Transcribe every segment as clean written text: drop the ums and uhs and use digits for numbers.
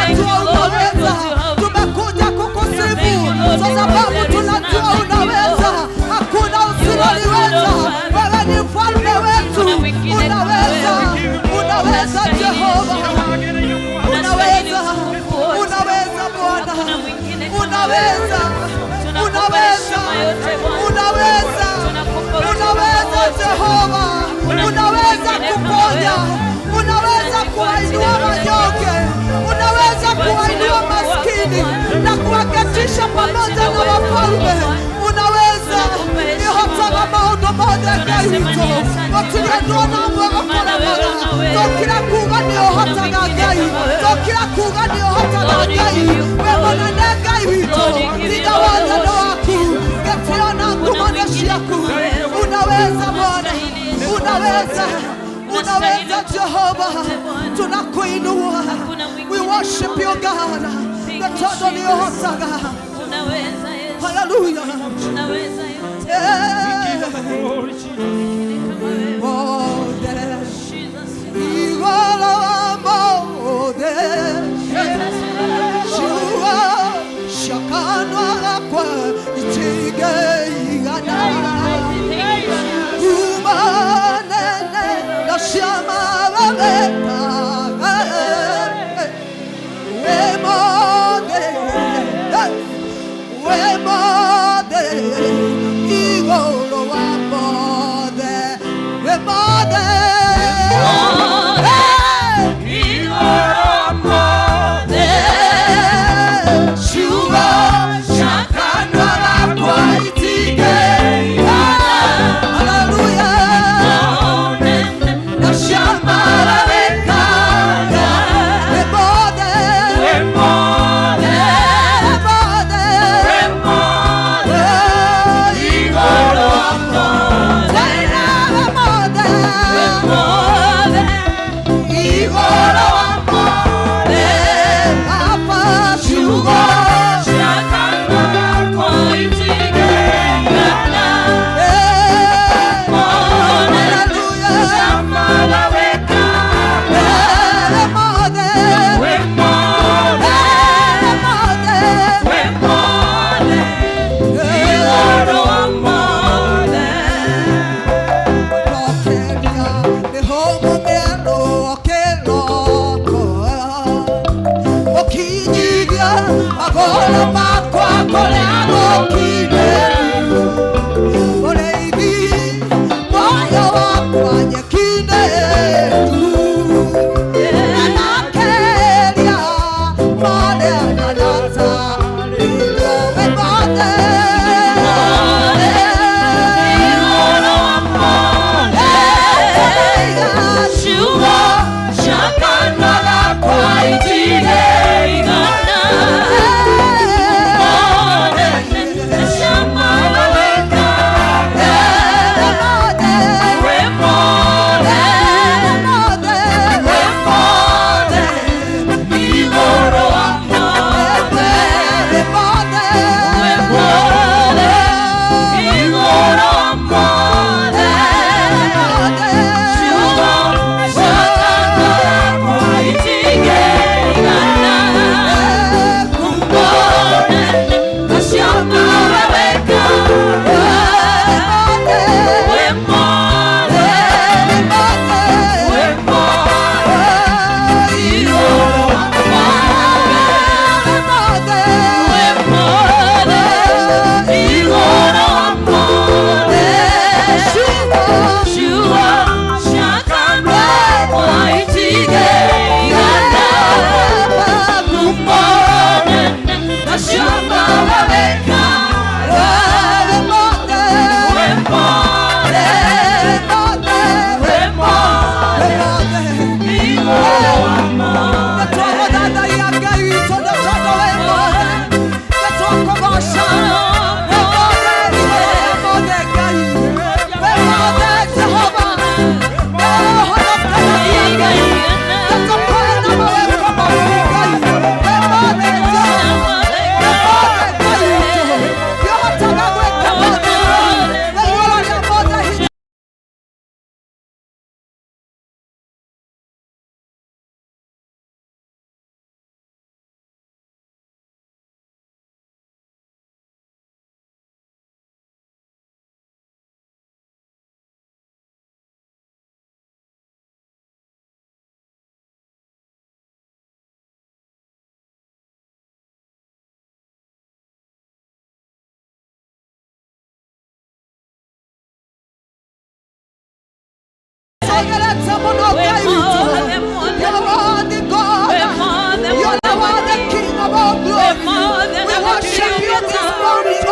Tunajua unaweza. Tumekuja kukusifu kwa sababu tunajua unaweza. Hakuna usiloliweza. Wewe ni mfalme wetu. Unaweza, unaweza Jehova, unaweza, unaweza Bwana, unaweza, unaweza, unaweza, unaweza Jehova, unaweza kuponya, unaweza kuwainua wanyonge, unaweza kuwainua maskini na kuwaketisha pamoja na wafalme. Unaweza ihotaga maũndũ mothe Ngai witũ gũtirĩ ũndũ ona ũmwe ũkũremaga. Tũkira kuga nĩ ũhotaga Ngai, tũkira kuga nĩ ũhotaga Ngai, wĩ mũnene Ngai witũ, hinya wothe nĩ waku, gĩtĩo na ngumo nĩ ciaku. Unaweza Bwana, unaweza, unaweza Jehova, tunakuinua. We worship you, God, nĩ tondũ nĩ ũhotaga. Unaweza, Yesu. Hallelujah. Unaweza yote. Glory, Jesus. Kama wewe. Mothe. Jesus. Igoro wa mothe. Jesus. Ciugo cia kanua gakwa itingĩigana. Thank you. Kuma nene na cia mawega. Wĩ mothe, wĩ mothe, igũrũ wa mothe.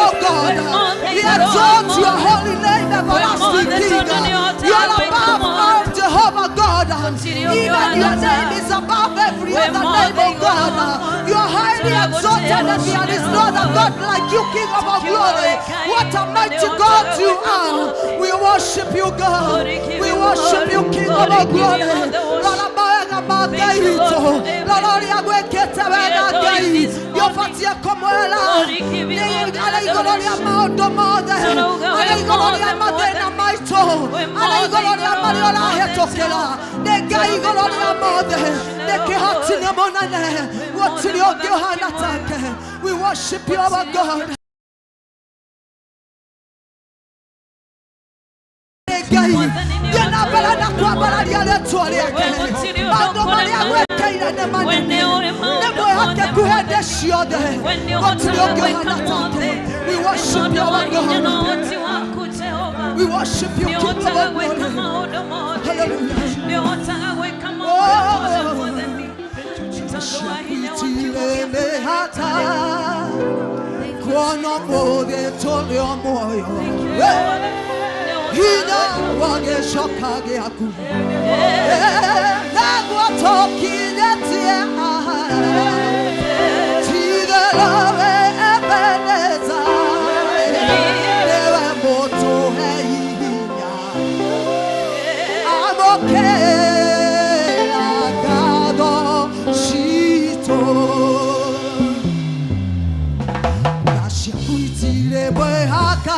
oh God. We exalt your holy name, everlasting King. You are above all, Jehovah God. Even your name is above every other name, oh God. You are highly exalted, and there is no other God like you, King of our glory. What a mighty God you are. We worship you, God. We worship you, King of our glory. We worship you, our God. We worship you, our God. We worship you, King of our glory. Hallelujah. Hina wage shokage aku. Nagwa toki netie aha. Tidelove ebeneza. Newe moto heinya. Amoke agado shito. Nashiakuitile bwehaka.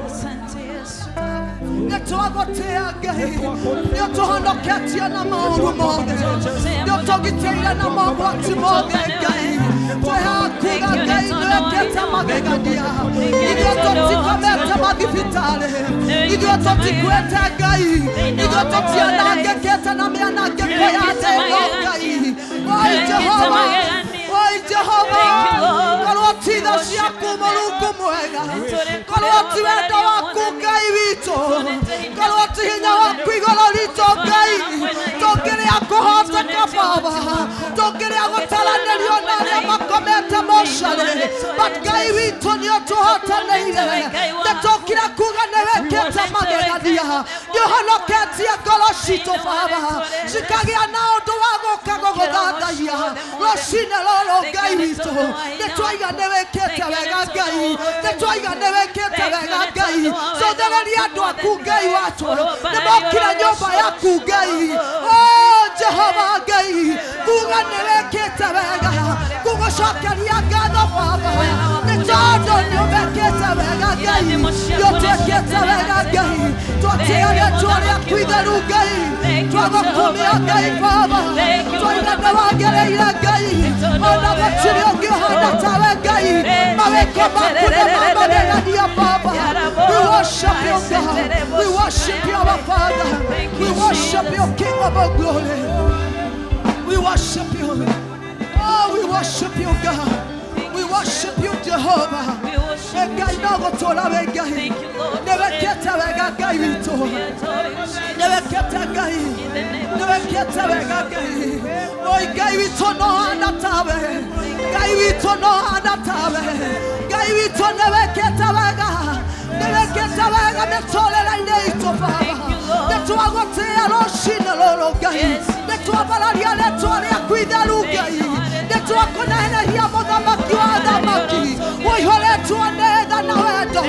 Asante Yesu. Nĩtwagũtĩa Ngai, nĩũtũhonoketie na maũru mothe, nĩũtũgitĩire na mogwati mothe Ngai. Twĩhakuga Ngai nĩwĩkĩte magegania, ithuĩ tũtikomete mathibitarĩ, ithuĩ tũtikuĩte Ngai, ithuĩ tũtianangĩkĩte na mĩanangĩko ya thĩ ĩno Ngai. Oi Jehova, oi Jehova, korwo ti tha ciaku Mũrungu mwega, korwo ti wendo waku Ngai witũ, korwo ti hinya waku igũrũ ritũ Ngai, tũngĩrĩa kũhoteka Baba, tũngĩrĩa gũtaranĩrio na arĩa makomete mocarĩ, but Ngai witũ nĩũtũhotanĩire. Nĩtũkire kuga nĩwĩkĩte magegania, nĩũhonoketie ngoro citũ Baba, cikagĩa na ũndũ wa gũka gũgũthathaiya rũcinĩ rũrũ Ngai witũ. Nĩtwaiga nĩwĩkĩte wega Ngai, nĩtwaiga nĩwĩkĩte wega Ngai. Cũthĩrĩria andũ aku Ngai watũ, nĩmokire nyũmba yaku Ngai. Oh Jehova Ngai, kuga nĩwĩkĩte wega, gũgũcokeria ngatho Baba, nĩ tondũ nĩũmekĩte wega Ngai, nĩũtwĩkĩte wega Ngai. Twatĩa rĩtwa rĩaku itheru Ngai, twagũkumia Ngai Baba, twaiga nĩwagĩrĩire Ngai, ona gũtirĩ ũngĩ ũhana tawe Ngai. Mawĩko maku nĩ ma magegania Baba. We worship you God, we worship you our Father, we worship you King of all glory. We worship you. Oh, we worship you God, we worship you Jehovah. We worship you, Ngai no gũtũũra wĩ Ngai, Thank you, Lord. nĩwĩkĩte wega Ngai witũ, We adore you, Jesus. nĩwĩkĩte Ngai, In the name of nĩwĩkĩte wega Ngai. Oi Ngai witũ no hana tawe, Ngai witũ no hana tawe, Ngai witũ nĩwĩkĩte wega, nĩwĩkĩte wega mĩtũrĩre-inĩ itũ Baba. Nĩtwagũtĩa rũcinĩ rũrũ Ngai, nĩtwambararia rĩtwa rĩaku itheru Ngai, nĩtwakũneneria mũthamaki wa athamaki, ũihũrĩtwo nĩ tha na wendo,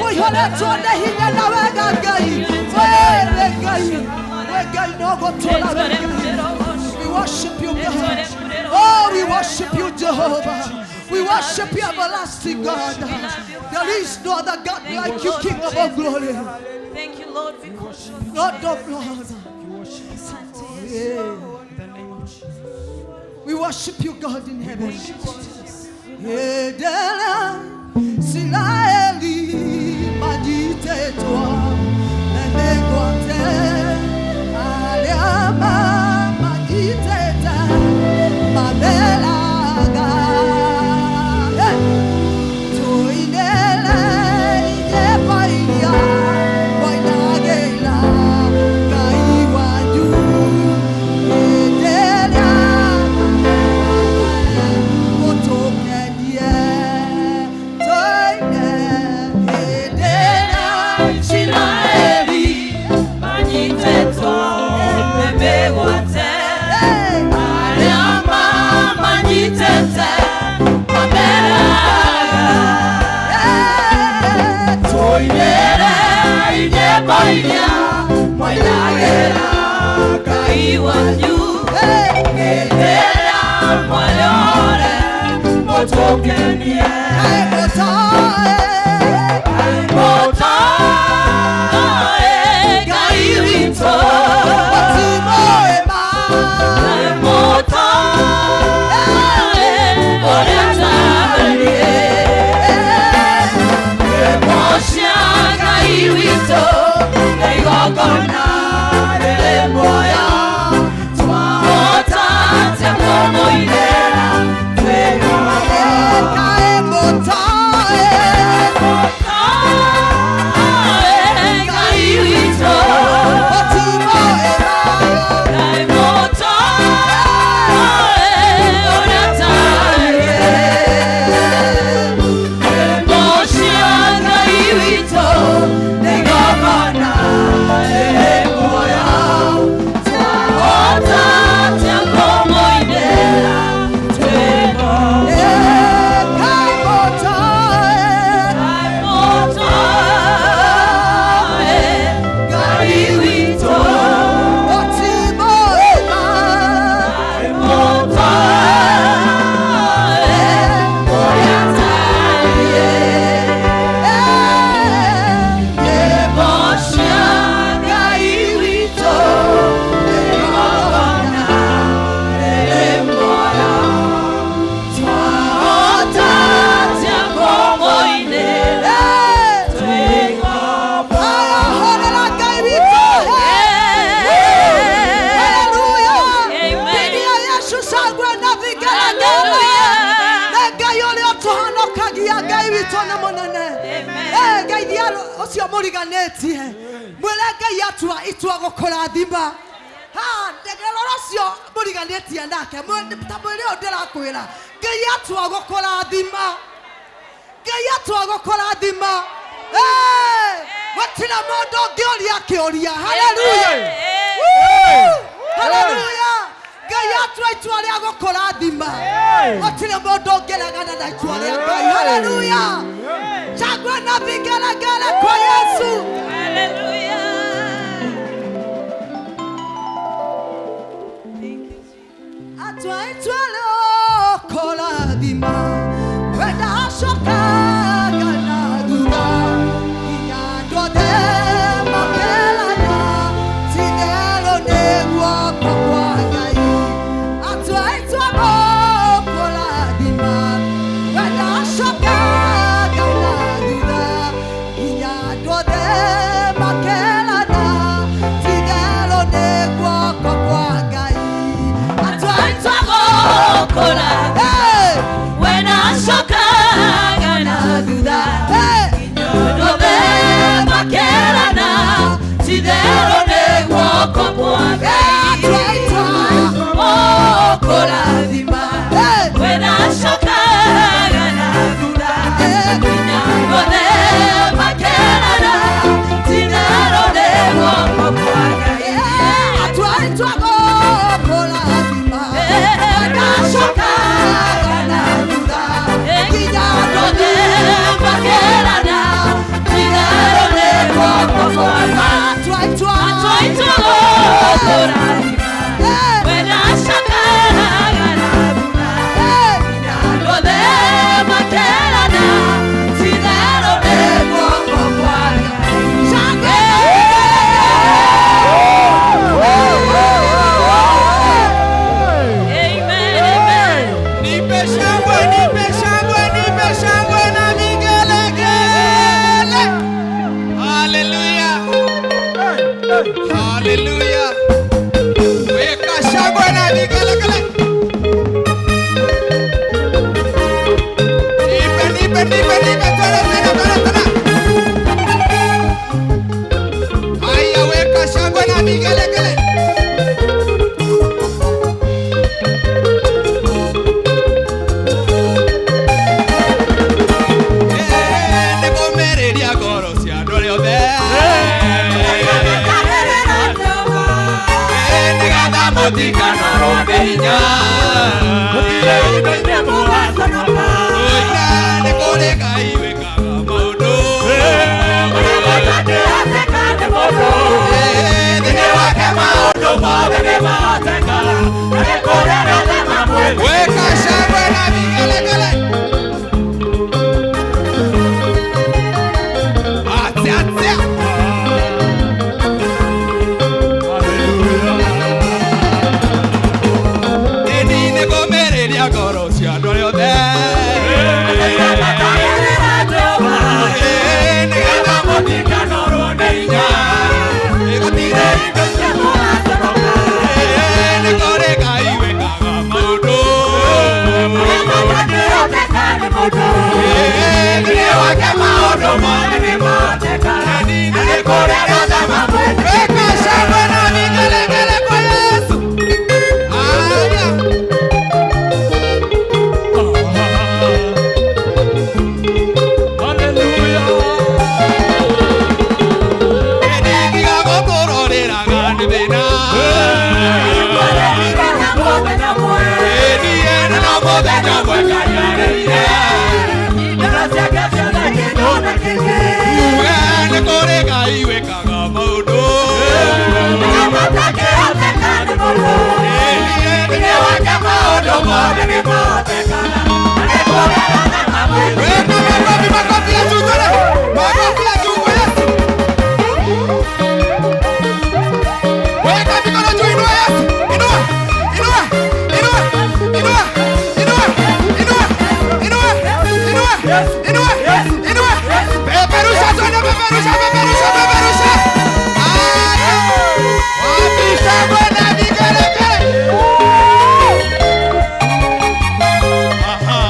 ũihũrĩtwo nĩ hinya na wega Ngai. Wee Ngai, we Ngai no gũtũũra wĩ Ngai. We worship you, God. Oh, we worship you, Jehovah. We worship you, everlasting God. There is no other God like you, King of all glory. Thank you, Lord, because you are Lord of Lords. Asante Yesu. Yeah. In the name of Jesus. We worship you, God in heaven. Thank you, Jesus. Edela Israeli majitetwa emegwate aliama majiteta mabelaga tuinele ijepainia wainagela kaiwaju edela Thank you. Rĩtwa nĩ mũnene. Eh, geithia ũcio mũriganĩtie, mwĩre Ngai atua itua gũkũrathima. Ha, rora ũcio mũriganĩtie nake, ta mwĩre ũyũ ndĩrakwĩra, Ngai atua gũkũrathima, Ngai atua gũkũrathima. Eh, gũtirĩ mũndũ ũngĩũria kĩũria. Haleluya, haleluya. Ngai atua itua rĩa gũkũrathima, gũtirĩ mũndũ ũngĩregana na itua rĩa Ngai. Haleluya. Shangwe na vigelegele kwa Yesu. Hallelujah. Thank you, Jesus. Atua itua rĩa kũrathima, we ndacokaga na thutha, nginya andũ othe makerana ti-itherũ nĩ guoko kwa Ngai. Atua itua gũkũrathima, we ndacokaga na thutha, nginya andũ othe makerana ti-itherũ nĩ guoko kwa Ngai. Atua itua Gũkũrathima. Hey! We ndacokaga na thutha, Hey! andũ othe makerana ti-itherũ nĩ guoko kwa Ngai. Atua itua. Gũkũrathima. Hey! We ndacokaga na thutha, Hey! nginya andũ othe makerana ti-itherũ nĩ guoko kwa Ngai. Atua itua gũkũrathima, we ndacokaga na thutha, nginya andũ othe makerana ti-itherũ nĩ guoko kwa Ngai. Atua itua. Atua itua gũkũrathima. Hey! We ndacokaga na thutha, Hey! andũ othe makerana ti-itherũ nĩ guoko kwa Ngai. Shangwe. Amen, amen. Nipe shangwe, nipe shangwe, nipe shangwe na vigelegele. Haleluya. Haleluya. Weka shangwe na vigelegele. Nipe, nipe, nipe, nipe, twende tena, twende tena. Haya, weka shangwe na vigelegele. Nĩkũmĩrĩria ngoro cia andũ arĩa othe. Nĩgetha mũtikanorwo nĩ hinya. Oina nĩ kũrĩ Ngai wĩkaga maũndũ. Thĩinĩ wake maũndũ mothe Weka shangwe na vigelegele. Atia, atia. Ĩni nĩkũmĩrĩria ngoro cia andũ arĩa othe. Nĩgetha mũtikanorwo nĩ hinya. Gũtirĩ nĩ kũrĩ Ngai wĩkaga maũndũ. Thĩinĩ wake maũndũ mothe nĩ kũrĩ andũ othe. Weka shangwe na vigelegele kwa Yesu. Haya. Ĩni tiga gũkũrorĩraga nĩ thĩna. Ĩni ene no mũthenya ũmwe Ngai arĩire. Uge nĩ kũrĩ Ngai wĩkaga maũndũ. Ĩni thĩinĩ wake maũndũ mothe Weka makofi, makofi ya juu tena. Makofi ya juu kwa Yesu. Weka mikono juu, inua Yesu. Inua, inua, inua, inua, inua, inua, inua, inua, inua, inua. Peperusha tena, peperusha, peperusha, peperusha. Haya. Wapi shangwe na vigelegele? Aha.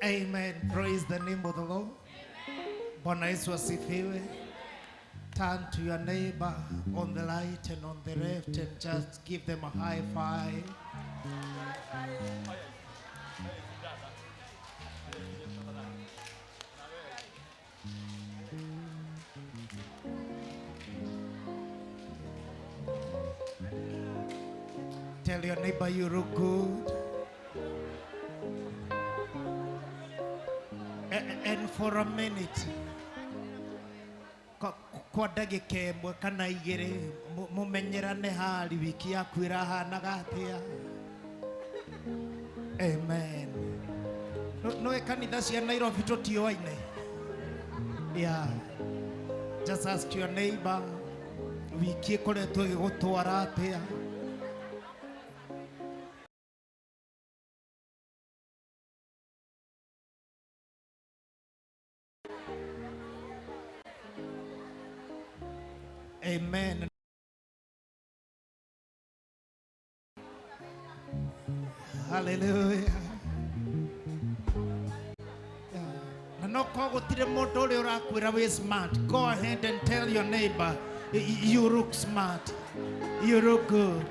Amen. Praise the name of the Lord. Bwana Yesu asifiwe. Turn to your neighbor on the right and on the left and just give them a high five. Tell your neighbor you look good. And for a minute, kwa ndagĩka ĩmwe kana igĩrĩ mũmenyerane hali wiki yaku ĩrahanaga atĩa. Amen. No kanitha cia Nairobi tũtiũaine. Yeah. Just ask your neighbor wiki ĩkoretwo ĩgĩgũtwara atĩa. Amen. Hallelujah. Na no gũtirĩ mũndũ ũrĩa ũrakwĩra wĩ smart. Go ahead and tell your neighbor you look smart. You look good.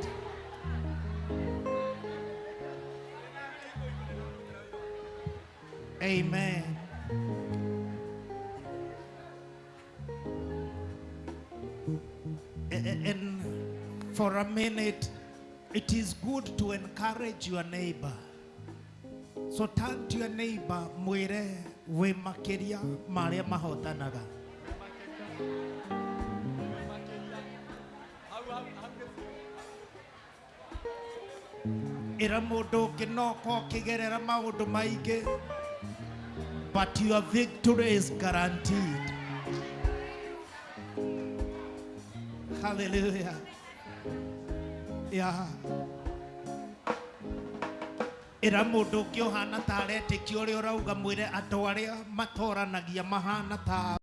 Amen. And for a minute, it is good to encourage your neighbor. So turn to your neighbor, mwire we makiria maria mahotanaga. Ira mundu kinoko kigerera maundu maingi, but your victory is guaranteed. Hallelujah. Yeah. Ira mundu ũngĩ ũhana ta aretĩkia ũrĩa ũrauga mwĩre andũ arĩa matoranagia mahana ta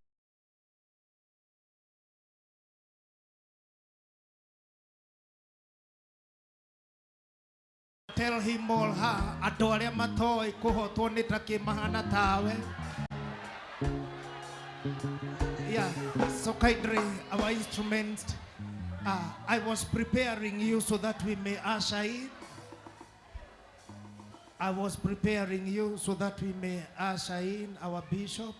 tell him or her andũ arĩa matoĩ kũhotwo nĩ ta kĩ mahana tawe. Yeah, so kindly our instruments, I was preparing you so that we may usher in. I was preparing you so that we may usher in our bishop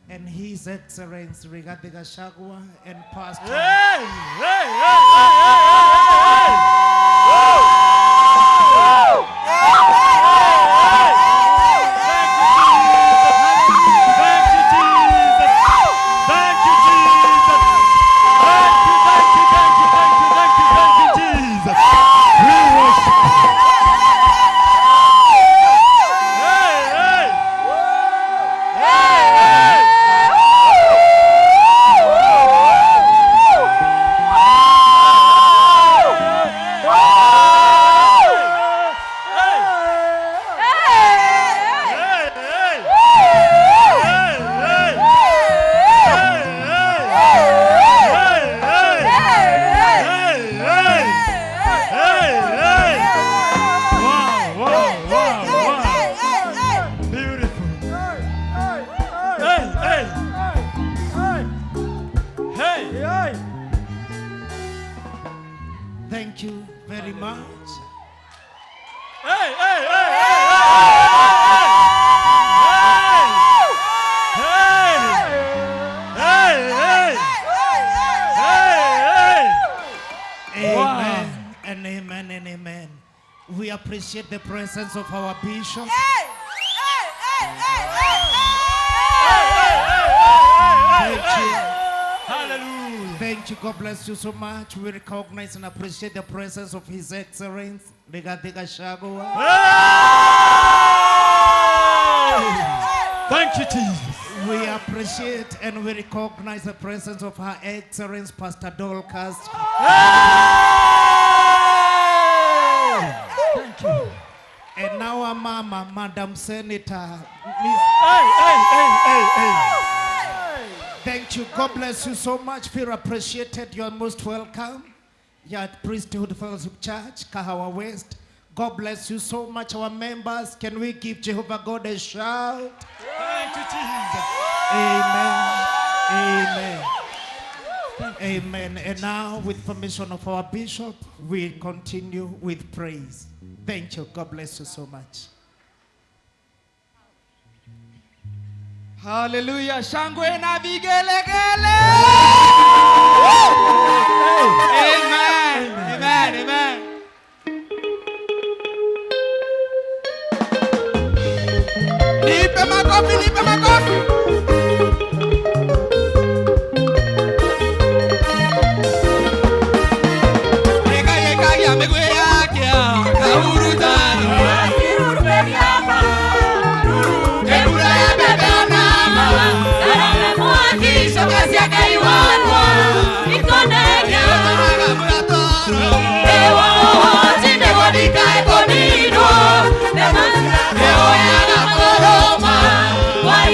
and His Excellency Rigathi Gachagua and Pastor. Hey, hey, hey, hey, hey, hey, hey. Thank you, Jesus. Thank you, Jesus. Thank you, thank you, thank you, thank you, thank you, thank you, Jesus. We worship you. Hey, hey. Hey, hey. Thank you very much. Hey, hey, hey, hey, hey, hey, hey, hey, hey. Amen. Wow. And amen and amen. We appreciate the presence of our bishop. Hey, hey, hey, hey, hey, hey. Thank you. Hallelujah. Thank you. God bless you so much. We recognize and appreciate the presence of His Excellency Rigathi Gachagua. Hey! Thank you, Jesus. We appreciate and we recognize the presence of Her Excellency Pastor Dorcas. Hey! Thank you. And our mama, Madam Senator, Miss. Hey, hey, hey, hey, hey. Thank you. God bless you so much. Feel appreciated. You are most welcome here at Priesthood Fellowship Church, Kahawa West. God bless you so much, our members. Can we give Jehovah God a shout? Thank you, Jesus. Amen. Amen. Amen. And now, with permission of our bishop, we continue with praise. Thank you. God bless you so much. Hallelujah. Shangwe na vigelegele. Amen. Amen. Amen. Nipe makofi, nipe makofi. Yeka yeka ya megwe yake kaurutano. Ebura ya bebe nama. Why?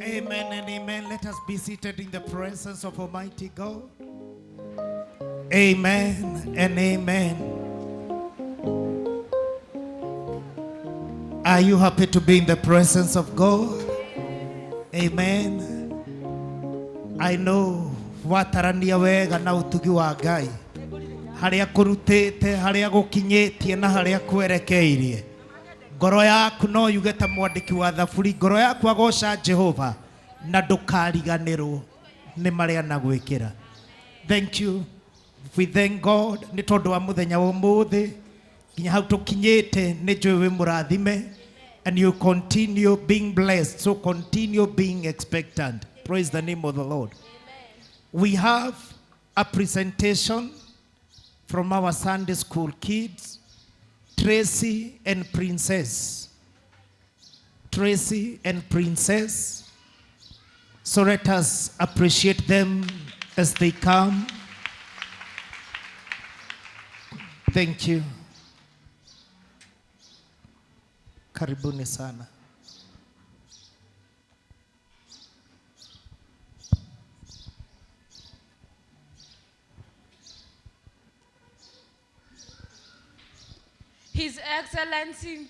Amen and amen. Let us be seated in the presence of Almighty God. Amen and amen. Are you happy to be in the presence of God? Amen. I know watarania wega na utugi wa Ngai haria kurutite, haria gukinyitie na haria kwerekeirie. Ngoro yaku no yuge ta mwandiki wa thaburi, ngoro yaku agoca Jehova na ndukariganirwo ni maria na gwikira. Thank you. We thank God ni tondu wa muthenya wa umuthi nginya hau tukinyite ni njui wi murathime, and you continue being blessed, so continue being expectant. Praise the name of the Lord. We have a presentation from our Sunday school kids, Tracy and Princess. Tracy and Princess. So let us appreciate them as they come. Thank you. Karibuni sana. His Excellency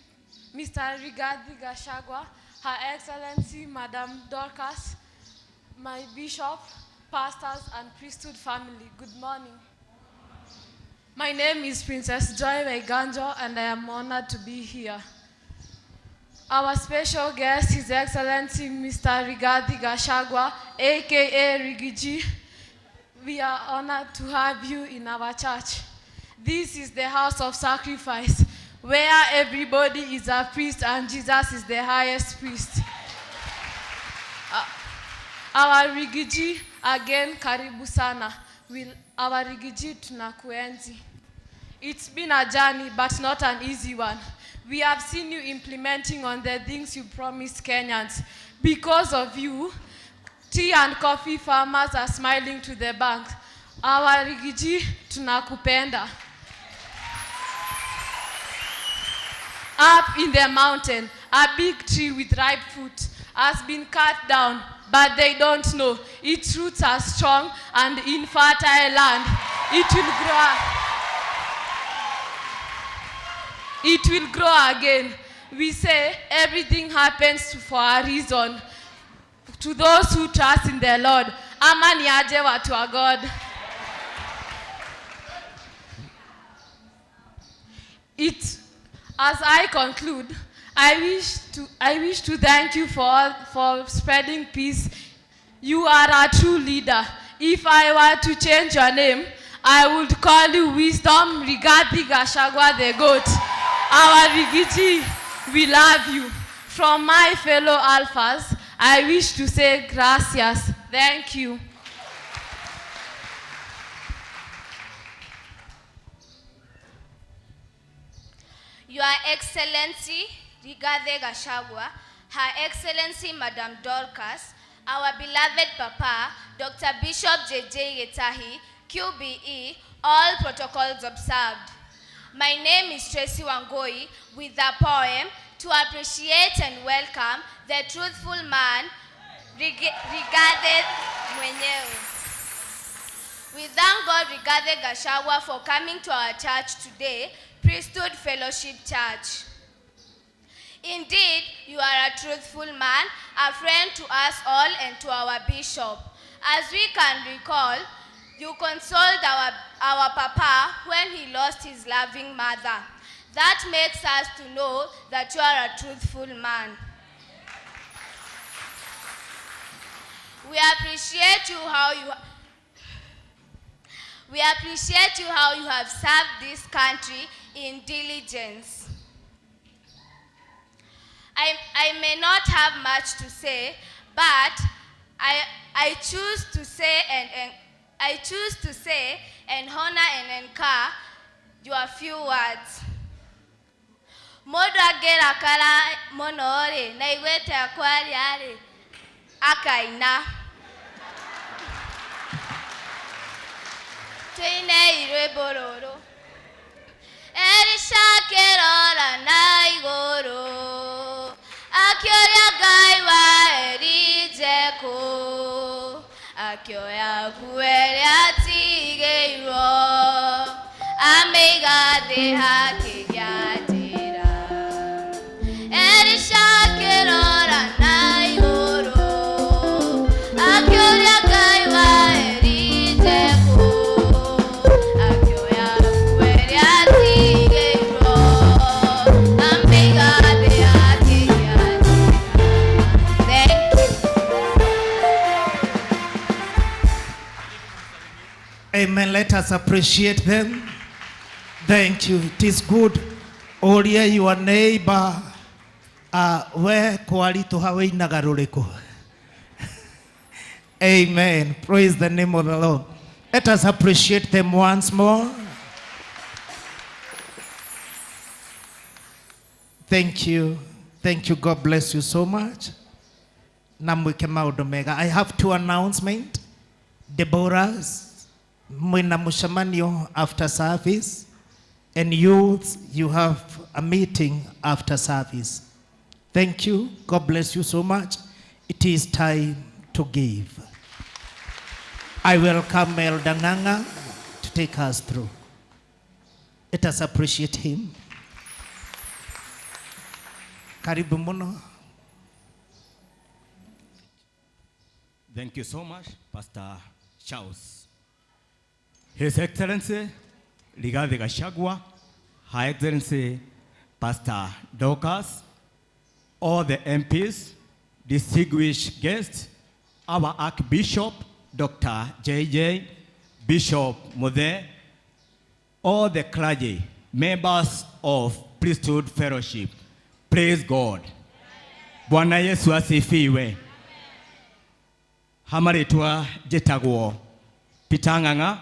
Mr. Rigathi Gachagua, Her Excellency Madam Dorcas, my bishop, pastors, and priesthood family, good morning. My name is Princess Joy Waiganjo, and I am honored to be here. Our special guest, His Excellency Mr. Rigathi Gachagua, aka Riggy G, we are honored to have you in our church. This is the house of sacrifice, where everybody is a priest and Jesus is the highest priest. Our Riggy G, again, karibu sana. Our Riggy G tunakuenzi. It's been a journey, but not an easy one. We have seen you implementing on the things you promised Kenyans. Because of you, tea and coffee farmers are smiling to the bank. Our Riggy G, tunakupenda. Up in the mountain, a big tree with ripe fruit has been cut down, but they don't know. Its roots are strong and in fertile land. It will grow. It will grow again. We say everything happens for a reason. To those who trust in the Lord. Ama ni aje watu wa God. As I conclude, I wish to thank you for spreading peace. You are a true leader. If I were to change your name, I would call you Wisdom Rigathi Gachagua the Goat. Our Riggy G, we love you. From my fellow alphas, I wish to say gracias. Thank you. Your Excellency Rigathi Gachagua, Her Excellency Madam Dorcas, our beloved Papa, Dr. Bishop J.J. Gitahi, QBE, all protocols observed. My name is Tracy Wangoi with a poem to appreciate and welcome the truthful man, Rigathi mwenyewe. We thank God Rigathi Gachagua for coming to our church today, Priesthood Fellowship Church. Indeed, you are a truthful man, a friend to us all and to our bishop. As we can recall, you consoled our papa when he lost his loving mother. That makes us to know that you are a truthful man. We appreciate you how you We appreciate you how you have served this country in diligence. I may not have much to say, but I choose to say and I choose to say and honor and encourage your few words. Mũndũ angĩrakara mũno rĩ, na aiguĩte akwaria rĩ, akaina. Tũinei rwĩmbo rũrũ. Elisha akĩrora na igũrũ, akĩũria Ngai wa Elijah kũ, akĩoya nguo ĩrĩa atigĩirwo, amĩiga thĩ hakĩgĩa njĩra. Elisha akĩrora na igũrũ, akĩũria Ngai wa Elijah kũ, akĩoya nguo ĩrĩa atigĩirwo, amĩiga thĩ hakĩgĩa njĩra. Thank you. Amen. Let us appreciate them. Thank you. It is good. Oria your neighbor, we kwaritũha wĩinaga rũrĩkũ? Amen. Praise the name of the Lord. Let us appreciate them once more. Thank you. Thank you. God bless you so much. Na mwĩke maũndũ mega. I have two announcements. Deborah's mwĩna mũcemanio after service, and youths, you have a meeting after service. Thank you. God bless you so much. It is time to give. I welcome Elder Nganga to take us through. Let us appreciate him. Karibu muno. Thank you so much, Pastor Charles. His Excellency Rigathi Gachagua, Her Excellency Pastor Dorcas, all the MPs, distinguished guests, our Archbishop, Dr. JJ, Bishop Muthe, all the clergy, members of Priesthood Fellowship, praise God. Bwana Yesu asifiwe. Hamaritwa jetagwo Peter Ng'ang'a,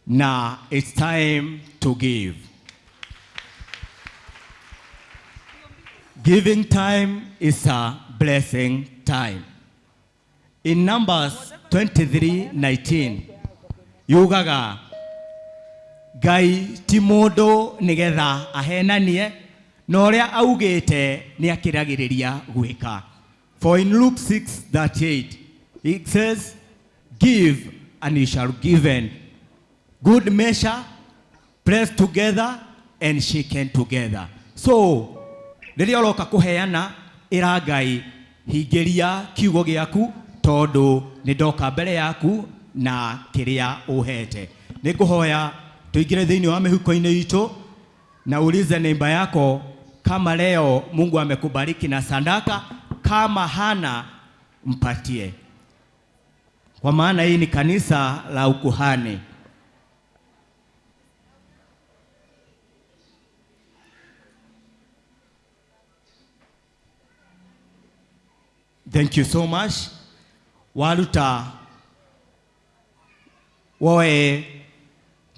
na it's time to give. Giving time is a blessing time. In Numbers 23:19, yugaga Ngai ti mũndũ nĩgetha ahenanie, na ũrĩa augĩte nĩakĩragĩrĩria gwĩka. For in Luke 6:38, it says, give and you shall given. Good measure, pressed together and shaken together. So, rĩrĩa ũroka kũheana, ĩra Ngai, hingĩria kiugo gĩaku, tondũ nĩ ndoka mbere yaku na kĩrĩa ũhete. Nĩngũhoya tuingire thĩinĩ wa mĩhuko-inĩ itũ na ulize neighbor yako kama leo Mungu amekubariki na sadaka, kama hana mpatie. Kwa maana hii ni kanisa la ukuhani. Thank you so much. Waruta woe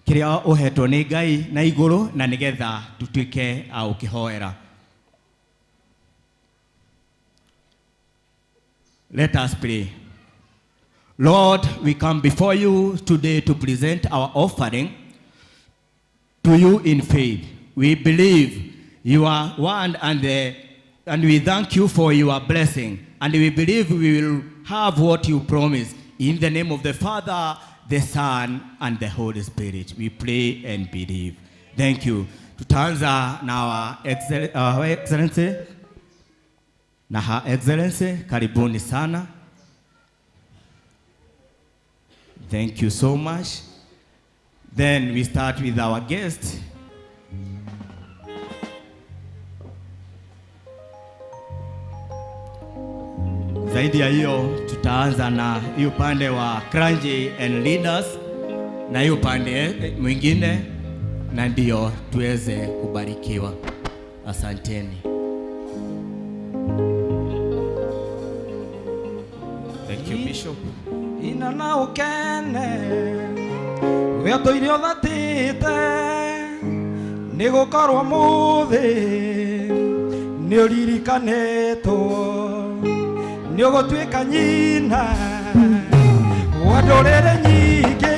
kiria uhetwo ni Ngai na iguru na nigetha tutuike a ukihoera. Let us pray. Lord, we come before you today to present our offering to you in faith. We believe you are one and we thank you for your blessing. And we believe we will have what you promise. In the name of the Father, the Son, and the Holy Spirit, we pray and believe. Thank you. Tutaanza na our Excellency na Her Excellency, karibuni sana. Thank you so much. Then we start with our guest. Zaidi ya hiyo tutaanza na hiyo pande wa clergy and leaders na hiyo pande mwingine, na ndio tuweze kubarikiwa. Asanteni. Thank you, Bishop. Ina na ukene we toire othatite ni gukorwo muthi ni uririkanitwo ni ugutuika nyina wa ndurire nyingi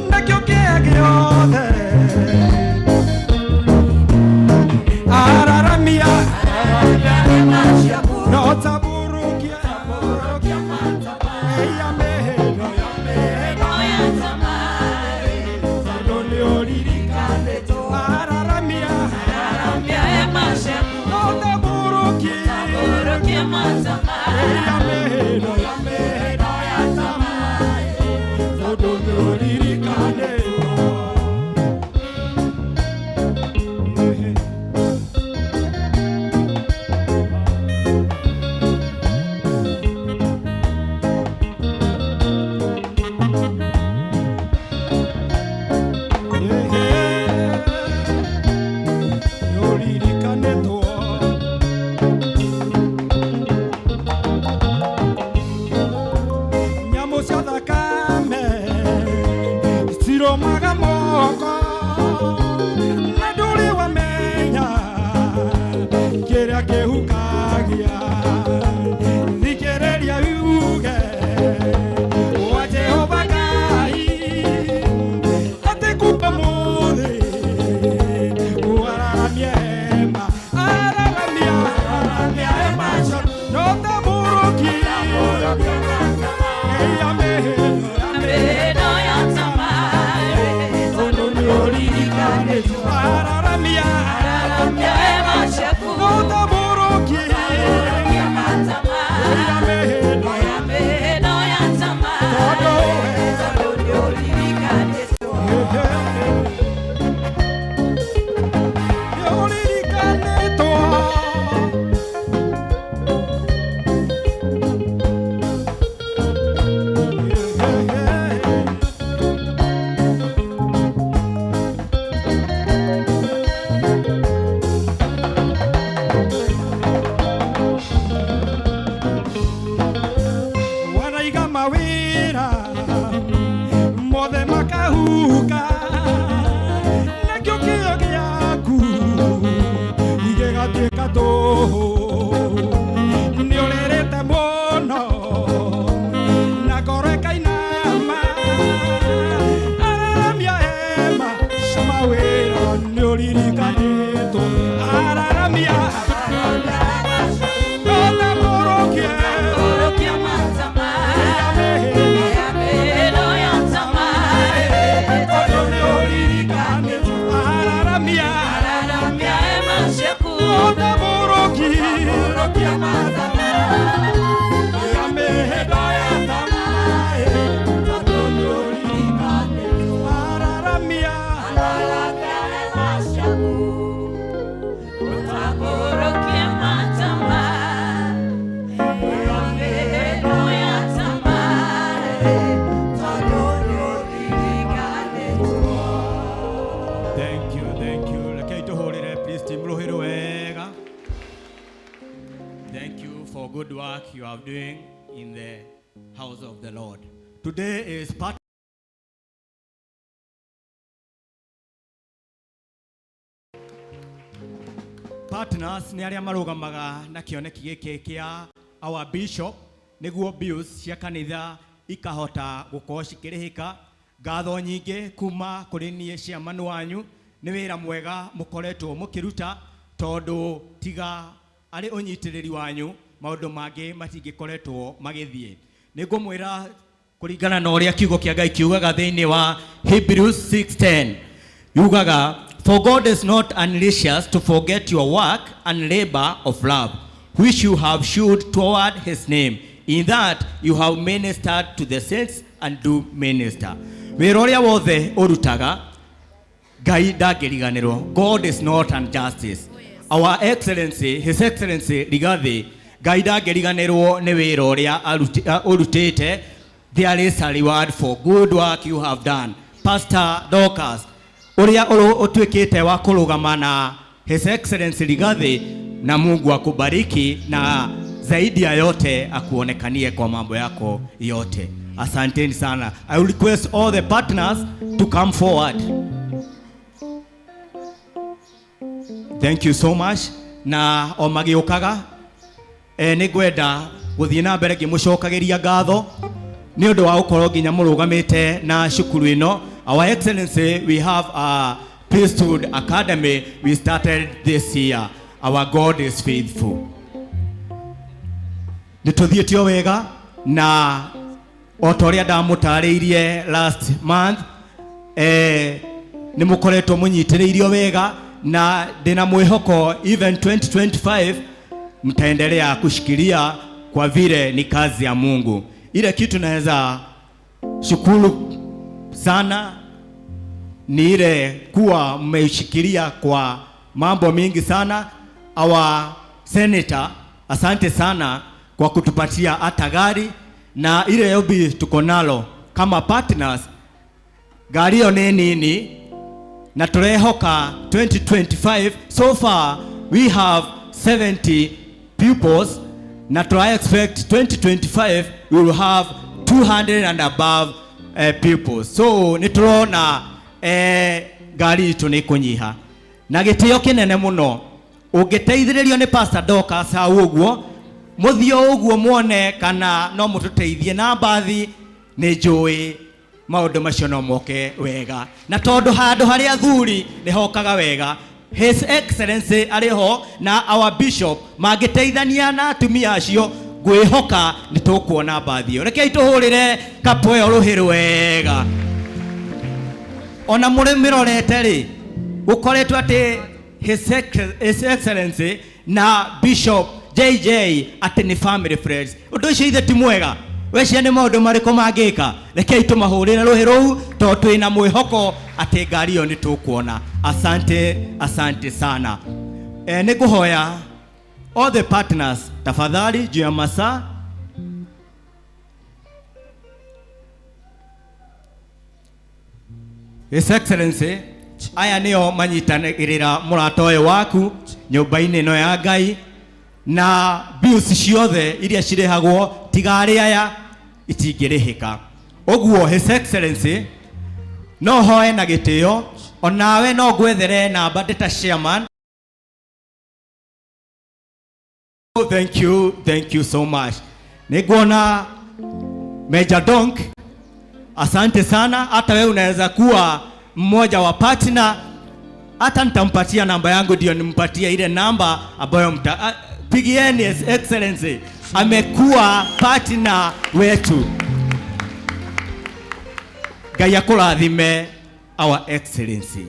nakio kia giothe araramia no taburukia ya meheno araramia no taburukia ya meheno. Nĩ ũririkanĩtwo araramia ũtambũrũkie tondũ nĩ ũririkanĩtwo araramia ũtambũrũkie mĩhĩndo ya tamaa tondũ nĩ ũririkanĩtwo araramia. Thank you, thank you. Rekei tũhũrĩre please team rũhĩ wega. Thank you for good work you are doing in the house of the Lord. Today is part partners nĩ arĩa marũgamaga na kĩoneki gĩkĩ kĩa our bishop nĩguo bills cia kanitha ikahota gũkorwo cikĩrĩhĩka. Ngatho nyingĩ kuma kũrĩ niĩ chairman wanyu nĩ wĩra mwega mũkoretwo mũkĩruta tondũ tiga arĩ ũnyitĩrĩri wanyu maũndũ mangĩ matingĩkoretwo magĩthiĩ. Nĩ ngũmwĩra kũringana na ũrĩa kiugo kĩa Ngai kiugaga thĩinĩ wa Hebrews 6:10 yugaga, "For God is not unrighteous to forget your work and labor of love, which you have shewed toward his name, in that you have ministered to the saints and do minister." Wĩra ũrĩa wothe ũrutaga Ngai ndangĩriganĩrwo. God is not unjustice. Our Excellency, His Excellency Rigathi, Ngai ndangĩriganĩrwo nĩ wĩra ũrĩa ũrutĩte. There is a reward for good work you have done. Pastor Dorcas, ũrĩa ũtuĩkĩte wa kũrũgama na His Excellency Rigathi, na Mungu akubariki na zaidi ya yote akuonekanie kwa mambo yako yote. Asanteni sana. I will request all the partners to come forward. Thank you so much. Na o magĩũkaga nĩ ngwenda gũthiĩ na mbere ngĩmũcokagĩria ngatho nĩ ũndũ wa gũkorwo nginya mũrũgamĩte na cukuru ĩno. Our Excellency, we have a Priesthood Academy we started this year. Our God is faithful. Nĩ tũthiĩte o wega na o ta ũrĩa ndamũtarĩirie last month, nĩ mũkoretwo mũnyitĩrĩirio wega na ndĩna mwĩhoko even 2025 mtaendelea kushikilia kwa vile ni kazi ya Mungu. Ile kitu naweza shukuru sana ni ile kuwa mmeishikilia kwa mambo mingi sana. Our senator, asante sana kwa kutupatia hata gari na ile ombi tuko nalo kama partners, gari ĩyo nĩ nini na tũrehoka 2025. So far we have 70 pupils na try expect 2025 we will have 200 and above pupils. So nĩ tũrona ngari itũ nĩ kũnyiha na gĩtĩo kĩnene mũno ũngĩteithĩrĩrio nĩ Pastor Dorcas hau ũguo mũthiĩ o ũguo muone kana no mũtũteithie na mbathi. Nĩ njũĩ maũndũ macio no moke wega na tondũ handũ harĩa athuri nĩ hokaga wega. His Excellency arĩ ho na our bishop mangĩteithania na atumia acio, ngwĩhoka nĩ tũkuona mbathi ĩyo. Rekei tũhũrĩre kapo ĩyo rũhĩ wega. Ona mũrĩmĩrorete rĩ, gũkoretwo atĩ His Excellency na Bishop JJ atĩ nĩ family friends. Ũndũ ũcio ithe ti mwega. Wecia nĩ maũndũ marĩkũ mangĩka? Rekei tũmahũrĩre rũhĩ rũu tondũ twĩna mwĩhoko atĩ ngari ĩyo nĩ tũkuona. Asante, asante sana. Nĩ ngũhoya all the partners tafadhali juu ya masaa. His Excellency, aya nĩo manyitanagĩrĩra mũrata ũyũ waku nyũmba-inĩ ĩno ya Ngai na bills ciothe iria cirĩhagwo tiga arĩ aya itingĩrĩhĩka. Ũguo His Excellency no hoe na gĩtĩo onawe no ngwethere namba ndĩ ta chairman. Oh, thank you, thank you so much. Nĩ nguona Major Donk, asante sana. Hata wewe unaweza kuwa mmoja wa partner. Hata nitampatia namba yangu ndio nimpatie ile namba ambayo pigieni His Excellency. Amekuwa partner wetu. Ngai akũrathime our Excellency.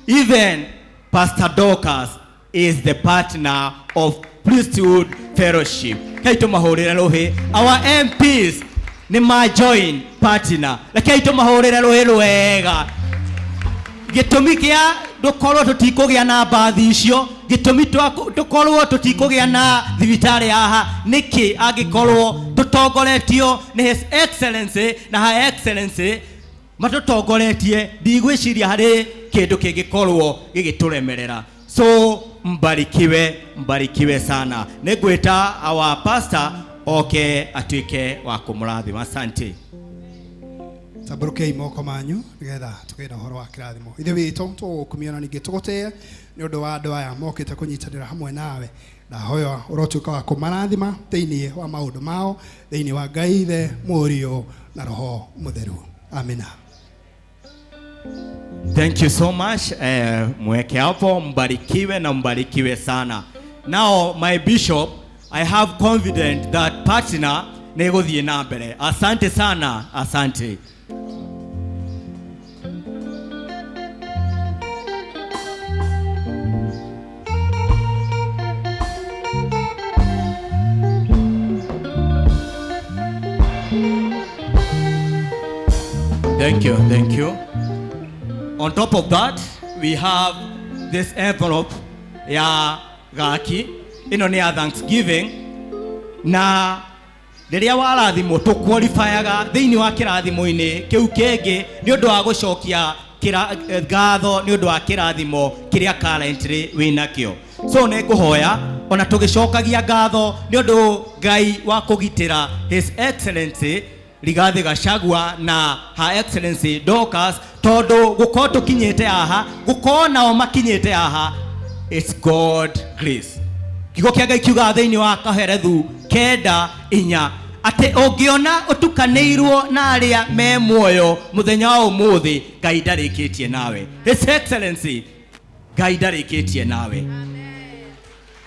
Even Pastor Dorcas is the partner of Priesthood Fellowship. Kai tũmahũrĩre rũhĩ. Our MPs nĩ ma join partner. Rekei tũmahũrĩre rũhĩ rwega. Gĩtũmi kĩa tũkorwo tũtikũgĩa na mbathi icio, gĩtũmi tũkorwo tũtikũgĩa na thibitarĩ haha nĩkĩ angĩkorwo tũtongoretio nĩ His Excellency na Her Excellency matũtongoretie, ndigwĩciria harĩ kĩndũ kĩngĩkorwo gĩgĩtũremerera. So mbarikiwe, mbarikiwe sana. Nĩngwĩta our pastor oke atuĩke wa kũmũrathima. Asante. Tambũrũkiai moko manyu nĩgetha tũgĩe na ũhoro wa kĩrathimo. Ithe witũ tũgũkumia na ningĩ tũgũtĩe nĩ ũndũ wa andũ aya mokĩte kũnyitanĩra hamwe nawe. Ndahoya ũrotuĩka wa kũmarathima thĩinĩ wa maũndũ mao, thĩinĩ wa Ngai Ithe, Mũriũ na Roho Mũtheru. Amina. Thank you so much. Mweke hapo, mbarikiwe na mbarikiwe sana. Now my bishop, I have confidence that partner nĩgũthiĩ na mbere. Asante sana, asante. Thank you, thank you. On top of that, we have this envelope ya gaki. Ino ni ya Thanksgiving. Na rĩrĩa warathimwo tũqualifyaga thĩinĩ wa kĩrathimo-inĩ kĩu kĩngĩ nĩ ũndũ wa gũcokia ngatho nĩ ũndũ wa kĩrathimo kĩrĩa currently wĩnakĩo. So nĩ ngũhoya ona tũgĩcokagia ngatho nĩ ũndũ Ngai wa kũgitĩra His Excellency Rigathi Gachagua na Her Excellency Dorcas, tondũ gũkorwo tũkinyĩte haha, gũkorwo nao makinyĩte haha, it's God grace. Kiugo kĩa Ngai kiugaga thĩinĩ wa Kaherethu 9:4 atĩ ũngĩona ũtukanĩirwo na arĩa me muoyo mũthenya wa ũmũthĩ, Ngai ndarĩkĩtie nawe. His Excellency, Ngai ndarĩkĩtie nawe.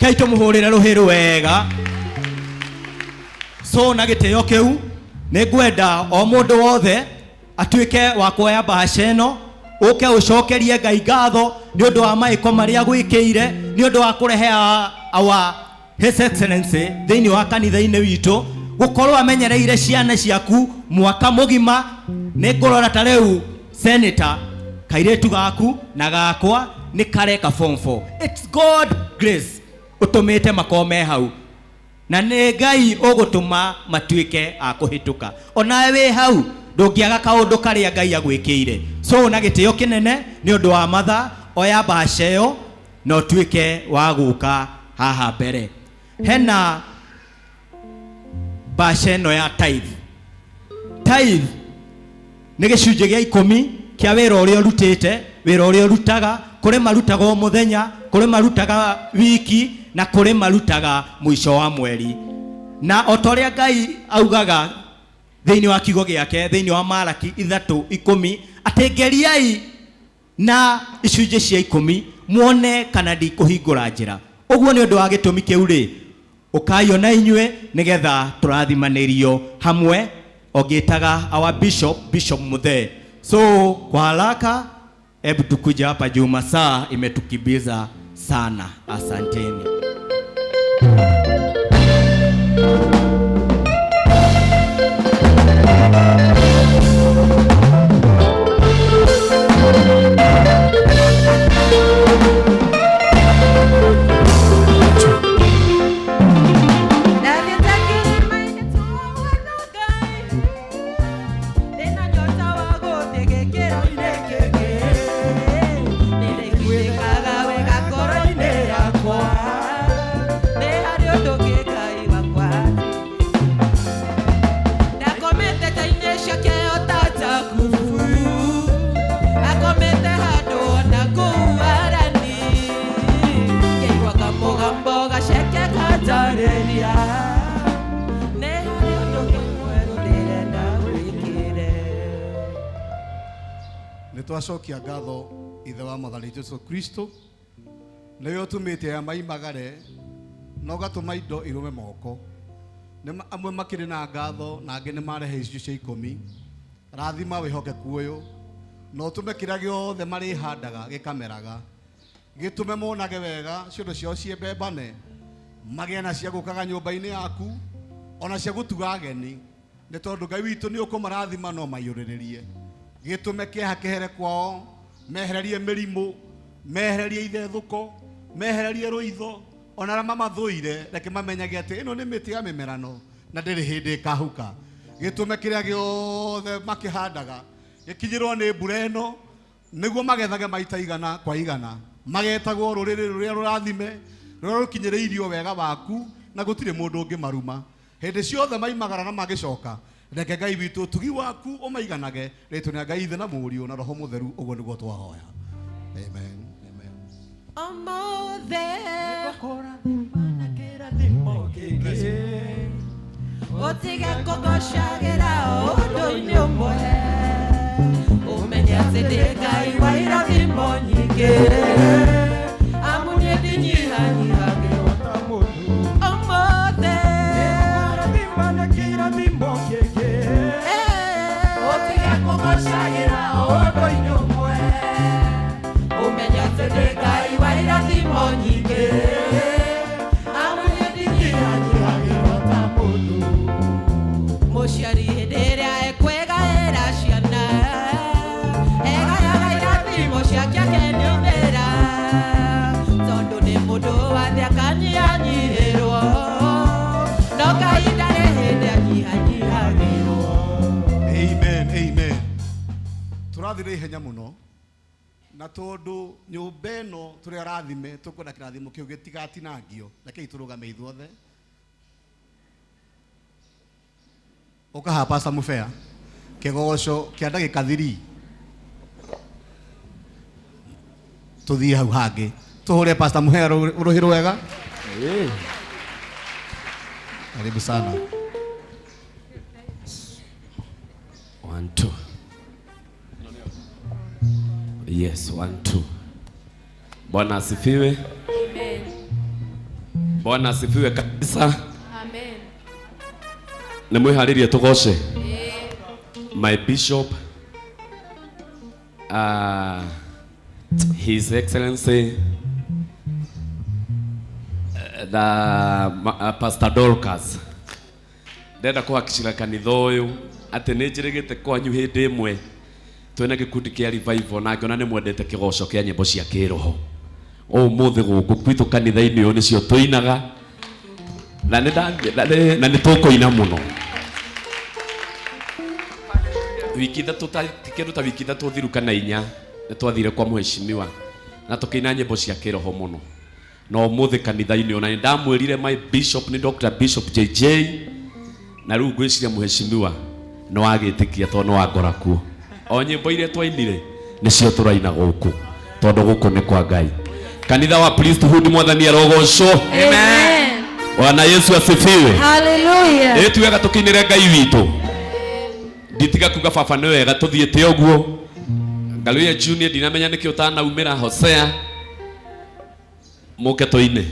Ngai tũmũhũrĩre rũhĩ rwega. So na gĩtĩo kĩu nĩ ngwenda o mũndũ wothe atuĩke wa kuoya mbaca ĩno, ũke ũcokerie Ngai ngatho nĩ ũndũ wa maĩko marĩa agwĩkĩire, nĩ ũndũ wa kũrehe our His Excellency thĩinĩ wa kanitha-inĩ witũ, gũkorwo amenyereire ciana ciaku mwaka mũgima. Nĩ ngũrora ta rĩu senator kairĩtu gaku na gakwa nĩ kareka form 4. It's God grace ũtũmĩte makorwo me hau, na nĩ Ngai ũgũtũma matuĩke a kũhĩtũka. Onawe wĩ hau ndũngĩaga kaũndũ karĩa Ngai agwĩkĩire. So na gĩtĩo kĩnene nĩ ũndũ wa matha, oya mbaca ĩyo na ũtuĩke wa gũka haha mbere. Hena mbaca ĩno ya tithe. Tithe nĩ gĩcunjĩ gĩa 10 kĩa wĩra ũrĩa ũrutĩte, wĩra ũrĩa ũrutaga, kũrĩ marutaga o mũthenya, kũrĩ marutaga wiki, na kũrĩ marutaga mũico wa mweri. Na o ta ũrĩa Ngai augaga thĩinĩ wa kiugo gĩake, thĩinĩ wa Malaki 3:10, atĩ ngeriai na icunjĩ cia 10 muone kana ndikũhingũra njĩra. Ũguo nĩ ũndũ wa gĩtũmi kĩu rĩ, ũkai ona inyuĩ nĩgetha tũrathimanĩrio hamwe, ũngĩtaga our bishop, Bishop Muthee. So kwa haraka, hebu tukuje hapa juu, masaa imetukimbiza sana. Asanteni. Nĩtwacokia ngatho Ithe wa Mwathani Jesu Kristo, nĩwe ũtũmĩte aya maimagare na ũgatũma indo irũme moko. Nĩ amwe makĩrĩ na ngatho na angĩ nĩ marehe icunjĩ cia ikũmi. Rathima wĩhokeku ũyũ na ũtũme kĩrĩa gĩothe marĩhandaga gĩkameraga, gĩtũme monage wega, ciondo ciao ciembembane, magĩe na cia gũkaga nyũmba-inĩ yaku ona cia gũtuga ageni, nĩ tondũ Ngai witũ nĩ ũkũmarathima no maiyũrĩrĩrie. Gĩtũme kĩeha kĩhere kwao, mehererie mĩrimũ, mehererie ithethũko, mehererie rũitho, ona arĩa mamathũire reke mamenyage atĩ ĩno nĩ mĩtĩ ya mĩmerano na ndĩrĩ hĩndĩ ĩkahuka. Gĩtũme kĩrĩa gĩothe makĩhandaga gĩkinyĩrwo nĩ mbura ĩno, nĩguo magethage maita igana kwa igana, magetagwo rũrĩrĩ rũrĩa rũrathime, rũrĩa rũkinyĩrĩirio wega waku na gũtirĩ mũndũ ũngĩmaruma. Hĩndĩ ciothe maimagara na magĩcoka, reke Ngai witũ ũtugi waku ũmaiganage, rĩtwa rĩa Ngai Ithe na Mũriũ na Roho Mũtheru, ũguo nĩguo twahoya. Amen. Amen. Ũmũthĩ nĩngũkũrathima na kĩrathimo kĩingĩ, ũtige kũgocagĩra ũndũ-inĩ ũmwe, ũmenye atĩ ndĩ Ngai wa irathimo nyingĩ, amu niĩ ndinyihanyihagĩrwo ta mũndũ. Ũmũthĩ nĩngũkũrathima na kĩrathimo kĩingĩ, ũtige kũgocagĩra ũndũ-inĩ ũmwe, ũmenye atĩ ndĩ Ngai wa irathimo nyingĩ, amu niĩ ndinyihanyihagĩrwo ta mũndũ. Mũciari hĩndĩ ĩrĩa ekwegaĩra ciana, egayaga irathimo ciake akeniumĩra, tondũ nĩ mũndũ wa thĩ akanyihanyihĩrwo, no Ngai ndarĩ hĩndĩ anyihanyihagĩrwo. Amen. Amen. Tũrathiĩ ihenya mũno na tondũ nyũmba ĩno tũrĩ arathime, tũkwenda kĩrathimo kĩu gĩtigatinangio. Rekei tũrũgame ithuothe. Ũkaha Pastor Mubea kĩgoco kĩa ndagĩka 3 tũthiĩ hau hangĩ. Tũhũre Pastor Mubea rũhĩ rwega. Karibu sana. 1 2. Yes, 1 2. Bwana asifiwe. Amen. Bwana asifiwe kabisa. Amen. Nĩ mwĩharĩrie tũgoce. My bishop, His Excellency, the Pastor Dorcas, ndenda kũhakicĩra kanitha ũyũ atĩ nĩ njĩrĩgĩte kwanyu hĩndĩ ĩmwe twĩna gĩkundi kĩa revival na ngĩona nĩ mwendete kĩgoco kĩa nyĩmbo cia kĩroho. Ũmũthĩ gũkũ gwitũ kanitha-inĩ ũyũ nĩcio tũinaga na nĩ tũkũina mũno. Wiki ithatũ ta kĩndũ ta wiki ithatũ thiru kana inya nĩ twathire kwa mheshimiwa na tũkĩina nyĩmbo cia kĩroho mũno. Na ũmũthĩ kanitha-inĩ ũyũ na nĩ ndamwĩrire my bishop nĩ Dr. Bishop JJ, na rĩu ngwĩciria mheshimiwa nĩ wagĩtĩkia tondũ nĩ wangora kuo. O nyĩmbo iria twainire nĩcio tũraina gũkũ tondũ gũkũ nĩ kwa Ngai. Kanitha wa Priesthood, Mwathani arogocwo. Amen. Bwana Yesu asifiwe. Hallelujah. Ĩ tuwega tũkĩinĩre Ngai witũ. Nditiga kuga baba nĩ wega tũthiĩte ũguo. Ngaruya Junior ndinamenya nĩkĩ ũtanaumĩra Hosea. Mũke tũine.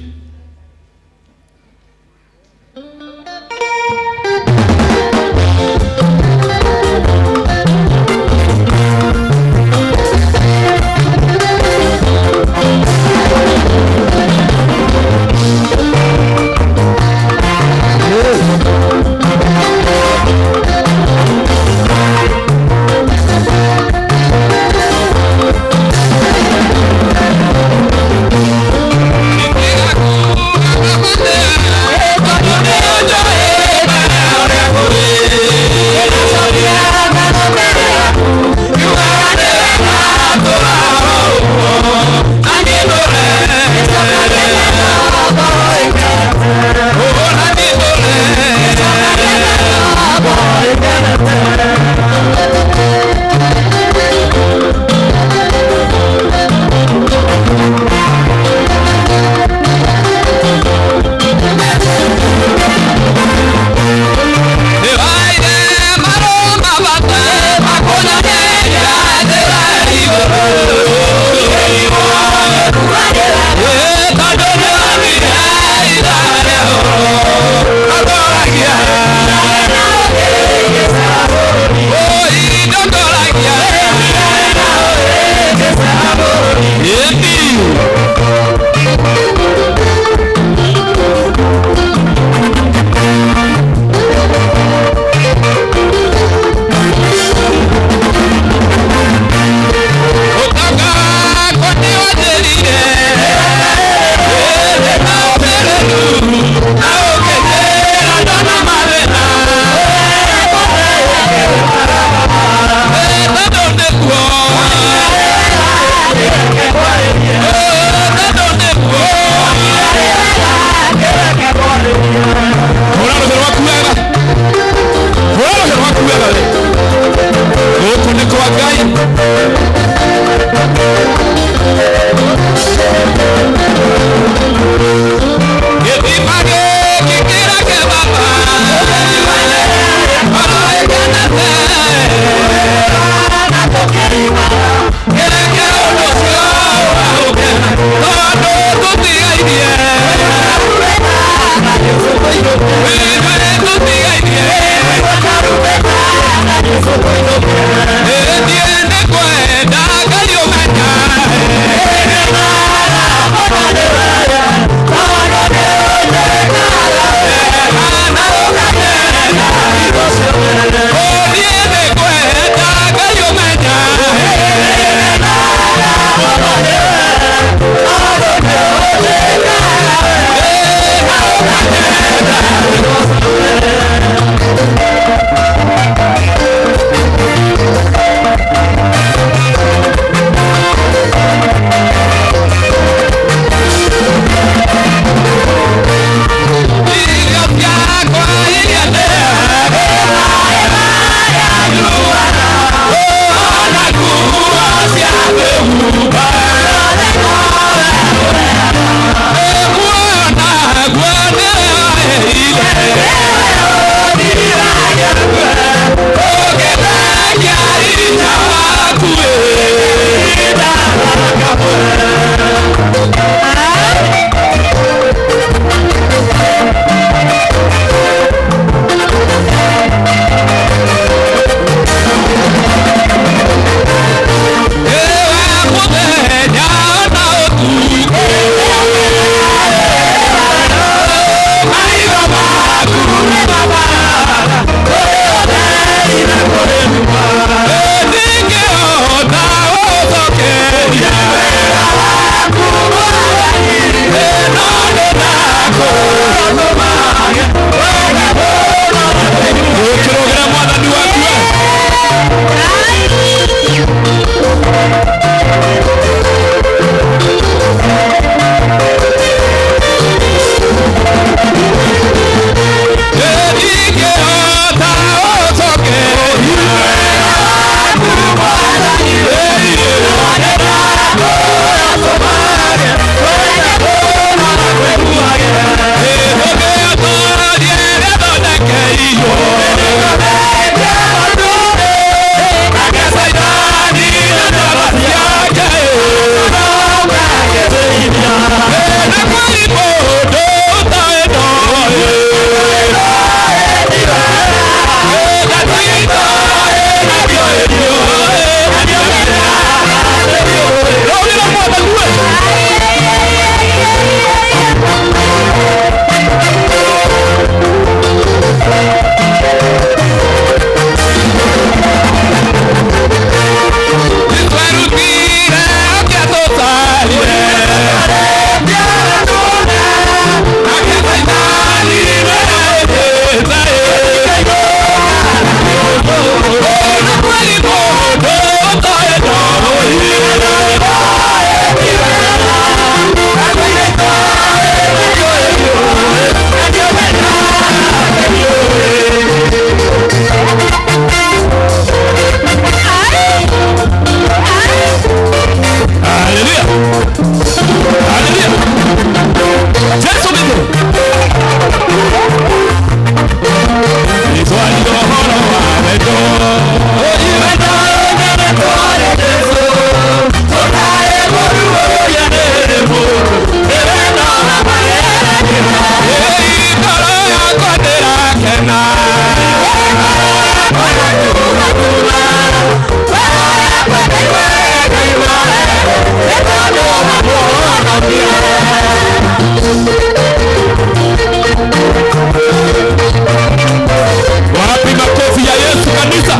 Wapi makofi ya Yesu kanisa?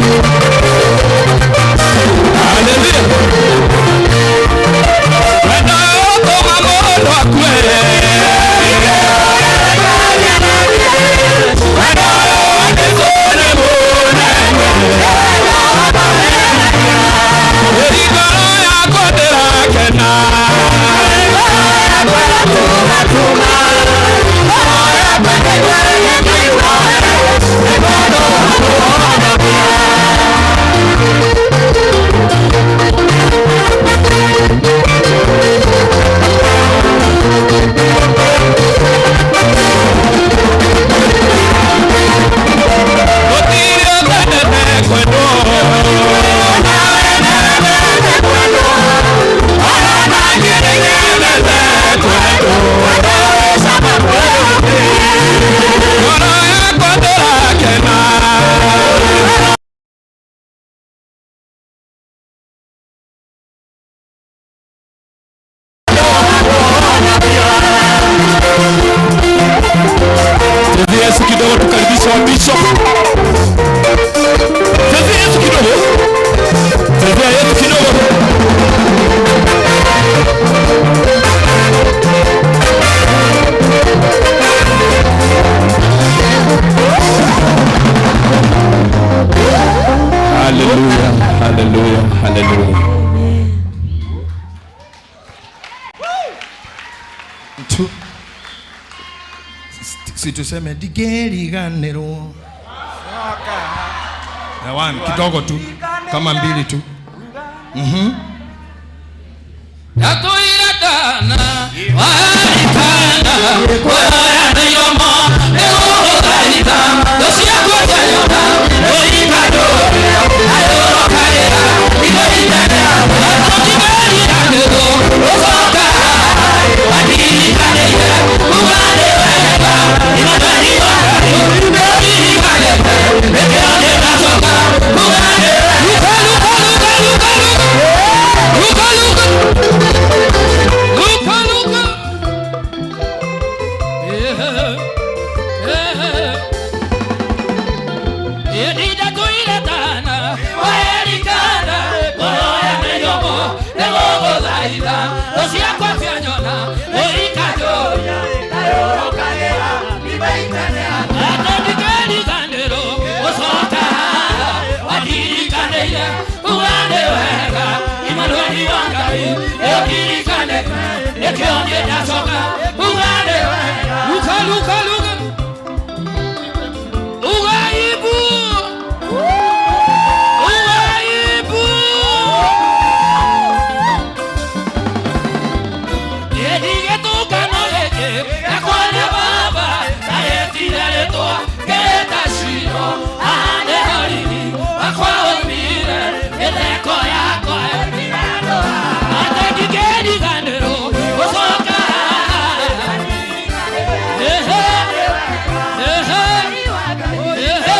Haleluya. Wenda koma mondo akue. Wenda ndekone munene. Erigoro yako ndirakena. Chezea Yesu kidogo, tukaribisha wa bishop. Chezea Yesu kidogo. Chezea Yesu kidogo. Two. Si tuseme ndingĩriganĩrwo. Na one kidogo tu kama mbili tu. Ndatuiratana warikana kuoya iromo nĩgũgũthaitha thũ ciakwa cianyona ũikandũrĩra ayũrokarĩra igoitana tũtingĩriganĩrwo ũcoka watirikanĩire uga nĩ wega Imanueli wa Ngai nĩũririkanĩte nĩkĩo ndĩracoka uga nĩ wega. Luka, Luka, Luka, Luka, Luka, Luka, Luka. Luka, Luka, Luka. Ugaibu. Ugaibu. Yedige nakwana baba ayetire letwa keta shiro ane hariri akwa omire eleko yako ategigeri ganero osoka ehe ehe ehe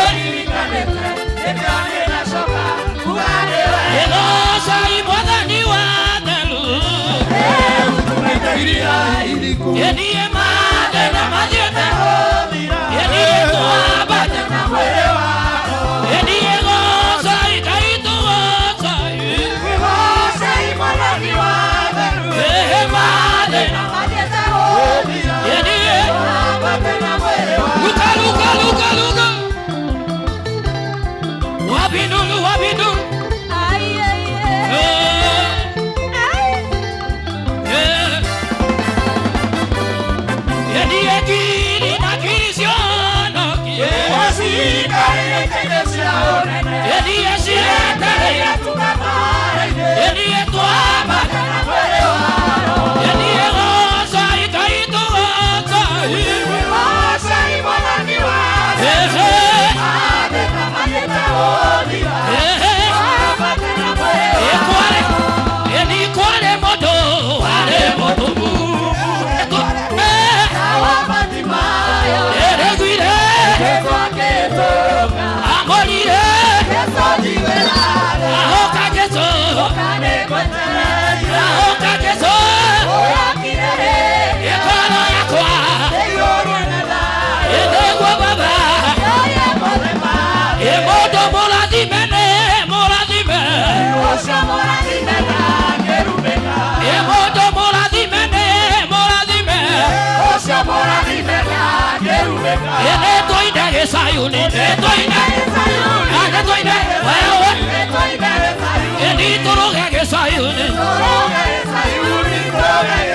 Luka, Luka, Luka, Luka. Wabindulu, wabindulu.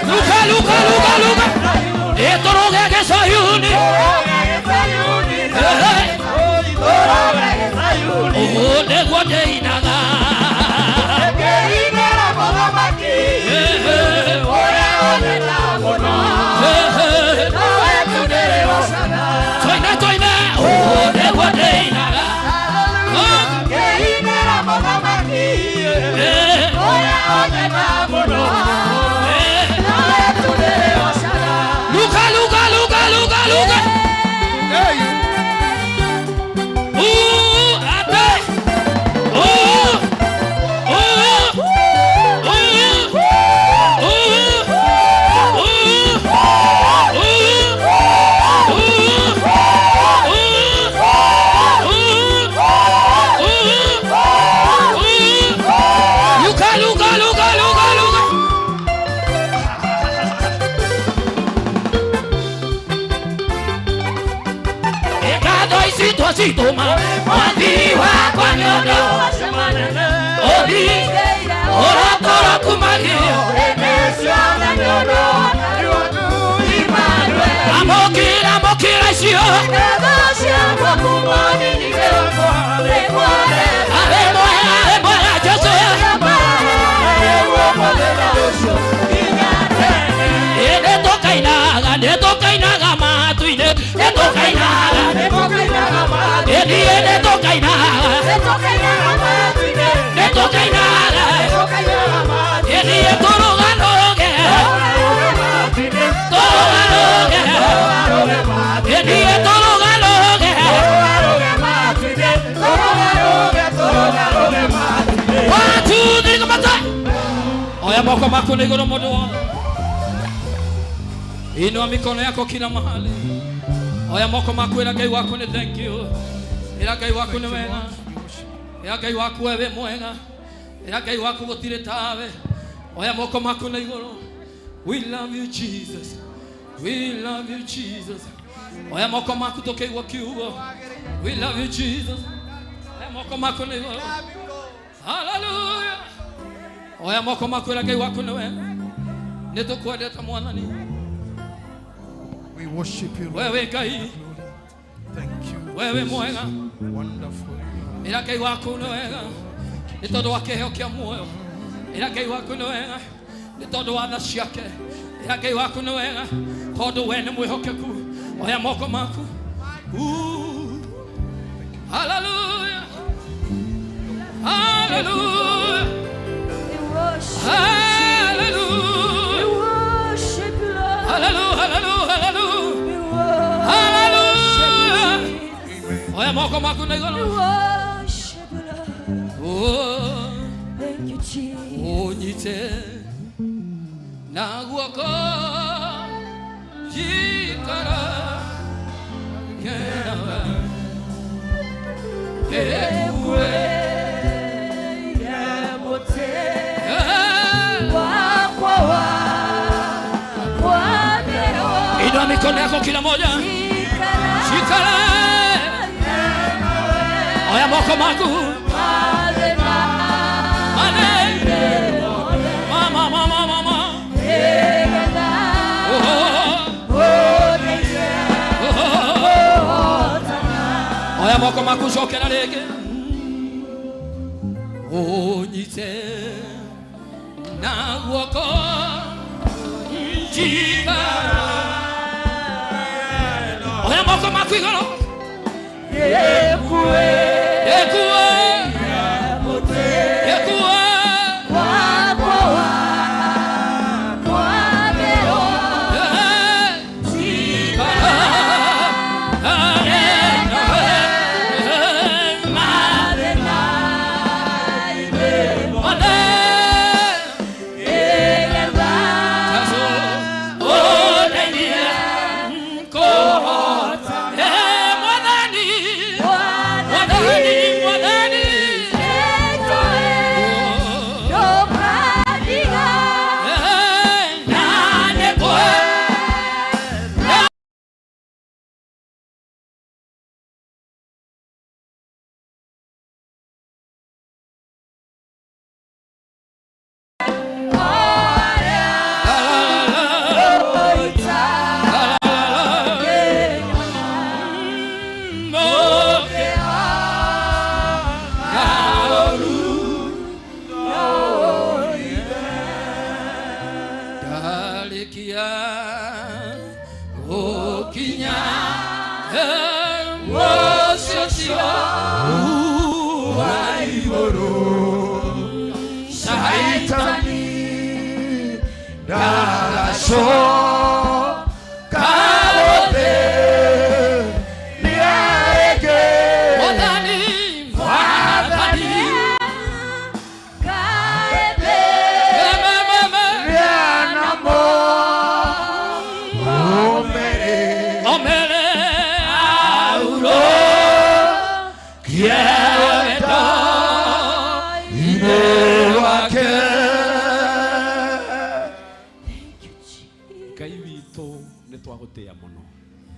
Luka, Luka, Luka, Luka. Luka, Luka, Luka, Luka, Luka. Hey. Ooh, ate. Ooh. Ooh. Ooh. Ooh. Ooh. Ooh. Ooh. Ooh. Ooh. Ooh. Luka, Luka, Luka, Luka, Luka. Situma mwandiwa kwa nyondo odi ora tora kumagia Oya moko mako na igoro mundu wothe. Inua mikono yako kila mahali. Oya moko mako ira Ngai waku ni thank you. Ira Ngai waku ni wega. Ira Ngai waku wewe mwega. Ira Ngai waku gutire tawe. Oya moko mako na igoro. We love you Jesus. We love you Jesus. Oya moko mako tukiigua kiugo. We love you Jesus. Oya moko mako na igoro. Hallelujah. Oya moko mako ira Ngai waku ni wega. Nitukwendete Mwathani. We worship you, Lord. Wewe Ngai. Thank you. Wewe mwega. Wonderful. Ira Ngai waku ni wega. Ni tondu wa kiheo kia muoyo. Ira Ngai waku ni wega. Ni tondu wa tha ciake. Ira Ngai waku ni wega. Tondu we ni mwihokeku. Oya moko maku. Hallelujah. Hallelujah. Hallelujah. Hallelujah. Hallelujah. Hallelujah. Hallelujah. Oya moko maku na igoro. Oh. Thank you, Jesus. Onyite na guoko jikara kenawe ekue yemote wakwa wa Inua mikono yako kila moja. Shikara. Oya moko maku. Mama mama mama. Oya moko maku cokera rĩngĩ. Ũnyite na guoko njikara. Oya moko maku igoro. Yekue. Yekue. Yekue.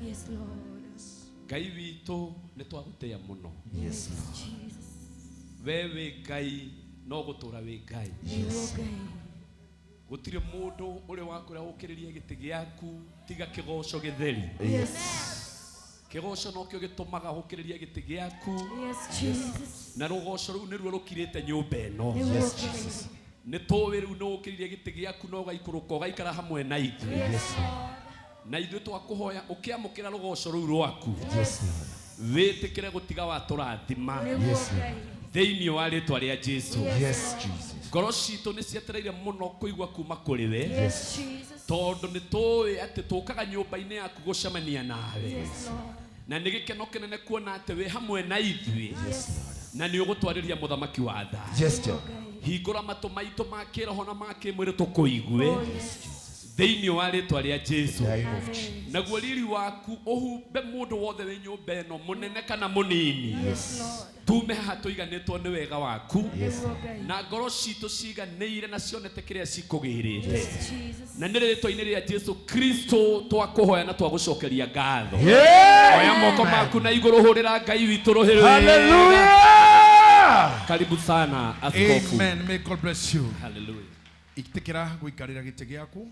Yes, Lord. Ngai witũ nĩ twagũtĩa mũno. Yes, Jesus. We wĩ Ngai no gũtũra wĩ Ngai. Yes. Gũtirĩ mũndũ ũrĩ wakũrĩa ũkĩrĩrie gĩtĩ gĩaku tiga kĩgoco gĩtheri. Yes. Kĩgoco nokĩo gĩtũmaga ũkĩrĩrie gĩtĩ gĩaku. Yes, Jesus. Na rũgoco rũu nĩruo rũkirĩte nyũmba ĩno. Yes, Jesus. Nĩ tũĩ rĩu nĩ ũkĩrĩrie gĩtĩ gĩaku na ũgaikũrũka ũgaikara hamwe na ithuĩ. Yes, Lord. Na ithuĩ twakũhoya ũkĩamũkĩra rũgoco rũu rwaku. Yes, Wĩtĩkĩre gũtiga watũrathima. Yes, Lord. Thĩinĩ wa rĩtwa rĩa Jesu. Yes, Jesus. Ngoro citũ nĩ cietereire mũno kũigua kuma kũrĩ we. Yes, Jesus. Tondũ nĩ tũĩ atĩ tũkaga nyũmba-inĩ yaku gũcemania nawe. Yes, Lord. Na nĩ gĩkeno kĩnene kuona atĩ wĩ hamwe na ithuĩ. Yes, Na nĩ ũgũtwarĩria mũthamaki wa thayũ. Yes, Lord. Hingũra matũ maitũ ma kĩroho na ma kĩmwĩrĩ tũkũigue. Oh, yes. Thĩinĩ wa rĩtwa rĩa Jesu. Naguo riri waku ũhumbe mũndũ wothe wĩ nyũmba ĩno mũnene kana mũnini. Yes, Lord. Tume haha tũiganĩtwo nĩ wega waku. Yes, Lord. Na ngoro citũ ciganĩire na cionete kĩrĩa cikũgĩrĩte. Yes, Jesus. Na nĩ rĩtwa-inĩ rĩa Jesu Kristo twakũhoya na twagũcokeria ngatho. Yeah. Oya moko maku na igũrũ hũrĩra Ngai witũ rũhĩ rwega. Hallelujah. Karibu sana askofu. Amen. May God bless you. Hallelujah. Itikira guikarira gĩtĩ gĩaku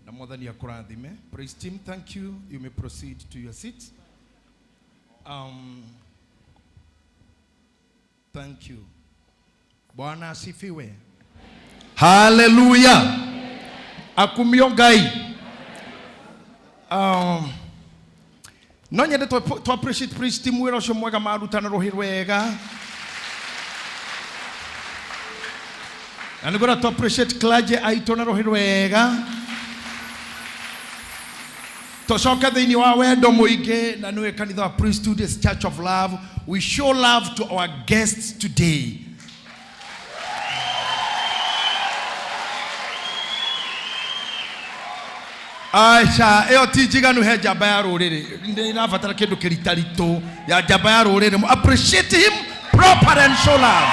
na mwathani akũrathime. Praise team, thank you. You may proceed to your seats. Thank you. Bwana asifiwe. Hallelujah. Akumio Ngai. No nyende to appreciate praise team wĩra ũcio mwega maruta na rũhĩ rwega. Na nĩngwenda to appreciate clergy aitũ na rũhĩ rwega. Tũcoke thĩinĩ wa wendo mũingĩ na nĩwe kanitha wa Priesthood is Church of Love. We show love to our guests today. Aca, ĩyo ti njiganu he njamba ya rũrĩrĩ. Nĩ ĩrabatara kĩndũ kĩritaritũ ya njamba ya rũrĩrĩ. Appreciate him proper and show love.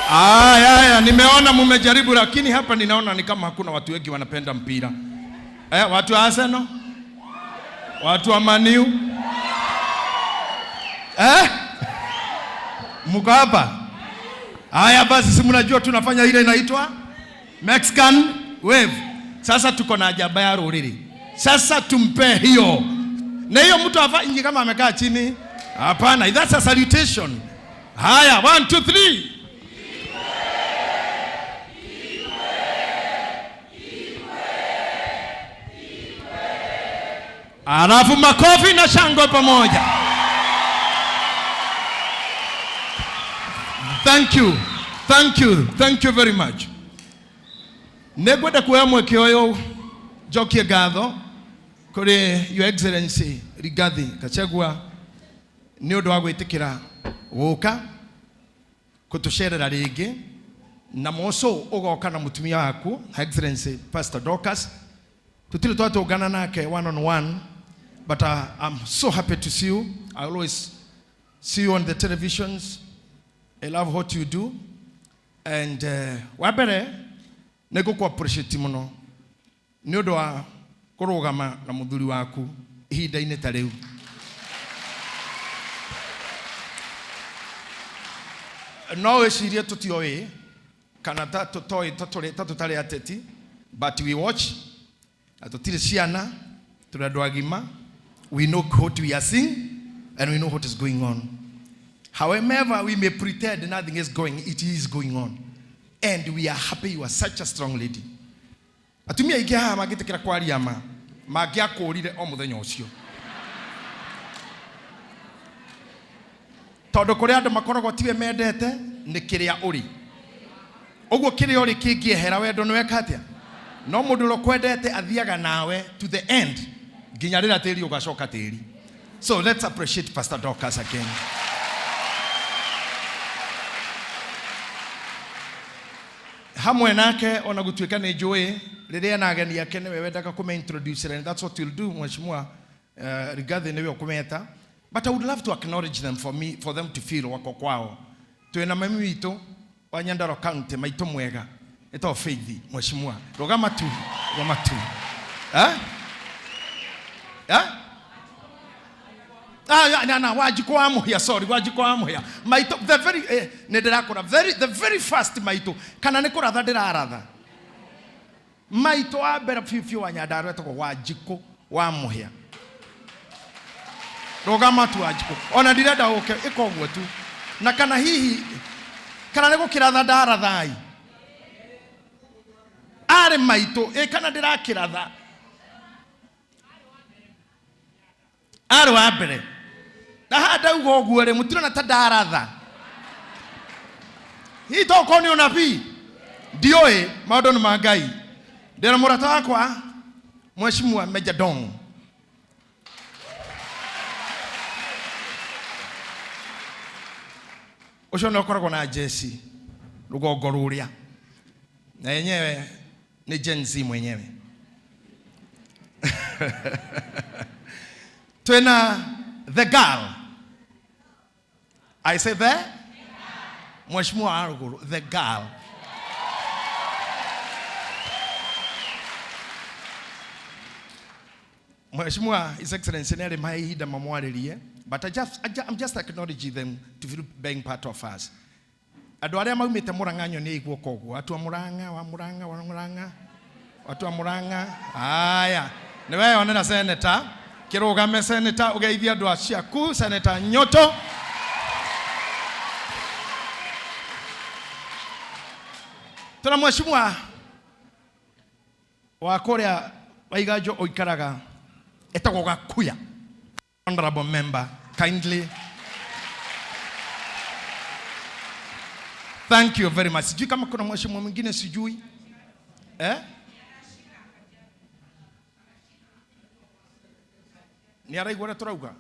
Aya, aya, nimeona mumejaribu, lakini hapa ninaona ni kama hakuna watu wengi wanapenda mpira. Watu wa Arsenal? Watu wa Man U? Mko hapa? Haya basi, si mnajua tunafanya ile inaitwa Mexican wave. Sasa tuko na ajaba ya rũrĩrĩ. Sasa tumpe hiyo. Na hiyo mtu afanye kama amekaa chini. Hapana, that's a salutation. Haya, 1 2 3. Alafu makofi na shangwe pamoja. Thank you. Thank you. Thank you very much. Negwenda kuoya mweke ũyũ njokie ngatho kũrĩ Your Excellency Rigathi Gachagua nĩ ũndũ wa gwĩtĩkĩra gũka kũtũcerera rĩngĩ, na moco ũgoka na mũtumia waku Her Excellency Pastor Dorcas. Tutire twatũngana nake one on one, but I'm so happy to see you. I always see you on the televisions. I love what you do. And wa mbere nĩ ngũkũ appreciate mũno nĩ ũndũ wa kũrũgama na mũthuri waku ihinda-inĩ ta rĩu. No wĩcirie tũtioĩ kana ta tũtoĩ ta tũrĩ ta tũtarĩ ateti, but we watch. Na tũtirĩ ciana, tũrĩ andũ agima. We know what we are seeing and we know what is going on. However we may pretend nothing is going, it is going on. And we are happy you are such a strong lady. Atumia aingĩ haha mangĩtĩkĩra kwaria ma, mangĩakũrire o mũthenya ũcio. Tondũ kũrĩ andũ makoragwo tiwe mendete, nĩ kĩrĩa ũrĩ. Ũguo kĩrĩa ũrĩ kĩngĩehera wendo nĩ weka atĩa? No mũndũ ũrĩa ũkwendete athiaga nawe to the end, nginya rĩrĩa tĩri ũgacoka tĩri. So let's appreciate Pastor Dorcas again. Hamwe nake ona gutuika nĩ njũĩ rĩrĩa na ageni ake nĩwe wendaga kũme introduce, and that's what you'll do mheshimiwa, Rigathi nĩwe ũkũmeta, but I would love to acknowledge them for me, for them to feel wako kwao. Twĩna mami witũ wa Nyandarua County, maitũ mwega ĩtagwo Faith mheshimiwa, rũgama tu, rũgama tu. Ah, na, na, Wanjikũ wa Mũhĩa, sorry, Wanjikũ wa Mũhĩa. Maitũ, the very, nĩ ndĩrakũra, very, the very first maitũ, kana nĩ kũratha ndĩraratha. Maitũ wa mbere biũ biũ wa Nyandarua etagwo Wanjikũ wa Mũhĩa. Rũgama tu Wanjikũ, ona ndirenda ũke, ĩka ũguo tu. Na kana hihi kana nĩ gũkĩratha ndarathai arĩ maitũ ĩ kana ndĩrakĩratha arĩ wa mbere na haha ndauga ũguo rĩ mũtirona ta ndaratha hihi tokorwo nĩ ũnabii ndiũĩ maũndũ nĩ ma Ngai. Ndĩna mũrata wakwa Mheshimiwa Major Dong. Ũcio nĩ ũkoragwo na jeci rũgongo rũrĩa na yenyewe nĩ Gen Z mwenyewe. Twĩna the girl. I say the Mheshimiwa wa rũgũrũ, the girl. Mheshimiwa His Excellency nĩ arĩ mahe ihinda mamwarĩrie, but I'm just acknowledging them to feel being part of us. Andũ arĩa maumĩte Murang'a nyonie guoko ũguo. Watu wa Murang'a, wa Murang'a, wa Murang'a, watu wa Murang'a. Haya, nĩ weyonera senator, kĩrũgame senator, ũgeithie andũ aciaku, Senator Nyoto. Tuna mheshimiwa wa kũrĩa Waiganjo ũikaraga etagwo Gakuya. Honorable member, kindly. Thank you very much. Sijui kama kuna mheshimiwa mwingine sijui. Eh? Ni araigua ũrĩa tũrauga?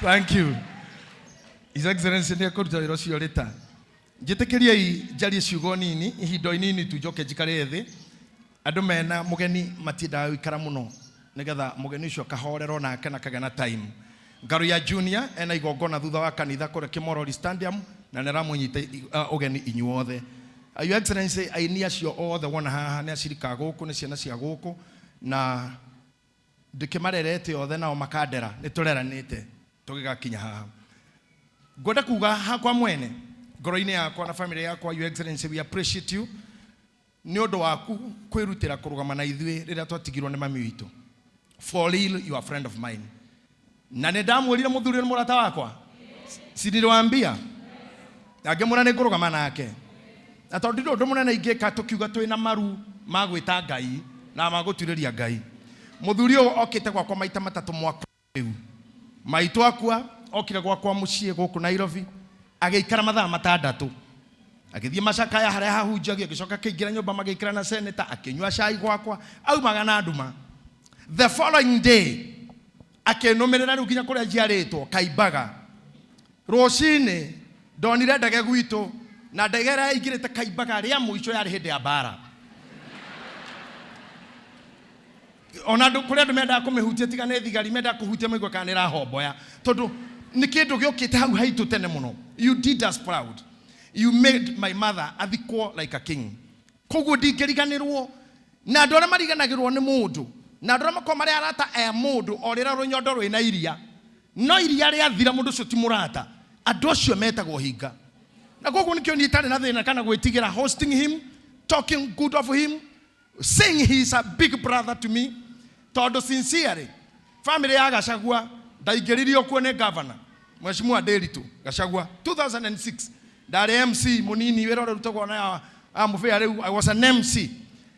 Thank you. His Excellency nĩ ekũruta wĩra ũcio rĩta. Njĩtĩkĩriei njarie ciugo nini, ihinda inini tu njoke njikare thĩ. Andũ mena mũgeni matiendaga gũikara mũno nĩgetha mũgeni ũcio akahorerwo nake na akagĩa na time. Ngaruiya Junior ena igongona thutha wa kanitha kũrĩa Kĩmorori Stadium na nĩ aramũnyita ũgeni inyuothe. Your Excellency, aini acio othe wona haha nĩ acirika a gũkũ, nĩ ciana cia gũkũ na ndĩkĩmarerete othe nao makandera, nĩ tũreranĩte tũgĩgakinya haha. Ngwenda kuga hakwa mwene ngoro-inĩ yakwa na family yakwa, Your Excellency, we appreciate you nĩ ũndũ waku kwĩrutĩra kũrũgama na ithuĩ rĩrĩa twatigirwo nĩ mami witũ. For real, you are a friend of mine. Na nĩ ndamwĩrire mũthuri nĩ mũrata wakwa, si niliwaambia? Na ngĩmwĩra nĩ ngũrũgama nake. Na tondũ ndirĩ ũndũ mũnene ingĩka tũkiuga twĩna maru ma gwĩta Ngai na ma gũturĩria Ngai. Mũthuri ũyũ okĩte gwakwa maita matatũ mwaka rĩu. Maitũ akua, okire gwakwa mũciĩ gũkũ Nairobi, agĩikara mathaa matandatũ. Agĩthiĩ macakaya harĩa hahunjagio, agĩcoka akĩingĩra nyũmba magĩikara na senator, akĩnyua cai gwakwa, aumaga na nduma. The following day, akĩnũmĩrĩra rĩu nginya kũrĩa njiarĩtwo, Kaimbaga. Rũcinĩ, ndonire ndege gwitũ, na ndege ĩrĩa yaingĩrĩte Kaimbaga rĩa mũico yarĩ hĩndĩ ya mbara. Ona andũ, kũrĩ andũ mendaga kũmĩhutia tiga nĩ thigari, mendaga kũhutia maigua kana nĩ ĩrahomboya. Tondũ nĩ kĩndũ gĩũkĩte hau haitũ tene mũno. You did us proud. You made my mother athikwo like a king. Koguo ndingĩriganĩrwo. Na andũ arĩa mariganagĩrwo nĩ mũndũ, na andũ arĩa makoragwo marĩ arata a mũndũ o rĩrĩa rũnyondo rwĩna iria, no iria rĩathira mũndũ ũcio ti mũrata, andũ acio metagwo hinga. Na koguo nĩkĩo niĩ itarĩ na thĩna kana gwĩtigĩra hosting him, talking good of him, saying he is a big brother to me, tondũ sincerely family ya Gachagua ndaingĩririo kuo nĩ governor Mheshimiwa Ndiritu Gachagua 2006. Ndarĩ MC mũnini, wĩra ũrĩa ũrutagwo na amũbĩa rĩu, I was an MC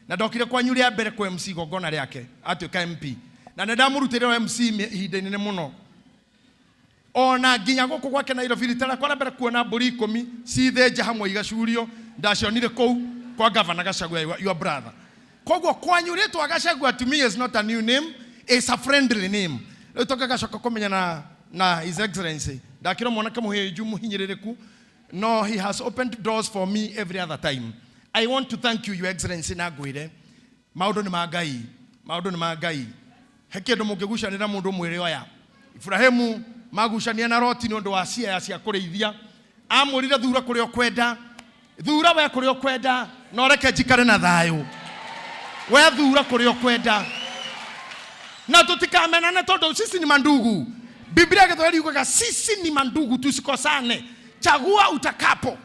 na ndokire kwanyu rĩa mbere kwa MC igongona rĩake atuĩka MP, na nĩ ndamũrutĩire MC ihinda inene mũno ona nginya gũkũ gwake Nairobi. Rita rĩakwa rĩa mbere kuona mbũri ikũmi cithĩnja hamwe igacurio ndacionire kũu kwa Governor Gachagua, your brother. Koguo kwanyu rĩtwa Gachagua to me is not a new name, it's a friendly name. Rĩu tũngĩgacoka kũmenyana na His Excellency, ndakĩrwo mwanake mũhĩnju mũhinyĩrĩrĩku, no he has opened doors for me every other time. I want to thank you, Your Excellency, na ngwĩre maũndũ nĩ ma Ngai, maũndũ nĩ ma Ngai. He kĩndũ mũngĩgucanĩra mũndũ mwĩrĩ oya. Ibrahimu magucania na Loti nĩ ũndũ wa ciea cia kũrĩithia, amwĩrire thura kũrĩa ũkwenda, thura we kũrĩa ũkwenda, na ũreke njikare na thayũ. We thura kũrĩa ũkwenda, na tũtikamenane tondũ sisi ni mandugu. Biblia ya Gĩthweri yugaga sisi ni mandugu, tusikosane. Chagua utakapo.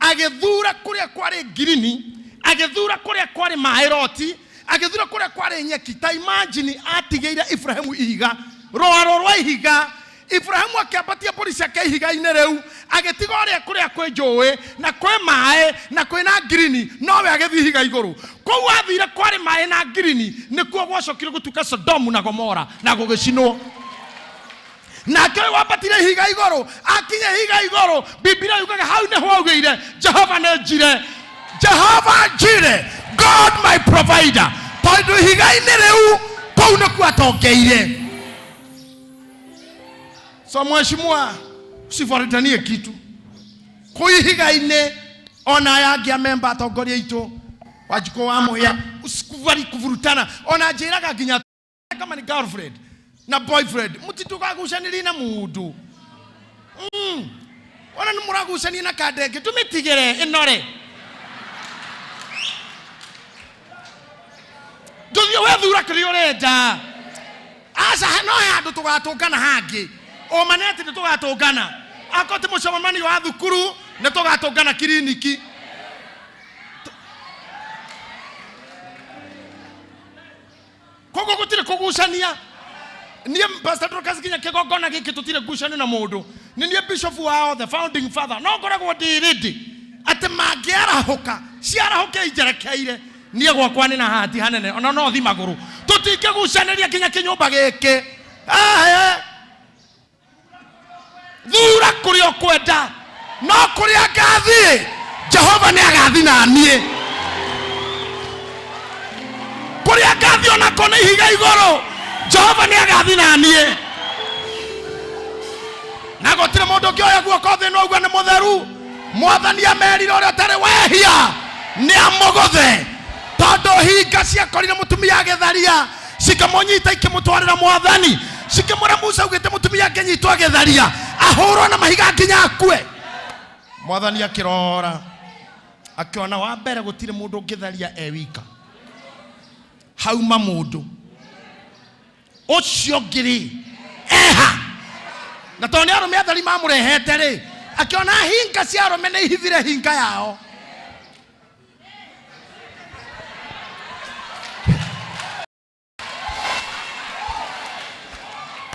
Agĩthura kũrĩa kwarĩ ngirini, agĩthura kũrĩa kwarĩ maĩ roti, agĩthura kũrĩa kwarĩ nyeki. Ta imagine atigĩire Ibrahimu ihiga, rwaro rwa ihiga. Ibrahimu akĩambatia mbũri ciake ihiga-inĩ rĩu, agĩtiga ũrĩa kũrĩa kwĩ njũĩ na kwĩ maĩ na kwĩ na ngirini, nowe agĩthiĩ ihiga igũrũ. Kũu athire kwarĩ maĩ na ngirini, nĩkuo gwacokire gũtuĩka Sodomu na Gomora na gũgĩcinwo. Nake ũyũ wambatire ihiga igũrũ, akinya ihiga igũrũ, Biblia yugaga hau nĩho augĩire Jehova nĩ Njire, Jehova Njire, God my provider. Tondũ ihiga-inĩ rĩu kũu nĩkuo atongeire. So mheshimiwa, usifuatanie kitu kũu ihiga-inĩ. Ona aya angĩ a memba atongoria aitũ Wanjikũ wa Mũhĩa, usikubali kuvurutana. Ona njĩraga nginya kama ni girlfriend na boyfriend, mũtitukagucanĩrie na mũndũ. Ona nĩ mũragucania na kandenge, tũmĩtigĩre ĩnore. Ndũthiĩ wethura kĩrĩa ũrenda. Aca, no he handũ tũgatũngana hangĩ. Ũma nĩ atĩ nĩ tũgatũngana. Akorwo ti mũcemanio wa thukuru, nĩ tũgatũngana kiriniki. Koguo gũtirĩ kũgucania. Niĩ Pastor Dorcas nginya kĩgongona gĩkĩ tũtirĩ ngucanio na mũndũ. Nĩ niĩ bishop wao, the founding father. No ngoragwo ndĩ ready atĩ mangĩarahũka, ciarahũke injerekeire. Niĩ gwakwa nĩ na hati hanene, ona no thi magũrũ. Tũtingĩgucanĩria nginya kĩnyũmba gĩkĩ. Ahe. Thura kũrĩa ũkwenda, no kũrĩa ngathiĩ, Jehova nĩ agathiĩ na niĩ. Kũrĩa ngathiĩ onako nĩ ihiga igũrũ, Jehova nĩ agathiĩ na niĩ. Na gũtirĩ mũndũ ũngĩoya guoko thĩ no auga nĩ mũtheru. Mwathani amerire ũrĩa ũtarĩ wehia nĩ amũgũthe, tondũ hinga ciakorire mũtumia agĩtharia, cikĩmũnyita ikĩmũtwarĩra mwathani, cikĩmwĩra Musa augĩte mũtumia angĩnyitwo agĩtharia ahũrwo na mahiga nginya akue. Mwathani akĩrora akĩona wa mbere gũtirĩ mũndũ ũngĩtharia e wika, hauma mũndũ ũcio ũngĩ rĩ eha. Na tondũ nĩ arũme atheri mamũrehete rĩ, akĩona hinga cia arũme nĩ ihithire hinga yao.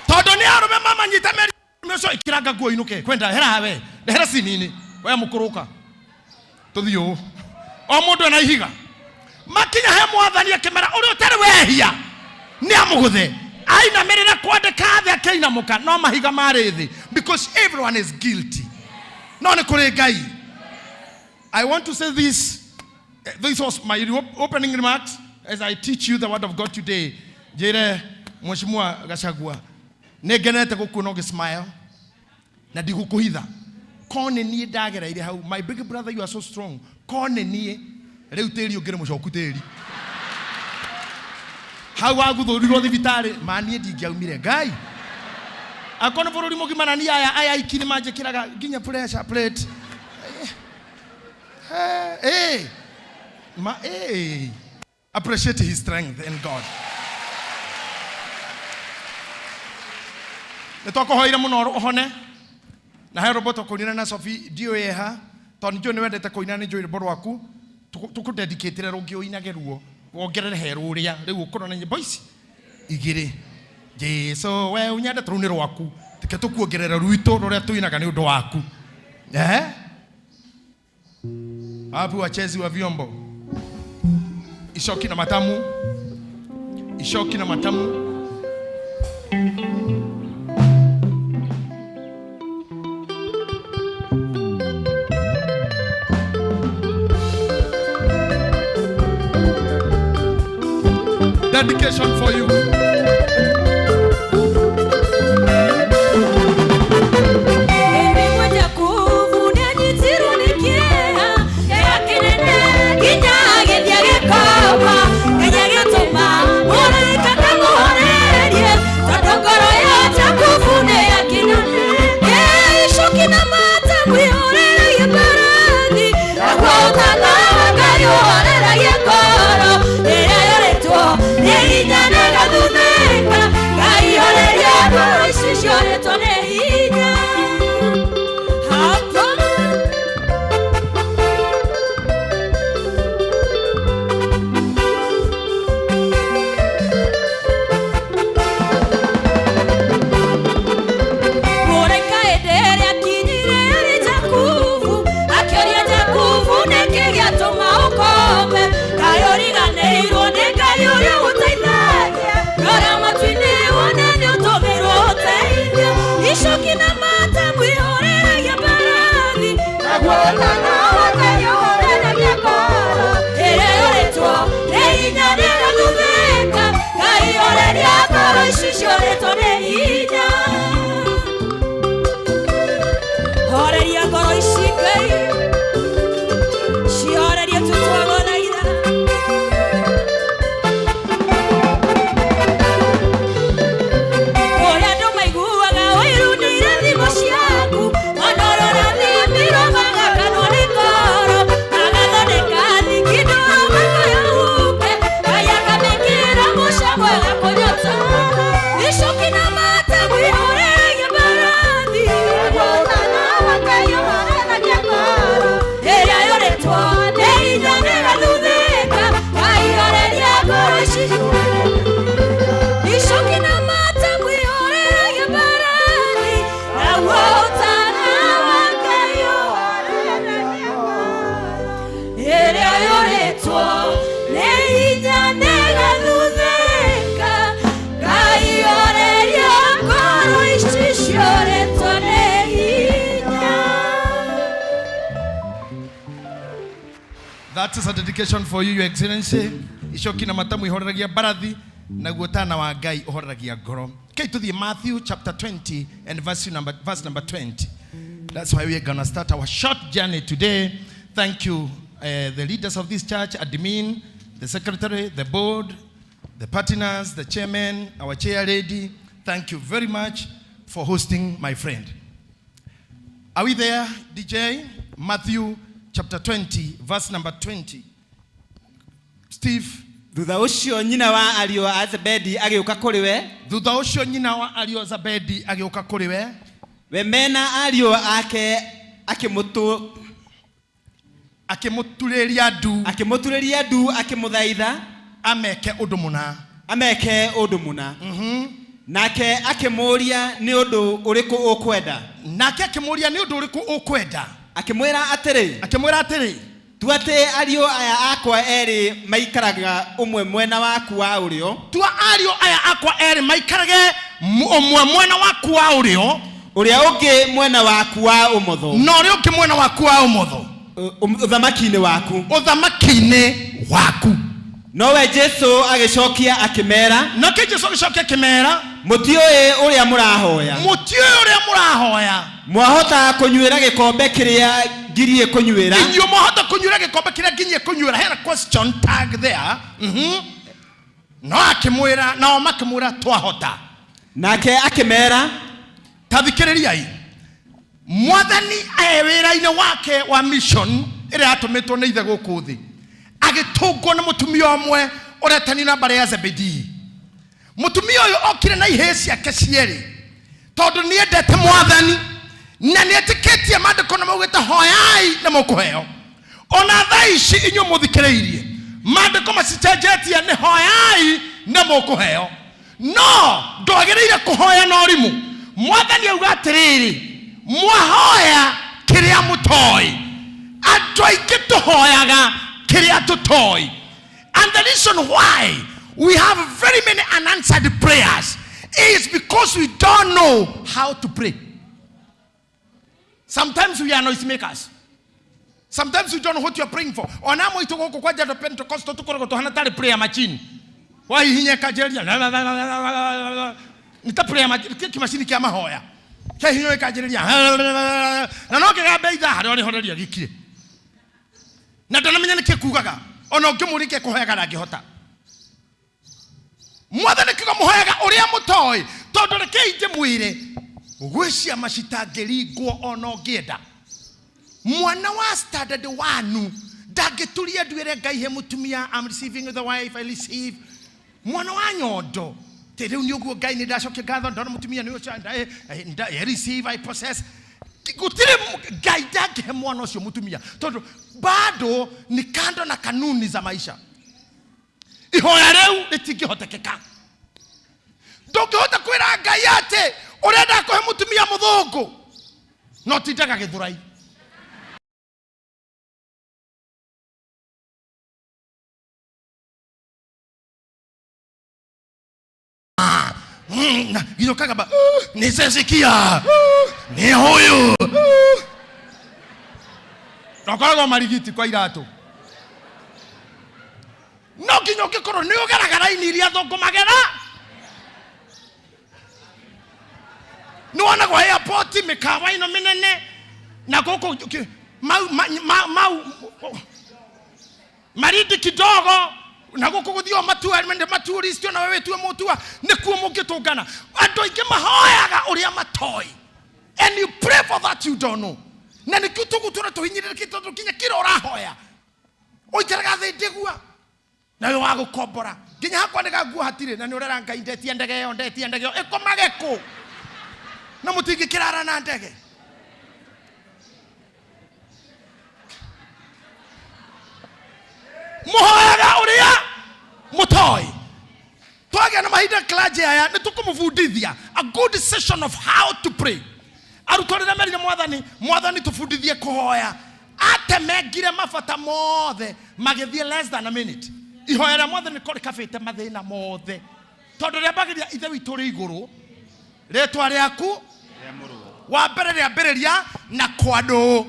Tondũ nĩ arũme mamanyita meri ũcio, ĩkĩranga nguo inũke kwenda hera we ndehera cinini we mũkũrũka tũthiĩ ũũ o mũndũ ena ihiga. Makinya he mwathani akĩmera ũrĩa ũtarĩ wehia nĩ amũgũthe. Ainamĩrĩra kwandĩka thĩ akĩinamũka, no mahiga marĩ thĩ, because everyone is guilty. No nĩ kũrĩ Ngai. I want to say this. This was my opening remarks as I teach you the word of God today. Njĩre Mheshimiwa Gachagua, nĩ ngenete gũkuona ũgĩ smile na ndigũkũhitha. Ko nĩ niĩ ndagereire hau, my big brother, you are so strong. Ko nĩ niĩ rĩu tĩri ũngĩrĩ mũcoku tĩri hau waguthũrirwo thibitarĩ, ma niĩ ndingĩaumire. Ngai akorwo nĩ bũrũri mũgima na niĩ aya aya aiki nĩ manjĩkĩraga nginya pressure plate. Ma, appreciate his strength in God. Nĩ twakũhoire mũno ũhone na he rwĩmbo tũkũinĩra na Sophie ndiũĩ eha, tondũ nĩ njũĩ nĩ wendete kũina, nĩ njũĩ rwĩmbo rwaku tũkũdedicatĩre rũngĩ ũinage ruo wongerere he rũrĩa rĩu ũkorwo na nyĩmbo ici igĩrĩ. Jesu we ũnyendete, rũu nĩ rwaku, reke tũkuongerere rwitũ rũrĩa tũinaga nĩ ũndũ waku. Wapi wachezi wa vyombo? Icoki na matamu, icoki na matamu. Dedication for you. Nĩ ici ciorĩtwo nĩ hinya. Horeria ngoro ici Ngai, cihorerie tu twagũthaitha. Kũrĩa andũ maiguaga ũiru nĩ irathimo ciaku, ona ũrarathimirwo magakanwo nĩ ngoro, magathondeka thingino makahuke, Ngai akamekĩra mũcamo agakũnyota. Icoki na mata mwĩhũrĩrie mbarathi, ĩrĩa yũrĩtwo nĩ hinya nĩgathuthĩka, Ngai horeria ngoro ici. Icoki na mata mwĩhũrĩrie mbarathi, naguo ũtana wa Ngai ũhoreragia ĩrĩa yũrĩtwo nĩ hinya nĩgathuthĩka, Ngai horeria ngoro ici ciũrĩtwo nĩ hinya. That is a dedication for you, Your Excellency. Icoki na matamu ihoreragia mbarathi naguo tana wa Ngai ũhoreragia ngoro. Okay, to the Matthew chapter 20 and verse number 20. That's why we are gonna start our short journey today. Thank you, the leaders of this church, admin, the secretary, the board, the partners, the chairman, our chair lady. Thank you very much for hosting my friend. Are we there, DJ? Matthew chapter 20, verse number 20. Steve. Thutha ũcio nyina wa ariũ a Zebedi agĩũka kũrĩ we. Thutha ũcio nyina wa ariũ a Zebedi agĩũka kũrĩ we. We mena ariũ ake akĩmũturĩria ndu. Akĩmũturĩria ndu akĩmũthaitha ameke ũndũ mũna. Ameke ũndũ mũna. Nake akĩmũũria nĩ ũndũ ũrĩkũ ũkwenda. Nake akĩmũũria nĩ ũndũ ũrĩkũ ũkwenda. Akĩmwĩra atĩrĩ. Akĩmwĩra atĩrĩ. Tua atĩ ariũ aya akwa erĩ maikaraga ũmwe mwena waku wa ũrĩo. Tua ariũ aya akwa erĩ maikarage ũmwe mwena waku wa ũrĩo. Ũrĩa ũngĩ mwena waku wa ũmotho. Na ũrĩa ũngĩ mwena waku wa ũmotho. Ũthamaki-inĩ waku. Ũthamaki-inĩ waku. Nowe Jesu agĩcokia akĩmera. Nake Jesu agĩcokia akĩmera. Mũtiũĩ ũrĩa mũrahoya. Mũtiũĩ ũrĩa mũrahoya. Mwahota kũnyuĩra gĩkombe kĩrĩa ngirie kũnyuĩra. Inyuĩ mwahota kũnyuĩra gĩkombe kĩrĩa nginyie kũnyuĩra. Hena question tag there. No akĩmwĩra, nao makĩmwĩra twahota. Nake akĩmera. Ta thikĩrĩriai. Mwathani e wĩra-inĩ wake wa mission ĩrĩa atũmĩtwo nĩ ithe gũkũ thĩ. Agĩtũngwo nĩ mũtumia ũmwe ũretanio na mbarĩ ya Zebedii. Mũtumia ũyũ okire na ihĩĩ ciake cierĩ tondũ nĩendete mwathani na nĩetĩkĩtie maandĩko na maugĩte hoyai na mũkũheo. Ona thaa ici inyuĩ mũthikĩrĩirie maandĩko macicenjetie nĩ hoyai na mũkũheo. No ndwagĩrĩire kũhoya na ũrimũ. Mwathani auga atĩrĩrĩ, mwahoya kĩrĩa mũtoĩ. Andũ aingĩ tũhoyaga kĩrĩa tũtoĩ. And the reason why we have very many unanswered prayers is because we don't know how to pray. Sometimes we are noise makers. Sometimes we don't know what you are praying for. Ona mwitu gũkũ kwa Jado Pentecostal tũkoragwo tũhana tarĩ prayer machine. Wahihinya ĩkanjĩrĩria, la, la, la, la, la, la, la, la. Nĩ ta prayer machine, kĩmacini kĩa mahoya. Kĩahihinywo ĩkanjĩrĩria, la, la, la, la, la. Na no kĩgambe ithaa harĩa ũrĩhoreria gĩkire. Na ndanamenya nĩkĩ kugaga. Ona ũngĩmũũria kĩ kũhoyaga ndangĩhota. Mwathani kiuga mũhoyaga ũrĩa mũtoĩ, tondũ rekei ndĩmwĩre, gwĩ ciama citangĩringwo ona ũngĩenda. Mwana wa standard 1 ndangĩturia nduĩre Ngai he mũtumia, I'm receiving the wife I receive. Mwana wa nyondo te rĩu nĩ ũguo Ngai nĩ ndacokia ngatho ndona mũtumia nĩ ũcio, I receive, I possess. Gũtirĩ Ngai ndangĩhe mwana ũcio mũtumia tondũ bado ni kando na kanuni za maisha. Ihoya rĩu rĩtingĩhotekeka. Ndũngĩhota kwĩra Ngai atĩ ũrenda kũhe mũtumia mũthũngũ no tindaga gĩthũrai. Nginya ũkagamba, nĩcecikia, nĩ ũyũ. Na ũkoragwo marigiti kwa iratũ. No nginya ũngĩkorwo nĩ ũgeraga raini iria athũngũ magera. Nĩ wonagwo airport mĩkawa ĩno mĩnene na gũkũ mau mau marindi kidogo na gũkũ gũthio matua nĩ matourist ona wewe wĩtue mũtua nĩkuo mũngĩtũngana. Andũ aingĩ mahoyaga ũrĩa matoĩ, and you pray for that you don't know, na nĩkĩo tũgũtũra tũhinyĩrĩrĩkĩte tondũ nginya kĩrĩa ũrahoya ũikaraga thĩ ndigua na wĩ wa gũkombora nginya hakwa nĩ ganguo hatirĩ na nĩ ũrera Ngai ndetia ndege ĩyo, ndetia ndege ĩyo ĩkomage kũ na mũtingĩkĩrara na ndege. Mũhoyaga ũrĩa mũtoĩ. Twagĩa na mahinda clergy aya nĩ tũkũmũbundithia a good session of how to pray. Arutwo rĩrĩa merire Mwathani, Mwathani tũbundithie kũhoya, atemengire mabata mothe magĩthiĩ less than a minute. Ihoya rĩa Mwathani rĩkorwo rĩkabĩte mathĩna mothe, tondũ rĩambagĩrĩria Ithe witũ ũrĩ igũrũ, rĩtwa rĩaku wa mbere rĩambĩrĩria na kwandũ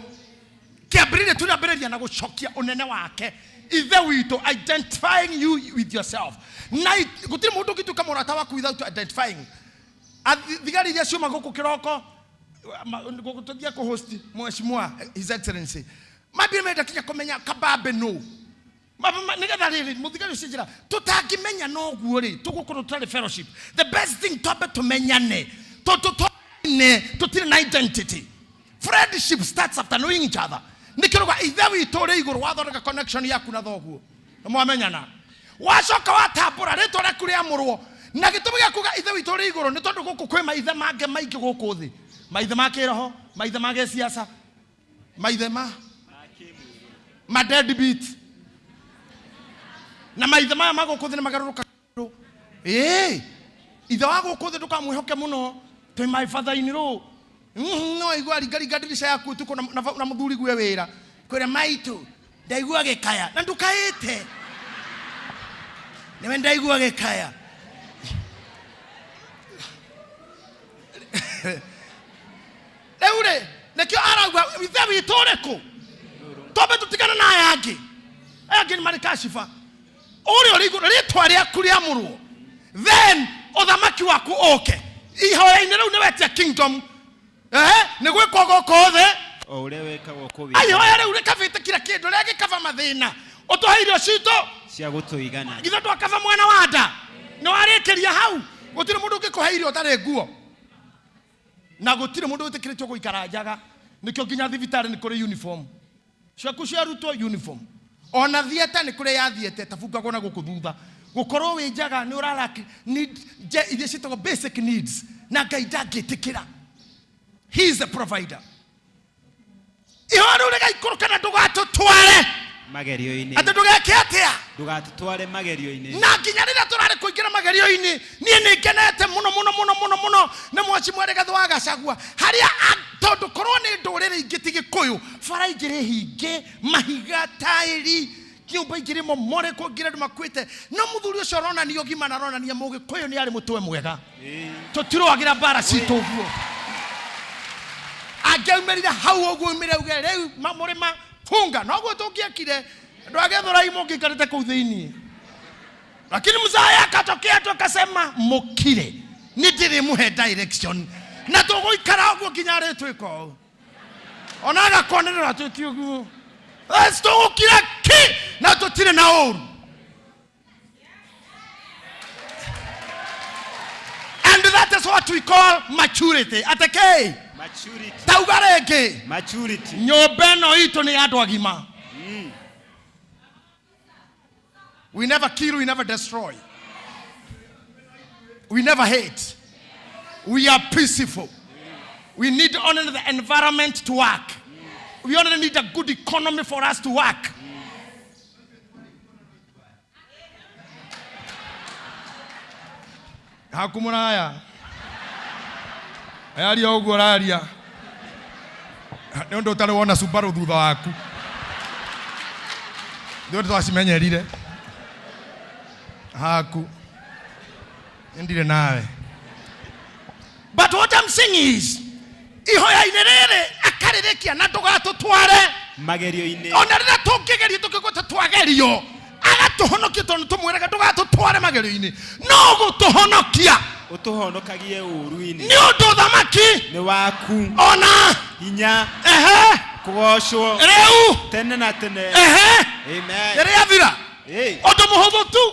kĩambĩrĩria tu rĩambĩrĩria na gũcokia ũnene wake Ithe witũ, identifying you with yourself. Na gũtirĩ mũndũ ũngĩtuĩka mũrata waku without identifying. Thigari iria ciuma gũkũ kĩroko tũthiĩ kũhost mheshimiwa His Excellency, mambire menda kinya kũmenya kabambe nũ. Nĩgetha rĩrĩ mũthigari ũcio njĩra tũtangĩmenya noguo rĩ tũgũkorwo tũtarĩ fellowship. The best thing twambe tũmenyane tondũ tũne tũtirĩ na identity. Friendship starts after knowing each other. Nĩkĩo rauga Ithe witũ ũrĩ igũrũ, wathondeka connection yaku na thoguo na mwamenyana, wacoka watambũra rĩtwa rĩaku rĩamũrwo. Na gĩtũmi gĩa kuga Ithe witũ ũrĩ igũrũ nĩ tondũ gũkũ kwĩ maithe mangĩ maingĩ gũkũ thĩ, maithe ma kĩroho, maithe ma gĩciaca, maithe ma deadbeat, na maithe maya ma gũkũ thĩ nĩ magarũrũkaga. Ĩĩ, ithe wa gũkũ thĩ ndũkamwĩhoke mũno, twĩ my father in law. No igua ringaringa ndirica yaku ũtukũ na mũthuri gue wĩra kwĩra maitũ ndaigua gĩkaya na ndũkaĩte nĩwe ndaigua gĩkaya. Rĩu rĩ nĩkĩo arauga Ithe witũ ũrĩkũ, twambe tũtigane na aya angĩ, aya angĩ nĩ marĩ kashiba. Ũrĩa ũrĩ igũrũ rĩtwa rĩaku rĩamũrwo, then ũthamaki waku ũke. Ihoya-inĩ rĩu nĩ wetia kingdom, nĩ gwĩkwo gũkũ thĩ o ũrĩa wĩkagwo kũu Ihoya rĩu rĩkabĩte kira kĩndũ, rĩa gĩkaba mathĩna, ũtũhe irio citũ cia gũtũigana. Githĩ ndwakaba mwena wa nda nĩ warĩkĩria hau? Gũtirĩ mũndũ ũngĩkũhe irio ũtarĩ nguo, na gũtirĩ mũndũ wĩtĩkĩrĩtio gũikara njaga. Nĩkĩo nginya thibitarĩ nĩ kũrĩ uniform ciaku cia arutwo, uniform ona thieta nĩ kũrĩ ya thiete tabungagwo na gũkũ thutha. Gũkorwo wĩ njaga nĩ ũralack need iria ciĩtagwo basic needs, na Ngai ndangĩtĩkĩra. He is the provider. Ihoya rĩu rĩgaikũrũka na ndũgatũtware magerio-inĩ, atĩ ndũgeke atĩa? Ndũgatũtware magerio-inĩ. Na nginya rĩrĩa tũrarĩ kũingĩra magerio-inĩ, niĩ nĩ ngenete mũno mũno mũno mũno mũno nĩ mheshimiwa Rigathĩ wa Gachagua harĩa tondũ korwo nĩ ndũrĩrĩ ingĩ ti Gĩkũyũ, bara ingĩrĩ hinge, mahiga, taĩri, nyũmba ingĩrĩ momore, kũngĩrĩ andũ makuĩte. No mũthuri ũcio aronania ũgima na aronania Mũgĩkũyũ nĩ arĩ mũtwe mwega. Tũtirũagĩra mbara citũ ũguo. Angĩaumĩrire hau ũguo aumĩre auge rĩu mũrĩma funga, noguo tũngĩekire. Andũ a Gĩthũrai mũngĩikarĩte kũu thĩiniĩ, lakini mzaya akatokea tu akasema mũkire, nĩ ndĩrĩmũhe direction na tũgũikara ũguo nginya arĩtwĩka ũũ. Ona agakonerera twĩti ũguo tũgũkira ki na tũtirĩ na ũru. And that is what we call maturity. Ateke? Maturity. Tauga rĩngĩ. Maturity. Nyũmba ĩno itũ nĩ ya andũ agima. We never kill, we never destroy. We never hate. We are peaceful. We need only the environment to work. We only need a good economy for us to work. Haku mũraya ayaria ũguo ũraria nĩ ũndũ ũtarĩ wona Subaru thutha waku, ithuĩ twacimenyerire haku ndirĩ nawe. But what I'm saying is, ihoya-inĩ rĩrĩ akarĩrĩkia na ndũgatũtware magerio-inĩ, ona rĩrĩa tũngĩgerio tũkĩgweta twagerio. Atũhonokie tondũ tũmwĩraga ndũgatũtware magerio-inĩ, no gũtũhonokia ũtũhonokagie ũũru-inĩ. Nĩ ũndũ ũthamaki nĩ waku, ona hinya, ehe, kũgoocwo rĩu tene na tene. Ehe. Amen. Rĩrĩa thira Ĩĩ. ũndũ mũhũthũ tu,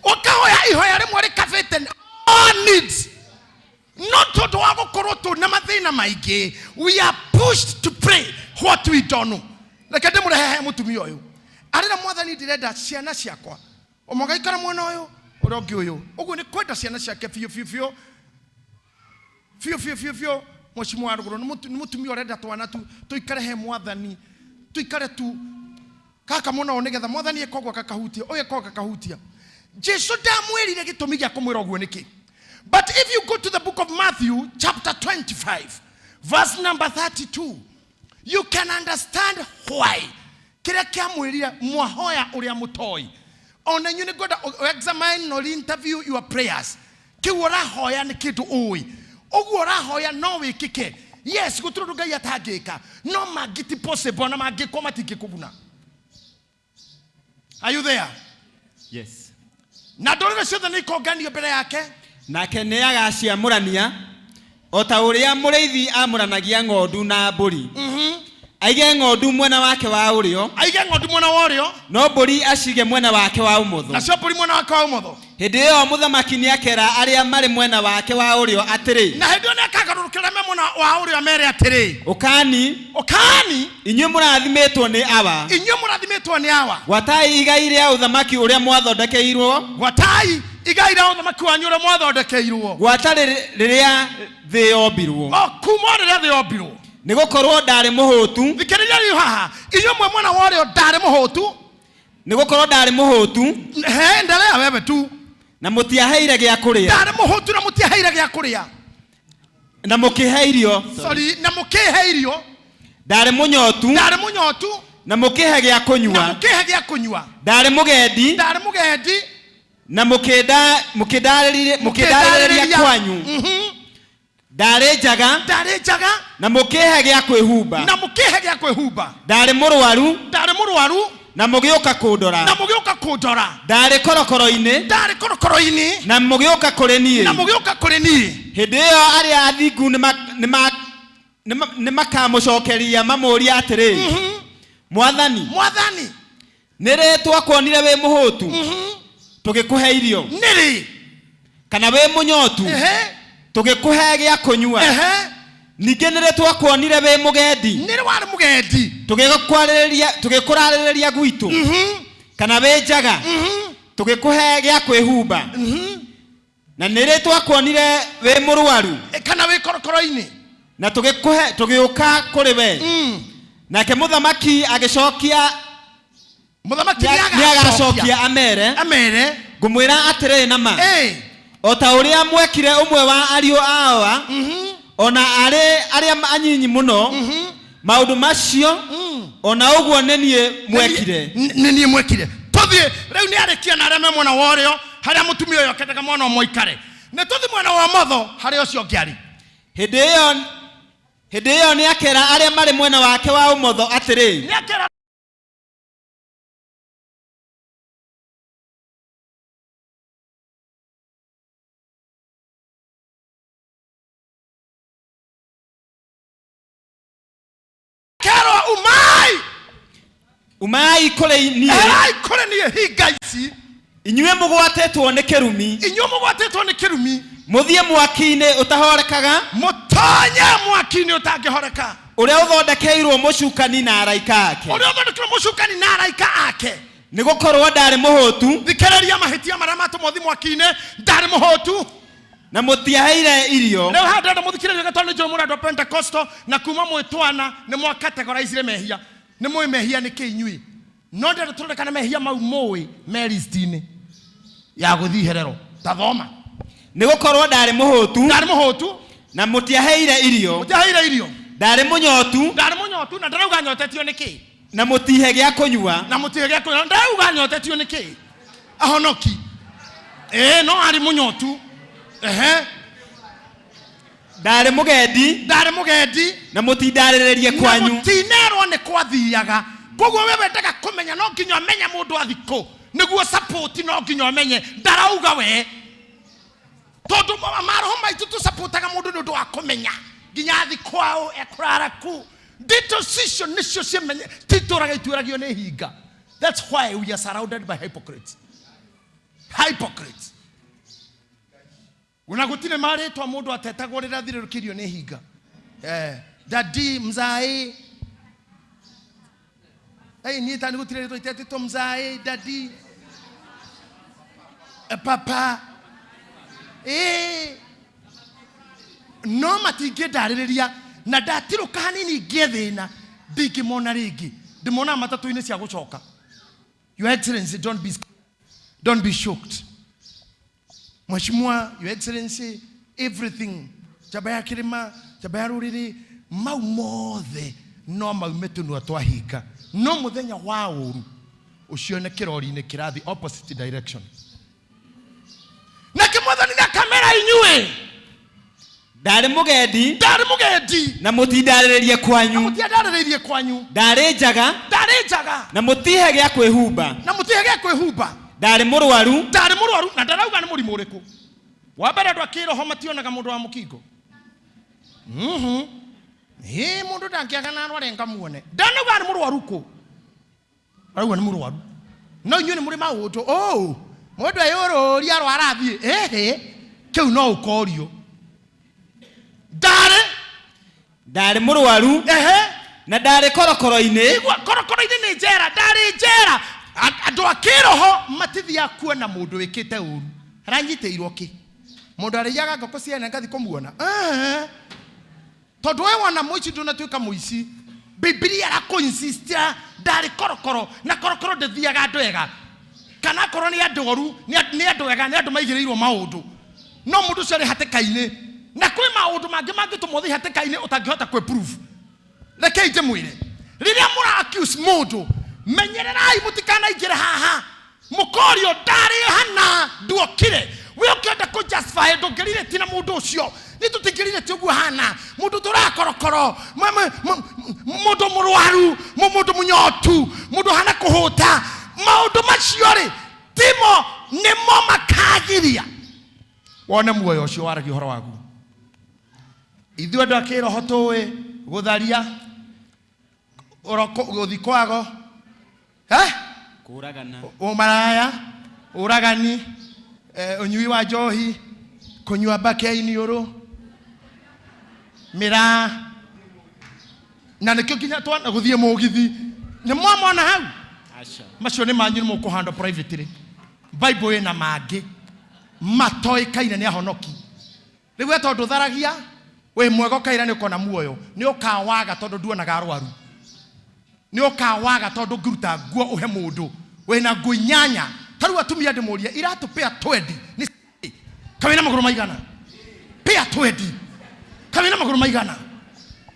ũkahoya ihoya rĩmwe rĩkabĩte all needs, no tondũ wa gũkorwo tũna mathĩna maingĩ, we are pushed to pray what we don't know. Reke ndĩmũrehe he mũtumia ũyũ arĩra, "Mwathani, ndĩrenda ciana ciakwa ũmwe agaikara mwena ũyũ, ũrĩa ũngĩ ũyũ." Ũguo nĩ kwenda ciana ciake biũ biũ biũ biũ biũ biũ biũ. Mheshimiwa wa rũgũrũ nĩ mũtumia ũrenda twana tu tũikare he Mwathani, tũikare tu kaka mũno, nĩgetha Mwathani ĩkogwo gakahutia ũyũ, ĩkogwo gakahutia. Jesu ndamwĩrire gĩtũmi gĩa kũmwĩra ũguo nĩkĩ. But if you go to the book of Matthew chapter 25 verse number 32, you can understand why kĩrĩa kĩamwĩrire, "Mwahoya ũrĩa mũtoĩ." Ona inyuĩ nĩ ngwenda examine or interview your prayers. Kĩu ũrahoya nĩ kĩndũ ũĩ ũguo ũrahoya no wĩkĩke? Yes, gũtirĩ ũndũ Ngai atangĩka, no mangĩ ti possible, na mangĩkwo matingĩkũguna. Are you there? Yes. Na ndũrĩrĩ ciothe nĩ ikonganio mbere yake. Nake nĩ agaciamũrania o ta ũrĩa mũrĩithi amũranagia ng'ondu na mbũri, aige ng'ondu mwena wake wa ũrĩo, aige ng'ondu mwena wa ũrĩo, no mbũri acige mwena wake wa ũmotho. Nacio mbũri mwena wake wa ũmotho. Hĩndĩ ĩyo mũthamaki nĩakera arĩa marĩ mwena wake wa ũrĩo atĩrĩ, Na hĩndĩ ĩyo nĩakagarũrũkĩra me mwena wa ũrĩo amere atĩrĩ, "Ũkani, ũkani, inyuĩ mũrathimĩtwo nĩ Awa, inyuĩ mũrathimĩtwo nĩ Awa, gwatai igai rĩa ũthamaki ũrĩa mwathondekeirwo gwatai igai rĩa ũthamaki wanyu ũrĩa mwathondekeirwo gwata rĩrĩa thĩ yombirwo." O kuma o rĩrĩa thĩ yombirwo. Nĩ gũkorwo ndarĩ mũhũtu, Thikĩrĩria rĩu haha, inyuĩ mwe mwena wa ũrĩo, ndarĩ mũhũtu, nĩ gũkorwo ndarĩ mũhũtu, he endelea wewe tu, na mũtiaheire gĩa kũrĩa, ndarĩ mũhũtu na mũtiaheire gĩa kũrĩa, na mũkĩhe irio, sorry, na mũkĩhe irio, ndarĩ mũnyotu, ndarĩ mũnyotu, na mũkĩhe gĩa na kũnyua, mũkĩhe gĩa kũnyua, ndarĩ mũgendi, ndarĩ mũgendi, na mũkĩndarĩrĩria kwanyu, ndarĩ njaga, ndarĩ njaga, na mũkĩhe gĩa kwĩhumba, na mũkĩhe gĩa kwĩhumba, ndarĩ mũrwaru, ndarĩ mũrwaru, na mũgĩũka kũndora, na mũgĩũka kũndora, ndarĩ korokoro-inĩ, ndarĩ korokoro-inĩ, na mũgĩũka kũrĩ niĩ. Na mũgĩũka kũrĩ niĩ. Hĩndĩ ĩyo arĩa athingu nĩmakamũcokeria mamũũrie atĩrĩ, "Mwathani, Mwathani, nĩ rĩ twakuonire wĩ mũhũtu tũgĩkũhe irio, nĩ rĩ, kana wĩ mũnyotu tũgĩkũhe gĩa kũnyua? Ningĩ nĩ rĩ twakuonire wĩ mũgendi, nĩ rĩ warĩ mũgendi, tũgĩkũrarĩrĩria gwitũ, kana wĩ njaga tũgĩkũhe gĩa kwĩhumba? Na nĩ rĩ twakuonire wĩ mũrwaru, kana wĩ korokoro-inĩ, na tũgĩkũhe tũgĩũka kũrĩ we?" Nake mũthamaki agĩcokia, Mũthamaki nĩagacokia amere, amere, "Ngũmwĩra atĩrĩ na ma, o ta ũrĩa mwekire ũmwe wa ariũ awa, ona arĩ arĩa anyinyi mũno, maũndũ macio, ona ũguo nĩ niĩ mwekire." Nĩ niĩ mwekire. Tũthiĩ rĩu, nĩ arĩkia na arĩa me mwena wa ũrĩo, harĩa mũtumia ũyũ akendaga mwana ũmwe aikare. Nĩ tũthiĩ mwena wa ũmotho, harĩa ũcio ũngĩ arĩ. Hĩndĩ ĩyo nĩakera arĩa marĩ mwena wake wa ũmotho atĩrĩ, Nĩakera kerwo, "Umai, "Umai kũrĩ niĩ, erai kũrĩ niĩ, hinga ici, inyuĩ mũgwatĩtwo nĩ kĩrumi, inyuĩ mũgwatĩtwo nĩ kĩrumi, mũthiĩ mwaki-inĩ ũtahorekaga, mũtonye mwaki-inĩ ũtangĩhoreka, ũrĩa ũthondekeirwo mũcukani na araika ake." Ũrĩa ũthondekeirwo mũcukani na araika ake. Nĩ gũkorwo ndarĩ mũhũtu, Thikĩrĩria mahĩtia marĩa matũmwo thi mwaki-inĩ: ndarĩ mũhũtu, na mũtiaheire irio, Rĩu haha ndĩrenda mũthikĩrĩrie tondũ nĩ njũĩ mũrĩ andũ a Pentecostal, na kuma mwĩ twana nĩ mwakategoraicire mehia, nĩ mũĩ mehia nĩ kĩ inyuĩ, no ndĩrenda tũrore kana mehia mau mũĩ me list-inĩ ya gũthiĩ iherero. Tathoma. Nĩ gũkorwo ndarĩ mũhũtu, ndarĩ mũhũtu, na mũtiaheire irio, mũtiaheire irio, ndarĩ mũnyotu, ndarĩ mũnyotu, na ndarauga nyotetio nĩ kĩ, na mũtihe gĩa kũnyua, na mũtihe gĩa kũnyua, ndarauga nyotetio nĩ kĩ. Ahonoki ĩĩ, no arĩ mũnyotu. Ehe. Ndarĩ mũgendi, ndarĩ mũgendi, na mũtindarĩrĩrie na kwanyu. Mũtinerwo nĩ kwathiaga. Koguo we wendaga kũmenya, no nginya ũmenye mũndũ athikũ. Nĩguo support no nginya ũmenye ndarauga we. Tondũ maroho maitũ tũsupportaga mũndũ nĩ ũndũ wa kũmenya nginya athi kwao ekũrara ku. Ndeto cicio nĩcio cimenye titũraga ituĩragio nĩ hinga. That's why we are surrounded by hypocrites. Hypocrites. Ona gũtirĩ marĩtwa mũndũ atetagwo rĩrĩa athirĩrũkĩirio nĩ hinga. Daddy mzae. Hey, niĩ tani gũtirĩ rĩtwa itetĩtwo mzae, daddy. Papa. No matingĩndarĩrĩria na ndatirũka hanini ngĩe thĩna ndingĩmona rĩngĩ. Ndĩmonaga matatũ-inĩ cia gũcoka. Your Excellency, don't be shocked. Mheshimiwa, Your Excellency, everything, njamba ya kĩrĩma, njamba ya rũrĩrĩ, mau mothe no maume tũnua twahinga. No mũthenya wa ũru ũcione kĩrori-inĩ kĩrathiĩ opposite direction. Nake mwathani na kamera inyuĩ. Ndarĩ mũgendi. Ndarĩ mũgendi. Na mũtindarĩrĩrie kwanyu. Na mũtindarĩrĩrie kwanyu. Ndarĩ njaga. Ndarĩ njaga. Na mũtihe gĩa kwĩhumba. Na mũtihe gĩa kwĩhumba. Ndarĩ mũrwaru. Ndarĩ mũrwaru na ndarauga nĩ mũrimũ ũrĩkũ. Wa mbere andũ a kĩroho mationaga mũndũ wa mũkingo. Ĩ mũndũ ndangĩaga na arware ngamuone. Ndanauga nĩ mũrwaru kũ. Arauga nĩ mũrwaru. No inyuĩ nĩ mũrĩ maũndũ. Oh, mũndũ eyũrũria arwara athiĩ. Ĩhĩ, kĩu no ũkorio. Ndarĩ. Ndarĩ mũrwaru. Ehe. Na ndarĩ korokoro-inĩ. Igua korokoro-inĩ nĩ njera. Ndarĩ njera. Andũ a kĩroho matithiaga kuona mũndũ wĩkĩte ũru. Aranyitĩirwo kĩ? Mũndũ arĩaga ngũkũ ciene ngathiĩ kũmuona. Tondũ we wona mũici ndũnatuĩka mũici. Bibilia ĩrakũ-insistia ndarĩ korokoro na korokoro ndĩthiaga andũ ega. Kana akorwo nĩ andũ oru, nĩ andũ ega, nĩ andũ maigĩrĩirwo maũndũ. No mũndũ ũcio arĩ hatĩka-inĩ. Na kwĩ maũndũ mangĩ mangĩtũma ũthiĩ hatĩka-inĩ ũtangĩhota kwĩ-prove. Rekei ndĩmwĩre, rĩrĩa mũra accuse mũndũ, menyererai mũtikanaingĩre haha. Mũkorio ndarĩ hana nduokire. We ũkĩenda kũ justify ndũngĩrire na mũndũ ũcio. Nĩ tũtingĩrire ti ũguo hana. Mũndũ tũrakorokoro, mũndũ mũrwaru, mũndũ mũnyotu, mũndũ hana kũhũta. Maũndũ macio rĩ, timo nĩmo makagiria wone muoyo ũcio waragia ũhoro waguo. Ithuĩ andũ a kĩroho tũĩ gũtharia, gũthiĩ kwago, Kũragana. Ũmaraya, ũragani, ũnyui wa njohi, kũnyua mbakĩ ya iniũrũ, mĩraa. Na nĩkĩo nginya twana gũthiĩ mũgithi. Nĩ mwamona hau? Aca. Macio nĩ manyu nĩ mũkũhandwo privately. Bible ĩna mangĩ matoĩkaine nĩ ahonoki. Rĩu we tondũ ũtharagia, wĩ mwega ũkaira nĩ ũkona muoyo, nĩ ũkawaga tondũ nduonaga arwaru. Nĩ ũkawaga tondũ ũngĩruta nguo ũhe mũndũ wĩna nguo inyanya. Ta rĩu atumia ndĩmũrie, iratũ pĩa 20 nĩ kawĩna magũrũ maigana? Pĩa 20 kawĩna magũrũ maigana?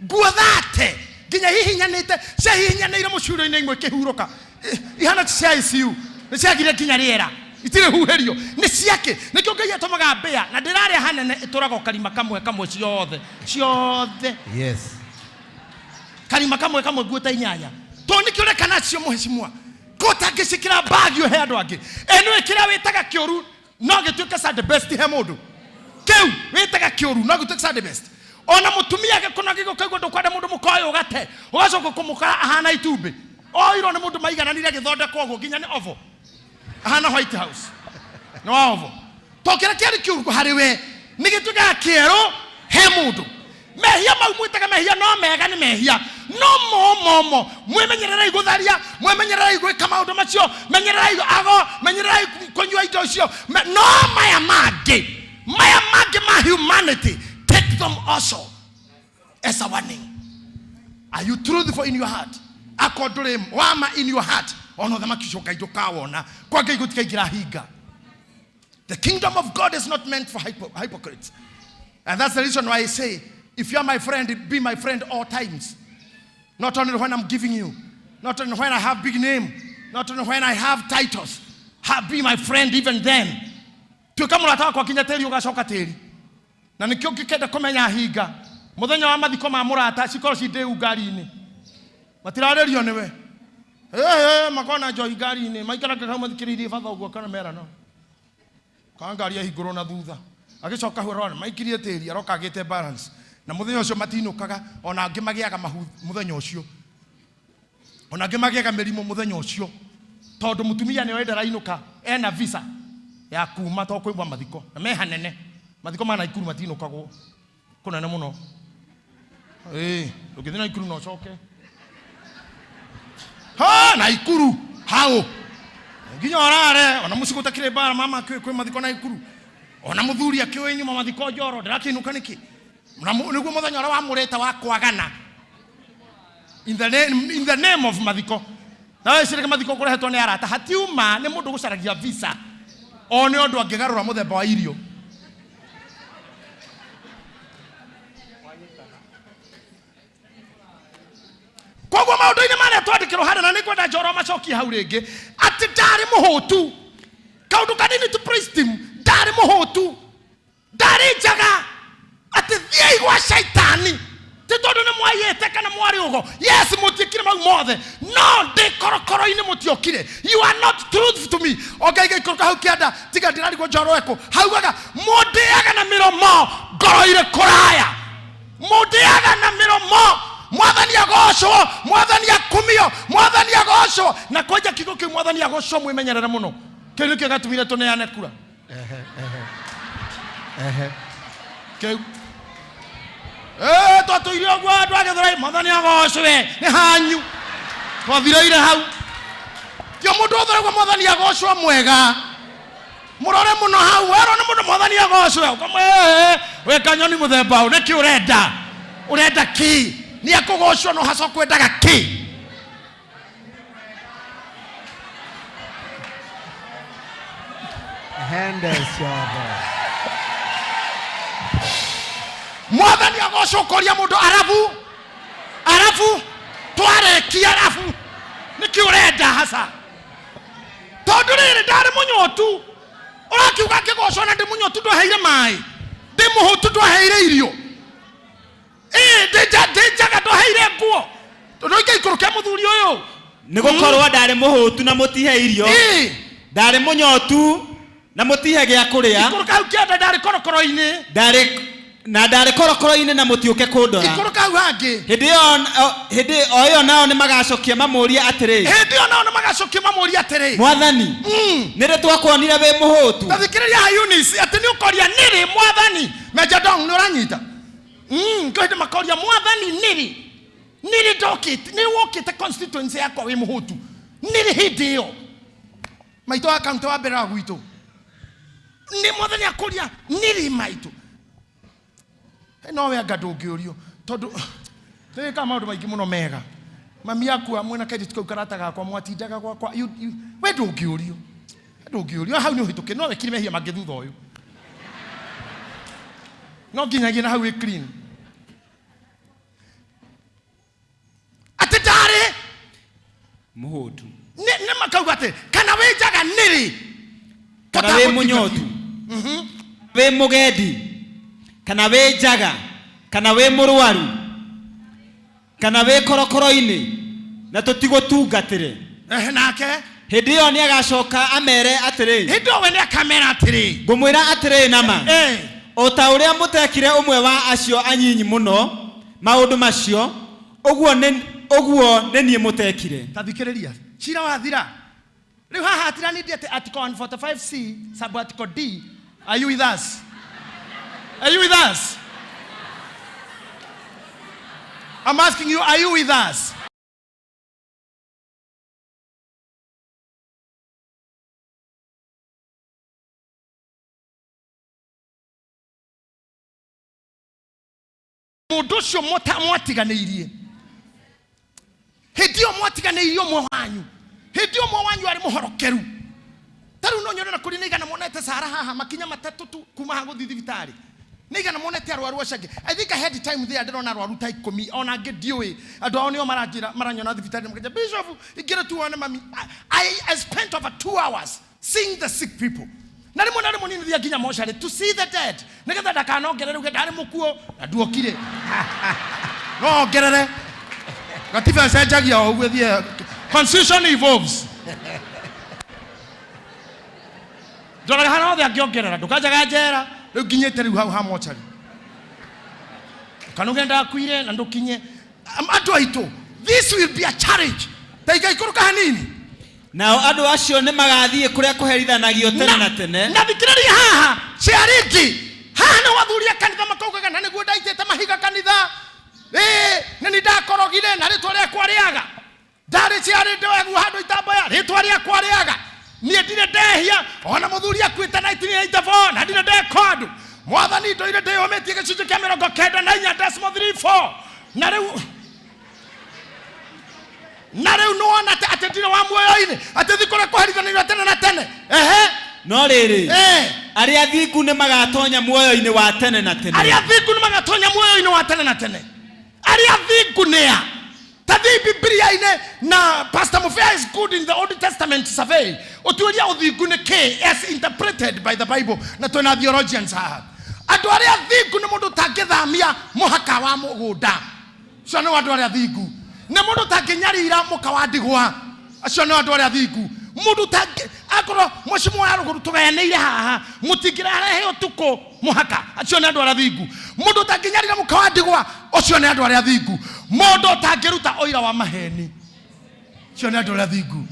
Nguo thate nginya hihinyanĩte, ciahihinyanĩire mũcuro-inĩ imwe ikĩhurũka. Ihana cia ICU, nĩ ciagire nginya rĩera, itirĩ huhĩrio. Nĩ ciake. Nĩkĩo Ngai atũmaga mbĩa na ndĩrarĩa hanene ĩtũraga o karima kamwe kamwe ciothe. Ciothe. Yes. Karima kamwe kamwe nguo ta inyanya. Tondũ nĩkĩo ũreka nacio mũhecimua. Ko ũtangĩcikĩra bagi ũhe andũ angĩ. Anyway, kĩrĩa wĩtaga kĩũru no gĩtuĩke Sunday best he mũndũ. Kĩu wĩtaga kĩũru no gĩtuĩke Sunday best. Ona mũtumia gĩkũna gĩgũkaigua ndũkwenda mũndũ mũkoĩ ũgate, ũgacoka kũmũkora ahana itumbĩ. Oirwo nĩ mũndũ maigananire agĩthondekwo ũguo nginya nĩ ovo. Ahana White House. Nĩ wa ovo. To kĩrĩa kĩarĩ kĩũru harĩ we nĩ gĩtuĩkaga kĩerũ he mũndũ. Mehia mau mwĩtaga mehia no mega nĩ mehia. No mo. Mwĩmenyererei gũtharia, mwĩmenyererei gwĩka maũndũ macio, menyererai ago, menyererai kũnyua indo icio. No maya mangĩ, maya mangĩ ma humanity, take them also as a warning. Are you truthful in your heart? Akorwo ndũrĩ wama in your heart, ona ũthamaki ũcio Ngai ndũkawona. Kwa Ngai gũtikaingĩra hinga. The kingdom of God is not meant for hypocrites. And that's the reason why I say, if you are my friend, be my friend all times. Not only when I'm giving you, not only when I have big name, not only when I have titles. Be my friend even then. Tuĩka mũrata wakwa nginya tĩri ũgacoka tĩri. Na nĩkĩo ngĩkenda kũmenya hinga. Mũthenya wa mathiko ma mũrata cikorwo ci ndĩu ngari-inĩ. Matirarĩrio nĩwe. Eh, makona njohi ngari-inĩ maikaraga hau mathikĩrĩirie batha ũguo kana merana kana ngari yahingũrwo na thutha agĩcoka hau arona maikirie tĩri aroka agĩte balance na mũthenya ũcio matinũkaga ona angĩ magĩaga mahu mũthenya ũcio ona angĩ magĩaga mĩrimũ mũthenya ũcio tondũ mũtumia nĩoĩ ndarainũka ena visa ya kuma to kũigua mathiko na me hanene mathiko ma Naikuru matinũkagwo kũnene mũno ĩĩ ndũngĩthiĩ Naikuru na ũcoke ha Naikuru hau nginya ũrare ona mũciĩ gũtakĩrĩ mbara mama akĩũĩ kwĩ mathiko Naikuru ona mũthuri akĩũĩ nyuma mathiko Njoro ndĩrakĩinũka nĩkĩ na nĩguo mũthenya ũrĩa wamũrĩte wa kwagana in the name of mathiko na wecirĩke mathiko kũrehetwo nĩ arata hatiuma nĩ mũndũ gũcaragia visa o nĩ ũndũ angĩgarũra mũthemba wa irio koguo maũndũ-inĩ marĩa twandĩkĩrwo harĩa na nĩngwenda njoro macokie hau rĩngĩ atĩ ndarĩ mũhũtu kaũndũ kanini tu praise team ndarĩ mũhũtu ndarĩ njaga atĩ thiĩi gwa caitani ti tondũ nĩ mwaiyĩte kana mwarĩ ũgo yes mũtiĩkire mau mothe no ndĩ korokoro-inĩ mũtiokire you are not truth to me onga igaikũrũka hau kĩanda tiga ndĩrarigwo njoro ĩkũ haugaga mũndĩaga na mĩromo ngoro irĩ kũraya mũndĩaga na mĩromo mwathani agocwo mwathani akumio mwathani agocwo na kwanja kiugo kĩu mwathani agocwo mwĩmenyerere mũno kĩu nĩkĩo gĩatũmire tũneane kura Ehe. Kĩu twatũire ũguo andũ a Gĩthũrai mwathani agocwe nĩ hanyu twathireire hau tio mũndũ wothe ũraigua mwathani agocwo mwega mũrore mũno hau werwo nĩ mũndũ mwathani agocwe ũkamwe we kanyoni mũthemba ũyũ nĩkĩ ũrenda ũrenda kĩ nĩ akũgocwo no haca kwendaga kĩ Hende ciothe. Mwathani agocwo ũkoria mũndũ arabu arabu twarekia arabu nĩkĩ ũrenda haca tondũ rĩrĩ ndarĩ mũnyotu ũrakiuga ngĩgocwo na ndĩ mũnyotu ndwaheire maĩ ndĩ mũhũtu ndwaheire irio ĩĩ ndĩ njaga ndwaheire nguo tondũ ingĩikũrũkia mũthuri ũyũ nĩ gũkorwo ndarĩ mũhũtu na mũtihe irio ndarĩ mũnyotu na mũtihe gĩa kũrĩa ikũrũka hau kĩanda ndarĩ korokoro-inĩ ndarĩ na ndarĩ korokoro-inĩ na mũtiũke kũndora ikũrũka hau hangĩ hĩndĩ ĩyo o ĩyo nao nĩ magacokia mamũrie atĩrĩ hĩndĩ ĩyo nao nĩ magacokia mamũrie atĩrĩ mwathani nĩ rĩ twakuonire wĩ mũhũtu ta thikĩrĩria ha Eunice atĩ nĩ ũkoria nĩrĩ mwathani Major Dong nĩ ũranyita kwĩ hĩndĩ makoria mwathani nĩrĩ nĩrĩ ndokĩte nĩ wokĩte constituency yakwa wĩ mũhũtu nĩrĩ hĩndĩ ĩyo maitũ wa kaunti wa mbere wa gwitũ nĩ mwathani akũria nĩrĩ maitũ no we anga ndũngĩũrio tondũ twĩkaga maũndũ maingĩ mũno mega mami akua mwena kairĩtu kau karata gakwa mwatindaga gwakwa we ndũngĩũrio ndũngĩũrio hau nĩ ũhĩtũke no wekire mehia mangĩ thutha ũyũ no nginyagia na hau wĩ clean atĩ ndarĩ mũhũtu nĩ makauga atĩ kana wĩ njaga nĩrĩ kana wĩ mũnyotu wĩ mũgendi kana wĩ njaga kana wĩ mũrwaru kana wĩ korokoro-inĩ na tũtigũtungatĩre nake hĩndĩ ĩyo nĩ agacoka amere atĩrĩ hĩndĩ ĩyo we nĩ akamera atĩrĩ ngũmwĩra atĩrĩ nama o ta ũrĩa mũtekire ũmwe wa acio anyinyi mũno maũndũ macio ũguo nĩ niĩ mũtekire ta thikĩrĩria cira wathira rĩu haha hatiranĩtie atĩ article 145C sub article D. Are you with us? Are you with us? I'm asking you, are you with us? Mũndũ ũcio mwatiganĩirie hĩndĩ ĩyo mwatiganĩirie ũmwe wanyu hĩndĩ ĩyo ũmwe wanyu arĩ mũhorokeru ta rĩu no nyone na kũrĩ nĩ igana monete Sara haha makinya matatũ tu kuma haha gũthiĩ thibitarĩ nĩ igana monete arwaru acio angĩ I think I had time there ndĩrona arwaru ta ikũmi ona angĩ ndiũĩ andũ ao nĩo maranjĩra maranyona thibitarĩ makanja bishop ingĩra tu wone mami I spent over 2 hours seeing the sick people na rĩmwe na rĩmwe niĩ nĩthiaga nginya mocarĩ to see the dead nĩgetha ndakanongerere uge ndarĩ mũkuo na nduokire no ongerere gatiba cenjagia o ũguo thiĩ Constitution evolves. Ndoraga harĩa hothe angĩongerera ndũkanjaga njera rĩu nginyĩte rĩu hau ha mochari kana ũgenda akuire na ndũkinye. Andũ aitũ, this will be a challenge. Taiga ikũrũka hanini. Nao andũ acio nĩ magathiĩ kũrĩa kũherithanagio tene na tene. Na thikĩrĩria haha ciaringi haha nĩ athuri a kanitha makaugaga na nĩguo ndaitĩte mahiga kanitha ĩĩ nĩ ni ndakorogire na rĩtwa rĩakwa rĩaga ndarĩ ciarĩ ndoeguo handũ itambaya rĩtwa rĩakwa rĩaga niĩ ndirĩ ndehia ona mũthuri akuĩte 1984 na ndirĩ ndeka ũndũ mwathani ndoire ndĩyũmĩtie gĩcunjĩ kĩa 94.34 na rĩu na rĩu nĩwona atĩ ndirĩ wa muoyo-inĩ atĩ thi kũrĩa kũherithanĩrio tene na tene. Ehe. No rĩrĩ, arĩa athingu nĩ magatonya muoyo-inĩ wa tene na tene. Arĩa athingu nĩ magatonya muoyo-inĩ wa tene na tene. Arĩa athingu nĩ a? Ta thiĩ Bibilia-inĩ na Pastor Mufea is good in the Old Testament survey. Ũtuĩria ũthingu nĩ kĩ as interpreted by the Bible na twĩna theologians haha. Andũ arĩa athingu nĩ mũndũ ũtangĩthamia mũhaka wa mũgũnda. Acio nĩ andũ arĩa athingu. Nĩ mũndũ ũtangĩnyarira mũka wa ndigwa. Acio nĩ andũ arĩa athingu. Mũndũ ũtangĩ akorwo mũciĩ wa rũgũrũ tũgayanĩire haha mũtingĩrarehe ũtukũ mũhaka. Acio nĩ andũ arĩa athingu. Mũndũ ũtangĩnyarira mũka wa ndigwa, ũcio nĩ andũ arĩa athingu. Mũndũ ũtangĩruta ũira wa maheni, acio nĩ andũ arĩa athingu.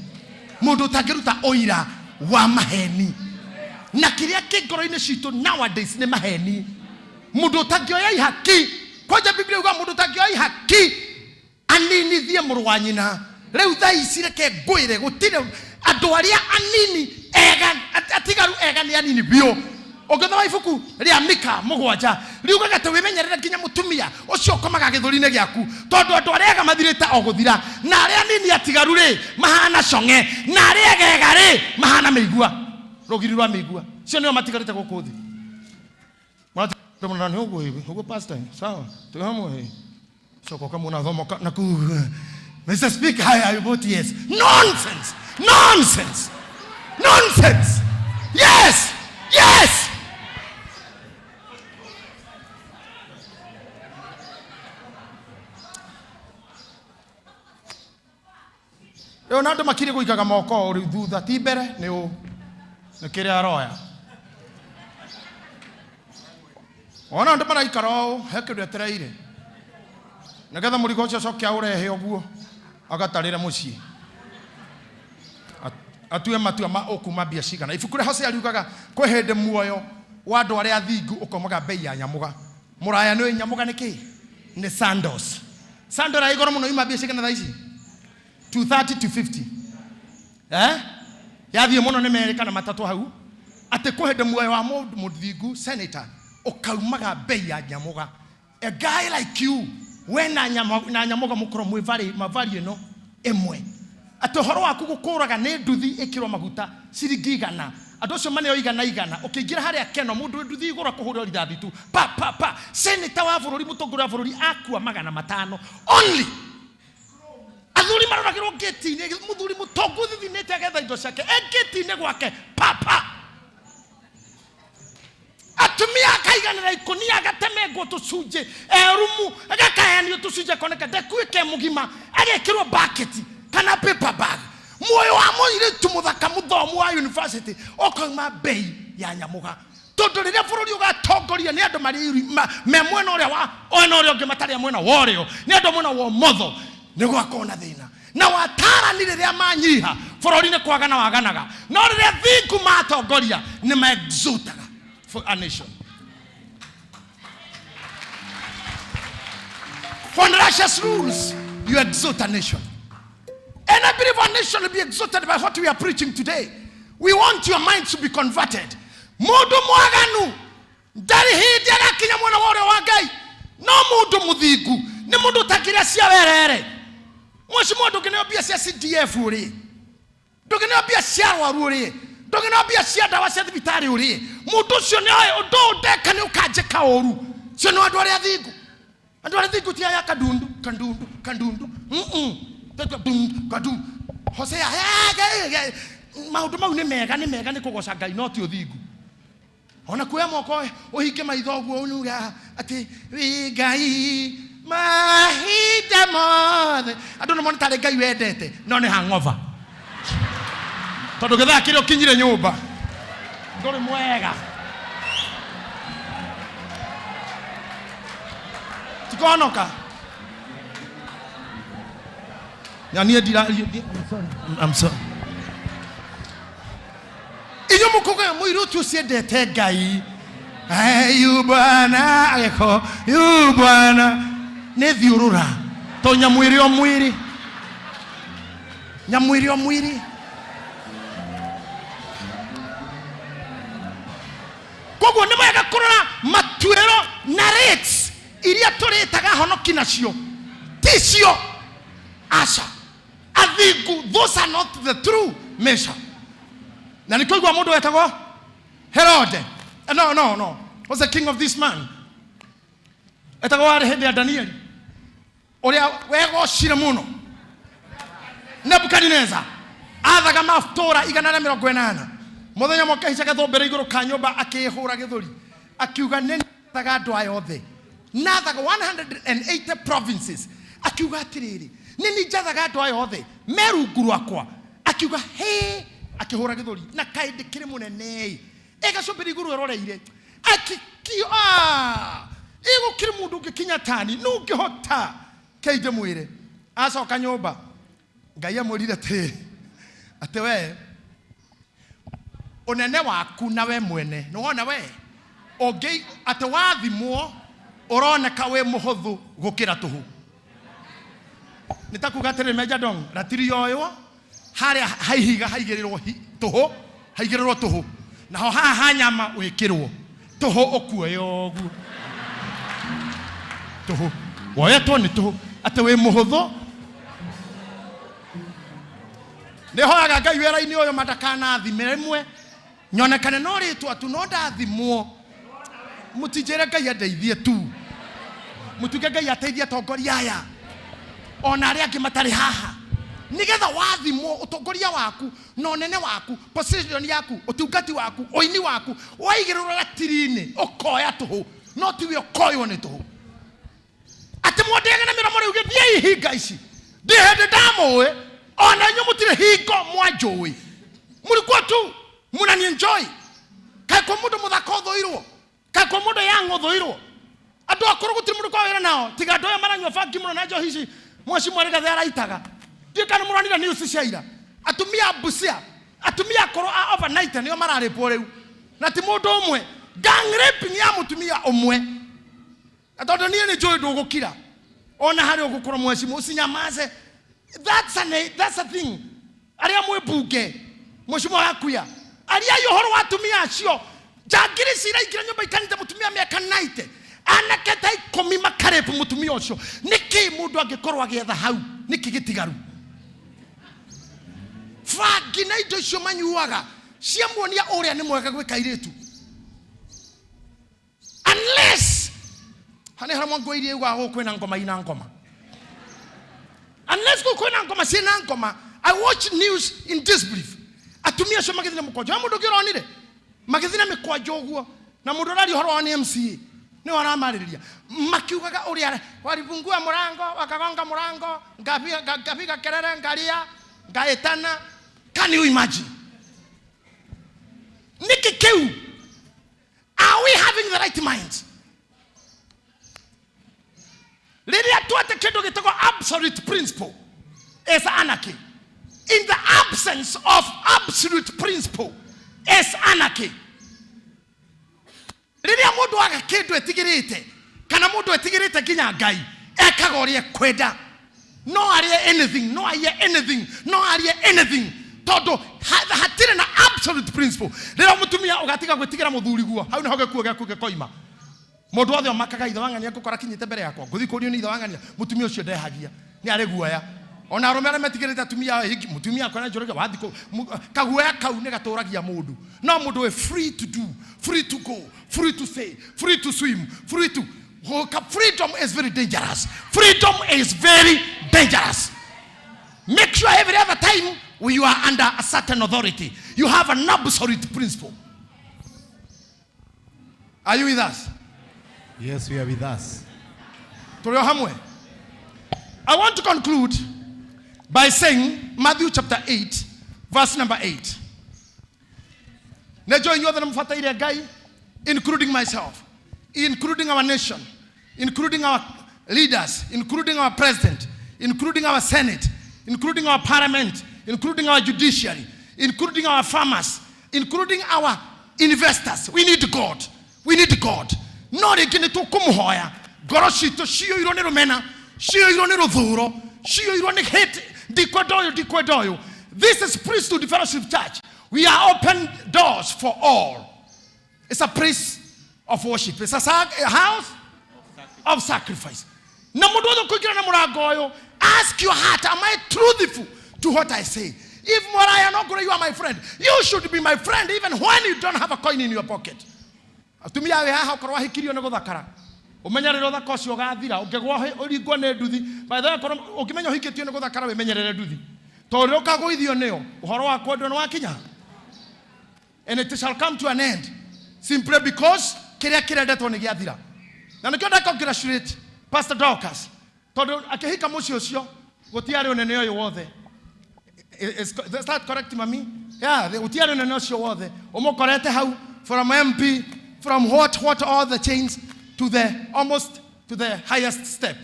Mũndũ ũtangĩruta ũira wa maheni. Na kĩrĩa kĩ ngoro-inĩ citũ nowadays nĩ maheni. Mũndũ ũtangĩoya ihaki, kwanja Biblia yuga mũndũ ũtangĩoya ihaki aninithie mũrũ wa nyina. Rĩu thaa ici reke ngwĩre gũtirĩ andũ arĩa anini ega atigaru ega nĩ anini biũ. Ũngĩthoma ibuku rĩa Mika 7 riugaga atĩ wĩmenyerere nginya mũtumia ũcio ũkomaga gĩthũri-inĩ gĩaku, tondũ andũ arĩa ega mathirĩte o gũthira, na arĩa anini atigaru rĩ mahana cong'e, na arĩa egega rĩ mahana mĩigua, rũgiri rwa mĩigua. Cio nĩo matigarĩte gũkũ thĩ. Nĩ ũguo ũguo pastor, sawa, twĩ hamwe. Coka ũkamuona thoma na kuu Mr. Speaker, I vote yes. Nonsense! Nonsense! Nonsense! Yes! Yes! Rĩu na andũ makiri gũikaga moko rĩu thutha ti mbere nĩ ũ nĩ kĩrĩa aroya. Ona andũ maraikara ũũ he kĩndũ etereire nĩgetha mũrigo ũcio acoke aũrehe ũguo agatarĩre mũciĩ atue matua ma ũkuma mbia cigana. Ibuku rĩa Hosea riugaga kwĩ hĩndĩ muoyo wa andũ arĩa athingu ũkomaga mbei ya nyamũga. Mũraya nĩ nyamũga nĩ kĩ? Nĩ sandals. Sandal ya igoro mũno yuma mbia cigana thaa ici? 230 to 50. Yathiĩ mũno nĩ merĩ kana matatũ hau. Atĩ kwĩ hĩndĩ muoyo wa mũndũ mũthingu senator ũkaumaga mbei ya nyamũga. A guy like you we na nyamũga mũkorwo mwĩ mavari ĩno ĩmwe. Atĩ ũhoro waku gũkũraga nĩ nduthi ĩkĩrwo maguta ciringi igana. Andũ acio maneo igana igana. Ũkĩingĩra harĩa Keno mũndũ wĩ nduthi igũrũ akũhũrĩra rithathi tu. Pa pa pa. Senator wa bũrũri mũtongoria wa bũrũri akua 500 only. Athuri maroragĩrwo ngĩti-inĩ, mũthuri mũtongu thithinĩte agetha indo ciake e ngĩti-inĩ gwake pa pa. Atumia akaiganĩra ikũnia agatemengwo tũcunjĩ erumu agakayanio tũcunjĩ akoneka ndekuĩke mũgima agekĩrwo bucket kana paper bag. Muoyo wa mũirĩtu mũthaka mũthomu wa university ũkauma mbei ya nyamũga. Tondũ rĩrĩa bũrũri ũgatongoria nĩ andũ marĩ me mwena ũrĩa wa mwena ũrĩa ũngĩ matarĩ a mwena wa ũrĩo, nĩ andũ a mwena wa ũmotho, nĩ gwakorwo na thĩna. Na watarani rĩrĩa manyiha bũrũri nĩ kwagana waganaga, no rĩrĩa thingu matongoria nĩ maexaltaga for a nation. For righteous rules, you exalt a nation. And I believe our nation will be exalted by what we are preaching today. We want your minds to be converted. Mundu mwaganu ndarĩ hĩndĩ agakinya mwena wa ũrĩo wa Ngai, no mundu mũthingu nĩ mundu ũtakĩrĩa cia werere. Mheshimiwa, ndũngĩneo mbia cia CDF ũrĩe, ndũngĩneo mbia cia arwaru ũrĩe, ndũngĩneo mbia cia ndawa cia thibitarĩ ũrĩe. Mũndũ ũcio nĩ oĩ ũndũ ũyũ ndeka nĩ ũkanjĩka ũru. Cio nĩ andũ arĩa athingu. Andũ arĩa athingu ti aya kandundu kandundu kandundu. Kandundu. Hosea, maũndũ mau nĩ mega, nĩ mega nĩ kũgoca Ngai no ti ũthingu. Ona kuoya moko ũhinge maitho ũguo unuga atĩ wĩ Ngai Mahinda mothe andũ nĩ mone tarĩ Ngai wendete no nĩ hangover tondũ gĩthaa kĩrĩa ũkinyire nyũmba ndũrĩ mwega tikonoka na niĩ ndira I'm sorry. Inyuĩ mũkũgaya mũirĩtu ũcio endete Ngai. Eh, yu bwana ageko yu bwana nĩ thiũrũra to nyamũ ĩrĩ o mwĩrĩ nyamũ ĩrĩ o mwĩrĩ koguo nĩ wega kũrora matuĩro na rates iria tũrĩtaga honoki nacio ticio aca athingu those are not the true measure na nĩ kũigua mũndũ wetagwo Herode. No, no, no. Was the king of this man? Etagwo warĩ hĩndĩ ya Danieli ũrĩa wegocire mũno Nebukadineza athaga matũũra 180 mũthenya ũmwe akĩhaica gathũmbĩrĩ igũrũ ka nyũmba akĩĩhũra gĩthũri akiuga nĩ nathaga andũ aya othe nathaga 180 provinces akiuga atĩrĩrĩ nĩ niĩ njathaga andũ aya othe me rungu rwakwa akiuga hĩ akĩhũra gĩthũri na kaĩ ndĩkĩrĩ mũnene ĩ gacumbĩrĩ igũrũ eroreire akikio ĩgũkĩrĩ mũndũ ũngĩkinya tani nũ ũngĩhota kei ndĩmwĩre acoka nyũmba Ngai amwĩrire atĩrĩrĩ atĩ we ũnene waku na we mwene nĩwona we ũngĩ atĩ wathimwo ũroneka wĩ mũhũthũ gũkĩra tũhũ nĩ ta kuga atĩrĩrĩ Meja Dong ratiri yoywo harĩa haihiga haigĩrĩrwo tũhũ haigĩrĩrwo tũhũ naho haha ha nyama wĩkĩrwo tũhũ ũkuoya ũguo tũhũ woyetwo nĩ tũhũ atĩ wĩ mũhũthũ nĩ hoyaga Ngai wĩra-inĩ ũyũ mandakanathime rĩmwe nyonekane no rĩtwa tu no ndathimwo mũtinjĩre Ngai andeithie tu mũtuge Ngai ateithie atongoria aya ona arĩa angĩ matarĩ haha nĩgetha wathimwo ũtongoria waku na ũnene waku position yaku ũtungati waku ũini waku waigĩrĩrwo ratiri-inĩ ũkoya tũhũ no tiwe ũkoywo nĩ tũhũ atĩ mwandĩage na mĩromo rĩu gĩthiĩ ihinga ici ndĩ hĩndĩ ndamũĩ ona inyuĩ mũtirĩ hingo mwanjũĩ mũrikuo tu mũnani enjoy kaĩ kwĩ mũndũ mũthaka ũthũirwo kaĩ kwĩ mũndũ young ũthũirwo andũ akũrũ gũtirĩ mũndũ kwa wĩra nao tiga andũ aya maranyua bangi mũno na njohi ici mwaci mwarĩ gathe araitaga ndiũĩ kana mũronire news cia ira atumia a Busia atumia akũrũ a overnight nĩo mararĩpwo rĩu na ti mũndũ ũmwe gang raping ya mũtumia ũmwe na tondũ niĩ nĩ njũĩ ndũgũkira ona harĩa ũgũkorwo mwecimu ũcinyamaze that's a thing arĩa mwĩ mbunge mwecimu wakuya ariai ũhoro wa atumia acio njangiri ciraingĩra nyũmba ikanite mũtumia mĩaka 90 anake ta ikũmi makarĩpu mũtumia ũcio nĩkĩ mũndũ angĩkorwo agĩetha hau nĩkĩ gĩtigaru bangi na indo icio manyuaga ciamuonia ũrĩa nĩ mwega gwĩka airĩtu unless hane harĩa mwangoirie yugaga gũkũ kwĩna ngoma ina ngoma unless gũkũ kwĩna ngoma ciĩna ngoma I watch news in disbelief atumia acio magĩthiĩ na mũkwanjũ he mũndũ ũngĩ ũronire magĩthiĩ na mĩkwanjũ ũguo na mũndũ ũraria ũhoro wao nĩ MCA nĩwe aramarĩrĩria makiugaga ũrĩa walifungua mũrango wakagonga mũrango ngapiga kelele ngaria ngaĩtana can you imagine nĩkĩ kĩu are we having the right minds rĩrĩa twate kĩndũ gĩtagwo absolute principle is anarchy in the absence of absolute principle is anarchy rĩrĩa mũndũ aga kĩndũ etigĩrĩte kana mũndũ etigĩrĩte nginya Ngai ekaga ũrĩa ekwenda no arie anything no aiye anything no arie anything tondũ hatirĩ na absolute principle rĩrĩa mũtumia ũgatiga gwĩtigĩra mũthuri guo hau nĩho gĩkuũ gĩaku gĩkoima mũndũ wothe ũmakaga ithe wa ng'ania ngũkora kinyĩte mbere yakwa ngũthiĩ kũrio nĩ ithe wa ng'ania mũtumia ũcio ndehagia nĩ arĩ guoya ona arũme arĩa metigĩrĩte atumia ao hingi mũtumia akwa nĩ njũrage wathi kaguoya kau nĩ gatũragia mũndũ no mũndũ wĩ free to do free to go free to say free to swim free to freedom is very dangerous freedom is very dangerous make sure every other time you are under a certain authority you have an absolute principle are you with us Yes, we are with us. Tũrĩ o hamwe. I want to conclude by saying Matthew chapter 8 verse number 8. Nĩ njũĩ inyuothe nĩ mũbataire Ngai, including myself, including our nation, including our leaders, including our president, including our senate, including our parliament, including our judiciary, including our farmers, including our investors. We need God. We need God. No rĩngĩ nĩ tũkũmũhoya ngoro citũ ciyũirwo nĩ rũmena, ciyũirwo nĩ rũthũro, ciyũirwo nĩ hate. Ndikwenda ũyũ, ndikwenda ũyũ. This is Priesthood Fellowship Church. We are open doors for all. It's a place of worship. It's a house of sacrifice. Na mũndũ wothe ũkũingĩra na mũrango ũyũ, ask your heart, am I truthful to what I say? If Moraya Nogoro, you are my friend, you should be my friend even when you don't have a coin in your pocket. Atumia wĩ haha ũkorwo wahikirio nĩ gũthakara, ũmenye rĩrĩa ũthaka ũcio ũgathira, ũngĩgwa ũringwo nĩ nduthi. By the way, korwo ũngĩmenya ũhikĩtio nĩ gũthakara, wĩmenyerere nduthi, tondũ rĩrĩa ũkagũithio nĩyo, ũhoro wa kwendwo nĩ wakinya, and it shall come to an end simply because kĩrĩa kĩrendetwo nĩ gĩathira. Na nĩkĩo nda congratulate Pastor Dorcas, tondũ akĩhika mũciĩ ũcio gũtiarĩ ũnene ũyũ wothe. Is that correct, mami? Yeah, gũtiarĩ ũnene ũcio wothe ũmũkorete hau, from MP, from what all the chains to the almost to the highest step,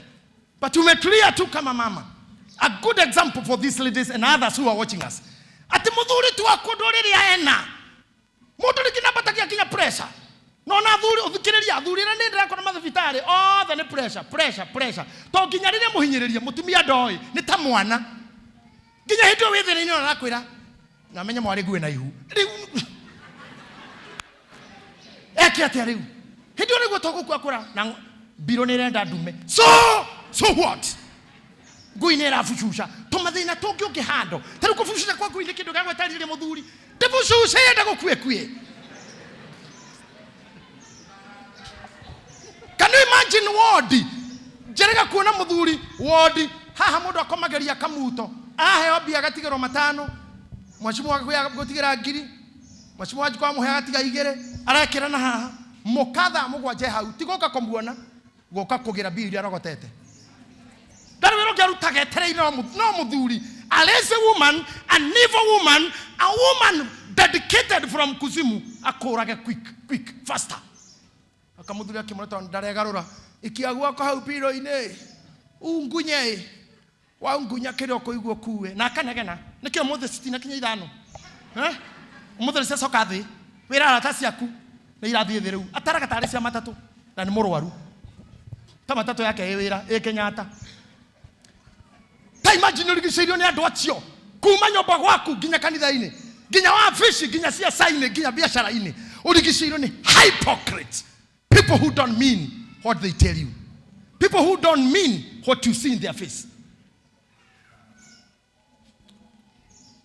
but umetulia tu kama mama, a good example for these ladies and others who are watching us, atĩ mũthuri tu wa kũndũ rĩrĩa ena mũndũ rĩngĩ nambatagia nginya pressure. No na athuri, ũthikĩrĩria athuri arĩa nĩ ndĩrakora mathibitarĩ othe nĩ pressure, pressure, pressure, to nginya rĩrĩa mũhinyĩrĩrie mũtumia ndoĩ nĩ ta mwana, nginya hĩndĩ ĩyo wĩ thĩna-inĩ ona arakwĩra na menye mwarĩ ngue na ihu rĩu eke atĩa rĩu hĩndĩ ĩyo nĩguo tũgũkua kũra na mbirũ nĩ ĩrenda ndume. So what? Ngui nĩ ĩrabucuca tũmathĩna tũngĩ ũngĩhandwo ta rĩu kũbucuca kwa ngui nĩ kĩndũ gĩa gweterire mũthuri ndĩbucuce yenda gũkue kue. Can you imagine wodi njerega kuona mũthuri wodi haha mũndũ akomageria kamuto aheo mbia agatigĩrwo matano, mwacimu gũtigĩra ngiri, mwacimu wanjikwa amũhe agatiga igĩrĩ, arekĩra na haha mũka thaa mũgwanja hau ti gũka kũmuona, gũka kũgĩra mbia iria arogotete. Ndarĩ wĩra ũngĩ arutaga etereire no mũthuri. A lazy woman, an evil woman, a woman dedicated from kuzimu akũrage quick, quick, faster. Akamũthuri akĩmwĩra tondũ ndaregarũra ikia guoko hau piro-inĩ ungunye waungunya kĩrĩa ũkũigua ũkue na akanegena. Nĩkĩo ũmũthĩ citinakinya ithano. Eh? Ũmũthĩ nĩ ciacoka thĩ, wĩra arata ciaku nĩ irathiĩ thĩ rĩu, ataraga tarĩ cia matatũ na nĩ mũrwaru ta matatũ yake ĩ wĩra ĩ Kenyatta. Ta imagine ũrigicĩirio nĩ andũ acio kuma nyũmba gwaku nginya kanitha-inĩ, nginya wabici, nginya ciaca-inĩ, nginya biacara-inĩ, ũrigicĩirio nĩ hypocrites, people who don't mean what they tell you, people who don't mean what you see in their face.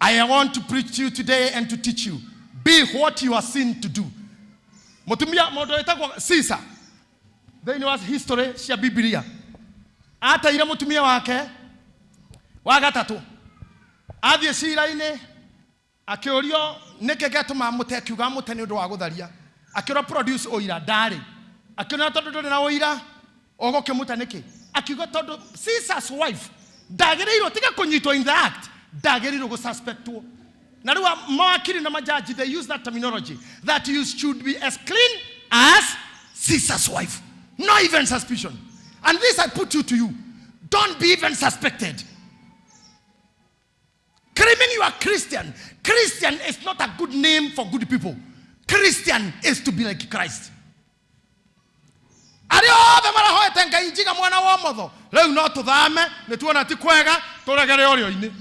I want to preach to you today and to teach you, be what you are seen to do. Mũtumia mũndũ wĩtagwo Caesar thĩinĩ wa history cia Biblia ateire mũtumia wake wa gatatũ, athiĩ cira-inĩ akĩũrio nĩkĩ gĩatũma mũte, akiuga mũte nĩ ũndũ wa gũtharia, akĩũra produce ũira, ndarĩ, akĩona tondũ ndũrĩ na ũira ũgũkĩmũta nĩkĩ, akiuga tondũ Caesar's wife ndagĩrĩirwo tiga kũnyitwo in the act, ndagĩrĩirwo gũsuspectwo. Na rĩu mawakiri na majaji, they use that terminology that you should be as clean as Caesar's wife, no even suspicion. And this I put you to you, don't be even suspected claiming you are Christian. Christian is not a good name for good people. Christian is to be like Christ. Arĩa othe marahoete Ngai njiga mwena wa ũmotho rĩu no tũthame, nĩ tuona ti kwega, tũregere ũrĩo-inĩ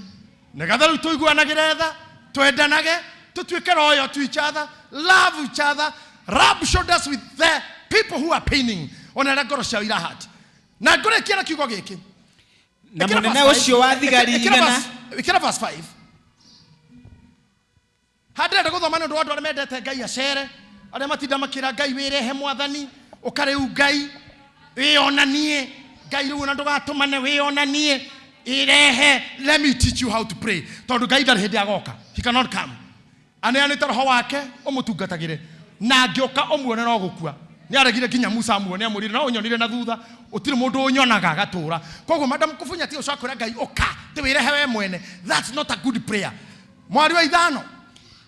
nĩgetha rĩu tũiguanagĩre tha, twendanage, tũtuĩke loyal to each other, love each other, rub shoulders with the people who are paining ona arĩa ngoro ciao irahat. Na ngũrĩkia na kiugo gĩkĩ. Na Ĩkĩra mũnene verse ũcio wa 5. thigari Ĩkĩra igana ĩkĩra verse 5. Handĩrenda gũthoma nĩ ũndũ wa andũ arĩa mendete Ngai acere, arĩa matinda makĩra Ngai wĩrehe mwathani ũkarĩu Ngai wĩonanie Ngai rĩu ona ndũgatũmane wĩonanie irehe. Let me teach you how to pray, tondũ Ngai ndarĩ hĩndĩ agoka. He cannot come. Aneanĩte roho wake ũmũtungatagĩre, na angĩũka ũmuone no gũkua. Nĩ aregire nginya Musa amuone amwĩrire no ũnyonire na thutha ũtirĩ mũndũ ũnyonaga agatũra. Koguo madam Kubunya ti ũcoka kwĩra Ngai ũka ti wĩrehe we mwene. That's not a good prayer. Mwari wa ithano.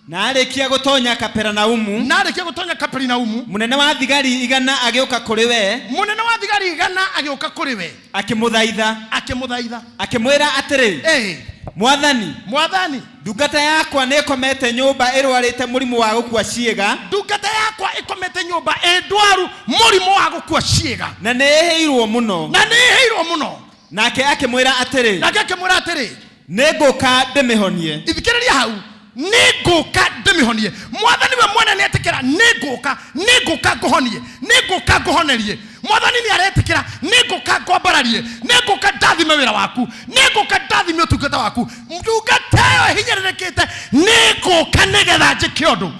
Na arĩkia gũtonya Kaperinaumu. Na arĩkia gũtonya Kaperinaumu. Mũnene wa thigari igana agĩũka kũrĩ we. Mũnene wa thigari igana agĩũka kũrĩ we. Akĩmũthaitha. Akĩmũthaitha. Akĩmwĩra atĩrĩ. Mwathani. Mwathani. Ndungata yakwa nĩĩkomete nyũmba ĩrwarĩte mũrimũ wa gũkua ciĩga. Ndungata yakwa ĩkomete nyũmba ĩ ndwaru mũrimũ wa gũkua ciĩga. Na nĩĩhĩirwo mũno. Na nĩĩhĩirwo mũno. Nake akĩmwĩra atĩrĩ. Nake akĩmwĩra atĩrĩ. Nĩngũka ndĩmĩhonie. Ithikĩrĩria hau. Nĩngũka ndĩmĩhonie. Mwathani we mwene nĩetĩkĩra nĩngũka, nĩngũka ngũhonie, nĩngũka ngũhonerie. Mwathani nĩaretĩkĩra nĩngũka ngwambararie, nĩngũka ndathime wĩra waku, nĩngũka ndathime ũtungata waku. Ndungata ĩyo ĩhinyĩrĩrĩkĩte nĩngũka nĩgetha njĩke ũndũ.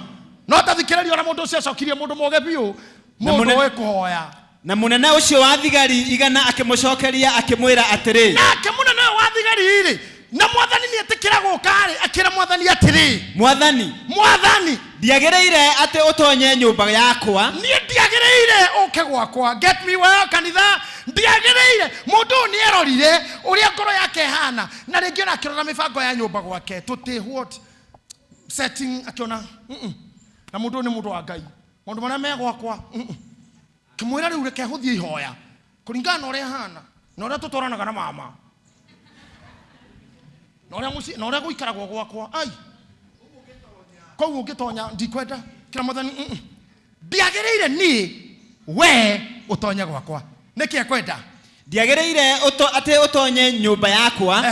No tathikĩrĩria ona mũndũ ũcio acokirie mũndũ moge biũ, mũndũ ũĩ kũhoya. Na mũnene ũcio wa thigari igana akĩmũcokeria akĩmwĩra atĩrĩ. Nake mũnene ũyũ wa thigari rĩ, na mwathani nĩetĩkĩra gũka rĩ, akĩra mwathani atĩrĩ. Mwathani. Mwathani. Ndiagĩrĩire atĩ ũtonye nyũmba yakwa. Niĩ ndiagĩrĩire ũke gwakwa. Get me well kanitha. Ndiagĩrĩire. Mũndũ ũyũ nĩerorire ũrĩa ngoro yake ĩhana, na rĩngĩ ona akĩrora mĩbango ya nyũmba gwake. Tũtĩ what setting akĩona. Na mũndũ ũyũ nĩ mũndũ wa Ngai. Maũndũ marĩa me gwakwa. Kĩmwĩra rĩu reke hũthie ihoya. Kũringana na ũrĩa ahana, na ũrĩa tũtwaranaga na mama. Na ũrĩa mũciĩ, na ũrĩa gũikaragwo gwakwa. Ai. Kũu ũngĩtonya ndikwenda. Kĩra mwathani, Ndiagĩrĩire niĩ we ũtonye gwakwa. Nĩkĩ ekwenda? Ndiagĩrĩire atĩ ũtonye nyũmba yakwa.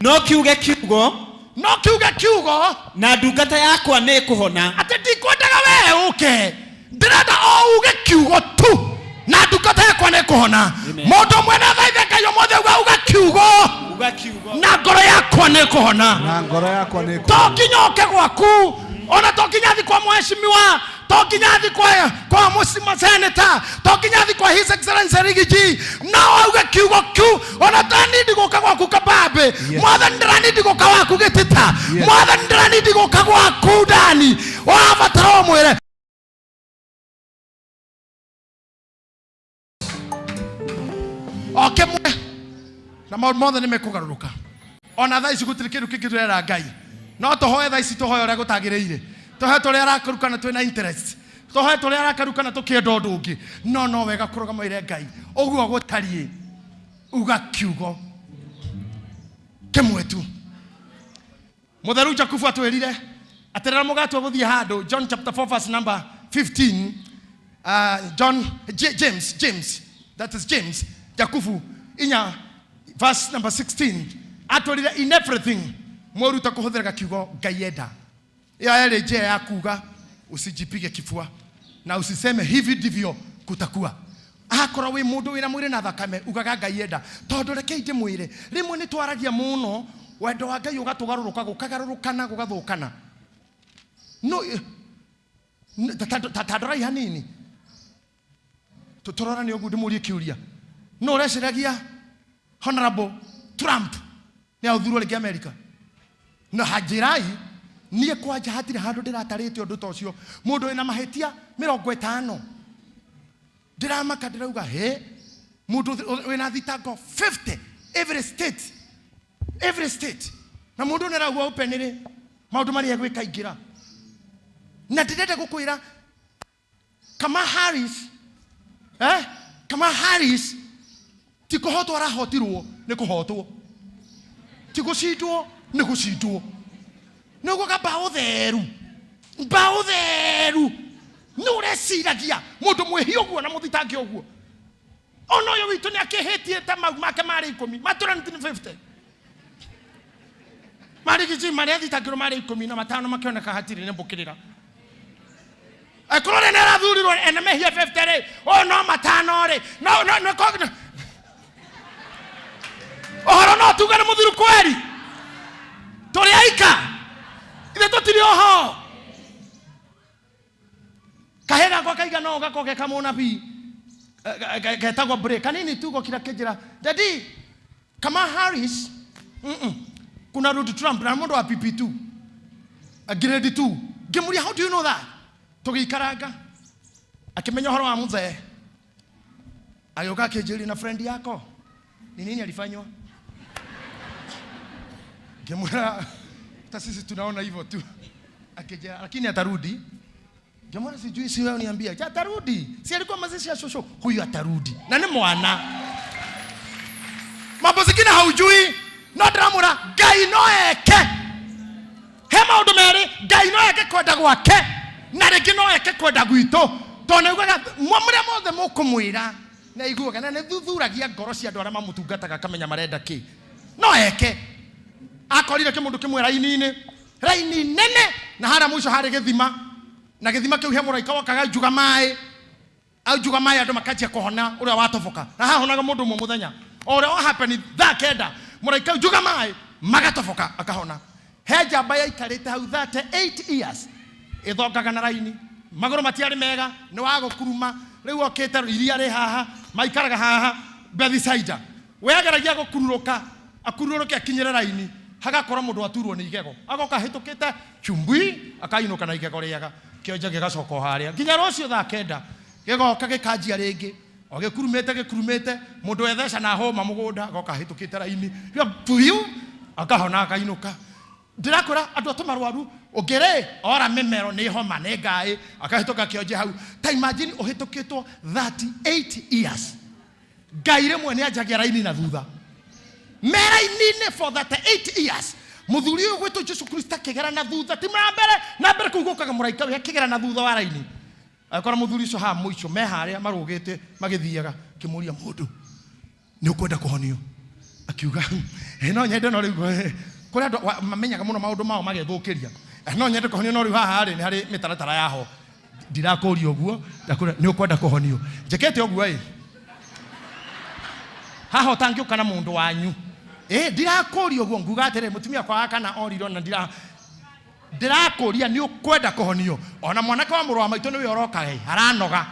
No kiuge kiugo. No kiuge kiugo. Na ndungata yakwa nĩ ĩkũhona. Atĩ ndikwendaga we ũke. Ndĩrenda o uge kiugo tu. Na ndungata yakwa nĩ ĩkũhona. Mũndũ ũmwe na thaithe Ngai ũmũthĩ uga uga kiugo. Uga kiugo. Na ngoro yakwa nĩ ĩkũhona. Na ngoro yakwa nĩ ĩkũhona. To nginya ũke gwaku. Ona to nginya thiĩ kwa mheshimiwa, to nginya thiĩ kwa mũcima senator, to nginya thiĩ kwa His Excellency Riggy G. No auge kiugo kiu, ona ta nindi gũka gwaku Kabambe. Yes. Mwathani ndĩranindi gũka gwaku Gĩtita. Yes. Mwathani ndĩranindi gũka gwaku Ndani. Wabatara ũmwĩre. O kĩmwe. Na maũndũ mothe nĩ mekũgarũrũka. Ona thaa ici gũtirĩ kĩndũ kĩngĩ tũrera Ngai. No tũhoe thaa ici, tũhoe ũrĩa gũtagĩrĩire. Tũhoe tũrĩa arakaru kana twĩna interest. Tũhoe tũrĩa arakaru kana tũkĩenda ũndũ ũngĩ. No, no wega kũrũgama wĩre Ngai. Ũguo gũtariĩ. Uga kiugo kĩmwe tu. Mũtheru Jakubu atwĩrire atĩ rĩrĩa mũgatua gũthiĩ handũ, John chapter 4 verse number 15, John, James, James, that is James, Jakubu inya verse number 16, atwĩrire in everything mwĩrute kũhũthĩra kiugo Ngai enda. Ĩyo yarĩ njĩra ya kuga usijipige kifua na usiseme hivi ndivyo kutakuwa. Akorwo wĩ mũndũ wĩna mwĩrĩ na thakame ugaga Ngai enda, tondũ reke ndĩmwĩre rĩmwe nĩ twaragia mũno wendo wa Ngai ũgatũgarũrũka, gũkagarũrũkana, gũgathũkana. No, ta ndorai hanini. Tũrorane ũguo ndĩmũrie kĩũria. No ũreciragia Honorable Trump nĩ athurwo rĩngĩ America? Na hanjĩrai niĩ kwanja hatirĩ handũ ndĩratarĩte ũndũ ta ũcio. Mũndũ wĩna mahĩtia mĩrongo ĩtano ndĩramaka, ndĩrauga he mũndũ wĩna thitango 50 every state, every state, na mũndũ nĩ arauga open rĩ maũndũ marĩa egwĩka ingĩra. Na ndĩrenda gũkwĩra Kamala Harris, Kamala Harris ti kũhotwo arahotirwo nĩ kũhotwo, ti gũcindwo nĩ gũcindwo. Nĩ ũguo mbaũ theru, mbaũ theru nĩ ũreciragia mũndũ mwĩhi ũguo na mũthitange ũguo. Ona ũyũ witũ nĩ akĩhĩtie ta mau make marĩ ikũmi, matũra 1950. Marĩ gĩcii marĩa athitangĩrwo marĩ ikũmi na matano makĩoneka hatirĩ nĩ mbũkĩrĩra. Akorwo rĩ nĩ arathurirwo ena mehia 50 rĩ, ũyũ no matano rĩ, no, no, no, no, no. Ũhoro no tuge nĩ mũthiru kweri. Tũrĩ aika. Ithe tũtirĩ oho. Kahĩĩ gakwa kaigana ũũ gakorwo ge kamũnabii. Getagwo Bray. Kanini tu gũkira kĩnjĩra, Daddy, Kamala Harris, Kuna Donald Trump na mũndũ wa PP2. Grade 2. Ngĩmũria, how do you know that? Tũgĩikaranga. Akĩmenya ũhoro wa mzee, agĩũka akĩnjĩria, na friend yako ni nini alifanywa? Ngĩmwĩra hata sisi tunaona hivyo tu. Akija, lakini atarudi. Ngĩmwĩra sijui, si wewe uniambia. Ja, atarudi. Si alikuwa mazishi ya shosho, huyu atarudi. Na ni mwana. Mambo zingine haujui. No ndĩramwĩra Ngai no eke. He maũndũ merĩ, Ngai no eke kwenda gwake na rĩngĩ no eke kwenda gwitũ. Tondũ nĩaugaga mũrĩa mothe mũkũmwĩra nĩ aiguaga na nĩ thuthuragia ngoro cia andũ arĩa mamũtungataga akamenya marenda kĩ. No eke. Akorire kĩmũndũ kĩmwe raini-inĩ, raini nene, na harĩa mũico harĩ gĩthima, na gĩthima kĩu he mũraika wokaga aunjuga maĩ, aunjuga maĩ andũ makanjia kũhona ũrĩa watoboka, na hahonaga mũndũ ũmwe mũthenya. O ũrĩa wa happen thaa kenda, mũraika aunjuga maĩ magatoboka akahona. He njamba yaikarĩte hau 38 years ĩthongaga na raini, magũrũ matiarĩ mega, nĩ wa gũkuruma, rĩu okĩte iria rĩ haha, maikaraga haha Bethisaida. We ageragia gũkururũka, akururũke akinyĩre raini, hagakorwo mũndũ aturwo nĩ igego, agoka ahĩtũkĩte chumbui, akainũka na igego rĩega, kĩonje gĩgacoka o harĩa nginya rũciũ thaa kenda, gĩgoka gĩkanjia rĩngĩ, o gĩkurumĩte gĩkurumĩte, mũndũ wetheca na hũma mũgũnda, agoka ahĩtũkĩte raini, puyu, akahona akainũka. Ndĩrakwĩra andũ a tũmarwaru, ũngĩrĩ ora mĩmero nĩ homa nĩ ngaĩ, akahĩtũka kĩonje hau. Ta imagine ũhĩtũkĩtwo 38 years. Ngai rĩmwe nĩ anjagia raini na thutha. Me raini-inĩ for 38 years. Mũthuri ũyũ gwĩtwo Jesu Kristo akĩgera na thutha, ti na mbere, na mbere kũu gũkaga mũraika ũyũ akĩgera na thutha wa raini. Agĩkora mũthuri ũcio haha mũico, me harĩa marũgĩte magĩthiaga, akĩmũria, mũndũ, nĩ ũkwenda kũhonio? Akiuga, no nyende, no rĩu kũrĩ andũ mamenyaga mũno maũndũ mao magethũkĩria. No nyende kũhonio, no rĩu haha rĩ, nĩ harĩ mĩtaratara yaho. Ndirakũria ũguo, ndakũria nĩ ũkwenda kũhonio. Njĩkĩte ũguo ĩ. Haha ũtangĩũka na mũndũ wanyu. Ndirakũria ũguo, nguga atĩrĩ, mũtumia wakwa wa kana orirwo na ndĩrakũria nĩ ũkwenda kũhonio. Ona mwanake wa mũrũ wa maitũ nĩwe ũroka ĩ, aranoga.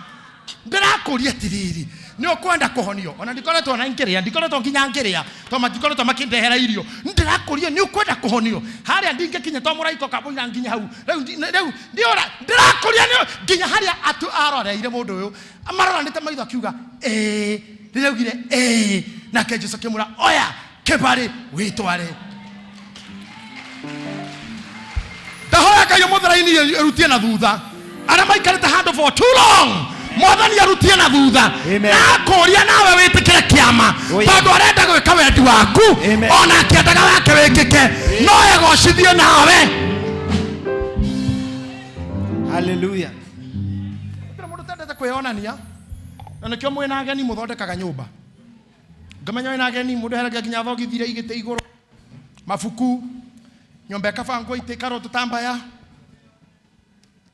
Ndĩrakũria atĩrĩrĩ, nĩ ũkwenda kũhonio. Ona ndikoretwo na ngĩrĩa, ndikoretwo nginya ngĩrĩa, tondũ matikoretwo makĩndehera irio. Ndĩrakũria nĩ ũkwenda kũhonio. Harĩa ndingĩkinya tondũ mũraika ũkamũira nginya hau. Rĩu rĩu ndiũra, ndĩrakũria nĩ nginya harĩa atu aroreire mũndũ ũyũ. Maroranĩte maitho akiuga, ĩĩ. Rĩrĩa augire, ĩĩ. Nake Jesũ akĩmwĩra, oya kĩbarĩ wĩtware. Ndahoya Ngai ũmũthĩ raini ĩrutie na thutha. Arĩa maikarĩte handũ for too long, Mwathani arutie na thutha. Na akũria nawe wĩtĩkĩre kĩama, tondũ arenda gwĩka wendi waku, ona akĩendaga wake wĩkĩke, no egocithie nawe. Hallelujah. Kila mũndũ ũtendete kwĩyonania, na nĩkĩo mwĩna ageni mũthondekaga nyũmba. Ngamenya wĩna ageni, mũndũ eheragia nginya thogithi iria igĩte igũrũ, mabuku, nyũmba ĩkabangwo itĩ ikarwo tũtambaya,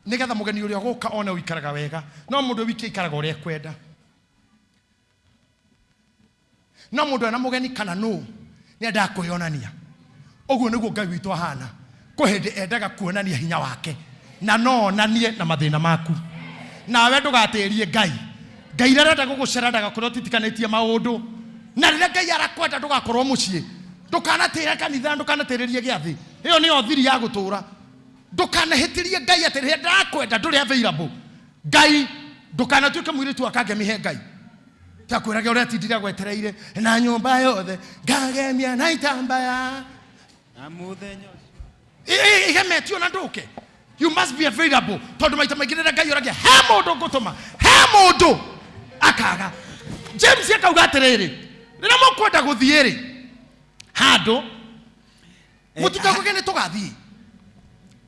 nĩgetha mũgeni ũrĩa ũgũka one ũikaraga wega. No mũndũ wiki aikaraga ũrĩa ekwenda. No mũndũ ena mũgeni kana nũ nĩ endaga kwĩyonania. Ũguo nĩguo Ngai witũ ahana. Kwĩ hĩndĩ endaga kuonania hinya wake, na no onanie na mathĩna maku. Nawe ndũgatĩrie Ngai. Ngai rĩrĩa arenda gũgũcera ndagakorwo ũtitikanĩtie maũndũ. Na rĩrĩa Ngai arakwenda ndũgakorwo mũciĩ, ndũkanatĩre kanitha, ndũkanatĩrĩrie gĩathĩ. Ĩyo nĩyo thiri ya gũtũra. Ndũkanahĩtĩrie Ngai atĩ rĩrĩa ndĩrakwenda ndũrĩ available. Ngai, ndũkanatuĩke mũirĩtu wa kangemi he Ngai. Takwĩrage ũrĩa atindire agwetereire na nyũmba yothe ngagemia na itambaya. Na mũthenya ũcio. Igemetio na ndũke. You must be available. Tondũ maita maingĩ rĩrĩa Ngai oragia, he mũndũ ngũtũma, he mũndũ akaga. James akauga atĩrĩrĩ, rĩrĩa mũkwenda gũthiĩ rĩ, handũ mũtikauge nĩ tũgathiĩ.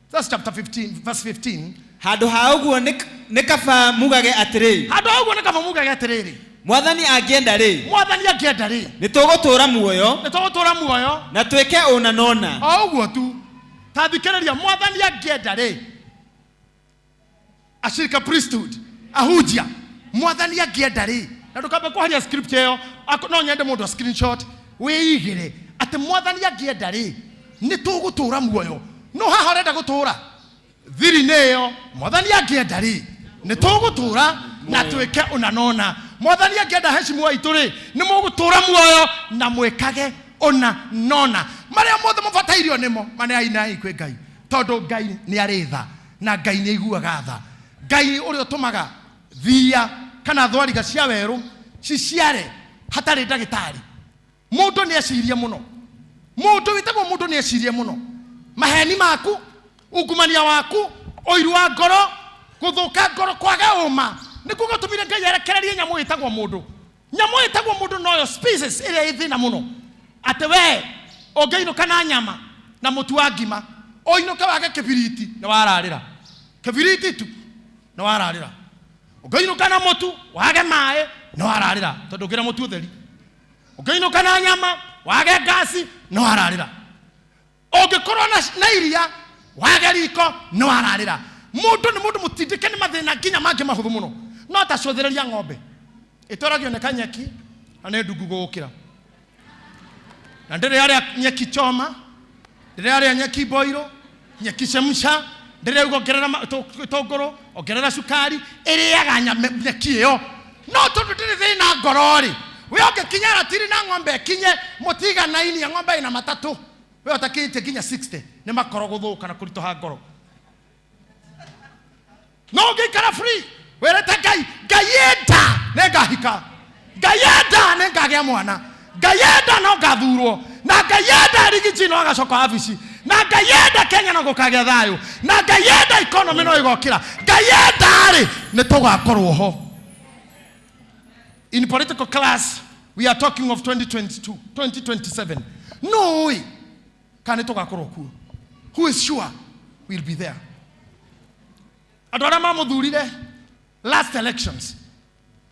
That's chapter 15, verse 15. Handũ ha ũguo nĩ kaba mugage atĩrĩ. Handũ ha ũguo nĩ kaba mugage atĩrĩrĩ. Mwathani angĩenda rĩ. Mwathani angĩenda rĩ. Nĩ tũgũtũũra muoyo. Nĩ tũgũtũũra muoyo. Na twĩke ũna na ũna. O ũguo tu. Ta thikĩrĩria, Mwathani angĩenda rĩ. Ashirika priesthood, ahunjia. Mwathani angĩenda rĩ. Na ndũkambe kwaria script ĩyo, no nyende mũndũ a screenshot, wĩigĩre atĩ Mwathani angĩenda rĩ, nĩ tũgũtũũra muoyo. No haha ũrenda gũtũũra? Thiri nĩ ĩyo. Mwathani angĩenda rĩ, nĩ tũgũtũũra na twĩke ũna na ũna. Mwathani angĩenda heshimu waitũ rĩ, nĩ mũgũtũũra muoyo na mwĩkage ũna na ũna. Marĩa mothe mũbatairio nĩmo, maneanai kwĩ Ngai. Tondũ Ngai nĩ arĩ tha, na Ngai nĩ aiguaga tha. Ngai ũrĩa ũtũmaga Thia kana thwariga cia werũ ciciare hatarĩ ndagĩtarĩ. Mũndũ nĩ ecirie mũno. Mũndũ wĩtagwo mũndũ nĩ ecirie mũno. Maheni maku, ungumania waku, ũiru wa ngoro, gũthũka ngoro, kwaga ũma nĩkuo gũtũmire Ngai arekererie nyamũ ĩtagwo mũndũ. Nyamũ ĩtagwo mũndũ noyo species ĩrĩa ĩ thĩna mũno. Atĩ we ũngĩinũka na nyama na mũtu wa ngima, ũinũke wage kĩbiriti nĩ wararĩra. Kĩbiriti tu nĩ wararĩra. Ũngĩinũka na mũtu wage maĩ nĩ wararĩra tondũ ũngĩra mũtu ũtheri. Ũngĩinũka na nyama wage ngasi nĩ wararĩra. Ũngĩkorwo na iria wage riko nĩ wararĩra. Mũndũ nĩ mũndũ mũtindĩke nĩ mathĩna nginya mangĩ mahũthũ mũno. No ta cũthĩrĩria ng'ombe ĩtwaragio nĩ kanyeki na nĩ ndungu gũgũkĩra. Na ndĩrĩ arĩa nyeki choma, ndĩrĩ arĩa nyeki boiro, nyeki chemsha, ndĩrĩ auga ongerera gĩtũngũrũ, ongerera cukari, ĩrĩaga nyeki ĩyo. No tondũ ndĩrĩ thĩna ngoro rĩ, we ũngĩkinya ratiri na ng'ombe ĩkinye mũtiganainie ng'ombe ĩna matatũ, we ũtakinyĩtie nginya 60 nĩ makoro gũthũka na kũritũha ngoro. No ũngĩikara free wĩrĩte Ngai, Ngai enda nĩ ngahika, Ngai enda nĩ ngagĩa mwana, Ngai enda no ngathurwo, na Ngai enda Rigiji no agacoka wabici, na Ngai enda Kenya no gũkagĩa thayũ, na Ngai enda economy no ĩgokĩra, Ngai enda rĩ nĩ tũgakorwo ho. In political class we are talking of 2022, 2027. No ũĩ kana nĩ tũgakorwo kuo. Who is sure will be there? Andũ arĩa mamũthurire last elections,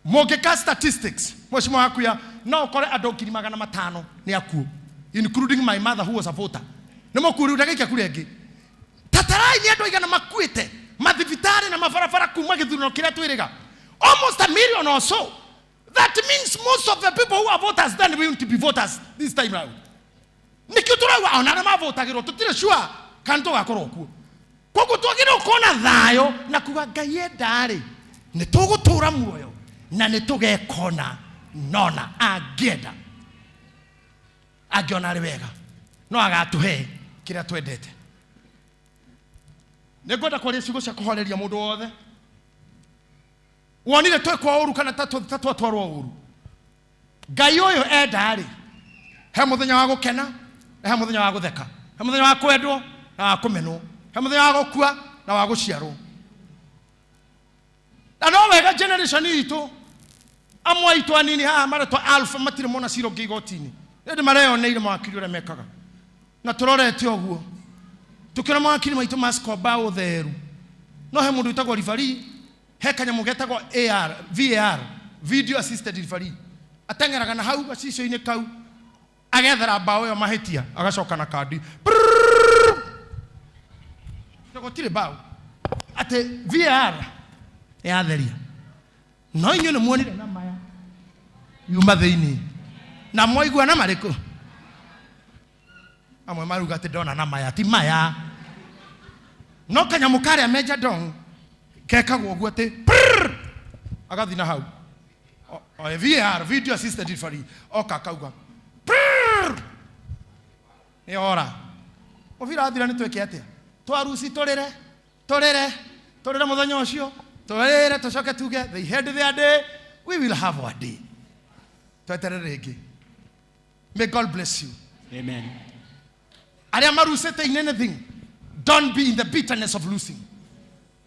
mũngĩka statistics, mheshimiwa wakuya, no ũkore andũ 500,000 nĩ akuũ, including my mother who was a voter. Nĩ mũkuũ rĩu ndagĩikia kura ĩngĩ. Tatarai nĩ andũ aigana makuĩte mathibitarĩ na mabarabara kuma gĩthurano kĩrĩa twĩrĩga. Almost a million or so. That means most of the people who are voters then won't be voters this time round. Nĩkĩo tũrauga ona arĩa mavotagĩrwo tũtirĩ sure kana tũgakorwo kuo. Koguo twagĩrĩirwo gũkorwo na thayũ na kuga Ngai enda rĩ nĩ tũgũtũra muoyo na nĩ tũgekona nona angĩenda, angĩona arĩ wega no agatũhe kĩrĩa twendete. Nĩ ngwenda kwaria ciugo cia kũhoreria mũndũ wothe wonire twekwo ũru kana ta twatwarwo ũru. Ngai ũyũ enda rĩ, he mũthenya wa gũkena na he mũthenya wa gũtheka, he mũthenya wa kwendwo na wa kũmenwo, he mũthenya wa gũkua na wa gũciarwo. Na no wega generation itũ, amwe aitũ anini haha maretwo alpha matirĩ mona cira ũngĩ igoti-inĩ, ĩndĩ mareyoneire mawakiri ũrĩa mekaga, na tũrorete ũguo tũkĩona mawakiri maitũ macikomba ũtheru. No he mũndũ wĩtagwo referee, he kanyamũ getagwo AR, VAR, video assisted referee, ateng'eraga na hau gacicio-inĩ kau agethera mbaũ ĩyo mahĩtia, agacoka na kandi gũtirĩ mbaũ, atĩ VAR yatheria. No inyuĩ nĩ muonire na maya yuma thĩinĩ na mwaigua na marĩkũ? Amwe maruga atĩ ndona na maya ti maya, no kanyamũ karĩa Major Dong kekagwo ũguo atĩ prrr, agathi na hau. O VAR, video assisted referee, oka akauga prrr, nĩ ora mũbira wathira. Nĩ twĩke atĩa? Twaruci tũrĩre tũrĩre tũrĩre mũthenya ũcio, tũrĩre tũcoke tuge they had their day, we will have our day. Tweterere rĩngĩ. May God bless you. Amen. Arĩa marucĩte in anything, don't be in the bitterness of losing.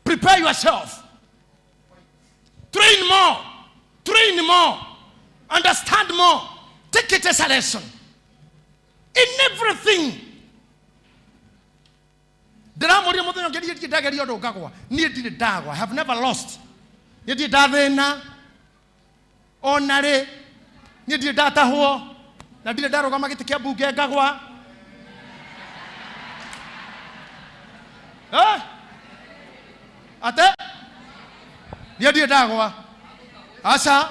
Prepare yourself, train more, train more, understand more, take it as a lesson in everything. Ndĩramũria mũthenya ũngĩ, niĩ ndirĩ ndageria ũndũ ngagwa, niĩ ndirĩ ndagwa. I have never lost. Niĩ ndirĩ ndathĩna ona rĩ, niĩ ndirĩ ndatahwo na ndirĩ ndarũgama gĩtĩ kĩa mbunge ngagwa. Eh? Ate niĩ ndirĩ ndagwa, aca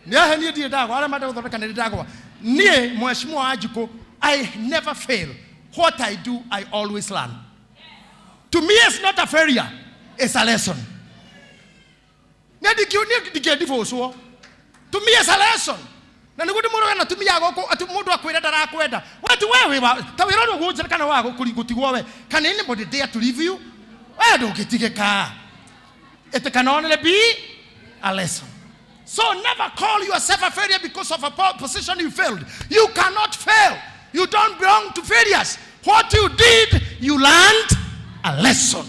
nĩ ahe, niĩ ndirĩ ndagwa. Arĩa manda gũthondeka nĩ ndagwa. Niĩ mheshimiwa Wanjikũ, I never fail. What I do, I always learn. To me it's not a failure, it's a lesson. Niĩ ndingĩndibũcwo. To me it's a lesson. Na nĩguo ndĩmũroga na tumia gũkũ atĩ mũndũ akwĩra ndarakwenda, we ti we wĩ wa ta wĩra ũrĩa ũgũnjĩra kana wa gũtigwo we. Can anybody dare to leave you? We ndũngĩtigĩka. It can only be a lesson. So never call yourself a failure because of a position you failed. You cannot fail. You don't belong to failures. What you did, you learned a lesson.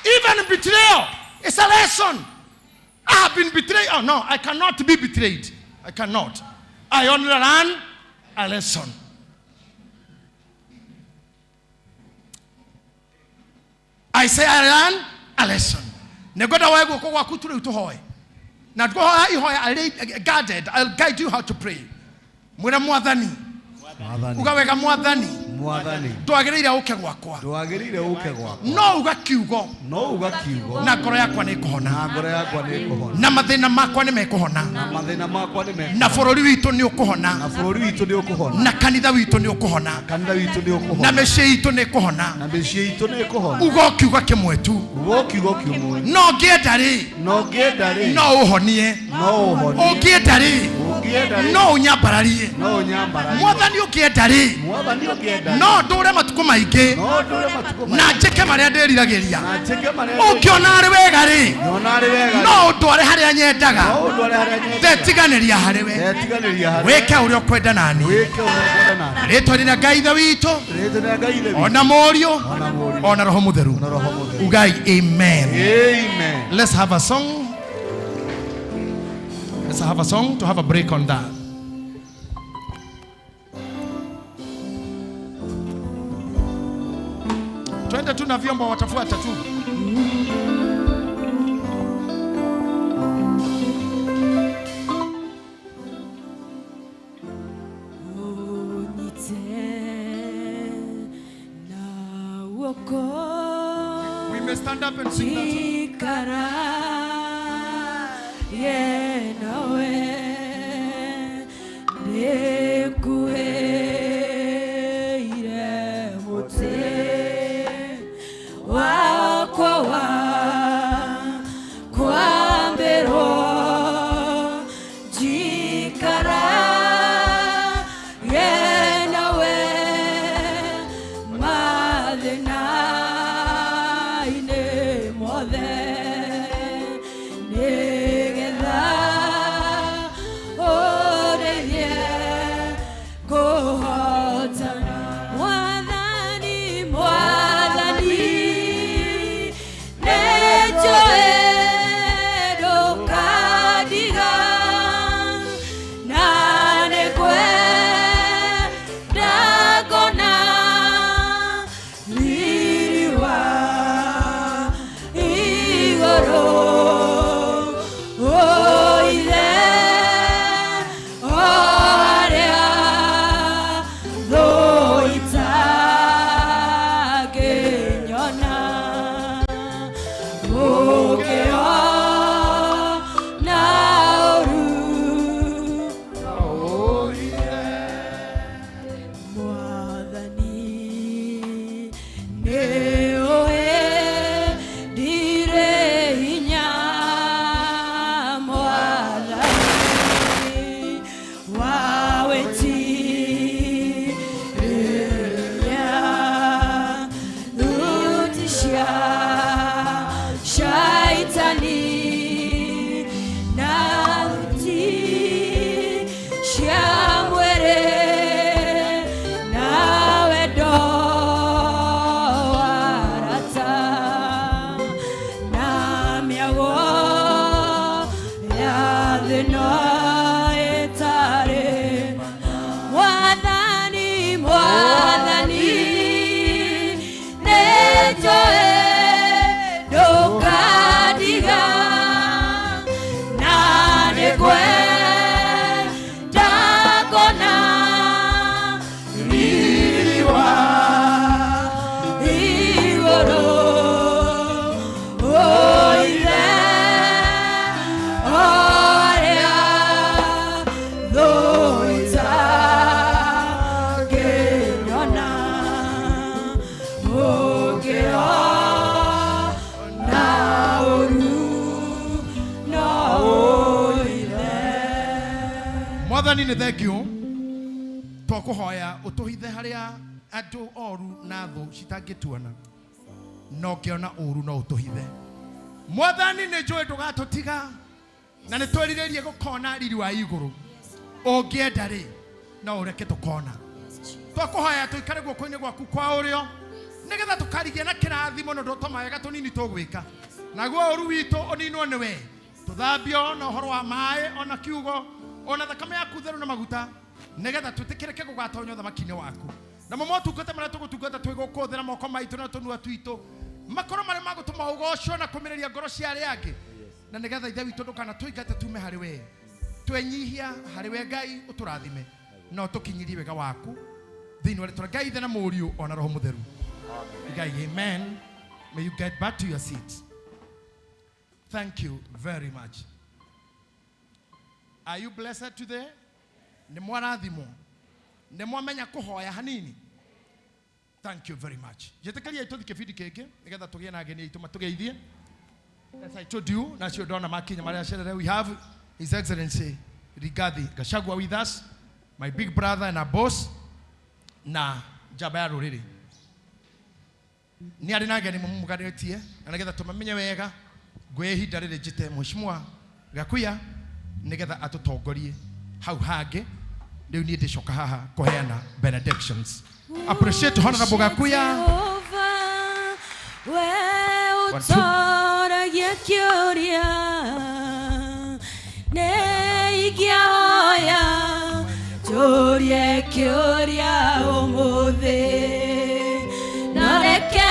Even betrayal is a lesson. I have been betrayed. Oh no, I cannot be betrayed. I cannot. I only learn a lesson. I say I learn a lesson. Negoda wa guoko gwaku tu riu tuhoe. Na tuhoe ihoya guarded. I'll guide you how to pray. Mwira mwathani. Uga wega mwathani. Mwathani. Ndwagĩrĩire ũke gwakwa. Ndwagĩrĩire ũke gwakwa. No uga kiugo. No uga kiugo. Na ngoro yakwa nĩ ĩkũhona. Na ngoro yakwa nĩ ĩkũhona. Na mathĩna makwa nĩ mekũhona. Na mathĩna makwa nĩ mekũhona. Na bũrũri witũ nĩ ũkũhona. Na bũrũri witũ nĩ ũkũhona. Na kanitha witũ nĩ ũkũhona. Na kanitha witũ nĩ ũkũhona. Na mĩciĩ itũ nĩ ĩkũhona. Na mĩciĩ itũ nĩ ĩkũhona. Uga o kiugo kĩmwe tu. Uga o kiugo kĩmwe. No ũngĩenda rĩ. No ũngĩenda rĩ. No ũhonie. No ũhonie. Ũngĩenda rĩ. Ũngĩenda rĩ. No ũnyambararie. No ũnyambararie. Mwathani ũngĩenda rĩ. Mwathani ũngĩenda rĩ. No ndũre matukũ maingĩ. No ndũre matukũ maingĩ. Na njĩke marĩa ndĩriragĩria. Na njĩke marĩa Ũngĩona arĩ wega rĩ. Ũngĩona arĩ wega. No ũndware harĩa nyendaga. No ũndware harĩa nyendaga. Ndetiganĩria harĩ we. Ndetiganĩria harĩ we. Wĩke ũrĩa ũkwenda nani. Wĩke ũrĩa ũkwenda nani. Rĩtwa rĩrĩa Ngai Ithe witũ. Rĩtwa rĩa Ngai Ithe witũ. Ona Mũriũ. Ona Mũriũ. Ona Roho Mũtheru. Ona Roho Mũtheru. Ugai amen. Amen. Let's have a song. Let's have a song to have a break on that. Twende tu na vyombo watafuata tu. We may stand up and sing that song. Mwathani nĩ thank you twakuhoya utuhithe haria andu oru na thu citangituona. Na ũngĩona ũru no ũtũhithe. Mwathani nĩ njũĩ ndũgatũtiga na nĩ twĩrirĩrie gũkona riri wa igũrũ. Ũngĩenda rĩ no ũreke tũkona. Twakũhoya tũikare guoko-inĩ gwaku kwa ũrĩo nĩgetha tũkarigia na kĩrathimo na ũndũ tũmawega tũnini tũgwĩka. Naguo ũru witũ ũninwo nĩ we. Tũthambio na ũhoro wa maĩ ona kiugo ona thakame yaku theru na maguta nĩgetha twĩtĩkĩrĩke gũgatonya ũthamaki-inĩ waku. Namo motungata marĩa tũgũtungata twĩ gũkũ thĩ na moko maitũ na tũnua twitũ makorwo marĩ ma gũtũma ũgocwo na kũmĩrĩria ngoro cia arĩa angĩ, na nĩgetha Ithe witũ ndũkanatũingate tume harĩ we. Twenyihia harĩ we Ngai ũtũrathime na ũtũkinyirie wega waku thĩinĩ wa rĩtwa Ngai Ithe na Mũriũ ona Roho Mũtheru. Ngai, amen. May you get back to your seats. Thank you very much. Are you blessed today? Nĩ mwarathimwo? Nĩ mwamenya kũhoya hanini? Thank you very much. Njĩtĩkĩriai tũthiĩ kĩbindi kĩngĩ nĩgetha tũgĩe na ageni aitũ matũgeithie. As I told you, nacio ndona makinya marĩa acerere, we have His Excellency Rigathi Gachagua with us, my big brother and our boss, na njamba ya rũrĩrĩ. Nĩ arĩ na ageni mũmũganĩtie na nĩgetha tũmamenye wega, ngwĩhe ihinda rĩrĩ njĩte Mheshimiwa Gakuya nĩgetha atũtongorie hau hangĩ. Rĩu niĩ ndĩcoka haha kũheana benedictions. Appreciate Honorable Gakuya. We ũtoragia kĩũria nĩ ingĩahoya njũrie kĩũria ũmũthĩ, no reke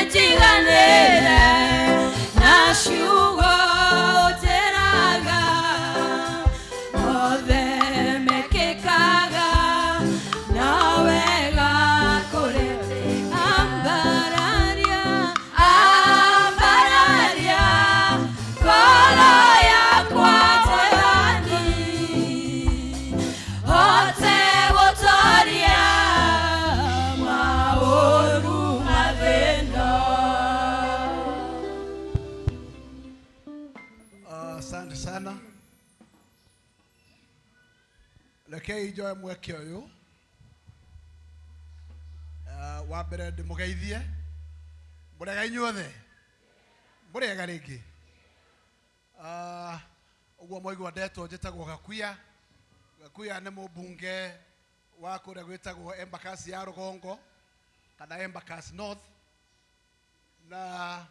njiganĩre na ciugo ũtĩraga mothe mekĩkaga na wega kũrĩ ambararia, ambararia ngoro yakwa Mwathani, hote gũtoria maũru mathĩna. Asante sana. Rekei njoe mweke ũyũ wa mbere ndĩmũgeithie. Mũrĩega inyuothe? Mũrĩega rĩngĩ? Ũguo mwaigua ndetwo njĩtagwo Gakuya. Gakuya nĩ mũmbunge wa kũrĩa gwĩtagwo Embakasi ya Rũgongo kana Embakasi North, na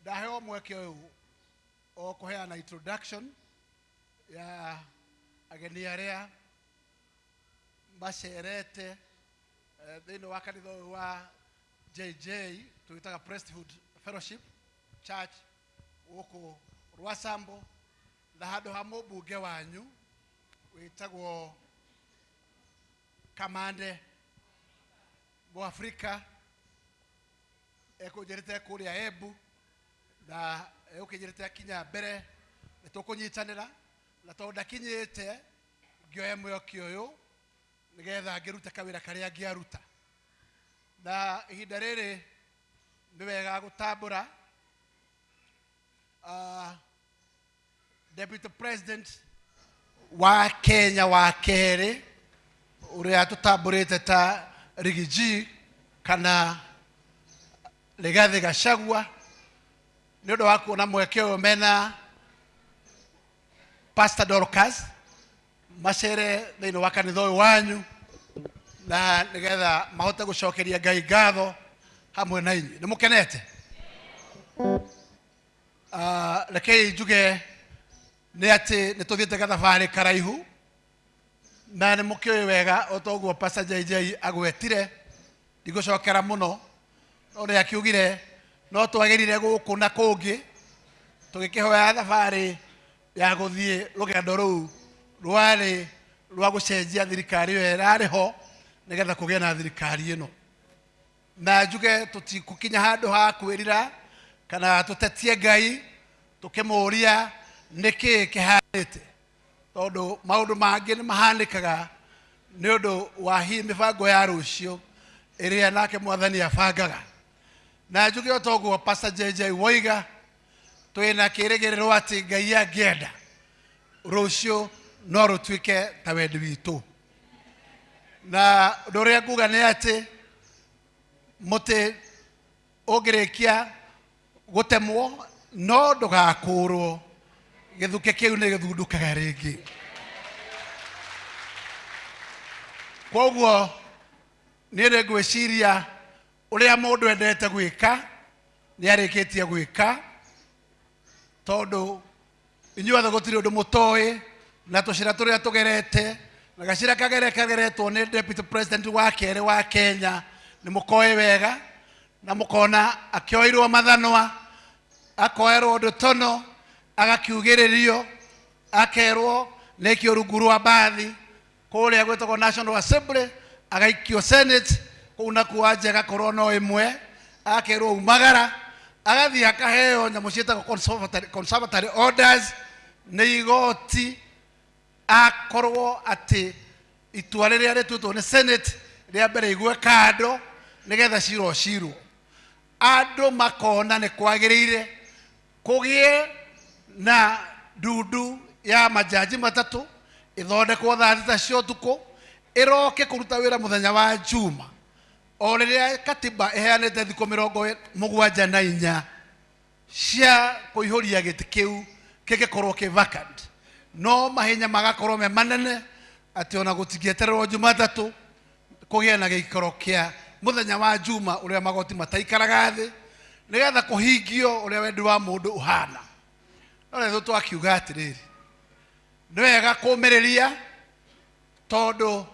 ndaheo mweke ũyũ o kũheana introduction ya ageni arĩa macerete thĩinĩ wa kanitha ũyũ wa JJ twĩtaga Priesthood Fellowship Church gũkũ Rwasambo, na handũ ha mũmbunge wanyu wĩtagwo Kamande Mũafrika ekũnjĩrĩte kũrĩa Embu na egũkĩnjĩrĩte akinya mbere nĩ tũkũnyitanĩra, na tondũ ndakinyĩte ngĩoya mweke ũyũ nĩgetha ngĩrute kawĩra karĩa ngĩaruta. Na ihinda rĩrĩ nĩ wega gũtambũra Deputy President wa Kenya wa kerĩ ũrĩa tũtambũrĩte ta Riggy kana Rigathi Gachagua, nĩ ũndũ wa kuona mweke ũyũ mena Pastor Dorcas macere thĩinĩ wa kanitha ũyũ wanyu, na nĩgetha mahote gũcokeria Ngai ngatho hamwe na inyuĩ. Nĩ mũkenete? Rekei njuge nĩ atĩ nĩ tũthiĩte gathabarĩ karaihu na nĩ mũkĩũĩ wega o ta ũguo Pastor JJ agwetire, ndigũcokera mũno, no nĩ akiugire no twagĩrire gũkũ na kũngĩ tũgĩkĩhoya thabarĩ ya gũthiĩ rũgendo rũu rwarĩ rwa gũcenjia thirikari ĩyo ĩrarĩ ho nĩgetha kũgĩe na thirikari ĩno. Na njuge tũtigũkinya handũ ha kwĩrira kana tũtetie Ngai tũkĩmũũria nĩkĩĩ kĩhanĩte, tondũ maũndũ mangĩ nĩ mahanĩkaga nĩ ũndũ wa hihi mĩbango ya rũciũ ĩrĩa nake Mwathani abangaga. Na njuge o ta ũguo Pastor JJ woiga, twĩna kĩĩrĩgĩrĩro atĩ Ngai angĩenda rũciũ no rũtuĩke ta wendi witũ. Na ũndũ ũrĩa nguga nĩ atĩ mũtĩ Ũngĩrĩkia gũtemwo no ndũgakũrwo, gĩthukĩ kĩu nĩ gĩthundũkaga rĩngĩ. Koguo niĩ nĩ ngwĩciria ũrĩa mũndũ endete gwĩka nĩ arĩkĩtie gwĩka, tondũ inyuothe gũtirĩ ũndũ mũtoĩ na tũcĩra tũrĩa tũgerete na gacĩra kagere kageretwo nĩ deputy president wa kerĩ wa Kenya nĩ mũkoĩ wega, na mũkona akĩoirwo mathanwa, akoerwo ndotono, agakiugĩrĩrio, akerwo nĩkĩo rungu rwa mbathi kũrĩa gwĩtagwo National Assembly, agaikio Senate kũu nakuo anja agakorwo no ĩmwe, akerwo umagara, agathiĩ akaheo nyamũ ciĩtagwo conservatory orders nĩ igoti, akorwo atĩ itua rĩrĩa rĩtuĩtwo nĩ Senate rĩa mbere igwe kando nĩgetha cira ũcirwo. Andũ makona nĩ kwagĩrĩire kũgĩe na ndundu ya majaji matatũ ĩthondekwo thaa thita cia ũtukũ, ĩroke kũruta wĩra mũthenya wa Juma, o rĩrĩa katiba ĩheanĩte thikũ 74 cia kũihũria gĩtĩ kĩu kĩngĩkorwo kĩ vacant. No mahenya magakorwo me manene atĩ ona gũtingĩetererwo Jumatatũ kũgĩe na gĩikaro kĩa mũthenya wa Juma ũrĩa magoti mataikaraga thĩ nĩgetha kũhingio ũrĩa wendi wa mũndũ ũhana. No rĩu twakiuga atĩrĩrĩ, nĩ wega kũmĩrĩria tondũ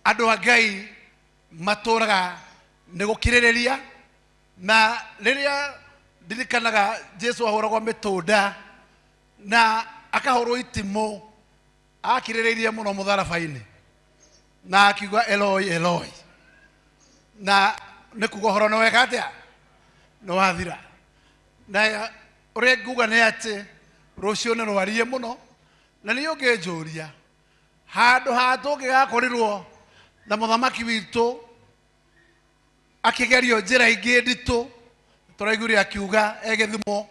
andũ a Ngai matũraga nĩ gũkirĩrĩria. Na rĩrĩa ndirikanaga Jesu ahũragwo mĩtũnda na akahũrwo itimũ, akirĩrĩirie mũno mũtharaba-inĩ na akiuga Eloi Eloi, na nĩ kuga ũhoro nĩ weka atĩa, nĩ wathira. Na ũrĩa nguga nĩ atĩ rũciũ nĩ rwarie mũno, na niĩ ũngĩnjũria handũ ha tũngĩgakorirwo na mũthamaki witũ akĩgerio njĩra ingĩ nditũ, tũraiguire akiuga egĩthimo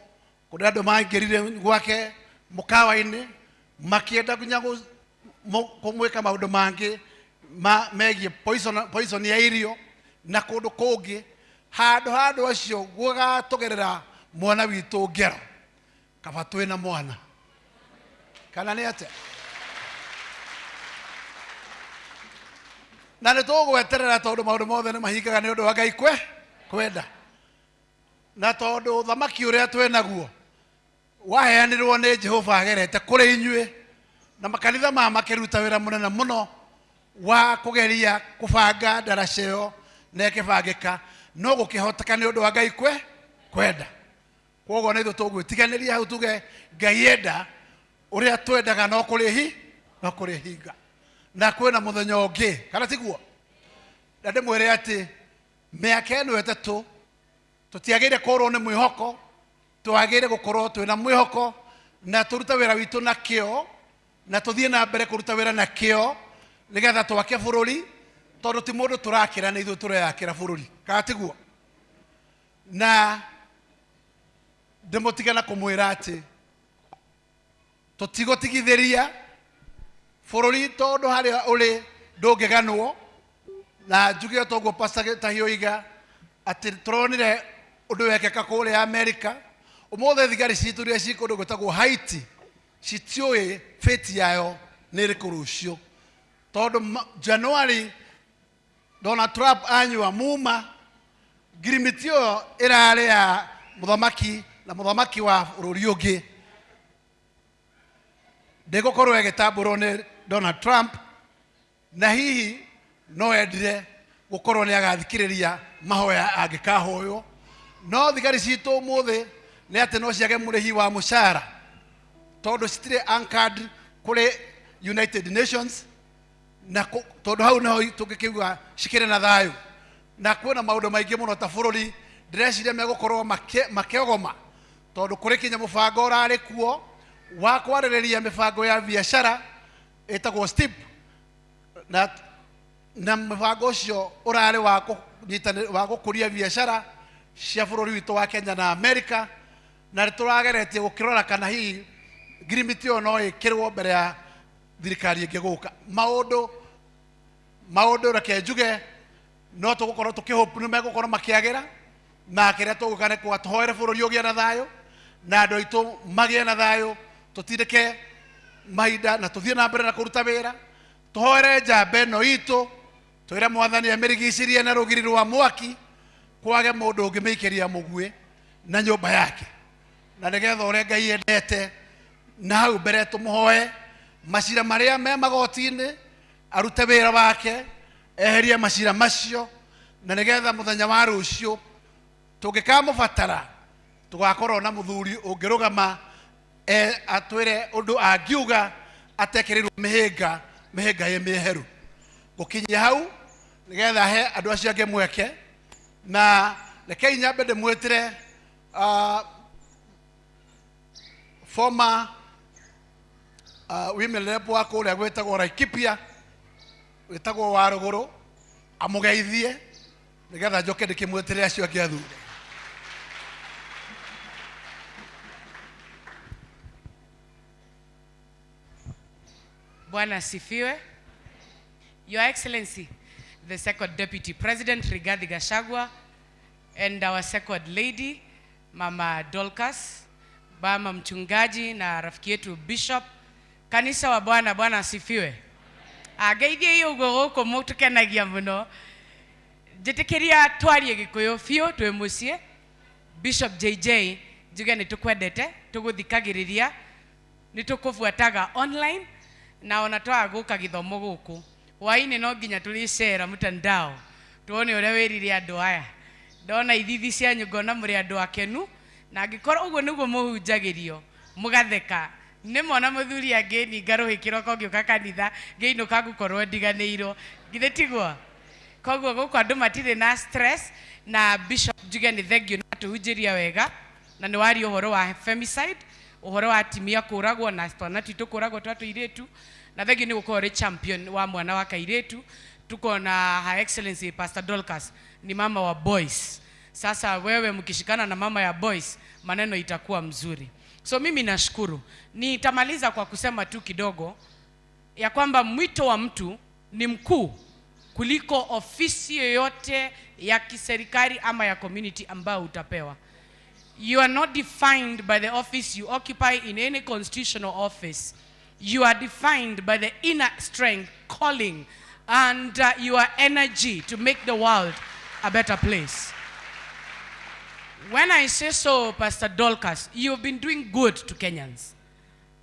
kũrĩa andũ maingĩrire gwake mũkawa-inĩ makĩenda nginya kũmwĩka maũndũ mangĩ megiĩ poison ya irio na kũndũ kũngĩ, handũ ha andũ acio gũgatũgerera mwana witũ ngero, kaba twĩna mwana kana nĩ atĩa? Na nĩ tũgweterera tondũ maũndũ mothe nĩ mahingaga nĩ ũndũ wa Ngai kwenda, na tondũ thamaki ũrĩa twĩnaguo waheanirwo nĩ Jehova agerete kũrĩ inyuĩ, na makanitha maya makĩruta wĩra mũnene mũno wa kũgeria kũbanga ndaraca ĩyo na ĩkĩbangĩka, no gũkĩhoteka nĩ ũndũ wa Ngai kwenda. Koguo nĩ ithuĩ tũgwĩtiganĩria hau tuge Ngai enda ũrĩa twendaga no kũrĩ hinga, na kwĩna mũthenya ũngĩ, kana tiguo? Na ndĩmwĩre atĩ mĩaka ĩno ĩtatũ tũtiagĩrĩire kũrwo nĩ mwĩhoko, twagĩrĩire gũkorwo twĩna mwĩhoko na tũrute wĩra witũ na kĩo, na tũthiĩ na mbere kũruta wĩra na kĩo nĩgetha twake bũrũri, tondũ ti mũndũ tũrakĩra, nĩ ithuĩ tũreyakĩra bũrũri, kana tiguo? Na ndĩmũtige na kũmwĩra atĩ tũtigũtigithĩria bũrũri tondũ harĩa ũrĩ ndũngĩganwo. Na njuge toguo Pastor Gĩtahi oiga atĩ tũronire ũndũ wekĩka kũrĩa Amerika. Ũmũthĩ thigari citũ iria ci kũndũ gwĩtagwo Haiti citiũĩ fate yayo nĩ ĩrĩkũ rũciũ, tondũ January Donald Trump anyua muma ngirimiti ĩyo ĩrarĩ ya mũthamaki na mũthamaki wa bũrũri ũngĩ ndĩgũkorwo ĩgĩtambũrwo nĩ Donald Trump, na hihi no endire gũkorwo nĩ agathikĩrĩria mahoya angĩkahoywo. No thigari citũ ũmũthĩ nĩ atĩ no ciage mũrĩhi wa mũcara tondũ citirĩ anchored kũrĩ United Nations, na tondũ hau nĩho tũngĩkiuga cikĩrĩ na thayũ. Na kwĩna maũndũ maingĩ mũno ta bũrũri ndĩreciria megũkorwo makĩogoma, tondũ kũrĩ kinya mũbango ũrarĩ kuo wa kwarĩrĩria mĩbango ya biacara ĩtagwo STIP, na mũbango ũcio ũrarĩ wa gũkũria biacara cia bũrũri witũ wa Kenya na Amerika, na nĩtũrageretie gũkĩrora kana hihi ngirimiti ĩyo no ĩkĩrwo mbere ya thirikari ĩngĩ gũka. Maũndũ reke njuge no tũgũkorwo tũkĩhope nĩ megũkorwo makĩagĩra, Na kĩrĩa tũgũka nĩ kuga tũhoere bũrũri ũgĩe na thayũ na andũ aitũ magĩe na thayũ, tũtindĩke mahinda na tũthiĩ na mbere na kũruta wĩra. Tũhoere njamba ĩno itũ, twĩre Mwathani amĩrigicĩrie na rũgiri rwa mwaki, kwage mũndũ ũngĩmĩikĩria mũguĩ na nyũmba yake, na nĩgetha ũrĩa Ngai endete na hau mbere tũmũhoe macira marĩa me magoti-inĩ arute wĩra wake, eherie macira macio, na nĩgetha mũthenya wa rũciũ tũngĩkamũbatara tũgakorwo na mũthuri ũngĩrũgama atwĩre ũndũ angiuga atekĩrĩirwo mĩhĩnga, mĩhĩnga ĩ mĩeheru. Gũkinyia hau nĩgetha he andũ acio angĩ mweke, na rekei nyambe ndĩmwĩtĩre former women rep wa kũrĩa gwĩtagwo Laikipia, wĩtagwo Warũgũrũ, amũgeithie nĩgetha njoke ndĩkĩmwĩtĩre acio angĩ athure. Bwana asifiwe. Your Excellency, the Second Deputy President Rigathi Gachagua, and our Second Lady, Mama Dorcas, Mama mchungaji na rafiki yetu Bishop, kanisa wa Bwana, Bwana asifiwe. Ageithie iyo uguo guku mutukenagia muno. Njitikiria twarie Gikuyu biũ twĩ mũciĩ. Bishop JJ, njuge nĩ tũkwendete, tũgũthikagĩrĩria, nĩ tũkũbuataga online, na ona twaga gũka gĩthomo gũkũ hwainĩ no nginya tũrĩcera mtandao tuone ũrĩa wĩrire andũ aya. Ndona ithithi cianyu ngona mũrĩ andũ akenu, na angĩkorwo ũguo nĩguo mũhunjagĩrio mũgatheka. Nĩ mona mũthuri angĩninga rũhĩ kĩroko ngĩũka kanitha ngĩinũka ngũkorwo ndiganĩirwo, githĩ tiguo? Koguo gũkũ andũ matirĩ na stress. Na Bishop njuge nĩ thengiũ na tũhunjĩria wega, na nĩ waria ũhoro wa femicide, ũhoro wa atumia kũragwo na twana twitũ kũragwo twa tũirĩtu, na thengiũ nĩ gũkorwo ũrĩ champion wa mwana wa kairĩtu. Tuko na Her Excellency Pastor Dorcas, ni mama wa boys. Sasa wewe mkishikana na mama ya boys, maneno itakuwa mzuri. So mimi nashukuru. Nitamaliza kwa kusema tu kidogo ya kwamba mwito wa mtu ni mkuu kuliko ofisi yoyote ya kiserikali ama ya community ambayo utapewa. You are not defined by the office you occupy in any constitutional office. You are defined by the inner strength, calling, and your energy to make the world a better place. When I say so, Pastor Dorcas, you've been doing good to Kenyans.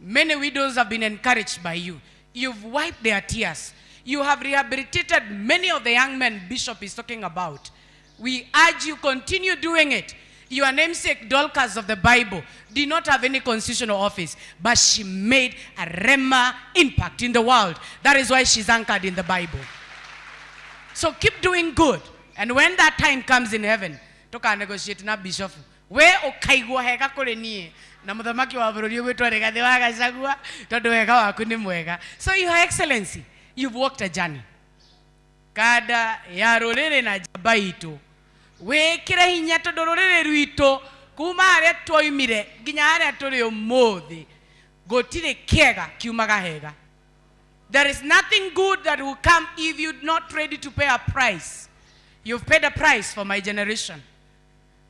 Many widows have been encouraged by you. You've wiped their tears. You have rehabilitated many of the young men Bishop is talking about. We urge you, continue doing it. Your namesake, Dorcas of the Bible, did not have any constitutional office, but she made a rhema impact in the world. That is why she's anchored in the Bible. So keep doing good. And when that time comes in heaven, toka negotiate na bishop. We ukaigua hega kuri nie na muthamaki wa bururi ugwitwo Rigathi wa Gachagua tondu wega waku ni mwega. So Your Excellency, you've walked a journey. Kada ya ruriri na njamba itu wikire hinya tondu ruriri rwitu kuma haria twoimire nginya haria turi umuthi gutiri kiega kiumaga hega. There is nothing good that will come if you're not ready to pay a price. You've paid a price for my generation.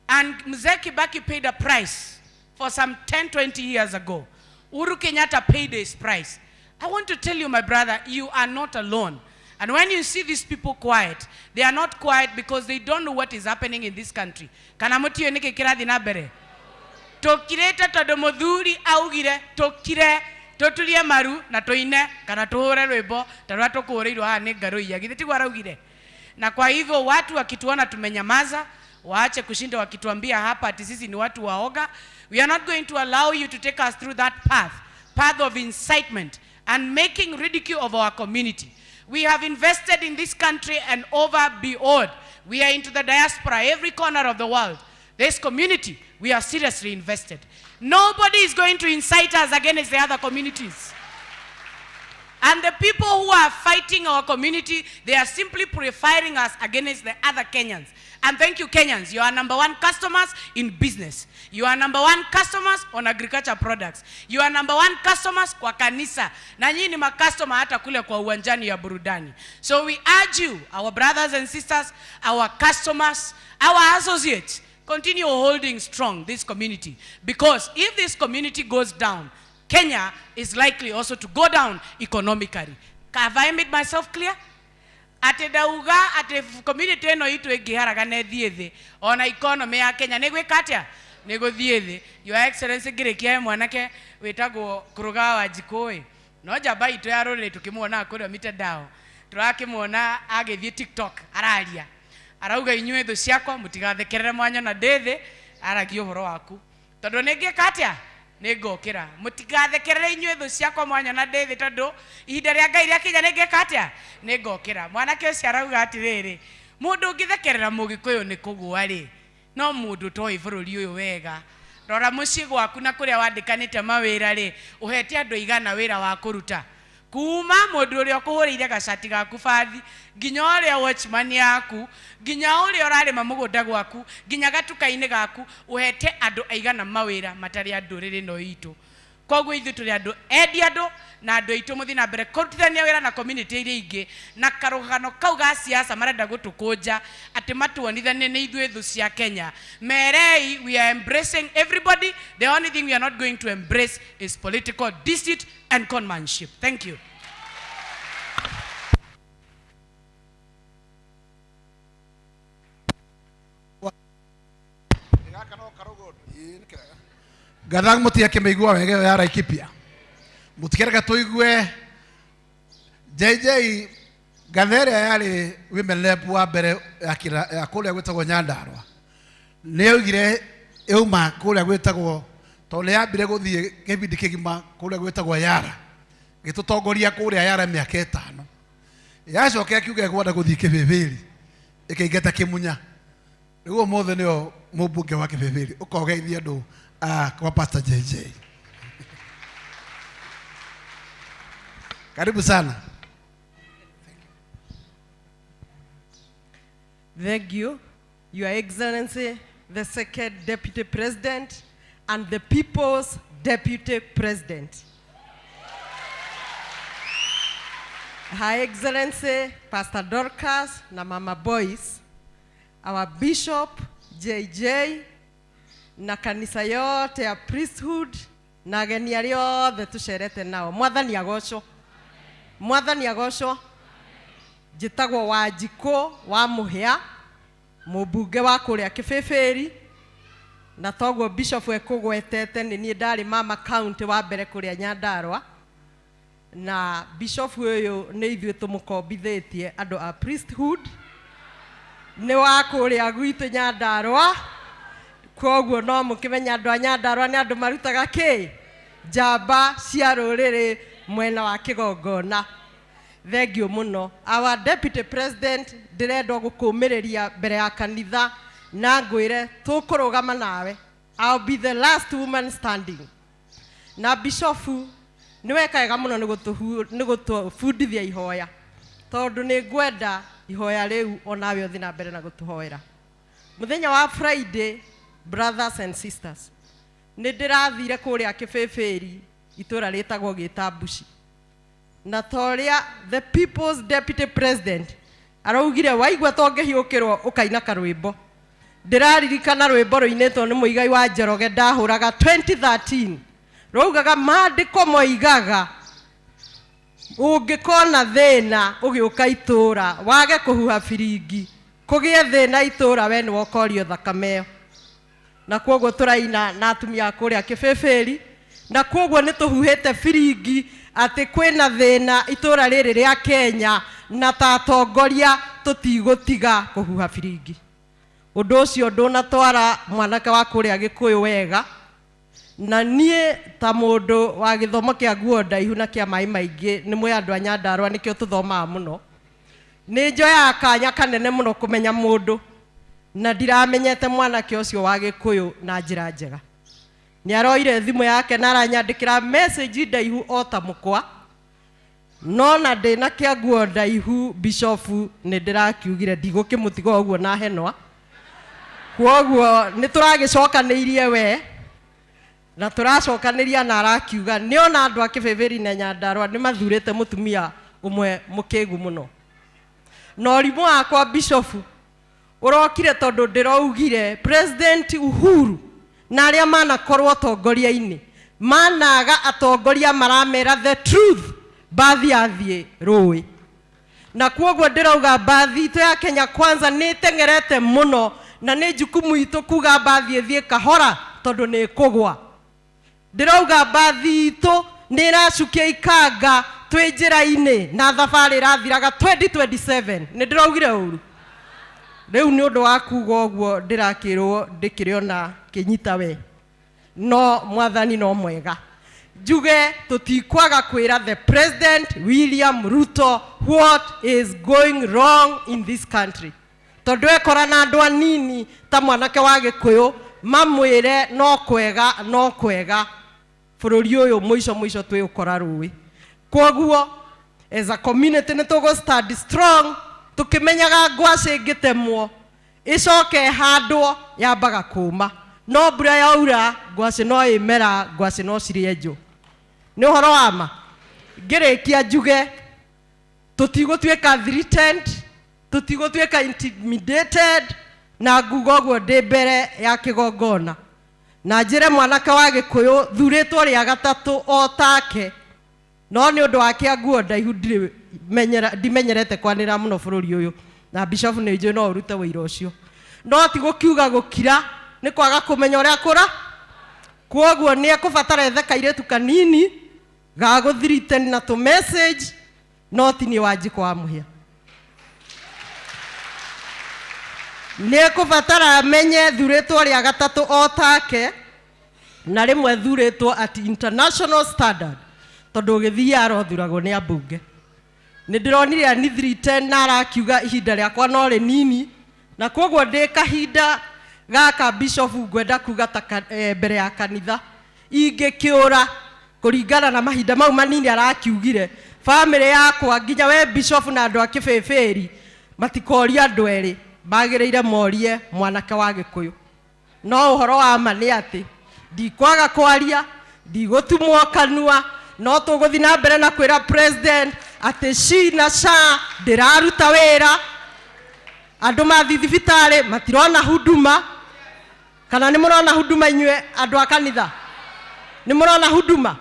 And Mzee Kibaki paid a price for some 10, 20 years ago. Uhuru Kenyatta paid his price. I want to tell you, my brother, you are not alone. And when you see these people quiet, they are not quiet because they don't know what is happening in this country. Kana mutio niki kirathi na mbere? Tokirete tondu muthuri augire tokire tuturie maru na tuine kana tuhure rwimbo ta rwa tukuhurirwo haha ni Ngaruiya. Githĩ tiguo araugire? Na kwa hivyo watu wakituona tumenyamaza, waache kushinda wakituambia hapa ati sisi ni watu waoga. We are not going to allow you to take us through that path of incitement and making ridicule of our community. We have invested in this country and over beyond. We are into the diaspora, every corner of the world. This community, we are seriously invested. Nobody is going to incite us against the other communities. And the people who are fighting our community, they are simply purifying us against the other Kenyans. And thank you, Kenyans. You are number one customers in business. You are number one customers on agriculture products. You are number one customers kwa kanisa. Na nyinyi ni makastoma hata kule kwa uwanjani ya burudani. So we urge you, our brothers and sisters, our customers, our associates, Continue holding strong this community, because if this community goes down, Kenya is likely also to go down economically. Have I made myself clear? Atĩ ndauga atĩ community ĩno itũ ĩngĩharagana ĩthiĩ thĩ, ona economy ya Kenya nĩ gwĩka atĩa? Nĩ gũthiĩ thĩ. Your Excellency, ngĩrĩkia, he mwanake wĩtagwo Kũrũga wa Njikũ ĩ, no njamba itũ ya rũrĩrĩ tũkĩmuonaga kũrĩa mitandao, tũrakĩmuona agĩthiĩ TikTok araria, arauga, "Inyuĩ thũ ciakwa, mũtigathekerere mwanyona ndĩ thĩ." Aragia ũhoro waku tondũ nĩ ngĩka atĩa? Nĩ ngokĩra. Mũtigathekerere inyuĩ thũ ciakwa mwanyona ndĩ thĩ, tondũ ihinda rĩa Ngai rĩakinya nĩ ngĩka atĩa? Nĩ ngokĩra. Mwanake ũcio arauga atĩrĩrĩ, mũndũ ũngĩthekerera Mũgĩkũyũ nĩ kũgũa rĩ, no mũndũ toĩ bũrũri ũyũ wega. Rora mũciĩ gwaku na kũrĩa wandĩkanĩte mawĩra rĩ, ũhete andũ aigana wĩra wa kũruta, kuma mũndũ ũrĩa ũkũhũrĩire gacati gaku bathi, nginya ũrĩa watchman yaku, nginya ũrĩa ũrarĩma mũgũnda gwaku, nginya gatuka-inĩ gaku, ũhete andũ aigana mawĩra matarĩ a ndũrĩrĩ ĩno itũ. Koguo ithuĩ tũrĩ andũ endi andũ, na andũ aitũ mũthiĩ na mbere kũrutithania wĩra na community iria ingĩ, na karũgano kau ga siasa marenda gũtũkũnja atĩ matuonithanie nĩ ithuĩ thũ cia Kenya, merei we are embracing everybody. The only thing we are not going to embrace is political deceit and conmanship. Thank you. Ngatha mũtiakĩmĩigua wega ĩyo ya Laikipia, mũtikereka tũigue JJ. Ngatha ĩrĩa yarĩ women rep wa mbere ya kũrĩa gwĩtagwo Nyandarua nĩ yaugire yauma kũrĩa gwĩtagwo, tondũ nĩ yambire gũthiĩ kĩbindi kĩgima kũrĩa gwĩtagwo Yara, gĩtũtongoria kũrĩa Yara mĩaka 5, yacoka ĩkiuga ĩkwenda gũthiĩ Kĩbĩbĩri, ĩkĩingata Kĩmunya. Rĩu ũmũthĩ nĩyo mũmbunge wa Kĩbĩbĩri. Ũkogeithia andũ a kwa Pastor JJ. Karibu sana. Thank you, Your Excellency, the second Deputy President and the People's Deputy President. Her Excellency, Pastor Dorcas na Mama Boyce, our Bishop JJ, na kanisa yote ya priesthood na ageni arĩa othe tũcerete nao. Mwathani agocwo. Mwathani agocwo. Njĩtagwo Wanjikũ wa Mũhĩa, mũmbunge wa kũrĩa Kĩbĩbĩri, na toguo bishop ekũgwetete, nĩ niĩ ndarĩ mama county wa mbere kũrĩa Nyandarua, na bishop ũyũ nĩ ithuĩ tũmũkombithĩtie andũ a priesthood, nĩ wa kũrĩa gwitũ Nyandarua. Koguo no mũkĩmenya andũ a Nyandarua nĩ andũ marutaga kĩ njamba cia rũrĩrĩ mwena wa kĩgongona. Thengiũ mũno. Our Deputy President, ndĩrenda gũkũmĩrĩria mbere ya kanitha na ngwĩre tũkũrũgama nawe. I'll be the last woman standing. Na bishofu, nĩ weka wega mũno nĩ gũtũbundithia ihoya, tondũ nĩ ngwenda ihoya rĩu onawe ũthiĩ na mbere na gũtũhoera mũthenya wa Friday. Brothers and sisters, nĩ ndĩrathire kũrĩa Kĩbĩbĩri, itũra rĩtagwo Gĩtambuci, na ta ũrĩa the People's Deputy President araugire, waigua tongĩhiũkĩrwo ũkaina karwĩmbo. Ndĩraririkana rwĩmbo rũinĩtwo nĩ Mũigai wa Njoroge ndahũraga 2013, rwaugaga, "Maandĩko moigaga ũngĩkona thĩna ũgĩũka itũũra, wage kũhuha biringi, kũgĩe thĩna itũũra, we nĩwe ũkorio thakame ĩyo." Na koguo tũraina na atumia a kũrĩa Kĩbĩbĩri, na koguo nĩ tũhuhĩte biringi atĩ kwĩna thĩna itũũra rĩrĩ rĩa Kenya, na ta atongoria tũtigũtiga kũhuha biringi. Ũndũ ũcio ndũnatwara mwanake wa kũrĩa Gĩkũyũ wega, na niĩ ta mũndũ wa gĩthomo kĩa nguo ndaihu na kĩa maĩ maingĩ, nĩ mwĩ andũ a Nyandarua nĩkĩo tũthomaga mũno, nĩ njoyaga kanya kanene mũno kũmenya mũndũ, na ndiramenyete mwanake ũcio wa Gĩkũyũ na njĩra njega. Nĩ aroire thimũ yake na aranyandĩkĩra message ndaihu o ta mũkwa, no na ndĩna kĩa nguo ndaihu, bishofu, nĩ ndĩrakiugire ndigũkĩmũtiga ũguo na henwa. Kwoguo nĩ tũragĩcokanĩirie we na tũracokanĩria, na arakiuga nĩ ona andũ a Kĩbĩbĩri na Nyandarua nĩ mathurĩte mũtumia ũmwe mũkĩgu mũno. Na ũrimũ wakwa, bishofu, Ũrokire tondũ ndĩraugire President Uhuru na arĩa manakorwo ũtongoria-inĩ managa atongoria maramera the truth, mbathi yathiĩ rũĩ. Na kwoguo ndĩrauga mbathi itũ ya Kenya Kwanza nĩ ĩteng'erete mũno, na nĩ jukumu itũ kuga mbathi ĩthiĩ kahora tondũ nĩ ĩkũgwa. Ndĩrauga mbathi itũ nĩ ĩracukia ikanga twĩ njĩra-inĩ na thabarĩ ĩrathiraga 2027. Nĩ ndĩraugire ũru? Rĩu nĩ ũndũ wa kuga ũguo ndĩrakĩrwo ndĩkĩrĩ ona kĩnyita we, no mwathani no mwega. Njuge tũtikwaga kwĩra the President William Ruto what is going wrong in this country, tondũ ekora na andũ anini ta mwanake wa Gĩkũyũ mamwĩre no kwega no kwega, bũrũri ũyũ mũico mũico twĩũkora rũĩ. Kwoguo as a community nĩ tũgũ stand strong, tũkĩmenyaga ngwacĩ ĩngĩtemwo ĩcoke ĩhandwo yambaga kũma, no mbura yaura ngwacĩ no ĩmera, ngwacĩ no cirĩenjwo. Nĩ ũhoro wa ma. Ngĩrĩkia njuge tũtigũtuĩka threatened, tũtigũtuĩka intimidated, na nguga ũguo ndĩ mbere ya kĩgongona na njĩre mwanake wa Gĩkũyũ thurĩtwo rĩa gatatũ o take, no nĩ ũndũ wa kĩa nguo ndaihu ndimenyerete kwanĩrĩra mũno bũrũri ũyũ, na bishop nĩ njũĩ no ũrute wĩira ũcio, no ti gũkiuga gũkira nĩ kwaga kũmenya ũrĩa kũra. Kwoguo nĩ ekũbatara ethe kairĩtu kanini ga gũthirite na tũ message, no ti niĩ Wanjikũ wa Mũhĩa. Nĩ ekũbatara amenye thurĩtwo rĩa gatatũ o take, na rĩmwe thurĩtwo at international standard, tondũ ũgĩthiĩ arothuragwo nĩ ambunge. Nĩ ndĩronire anithirite na arakiuga ihinda rĩakwa no rĩnini, na kwoguo ndĩ kahinda gaka bishop ngwenda kuga ta mbere ya kanitha ingĩkĩũra kũringana na mahinda mau manini arakiugire, bamĩrĩ yakwa nginya we bishop na andũ a kĩbĩbĩri matikoria andũ erĩ, magĩrĩire morie mwanake wa Gĩkũyũ. No ũhoro wa ma nĩ atĩ ndikwaga kwaria, ndigũtumwo kanua, no tũgũthiĩ na mbere na kwĩra president atĩ SHI na SHA ndĩraruta wĩra, andũ mathiĩ thibitarĩ matirona huduma. Kana nĩ mũrona huduma inyuĩ andũ a kanitha? Nĩ mũrona huduma?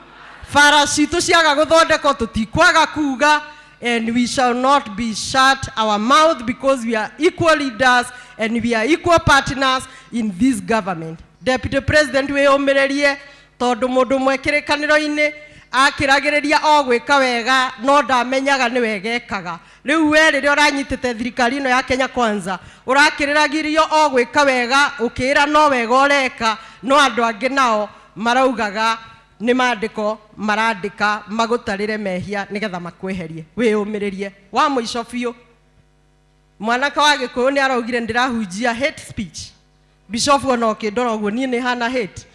Bara citũ ciaga gũthondekwo tũtikwaga kuga, and we shall not be shut our mouth because we are equal leaders and we are equal partners in this government. Deputy President, wĩyũmĩrĩrie, tondũ mũndũ ũmwe kĩrĩkanĩro-inĩ akĩragĩrĩria o gwĩka wega no ndamenyaga nĩ wega ekaga. Rĩu we rĩrĩa ũranyitĩte thirikari ĩno ya Kenya Kwanza ũrakĩrĩragĩrio o gwĩka wega, ũkĩĩra no wega ũreka, no andũ angĩ nao maraugaga nĩ maandĩko marandĩka magũtarĩre mehia nĩgetha makweherie. Wĩyũmĩrĩrie. Wa mũico biũ, mwanake wa Gĩkũyũ nĩ araugire ndĩrahunjia hate speech. Bishop ona ũkĩndora ũguo niĩ nĩ hana hate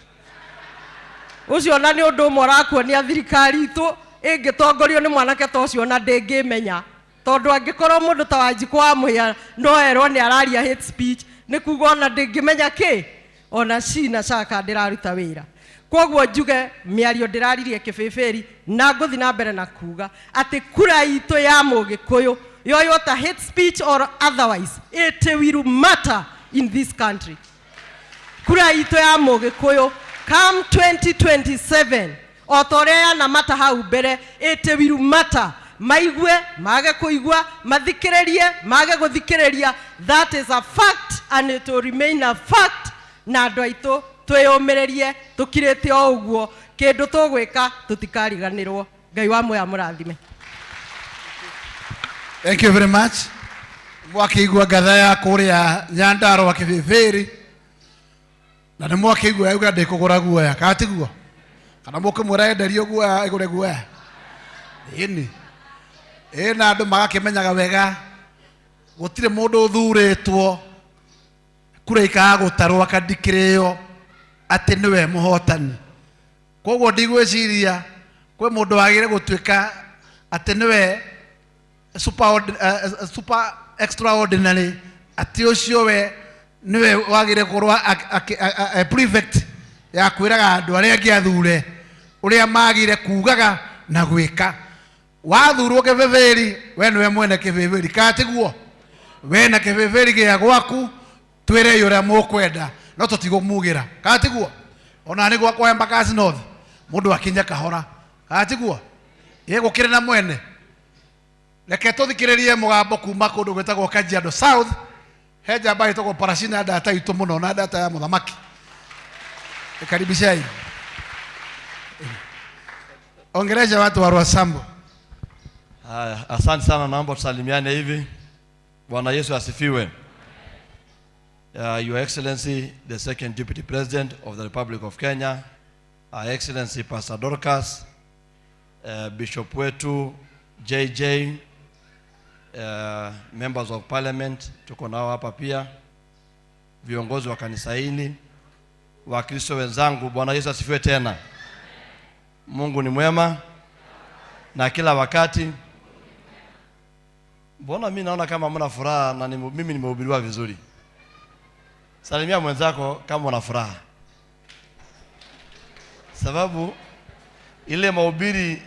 ũcio, ona nĩ ũndũ ũmwe ũrakuonia thirikari itũ ĩngĩtongorio nĩ mwanake ta ũcio ona ndĩngĩmenya, tondũ angĩkorwo mũndũ ta Wanjikũ wa Mũhĩa no erwo nĩ araria hate speech, nĩ kuga ona ndĩngĩmenya kĩ ona SHI na SHA ndĩraruta wĩra. Kwoguo njuge mĩario ndĩraririe kĩbĩbĩri, na ngũthi na mbere na kuga atĩ kura itũ ya Mũgĩkũyũ yoywo ta hate speech or otherwise, it will matter in this country. Kura itũ ya Mũgĩkũyũ come 2027, o ta ũrĩa yanamata hau mbere, it will matter. Maigue mage kũigua, mathikĩrĩrie mage gũthikĩrĩria, that is a fact and it will remain a fact. Na andũ aitũ twĩyũmĩrĩrie, tũkirĩte o ũguo, kĩndũ tũgwĩka tũtikariganĩrwo. Ngai wa muoya mũrathime. Thank you very much. Mwakĩigua ngatha ya kũrĩa Nyandarũa kĩbĩbĩri, na nĩ mwakĩigua yauga ndĩkũgũra guoya, kana tiguo? Kana mũkĩmwĩra enderio guoya ĩgũre guoya? Ĩni ĩ, na andũ magakĩmenyaga wega gũtirĩ mũndũ ũthurĩtwo kura ikaga gũtarwo akandikĩrĩo atĩ nĩwe mũhotani. Koguo ndigwĩciria kwĩ mũndũ wagĩrĩire gũtuĩka atĩ nĩwe super extraordinary, atĩ ũcio we nĩwe wagĩrĩire gũkorwo prefect ya kwĩraga andũ arĩa angĩ athure ũrĩa magĩrĩire kugaga na gwĩka. Wathurwo kĩbĩbĩri, we nĩwe mwene kĩbĩbĩri, kana tiguo? We na kĩbĩbĩri gĩa gwaku. Twĩrei ũrĩa mũkwenda no tũtigũmugĩra. Kana tiguo? Ona nĩ gwakwa Embakasi North mũndũ akinye kahora. Kana tiguo? Ĩ gũkĩrĩ na mwene. Reke tũthikĩrĩrie mũgambo kuma kũndũ gwĩtagwo Kajiado South. He njamba ĩtagwo Parashina ndata itũ mũno na ndata ya mũthamaki. Karibishai. Ongelesha watu wa Roysambu. Haya, asante sana, naomba tusalimiane hivi. Bwana Yesu asifiwe. Your Excellency, the Second Deputy President of the Republic of Kenya, Her Excellency Pastor Dorcas, Bishop wetu JJ, members of parliament tuko nao hapa pia, viongozi wa kanisa hili, Wakristo wenzangu, Bwana Yesu asifiwe tena. Mungu ni mwema na kila wakati. Mbona mimi naona kama mna furaha na mimi nimehubiriwa vizuri? Salimia mwenzako kama una furaha. Sababu ile mahubiri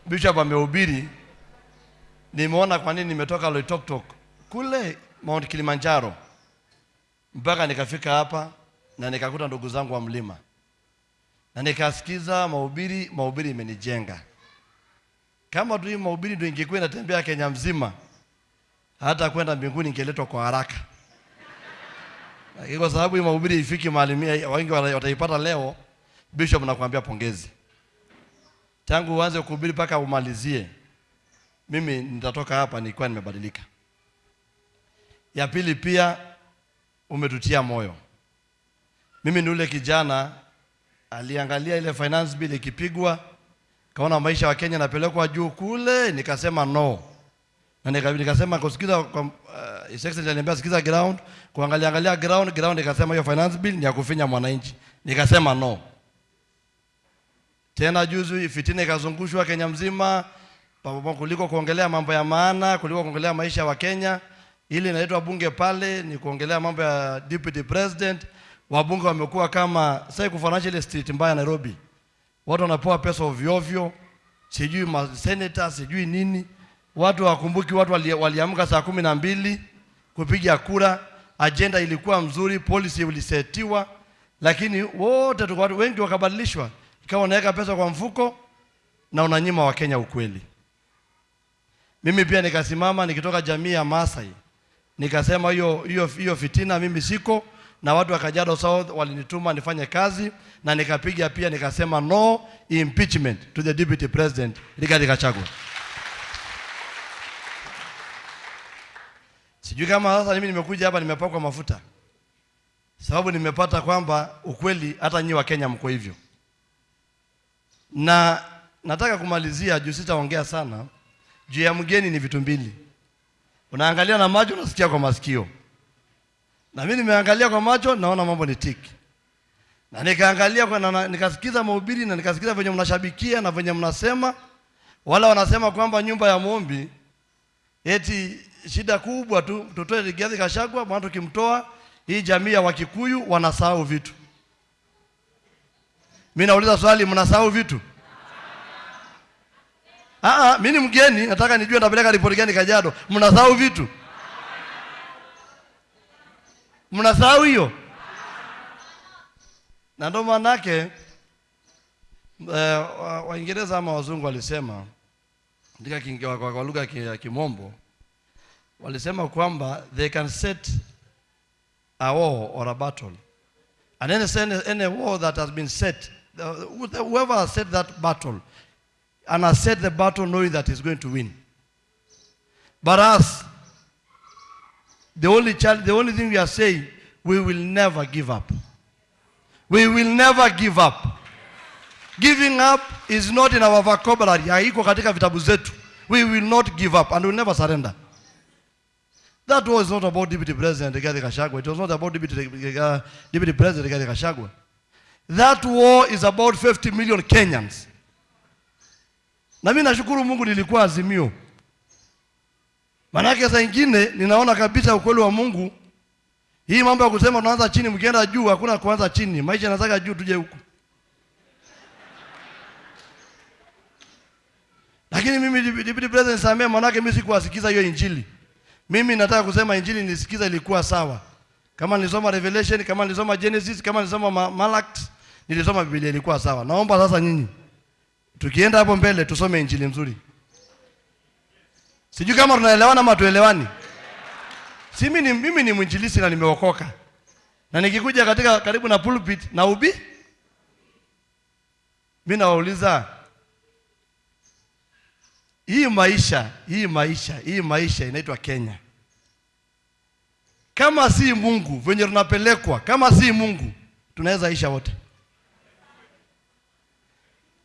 Bishop amehubiri, nimeona kwa nini nimetoka Loitoktok kule Mount Kilimanjaro mpaka nikafika hapa na nikakuta ndugu zangu wa mlima. Na nikasikiza mahubiri imenijenga. Kama tu mahubiri ndio ingekuwa inatembea Kenya mzima, hata kwenda mbinguni ingeletwa kwa haraka. Lakini kwa sababu hii mahubiri ifiki mahali wengi wataipata leo, Bishop nakwambia pongezi. Tangu uanze kuhubiri mpaka umalizie, mimi nitatoka hapa nikiwa nimebadilika. Ya pili pia umetutia moyo. Mimi ni ule kijana aliangalia ile finance bill ikipigwa, kaona maisha wa Kenya napelekwa juu kule, nikasema no. Na nikasema kusikiza kwa His Excellency aliniambia sikiza ground, kuangalia angalia ground, nikasema hiyo finance bill ni ya kufinya mwananchi. Nikasema no. Tena juzi fitina ikazungushwa Kenya mzima, kuliko kuongelea mambo ya maana, kuliko kuongelea maisha wa Kenya. Ile inaitwa bunge pale ni kuongelea mambo ya deputy president. Wabunge wamekuwa kama sasa kufananisha ile street mbaya Nairobi. Watu wanapewa pesa ovyo ovyo, sijui senator, sijui nini. Watu wakumbuki watu waliamka saa 12 kupiga kura, agenda ilikuwa mzuri, policy ilisetiwa, lakini wote watu wengi wakabadilishwa. Ikawa unaweka pesa kwa mfuko na unanyima wa Kenya ukweli. Mimi pia nikasimama nikitoka jamii ya Maasai. Nikasema hiyo fitina mimi siko, na watu wa Kajiado South walinituma nifanye kazi na nikapiga pia nikasema no impeachment to the deputy president Rigathi Gachagua. Sijui kama sasa mimi nimekuja hapa nimepakwa mafuta. Sababu nimepata kwamba ukweli hata nyinyi wa Kenya mko hivyo. Na nataka kumalizia juu sitaongea sana. Juu ya mgeni ni vitu mbili. Unaangalia na macho, unasikia kwa masikio. Na mimi nimeangalia kwa macho naona mambo ni tiki. Na nikaangalia kwa na nikasikiza mahubiri na nikasikiza venye mnashabikia na venye mnasema. Wala wanasema kwamba nyumba ya muombi eti shida kubwa tu tutoe Rigathi Gachagua, maana tukimtoa hii jamii ya Wakikuyu wanasahau vitu. Mimi nauliza swali, mnasahau vitu? Mimi ni mgeni, nataka nijue nitapeleka ripoti gani Kajiado. Mnasahau vitu? Mnasahau hiyo? Na ndio maana yake Waingereza ama wazungu walisema katika kwa lugha ya Kimombo walisema kwamba they can set a war or a battle, and any war that has been set, whoever has set that battle and has set the battle knowing that he's going to win. But us, the only thing we are saying, we will never give up. We will never give up. Giving up is not in our vocabulary. Haiko katika vitabu zetu. We will not give up and we will never surrender. That was not about Deputy President Rigathi Gachagua. It was not about Deputy President Rigathi Gachagua. That war is about 50 million Kenyans. Na mimi nashukuru Mungu nilikuwa Azimio. Manake saa nyingine ninaona kabisa ukweli wa Mungu. Hii mambo ya kusema tunaanza chini mkienda juu, hakuna kuanza chini. Maisha yanataka juu tuje huku. Lakini mimi Deputy President samee, manake mimi sikuwasikiza hiyo injili. Mimi nataka kusema injili nilisikiza ilikuwa sawa. Kama nilisoma Revelation, kama nilisoma Genesis, kama nilisoma Malak, nilisoma Biblia ilikuwa sawa. Naomba sasa nyinyi tukienda hapo mbele tusome injili mzuri. Sijui kama tunaelewana ama tuelewani. Si mimi ni mwinjilisti na nimeokoka. Na nikikuja katika karibu na pulpit na ubi, mimi nawauliza, hii maisha inaitwa Kenya. Kama si Mungu venye tunapelekwa, kama si Mungu tunaweza isha wote.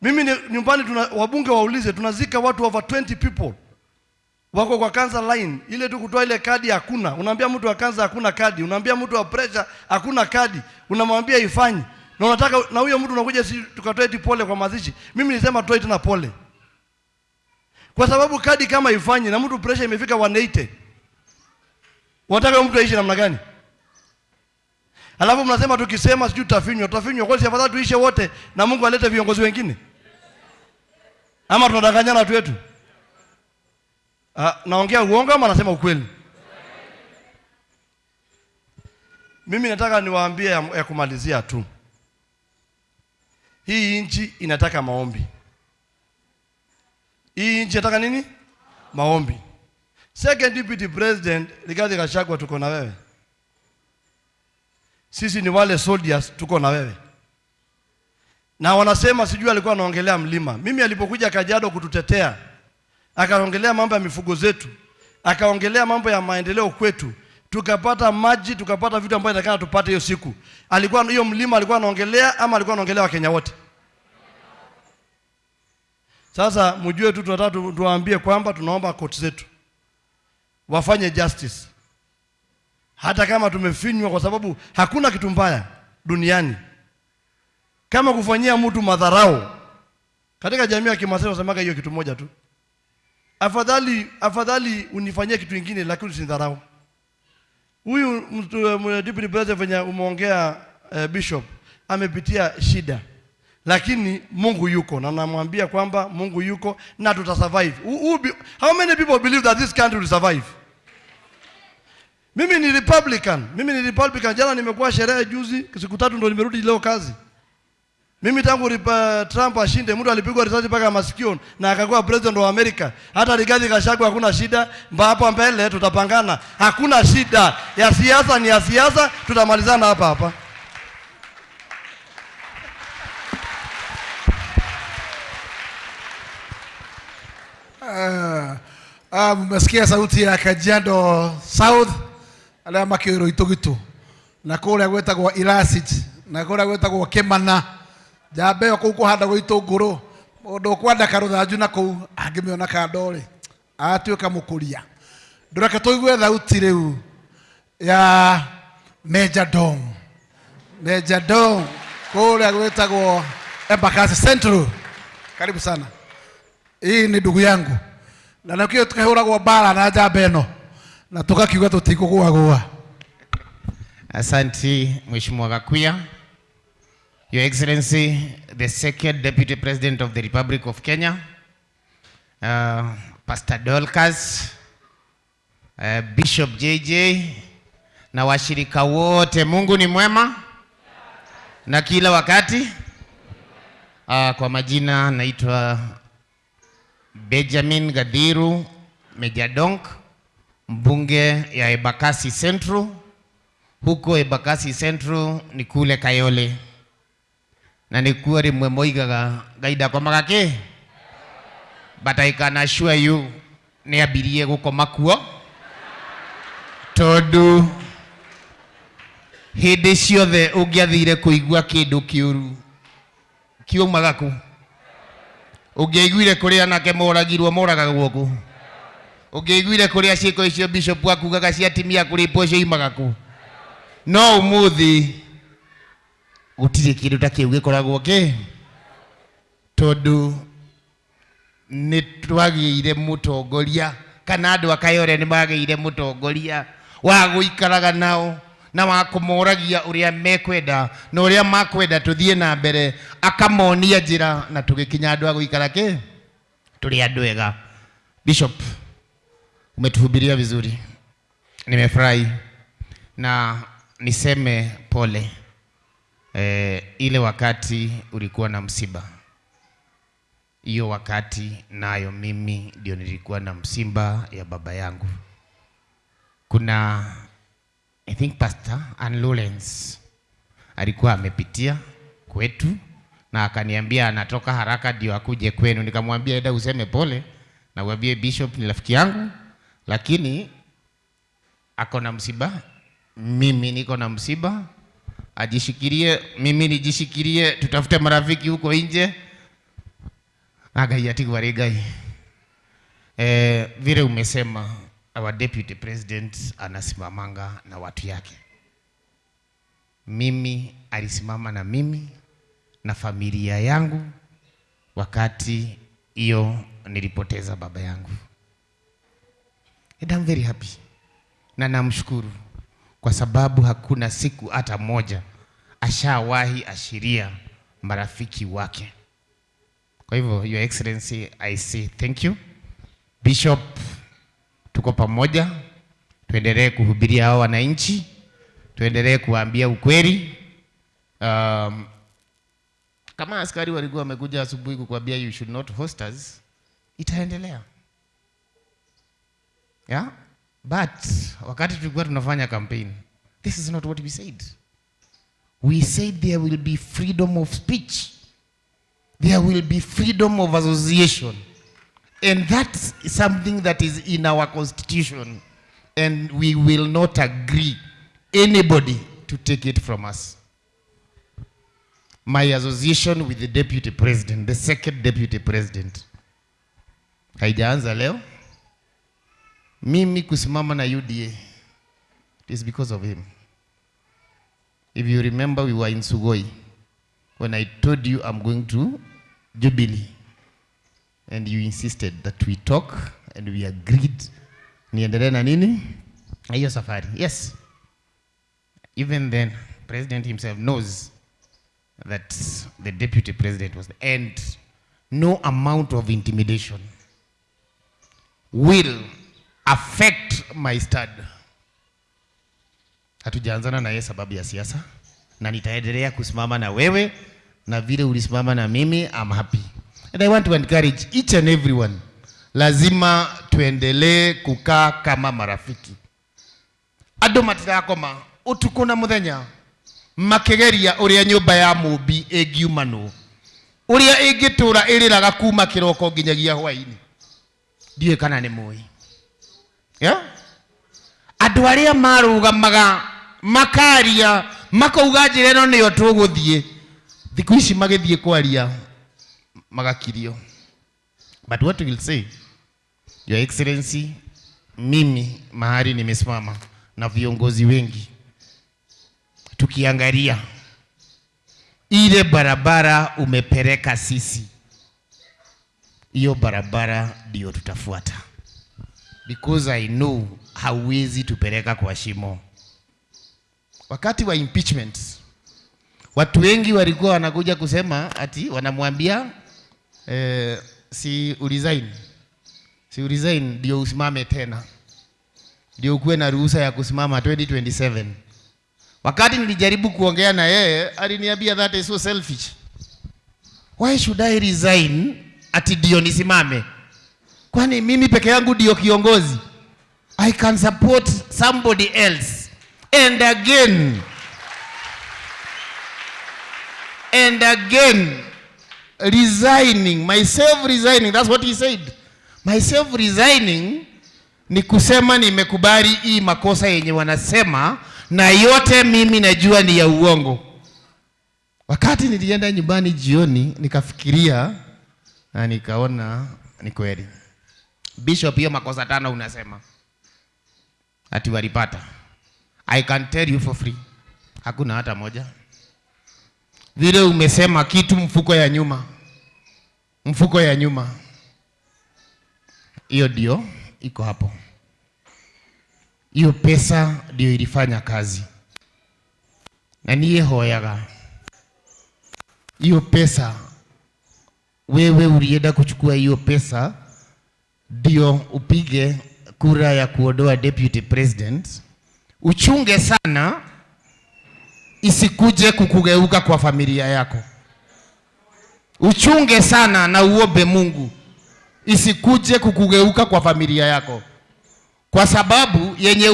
Mimi ni, nyumbani tuna, wabunge waulize, tunazika watu over 20 people wako kwa cancer line, ile tu kutoa ile kadi hakuna. Unaambia mtu wa cancer hakuna kadi, unaambia mtu wa pressure hakuna kadi, unamwambia ifanye. Na unataka na huyo mtu unakuja si tukatoe eti pole kwa mazishi. Mimi nilisema toe tena pole. Kwa sababu kadi kama ifanye na mtu pressure imefika 180. Unataka mtu aishi namna gani? Alafu mnasema tukisema sijui tutafinywa, tutafinywa kwa sababu afadhali tuishe wote na Mungu alete viongozi wengine. Ama tunadanganyana watu wetu? Naongea uongo ama nasema ukweli? Mimi nataka niwaambie ya kumalizia tu. Hii nchi inataka maombi. Hii nchi inataka nini? Maombi. Second Deputy President Rigathi Gachagua, tuko na wewe. Sisi ni wale soldiers, tuko na wewe. Na wanasema sijui alikuwa anaongelea mlima. Mimi alipokuja Kajiado kututetea, akaongelea mambo ya mifugo zetu, akaongelea mambo ya maendeleo kwetu, tukapata maji, tukapata vitu ambavyo inatakana tupate hiyo siku. Alikuwa hiyo mlima alikuwa anaongelea ama alikuwa anaongelea Wakenya wote? Sasa mjue tu tunataka tuwaambie kwamba tunaomba court zetu wafanye justice. Hata kama tumefinywa, kwa sababu hakuna kitu mbaya duniani kama kufanyia mtu madharau. Katika jamii ya Kimasai wanasemaga hiyo kitu moja tu. Afadhali unifanyie kitu kingine lakini usinidharau. Huyu mtu deputy president venye umeongea, bishop amepitia shida. Lakini Mungu yuko na namwambia kwamba Mungu yuko na tutasurvive. How many people believe that this country will survive? Mimi ni Republican. Mimi ni Republican. Jana nimekuwa sherehe juzi, siku tatu ndo nimerudi leo kazi. Mimi tangu Trump ashinde, mtu alipigwa risasi mpaka masikio na akakuwa president wa Amerika. Hata Rigathi Gachagua hakuna shida, hapo mbele tutapangana. Hakuna shida. Ya siasa ni ya siasa, tutamalizana hapa hapa. Mmesikia sauti ya Kajiado South aria makĩũrwo itugitu na kũrĩa gwĩtagwo Ilasit na kũrĩa gwĩtagwo Kĩmana njamba ĩyo kũu kũhandagwo itũngũrũ mũndũ ũkwenda karũthanju na kũu angĩmĩona kando rĩ agatuĩka mũkũria. Ndũreke tũigue thauti rĩu ya Major Dong. Major Dong kũrĩa gwĩtagwo Embakasi Central. Karibu sana. Hii ni ndugu yangu na nakio tukahuragwo mbara na njamba ĩno na tukakiuga tutikũgũagũa. Asante Mheshimiwa Gakuya. Your Excellency, the second Deputy President of the Republic of Kenya, Pastor Dorcas, Bishop JJ na washirika wote, Mungu ni mwema na kila wakati. Kwa majina naitwa Benjamin Gathiru Mejjadonk, mbunge ya Embakasi Central. Huko Embakasi Central ni kule Kayole. Na nikuwa rimwe moigaga Ngai ndakomaga ki? But I can assure you ni ambirie gukoma kuo tondu hindi ciothe ungiathire kuigua kindu kiuru kiumaga ku, ungiaiguire kuria anake moragirwo moragagwo ku, ungiaiguire kuria ciiko icio bishop akugaga cia atimia kuripwo ciumaga ku, no umuthi gutire kindu ta kiu gikoragwo ki, tondu ni twagĩire mũtongoria kana andũ a Kayole nĩ magĩire mũtongoria wa gũikaraga nao na wa kũmoragia ũrĩa mekwenda na ũrĩa makwenda tũthiĩ na mbere, akamonia njĩra na tũgĩkinya andũ a gũikara kĩ tũrĩ andũ ega. Bishop, umetuhubiria vizuri, nimefurahi na niseme pole ile wakati ulikuwa na msiba. Hiyo wakati nayo mimi ndio nilikuwa na msiba ya baba yangu. Kuna I think Pastor Ann Lawrence alikuwa amepitia kwetu na akaniambia anatoka haraka ndio akuje kwenu. Nikamwambia enda useme pole na uambie Bishop ni rafiki yangu, lakini ako na msiba, mimi niko na msiba, ajishikirie, mimi nijishikirie, tutafute marafiki huko nje. Ngai atigwo arĩ Ngai. Vile umesema our deputy president anasimamanga na watu yake. Mimi alisimama na mimi na familia yangu wakati hiyo nilipoteza baba yangu. And I'm very happy. Na namshukuru kwa sababu hakuna siku hata moja ashawahi ashiria marafiki wake. Kwa hivyo, Your Excellency, I say thank you. Bishop, tuko pamoja. Tuendelee kuhubiria hao wananchi. Tuendelee kuwaambia ukweli. Kama askari walikuwa wamekuja asubuhi kukuambia you should not host us, itaendelea. Yeah? But wakati tulikuwa tunafanya campaign, this is not what we said. We said there will be freedom of speech. There will be freedom of association. And that's something that is in our constitution. And we will not agree anybody to take it from us. My association with the deputy president, the second deputy president, haijaanza leo. Mimi kusimama na UDA, it is because of him. If you remember, we were in Sugoi when I told you I'm going to Jubilee. And you insisted that we talk and we agreed. Niendelee na nini? Hiyo safari. Yes. Even then, president himself knows that the deputy president was the end. No amount of intimidation will affect my stand. Hatujaanzana na yeye sababu ya siasa, na nitaendelea kusimama na wewe na vile ulisimama na mimi. I'm happy. And I want to encourage each and everyone. Lazima tuendelee kukaa kama marafiki. Andũ matirakoma utuku na muthenya makigeria uria nyumba ya Mumbi ĩngiumanwo, uria ĩngĩtũra ĩrĩraga kuma kĩroko nginyagia hwaĩ-inĩ. Ndiũĩ kana nĩ mũĩ. Yeah? Andũ arĩa marũgamaga makaria makauga njĩra ĩno nĩyo tũgũthiĩ, thikũ ici magĩthiĩ kwaria magakirio. But what we will say, Your Excellency, mimi mahali nimesimama na viongozi wengi, tukiangalia ile barabara umepeleka sisi, hiyo barabara ndio tutafuata. Because I know hauwezi tupeleka kwa shimo. Wakati wa impeachment, watu wengi walikuwa wanakuja kusema ati wanamwambia si uresign. Si uresign ndio usimame tena. Ndio ukuwe na ruhusa ya kusimama 2027. Wakati nilijaribu kuongea na yeye, aliniambia that is so selfish. Why should I resign ati ndio nisimame? Kwani mimi peke yangu ndio kiongozi? I can support somebody else. And again, resigning, myself resigning, that's what he said. Myself resigning ni kusema nimekubali hii makosa yenye wanasema na yote mimi najua ni ya uongo. Wakati nilienda nyumbani jioni nikafikiria na nikaona ni kweli. Bishop, hiyo makosa 5 unasema ati walipata. I can tell you for free, hakuna hata moja. Vile umesema kitu mfuko ya nyuma, mfuko ya nyuma, hiyo ndio iko hapo. Hiyo pesa ndio ilifanya kazi. Na niye hoyaga hiyo pesa, wewe ulienda kuchukua hiyo pesa ndio upige kura ya kuondoa deputy president. Uchunge sana isikuje kukugeuka kwa familia yako. Uchunge sana na uombe Mungu isikuje kukugeuka kwa familia yako, kwa sababu yenye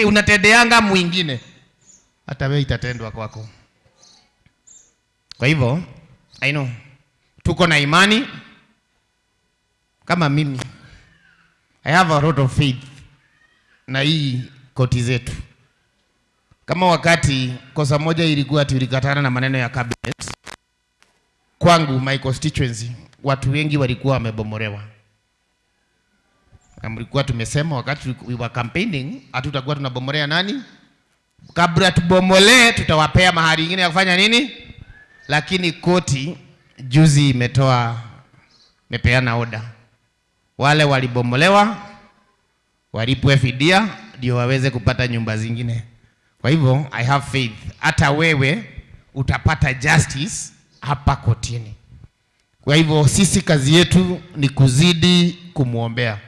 unatendeanga mwingine hata wewe itatendwa kwako. Kwa hivyo I know tuko na imani kama mimi, I have a lot of faith na hii koti zetu. Kama wakati kosa moja ilikuwa tulikatana na maneno ya cabinet, kwangu my constituency watu wengi walikuwa wamebomolewa, na mlikuwa tumesema wakati we were campaigning hatutakuwa tunabomolea nani, kabla tubomolee tutawapea mahali ingine ya kufanya nini. Lakini koti juzi imepeana oda, wale walibomolewa walipwe fidia ndio waweze kupata nyumba zingine. Kwa hivyo I have faith hata wewe utapata justice hapa kotini. Kwa hivyo sisi kazi yetu ni kuzidi kumuombea.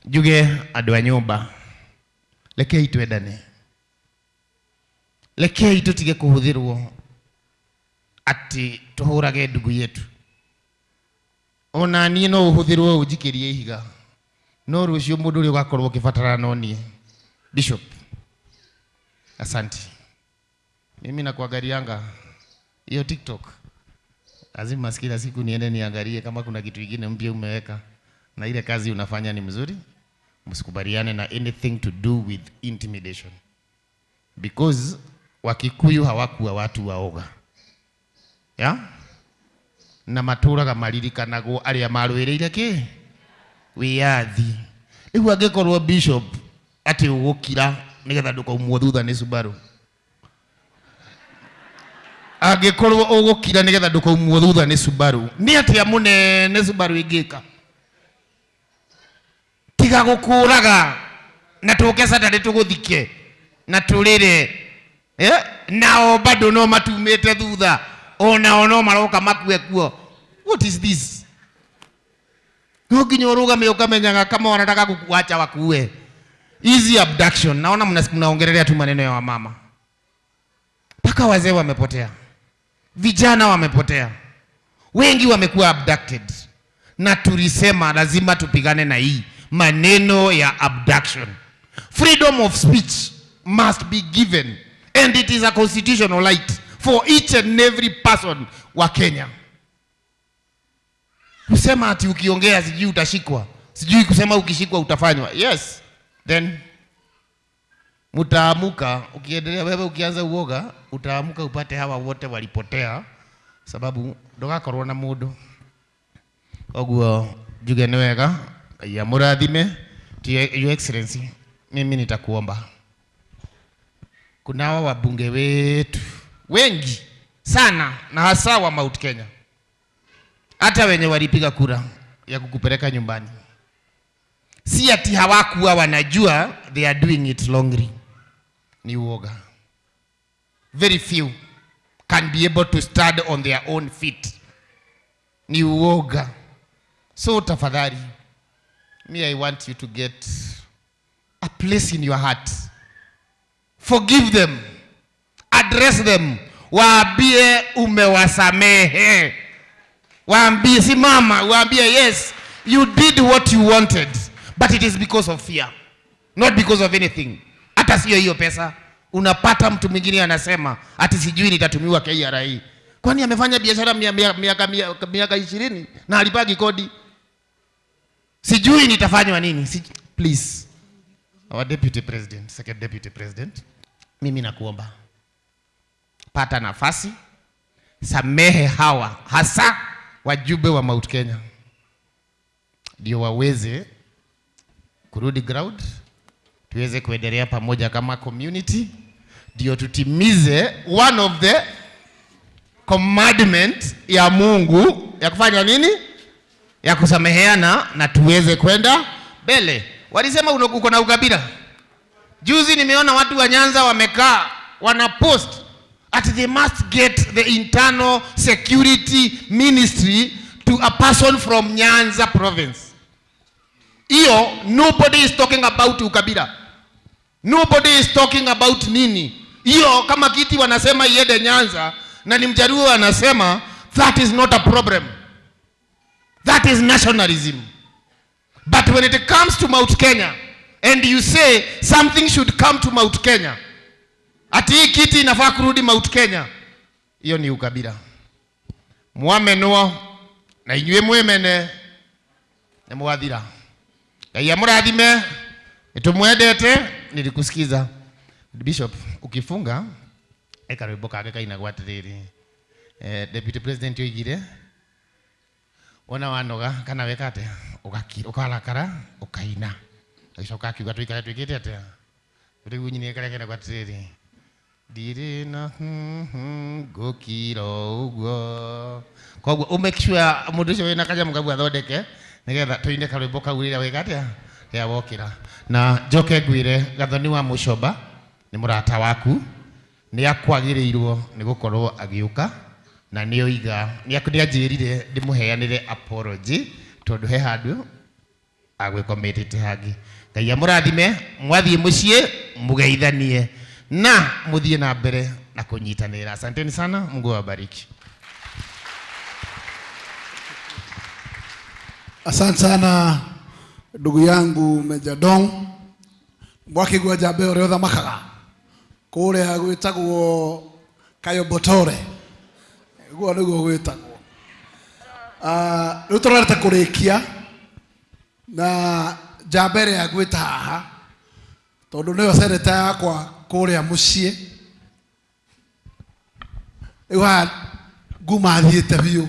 Njuge andu a nyumba, rekei twendane, rekei tutige kuhuthirwo ati tuhurage ndugu yetu. Ona niĩ no ũhũthĩrwo ũnjikĩrie ihiga, no rũciũ mũndũ ũrĩa ũgakorwo ũkĩbatara no niĩ. Bishop, asante. Mimi nakuangalianga hiyo TikTok, lazima kila siku niende niangalie kama kuna kitu kingine mpya umeweka, na ile kazi unafanya ni mzuri. Msikubaliane na anything to do with intimidation, because Wakikuyu hawakuwa watu waoga, yeah? Na matũraga maririkanagwo arĩa marũĩrĩire kĩ wĩyathi. Rĩu angĩkorwo bishop atĩ ũgũkira nĩgetha ndũkaumwo thutha nĩ Subaru, angĩkorwo ũgũkira nĩgetha ndũkaumwo thutha nĩ Subaru, nĩ atĩa mũnene Subaru ĩngĩka? Tiga gũkũraga na tũke Saturday tũgũthike na tũrĩre, nao bado no matumĩte thutha, onao no maroka makue kuo. What is this? No nginya ũrũgame ũkamenyaga kama wanataka kukuacha wakue. Easy abduction. Naona mnaongelelea tu maneno ya wamama. Mpaka wazee wamepotea, vijana wamepotea, wengi wamekuwa abducted. Na tulisema lazima tupigane na hii maneno ya abduction. Freedom of speech must be given, and it is a constitutional right for each and every person wa Kenya. Kusema ati ukiongea sijui utashikwa, sijui kusema ukishikwa utafanywa. Yes, then mutaamuka ukiendelea wewe ukianza uoga utaamuka upate hawa wote walipotea, sababu ndogakorwo na mundu. Koguo njuge nĩ wega, Ngai amũrathime. Your Excellency, mimi nitakuomba, kuna hawa wabunge wetu wengi sana na hasa wa Mount Kenya, hata wenye walipiga kura ya kukupeleka nyumbani, si ati hawakuwa wanajua they are doing it wrongly, ni uoga. Very few can be able to stand on their own feet, ni uoga. So tafadhali, me I want you to get a place in your heart. Forgive them, address them, waambie umewasamehe, waambie simama, waambie yes, you did what you wanted, but it is because of fear, not because of anything. Hata sio hiyo pesa. Unapata mtu mwingine anasema ati sijui nitatumiwa KRA. Kwani amefanya biashara miaka 20 na alipagi kodi? Sijui nitafanywa nini. Please, our deputy president, second deputy president, mimi nakuomba pata nafasi, samehe hawa hasa wajumbe wa Mount Kenya, ndio waweze kurudi ground, tuweze kuendelea pamoja kama community, ndio tutimize one of the commandment ya Mungu ya kufanya nini? Ya kusameheana na tuweze kwenda mbele. Walisema uko na ukabila. Juzi nimeona watu wa Nyanza wamekaa wana post at they must get the internal security ministry to a person from Nyanza province. Iyo, nobody is talking about ukabila. Nobody is talking about nini hiyo. Kama kiti wanasema iende Nyanza na ni Mjaluo anasema that is not a problem, that is nationalism. But when it comes to Mount Kenya and you say something should come to Mount Kenya, ati hii kiti inafaa kurudi Mount Kenya, hiyo ni ukabila. Mwamenwo na inyuĩ mwĩmene nĩ mwathira. Ngai amũrathime, nĩtũmwendete. Nilikusikiza Bishop ukifunga eka rwĩmbo kangĩ kainagwo atĩrĩrĩ, Deputy President oigire wona wanoga kana weka atĩa ũgakira ũkarakara ũkaina, agĩcoka akiuga tũikare twĩkĩte atĩa, rĩu nyini karĩa kainagwo atĩrĩrĩ, ndirĩ na ngũkira ũguo. Koguo ũ make sure mũndũ ũcio wĩna kanyamũ kau athondeke nĩgetha tũine karwĩmbo kau rĩrĩa wĩka atĩa, rĩrĩa wokĩra. Na njoke ngwĩre Gathoni wa Mũcomba nĩ mũrata waku, nĩ akwagĩrĩirwo nĩ gũkorwo agĩũka na nĩ oiga nĩ anjĩrire ndĩmũheanĩre apology tondũ he handũ agwĩkomĩtĩte hangĩ. Ngai amũrathime, mwathiĩ mũciĩ mũgeithanie na mũthiĩ na mbere na kũnyitanĩra. Asanteni sana, Mungu awabariki. Asante sana ndugu yangu Meja Dong. Mwakigua njambe ũrĩa ũthamakaga kũrĩa gwĩtagwo Kayobotore, guo nĩguo gwĩtagwo. Rĩu tũrorete kũrĩkia na njamba ĩrĩa ngwĩta haha tondũ nĩyo seneta yakwa kũrĩa mũciĩ. Rĩu haha nguma thiĩte biũ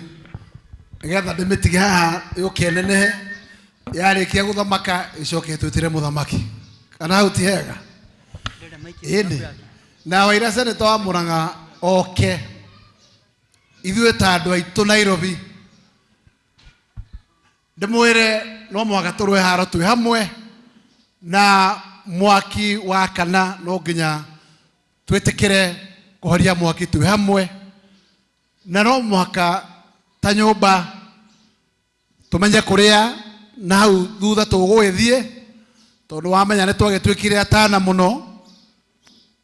nĩgetha ndĩmĩtige haha yũke ĩnenehe, yarĩkia gũthamaka ĩcoke ĩtwĩtĩre mũthamaki, kana hau ti hega? Ĩndĩ na waira seneta wa Murang'a oke ithuĩ ta andũ aitũ Nairobi ndĩmwĩre no mũhaka tũrũe haro twĩ hamwe na mwaki wa kana no nginya twĩtĩkĩre kũhoria mwaki twĩ hamwe, na no mũhaka ta nyũmba tũmenye kũrĩa na hau thutha tũgũgĩthiĩ, tondũ wamenya nĩ twagĩtuĩkire atana mũno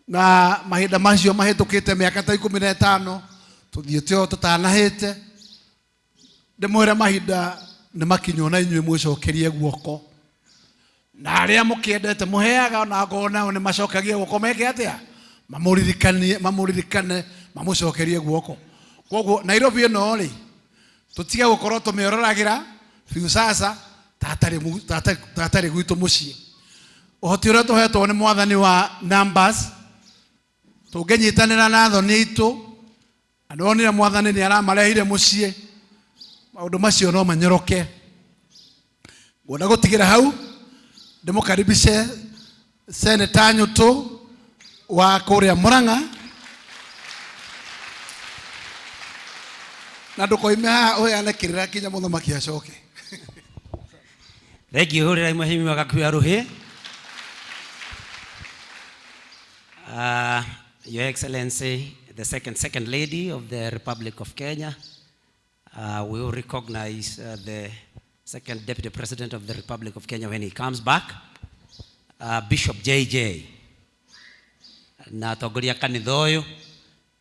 na mahinda macio mahĩtũkĩte mĩaka ta 15 tũthiĩte o tũtanahĩte. Ndĩmwĩre mahinda nĩ makinywo na inyuĩ mwĩcokerie guoko, na arĩa mũkĩendete mũheaga ona akorwo nao nĩ macokagia guoko meke atĩa, mamũririkanie, mamũririkane, mamũcokerie guoko. Koguo Nairobi ĩno rĩ tũtige gũkorwo tũmĩororagĩra biũ sasa tatarĩ gwitũ mũciĩ. Ũhoti ũrĩa tũhetwo nĩ mwathani wa numbers, tũngĩnyitanĩra na athoni aitũ, na nĩwonire mwathani nĩ aramarehire mũciĩ, maũndũ macio no manyoroke. Ngwenda gũtigĩra hau ndĩmũkaribishe Seneta Nyũtũ wa kũrĩa Murang'a, na ndũkoime haha ũheane kĩrĩra kinya mũthamaki acoke. Thengiũ hũrĩrai mheshimiwa Gakuya Rũhĩ. Your Excellency, the second lady of the Republic of Kenya, we will recognize the second Deputy President of the Republic of Kenya when he comes back, Bishop JJ, na atongoria kanitha ũyũ,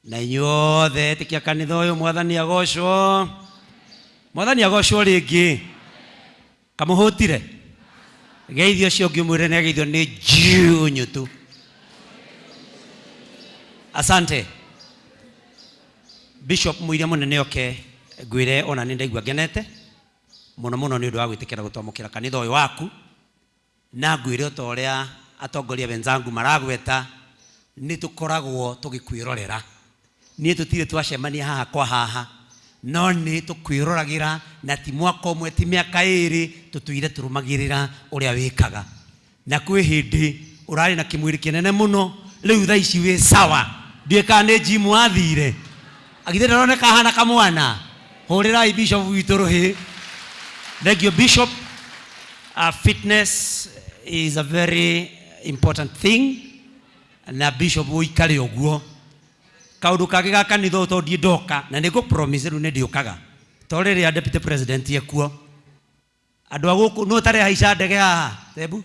na inyuothe etĩkia kanitha ũyũ, mwathani agocwo, mwathani agocwo rĩngĩ. Kamũhũtire geithio ũcio ũngĩ ũmwĩre nĩ ageithio nĩ Jiu Nyutu. Asante Bishop Mũiria mũnene oke ngwĩre ona nĩ ndaigua ngenete mũno mũno nĩ ũndũ wa gwĩtĩkĩra gũtwamũkĩra kanitha ũyũ waku, na ngwĩre o ta ũrĩa atongoria wenzangu maragweta, nĩ tũkoragwo tũgĩkwĩrorera. Niĩ tũtirĩ twacemania haha kwa haha, no nĩ tũkwĩroragĩra, na ti mwaka ũmwe ti mĩaka ĩrĩ, tũtũire tũrũmagĩrĩra ũrĩa wĩkaga. Na kwĩ hĩndĩ ũrarĩ na kĩmwĩrĩ kĩnene mũno, rĩu thaa ici wĩ sawa, ndiũĩ kana nĩ gym wathire, agithĩ ndaroneka ahana kamwana. Hũrĩrai Bishop witũ rũhĩ. Thank you Bishop. Fitness is a very important thing, na Bishop ũikare ũguo. Kaũndũ kangĩ ga kanitha ũyũ tondũ ndiĩ ndoka, na nĩ ngũ promise rĩu nĩ ndĩũkaga, to rĩrĩa Deputy President ekuo, andũ a gũkũ nũ ũtarĩ haica ndege haha tebu?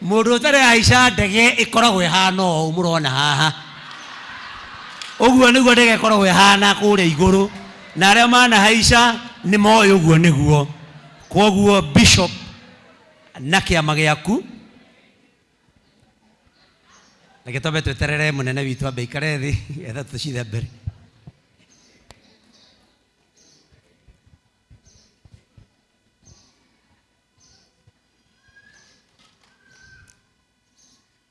Mũndũ ũtarĩ ahaica ndege ĩkoragwo ĩhana ũũ mũrona haha. Ũguo nĩguo ndege ĩkoragwo ĩhana kũrĩa igũrũ, na arĩa manahaica nĩ moĩ ũguo nĩguo. Kwoguo Bishop na kĩama gĩaku, reke twambe tweterere mũnene witũ ambe aikare thĩ getha tũcithe mbere.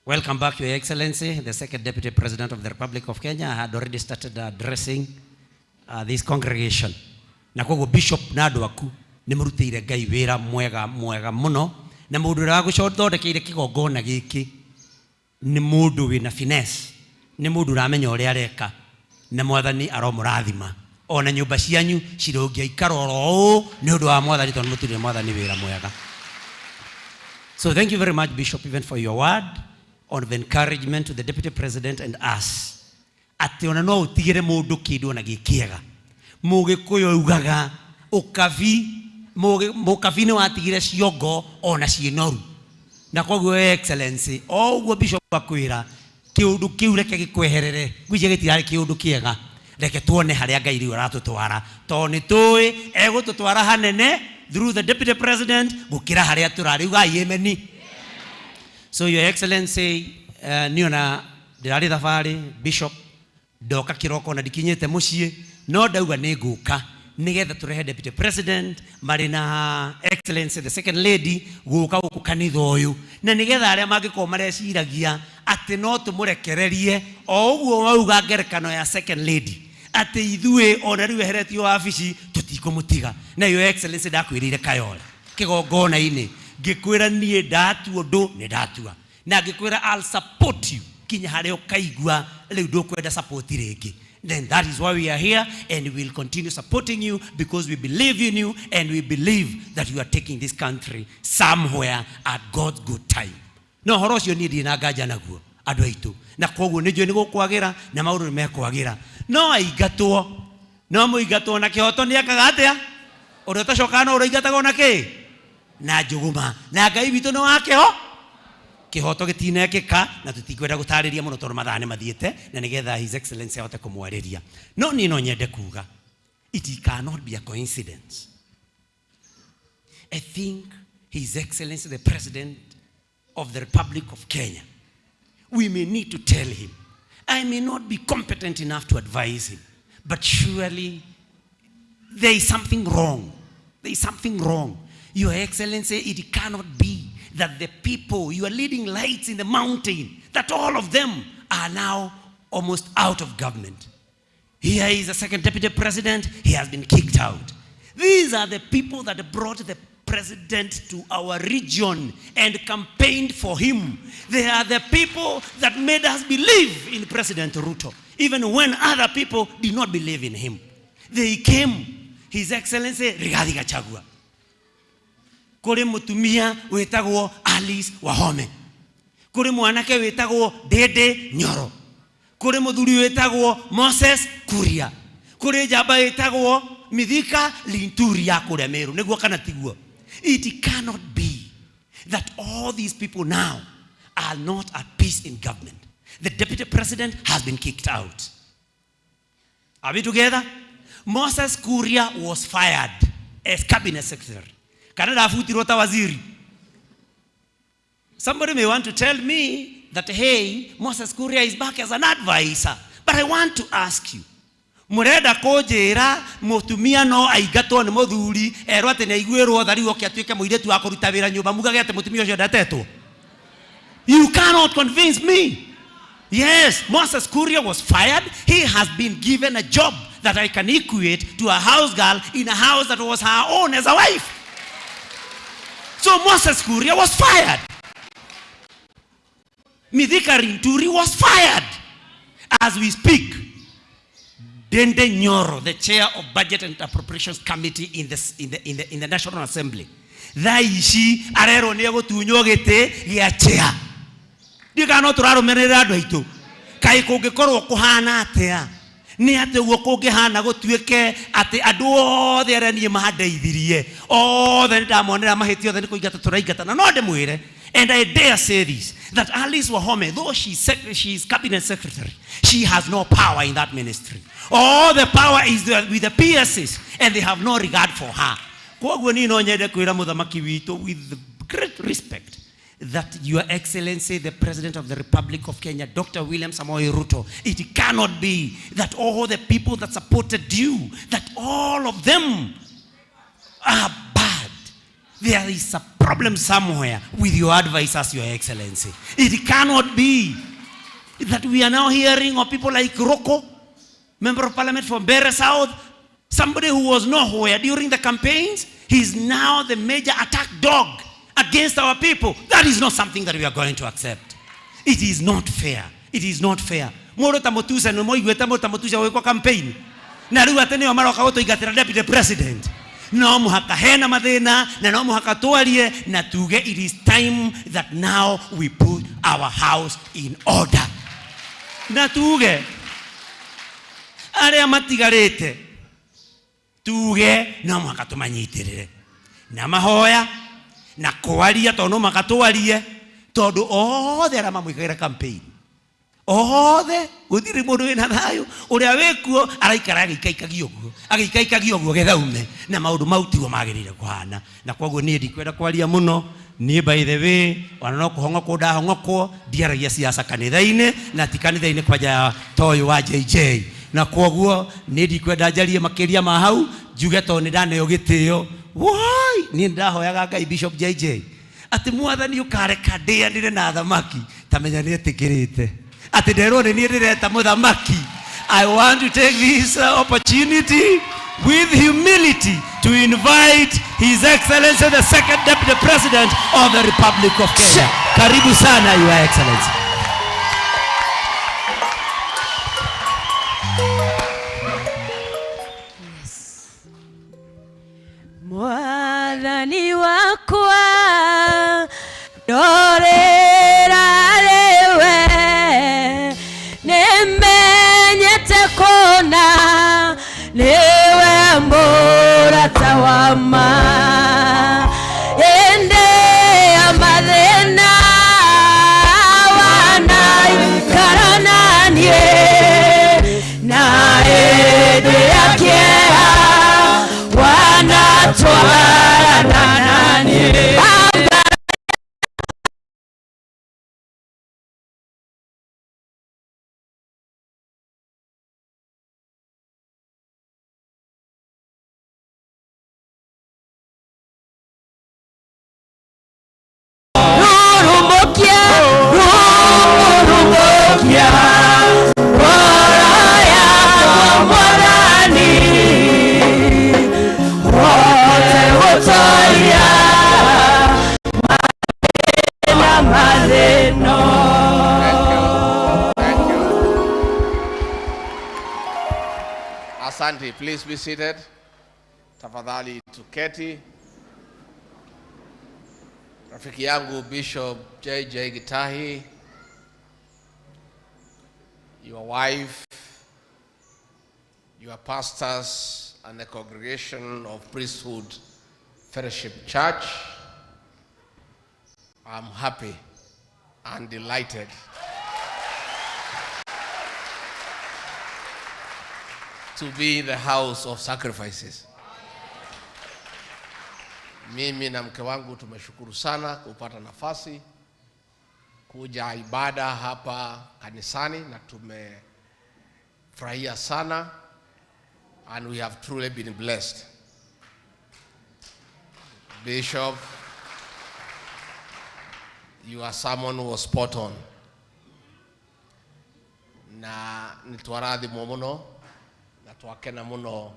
Welcome back, Your Excellency, the Second Deputy President of the Republic of Kenya. I had already started addressing this congregation. Na koguo Bishop na andũ aku nĩ mũrutĩire Ngai wĩra mwega mwega mũno, na mũndũ ũrĩa wagũthondekeire kĩgongona gĩkĩ nĩ mũndũ wĩna finesse, nĩ mũndũ ũramenya ũrĩa areka, na Mwathani aromũrathima. Ona nyũmba cianyu cirũngĩaikara oro ũũ nĩ ũndũ wa Mwathani, tondũ mũtirĩ Mwathani wĩra mwega. So thank you very much, Bishop, even for your word of encouragement to the Deputy President and us. Atĩ ona no ũtigĩre mũndũ kĩndũ ona gĩ kĩega. Mũgĩkũyũ augaga ũkabi, mũkabi nĩ watigire ciongo ona ciĩ noru. Na koguo Your Excellency, o ũguo Bishop akwĩra, kĩũndũ kĩu reke gĩkweherere, ngwĩciria gĩtirarĩ kĩũndũ kĩega. Reke tuone harĩa Ngai rĩu aratũtwara, tondũ nĩ tũĩ egũtũtwara hanene through the Deputy President gũkĩra harĩa tũrarĩ. Ugai ameni. So Your Excellency, niĩ ona ndĩrarĩ thabarĩ, Bishop, ndoka kĩroko na ndikinyĩte mũciĩ, no ndauga nĩ ngũka nĩgetha tũrehe Deputy President marĩ na Excellency the Second Lady gũka gũkũ kanitha ũyũ, na nĩgetha arĩa mangĩkorwo mareciragia atĩ no tũmũrekererie o ũguo wauga ngerekano ya Second Lady, atĩ ithuĩ ona rĩu eheretio wabici tũtikũmũtiga. Na Your Excellency, ndakwĩrĩire Kayole kĩgongona-inĩ, ngĩkwĩra niĩ ndatua ũndũ nĩ ndatua, na ngĩkwĩra I'll support you kinya harĩa ũkaigua rĩu ndũkwenda support rĩngĩ. Then that is why we are here, and we will continue supporting you because we believe in you and we believe that you are taking this country somewhere at God's good time. No horo ũcio niĩ ndirĩ na nganja naguo andũ aitũ, na koguo nĩ njũĩ nĩ gũkwagĩra na maũndũ nĩ mekwagĩra. No aingatwo, no mũingatwo na kĩhoto nĩ ekaga atĩa? Ũrĩa ũtacokaga no ũrĩa na kĩ? Na njũgũma. Na Ngai witũ nĩ wa kĩho? Kĩhoto gĩtinekĩka, na tũtikwenda gũtarĩria mũno tondũ mathaa nĩ mathiĩte, na nĩgetha His Excellency ahote kũmwarĩria. No niĩ no nyende kuga, it cannot be a coincidence. I think His Excellency the President of the Republic of Kenya, we may need to tell him. I may not be competent enough to advise him, but surely there is something wrong. There is something wrong. Your Excellency, it cannot be that the people, you are leading lights in the mountain, that all of them are now almost out of government. Here is the second deputy president, he has been kicked out. These are the people that brought the president to our region and campaigned for him. They are the people that made us believe in President Ruto, even when other people did not believe in him. They came, His Excellency Rigathi Gachagua. Kũrĩ mũtumia wĩtagwo Alice Wahome. Kũrĩ mwanake wĩtagwo Ndindi Nyoro. Kũrĩ mũthuri wĩtagwo Moses Kuria. Kũrĩ njamba wĩtagwo Mithika Linturi ya kũrĩa Meru. Nĩguo kana tiguo? It cannot be that all these people now are not at peace in government. The deputy president has been kicked out. Are we together? Moses Kuria was fired as cabinet secretary. Kana ndabutirwo ta waziri. Somebody may want to tell me that, hey, Moses Kuria is back as an advisor. But I want to ask you, mũrenda kũnjĩra mũtumia no aingatwo nĩ mũthuri erwo atĩ nĩ aiguĩrwo tha rĩu oke atuĩke mũirĩtu wa kũruta wĩra nyũmba mugage atĩ mũtumia ũcio ndatetwo? You cannot convince me. Yes, Moses Kuria was fired. He has been given a job that I can equate to a house girl in a house that was her own as a wife. So Moses Kuria was fired. Mithika Linturi was fired. As we speak, Ndindi Nyoro, the chair of Budget and Appropriations Committee in the National Assembly, thaa ici arerwo nĩ egũtunywo gĩtĩ gĩa chair. Ndiũĩ kana no tũrarũmĩrĩra andũ aitũ. Kaĩ kũngĩkorwo kũhana atĩa? Nĩ atĩ ũguo kũngĩhana gũtuĩke atĩ andũ othe arĩa niĩ mandeithirie othe nĩ ndamonera mahĩtia othe nĩ kũingata tũraingatana. No ndĩmwĩre And I dare say this, that Alice Wahome, though she is cabinet secretary, she has no power in that ministry. All the power is with the PSs, and they have no regard for her. Koguo niĩ no nyende kwĩra mũthamaki witũ with great respect that Your Excellency, the President of the Republic of Kenya, Dr. William Samoei Ruto, it cannot be that all the people that supported you, that all of them are bad. There is a problem somewhere with your advisors, Your Excellency. It cannot be that we are now hearing of people like Rocco, Member of Parliament from Mbeere South, somebody who was nowhere during the campaigns, he is now the major attack dog against our people. That is not something that we are going to accept. It is not fair. It is not fair. Mũndũ ta Mũtuse nĩ mũiguĩte mũndũ ta Mũtuse gwĩkwo campaign. Na rĩu atĩ nĩo maroka gũtũingatĩra deputy president. No mũhaka hena mathĩna na no mũhaka twarie na tuge it is time that now we put our house in order. Na tuge arĩa matigarĩte tuge no mũhaka tũmanyitĩrĩre na mahoya na kwaria tondũ no mũhaka twarie tondũ othe arĩa mamwĩkagĩra campaign othe gũtirĩ mũndũ wĩna thayũ ũrĩa wĩkuo araikara agĩikaikagia ũguo agĩikaikagia ũguo getha ume na maũndũ mau tiguo magĩrĩire kũhana. Na koguo niĩ ndikwenda kwaria mũno. Niĩ by the way ona no kũhong'okwo ndahong'okwo ndiaragia siasa kanitha-inĩ na ti kanitha-inĩ kwanja ta ũyũ wa JJ. Na koguo niĩ ndikwenda njarie makĩria ma hau njuge tondũ nĩ ndaneo gĩtĩo. Woi, niĩ ndahoyaga Ngai Bishop JJ atĩ mwathani ũkareka ndĩanĩre na thamaki ta menya nĩ etĩkĩrĩte atĩ nderwo nĩ niĩ ndĩreta mũthamaki. I want to take this opportunity with humility to invite His Excellency the Second Deputy President of the Republic of Kenya. Karibu sana, Your Excellency. Mwathani wakwa ndorera rĩwe nĩmenyete kũna nĩwe mũrata wa ma ĩndĩ ya mathĩna wanaikara na niĩ na ĩndĩ ya kĩeha wanatwarana na niĩ. Asante, please be seated. Tafadhali tuketi. Rafiki yangu Bishop JJ Gitahi, your wife, your pastors, and the congregation of Priesthood Fellowship Church, I'm happy and delighted to be in the house of sacrifices. Mimi na mke wangu tumeshukuru sana kupata nafasi kuja ibada hapa kanisani na tumefurahia sana, and we have truly been blessed. Bishop, your sermon was spot on. Na nitwarathimwo muno na twakena muno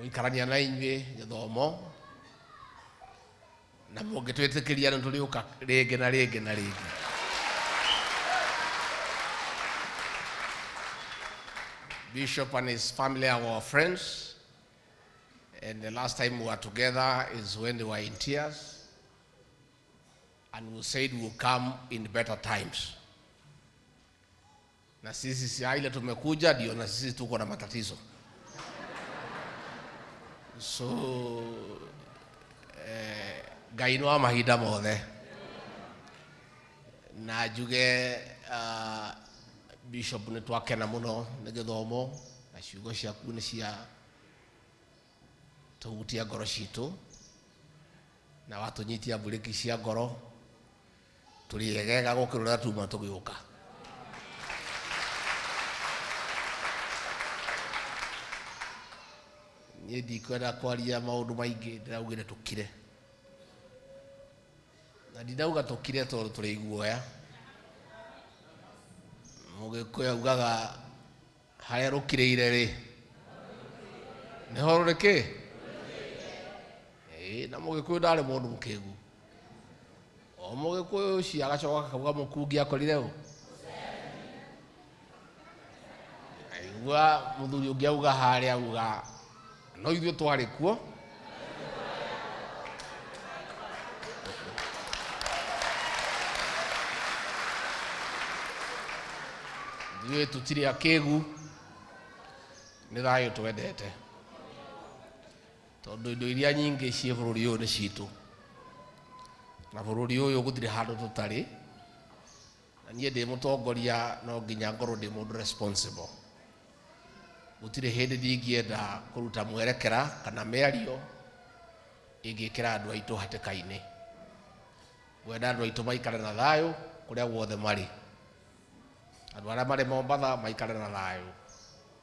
gũikarania na inyuĩ gĩthomo na mũngĩtwĩtĩkĩria nĩ tũrĩũka rĩngĩ na rĩngĩ na rĩngĩ. Bishop and his family are our friends, and the last time we were together is when they were in tears, and we said we'll come in better times. Na sisi si ile tumekuja ndio na sisi tuko na matatizo. So Ngai nĩ wa mahinda mothe. Na njuge Bishop nĩ twakena mũno nĩ gĩthomo na ciugo ciaku nĩ cia tũhutia ngoro citũ na watũnyitia mburĩki cia ngoro tũrĩ egega gũkĩra ũrĩa tuma tũgĩũka. Niĩ ndikwenda kwaria maũndũ maingĩ, ndĩraugire tũkire. Na ndinauga tũkire tondũ tũrĩ iguoya. Mũgĩkũyũ augaga harĩa rũkirĩire rĩ nĩho rũrĩ kĩ? Ĩĩ, na mũgĩkũyũ ndarĩ mũndũ mũkĩgu. O mũgĩkũyũ ũcio agacoka akauga mũkungi akorire ũ? Aigua mũthuri ũngĩ auga harĩa auga no ithuĩ twarĩ kuo. Ithuĩ tũtirĩ akĩgu, nĩ thayũ twendete tondũ indo iria nyingĩ ciĩ bũrũri ũyũ nĩ citũ na bũrũri ũyũ gũtirĩ handũ tũtarĩ, na niĩ ndĩ mũtongoria no nginya ngorwo ndĩ mũndũ responsible. Gũtirĩ hĩndĩ ndingĩenda kũruta mwerekera kana mĩario ĩngĩkĩra andũ aitũ hatĩka-inĩ. Ngwenda andũ aitũ maikare na thayũ kũrĩa guothe marĩ. Andũ arĩa marĩ Mombatha maikare na thayũ,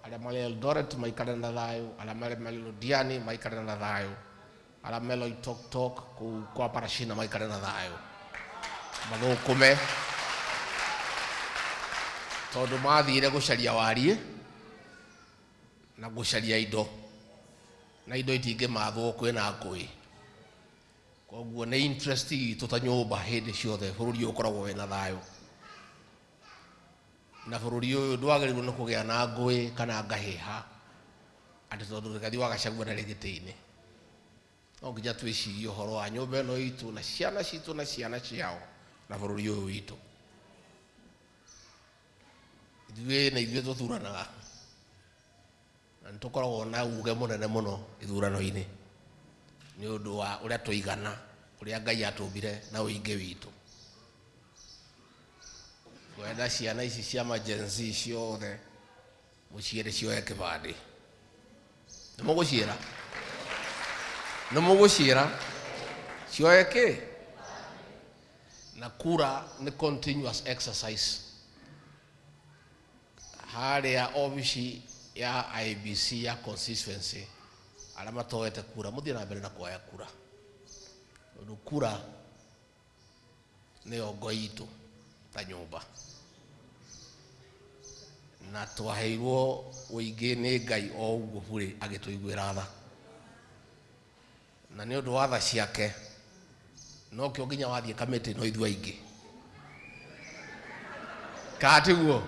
arĩa marĩ Eldoret maikare na thayũ, arĩa marĩ Londiani maikare na thayũ, arĩa me Loitoktok kũu kwa Parashina maikare na thayũ, mathũkũme tondũ mathire gũcaria wariĩ na gũcaria indo, na indo itingĩmathwo kwĩna ngũĩ. Koguo nĩ interest itũ ta nyũmba hĩndĩ ciothe bũrũri ũyũ ũkoragwo wĩna thayũ, na bũrũri ũyũ ndwagĩrĩirwo nĩ kũgĩa na ngũĩ kana ngahĩha atĩ tondũ Rigathi wa Gachagua ndarĩ gĩtĩ-inĩ. No nginya twĩcirie ũhoro wa nyũmba ĩno itũ na ciana citũ na ciana ciao na bũrũri ũyũ witũ. Ithuĩ na ithuĩ tũthuranaga na nĩ tũkoragwo na uge mũnene mũno ithurano-inĩ nĩ ũndũ wa ũrĩa tũigana, ũrĩa Ngai atũmbire na ũingĩ witũ. Ngwenda ciana ici cia ma-Gen Z ciothe mũciĩre cioe kĩbandĩ. Nĩ mũgũciĩra? Nĩ mũgũciĩra cioe kĩ? Na kura nĩ continuous exercise. Harĩa obici ya IEBC ya constituency arĩa matoete kura mũthiĩ na mbere na kuoya kura, tondũ kura nĩyo ngo itũ ta nyũmba, na twaheirwo ũingĩ nĩ Ngai o ũguo burĩ agĩtũiguĩra tha, na nĩ ũndũ wa tha ciake nokĩo nginya wathiĩ kamĩtĩ no ithuĩ aingĩ, kana tiguo?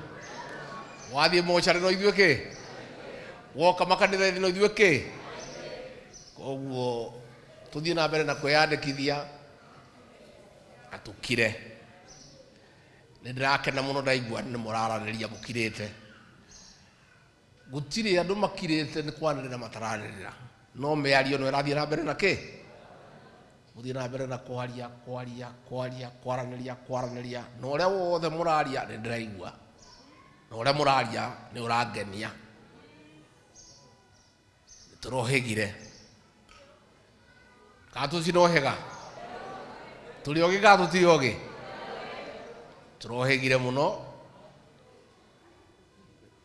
Wathiĩ mocarĩ no ithuĩ kĩ? Woka makanitha-inĩ no ithuĩ kĩ? Koguo tũthiĩ na mbere na kwĩyandĩkithia na tũkire. Nĩ ndĩrakena mũno ndaigua nĩ mũraranĩria mũkirĩte. Gũtirĩ andũ makirĩte nĩ kwanĩrĩra mataranĩrĩra, no mĩario no ĩrathiĩ na mbere na kĩ? Mũthiĩ na mbere na kwaria kwaria kwaria kwaranĩria kwaranĩria, na ũrĩa wothe mũraria nĩ ndĩraigua, na ũrĩa mũraria nĩ ũrangenia. Nĩ tũrohĩgire kana tũtinohĩga? Tũrĩ ogĩ kana tũtirĩ ogĩ? Tũrohĩgire mũno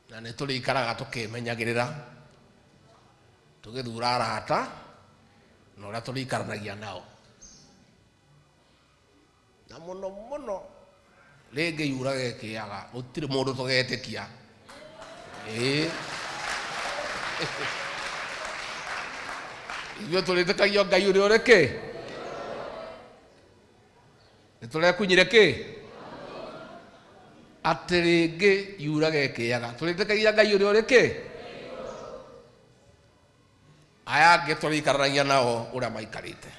na nĩ tũrĩikaraga tũkĩmenyagĩrĩra tũgĩthura arata na ũrĩa tũrĩikaranagia nao, na mũno mũno rĩngĩ yurage ĩkĩaga gũtirĩ mũndũ tũgetĩkia. Ĩĩ, ithuĩ tũrĩtĩkagio Ngai ũrĩa ũrĩ kĩ? Nĩ tũrekunyire kĩ? Atĩ rĩngĩ yurage ĩkĩaga tũrĩtĩkagia Ngai ũrĩa ũrĩ kĩ? Aya angĩ tũrĩikaranagia nao ũrĩa maikarĩte.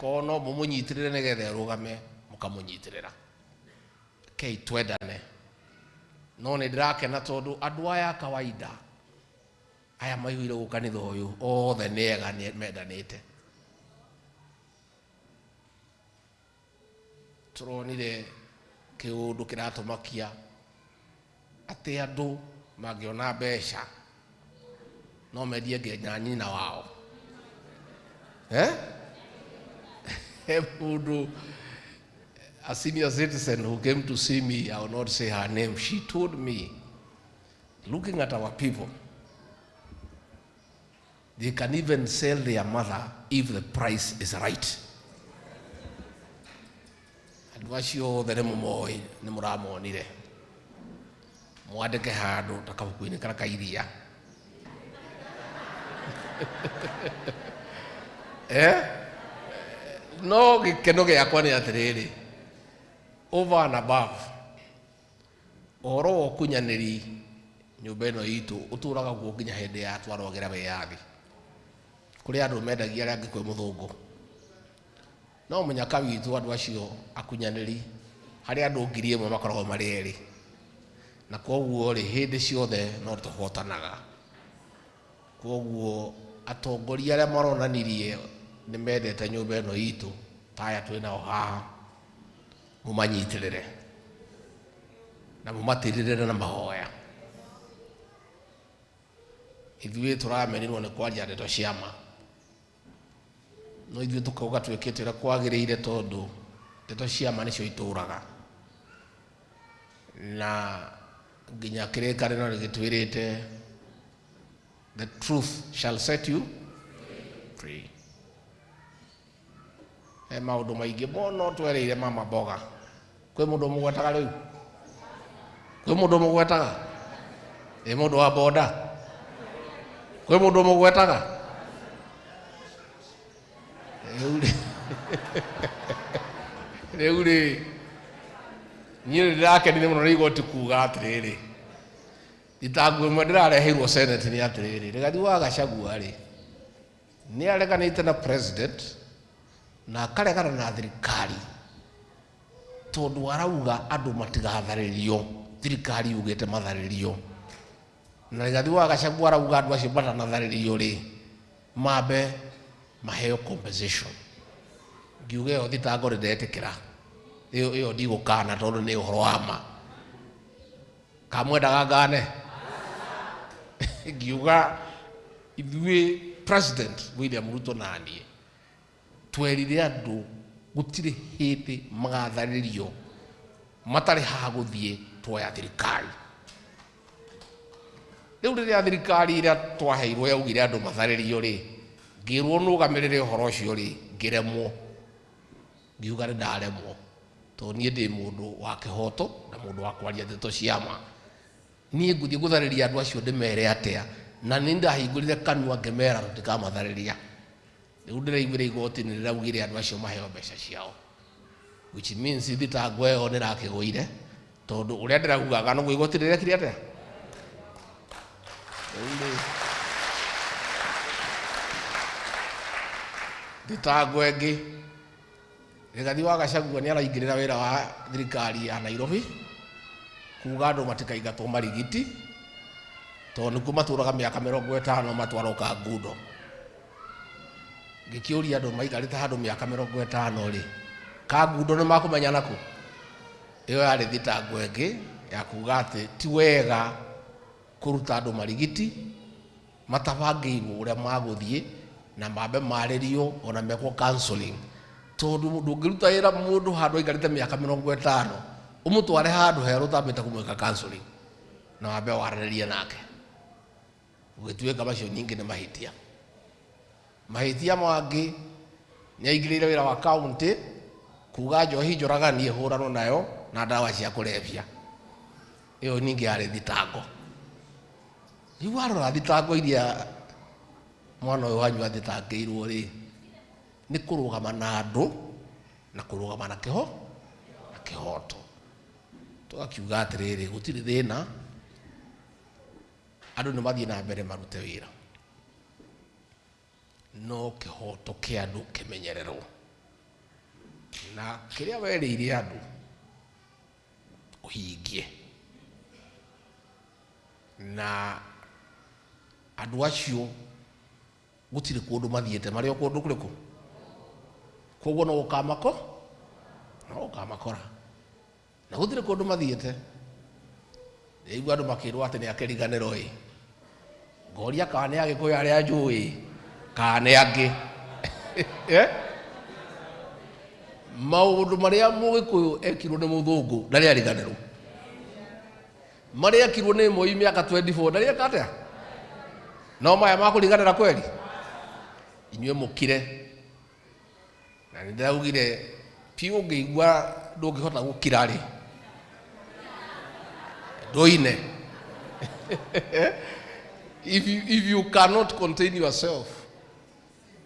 Ko no mũmũnyitĩrĩre nĩgetha ĩrũgame mũkamũnyitĩrĩra. Kei twendane. No nĩ ndĩrakena tondũ andũ aya a kawaida aya maihũire gũka kanitha ũyũ othe nĩ ega nĩ mendanĩte. Tũronire kĩũndũ kĩratũmakia atĩ andũ mangĩona mbeca no mendie nginya nyina wao. He mũndũ, a senior citizen who came to see me, I will not say her name, she told me, looking at our people, they can even sell their mother if the price is right. Andũ acio othe nĩ mũmoĩ, nĩ mũramonire. Mwandĩke handũ ta kabuku-inĩ karĩa ka iria. No gĩkeno gĩakwa nĩ atĩrĩrĩ, over and above, ũhoro wa ũkunyanĩri nyũmba ĩno itũ ũtũraga guo nginya hĩndĩ ya twarogera wĩyathi. Kũrĩ andũ mendagia arĩa angĩ kwĩ mũthũngũ. No mũnyaka witũ andũ acio akunyanĩri harĩ andũ 1,000 makoragwo marĩ erĩ. Na kwoguo rĩ, hĩndĩ ciothe no tũhotanaga. Kwoguo atongoria arĩa maronanirie nĩ mendete nyũmba ĩno itũ ta aya twĩ nao haha, mũmanyitĩrĩre na mũmatĩrĩre na mahoya. Ithuĩ tũramenirwo nĩ kwaria ndeto cia ma, no ithuĩ tũkauga twĩkĩte ũrĩa kwagĩrĩire tondũ ndeto cia ma nĩcio itũraga. Na nginya kĩrĩkanĩro nĩ gĩtwĩrĩte the truth shall set you free. He maũndũ maingĩ mũno twereire mama mboga. Kwĩ mũndũ mũgwetaga rĩu? Kwĩ mũndũ mũgwetaga? Ĩ mũndũ wa boda? Kwĩ mũndũ mũgwetaga? Rĩu rĩ, niĩ nĩ ndĩrakenire mũno nĩ igoti kuga atĩrĩrĩ, thitango ĩmwe ndĩrareheirwo Senate nĩ atĩrĩrĩ, Rigathi wa Gachagua rĩ, nĩ areganĩte na president na akaregana na thirikari tondũ arauga andũ matigatharĩrio, thirikari yugĩte matharĩrio. Na Rigathi wa Gachagua arauga andũ acio matanatharĩrio rĩ, mambe maheo compensation. Ngiuga ĩyo thitango nĩ ndetĩkĩra, ĩyo ndigũkana tondũ nĩ ũhoro wa ma. Kamwendaga ngane? Ngiuga ithuĩ President William Ruto na niĩ twerire andũ gũtirĩ hĩndĩ magatharĩrio matarĩ ha gũthiĩ tuoya thirikari. Rĩu rĩrĩa thirikari ĩrĩa twaheirwo yaugire andũ matharĩrio rĩ, ngĩrwo nũgamĩrĩre ũhoro ũcio rĩ, ngĩremwo. Ngiuga nĩ ndaremwo tondũ niĩ ndĩ mũndũ wa kĩhoto na mũndũ wa kwaria ndeto cia ma. Niĩ ngũthiĩ gũtharĩria andũ acio ndĩmere atĩa, na nĩ ndahingũrire kanua ngĩmera tũtikamatharĩria. Rĩu ndĩraiguire igoti nĩ rĩraugire andũ acio maheo mbeca ciao, which means thitango ĩyo nĩ ĩrakĩgũire tondũ ũrĩa ndĩraugaga noguo igoti rĩrekire atĩa. Rĩu rĩ, thitango ĩngĩ, Rigathi wa Gachagua nĩ araingĩrĩra wĩra wa thirikari ya Nairobi kuga andũ matikaingatwo marigiti tondũ nĩkuo matũraga mĩaka 50 matwarwo Kangundo. Ngĩkĩũria andũ maikarĩte handũ mĩaka 50 rĩ, Kangundo nĩ makũmenya nakũ? Ĩyo yarĩ thitango ĩngĩ ya kuga atĩ ti wega kũruta andũ marigiti matabangĩirwo ũrĩa magũthiĩ na mambe marĩrio ona mekwo counseling tondũ ndũngĩruta wĩra mũndũ handũ aikarĩte mĩaka 50 ũmũtware handũ herũ ũtambĩte kũmwĩka counseling na wambe waranĩrie nake. Gũgĩtuĩka macio nyingĩ nĩ mahĩtia. Mahĩtia mangĩ nĩ aingĩrĩire wĩra wa county kuga njohi njũragani ĩhũranwo nayo na ndawa cia kũrebia. Ĩyo ningĩ yarĩ thitango. Rĩu warora thitango iria mwana ũyũ wanyu athitangĩirwo rĩ, nĩ kũrũgama na andũ na kũrũgama na kĩhoto. Tũgakiuga atĩrĩrĩ, gũtirĩ thĩna, andũ nĩ mathiĩ na mbere marute wĩra, no kĩhoto kĩa andũ kĩmenyererwo. Na kĩrĩa werĩire andũ ũhingie. Na andũ acio gũtirĩ kũndũ mathiĩte, marĩ o kũndũ kũrĩkũ. Koguo no ũkamako, no ũkamakora. Na gũtirĩ kũndũ mathiĩte. Ndĩraigua andũ makĩrwo atĩ nĩ akĩriganĩrwo ĩ. Ngoria kana nĩ Agĩkũyũ arĩa njũĩ, kana nĩ angĩ. Eh? Maũndũ marĩa Mũgĩkũyũ ekirwo nĩ mũthũngũ ndarĩ ariganĩrwo. Marĩa ekirwo nĩ Moi mĩaka 24 ndarĩ eka atĩa? No maya makũriganĩra kweri? Inyuĩ mũkire. Na nĩ ndĩraugire piũ ũngĩigua ndũngĩhota gũkira rĩ, ndũine. If you cannot contain yourself,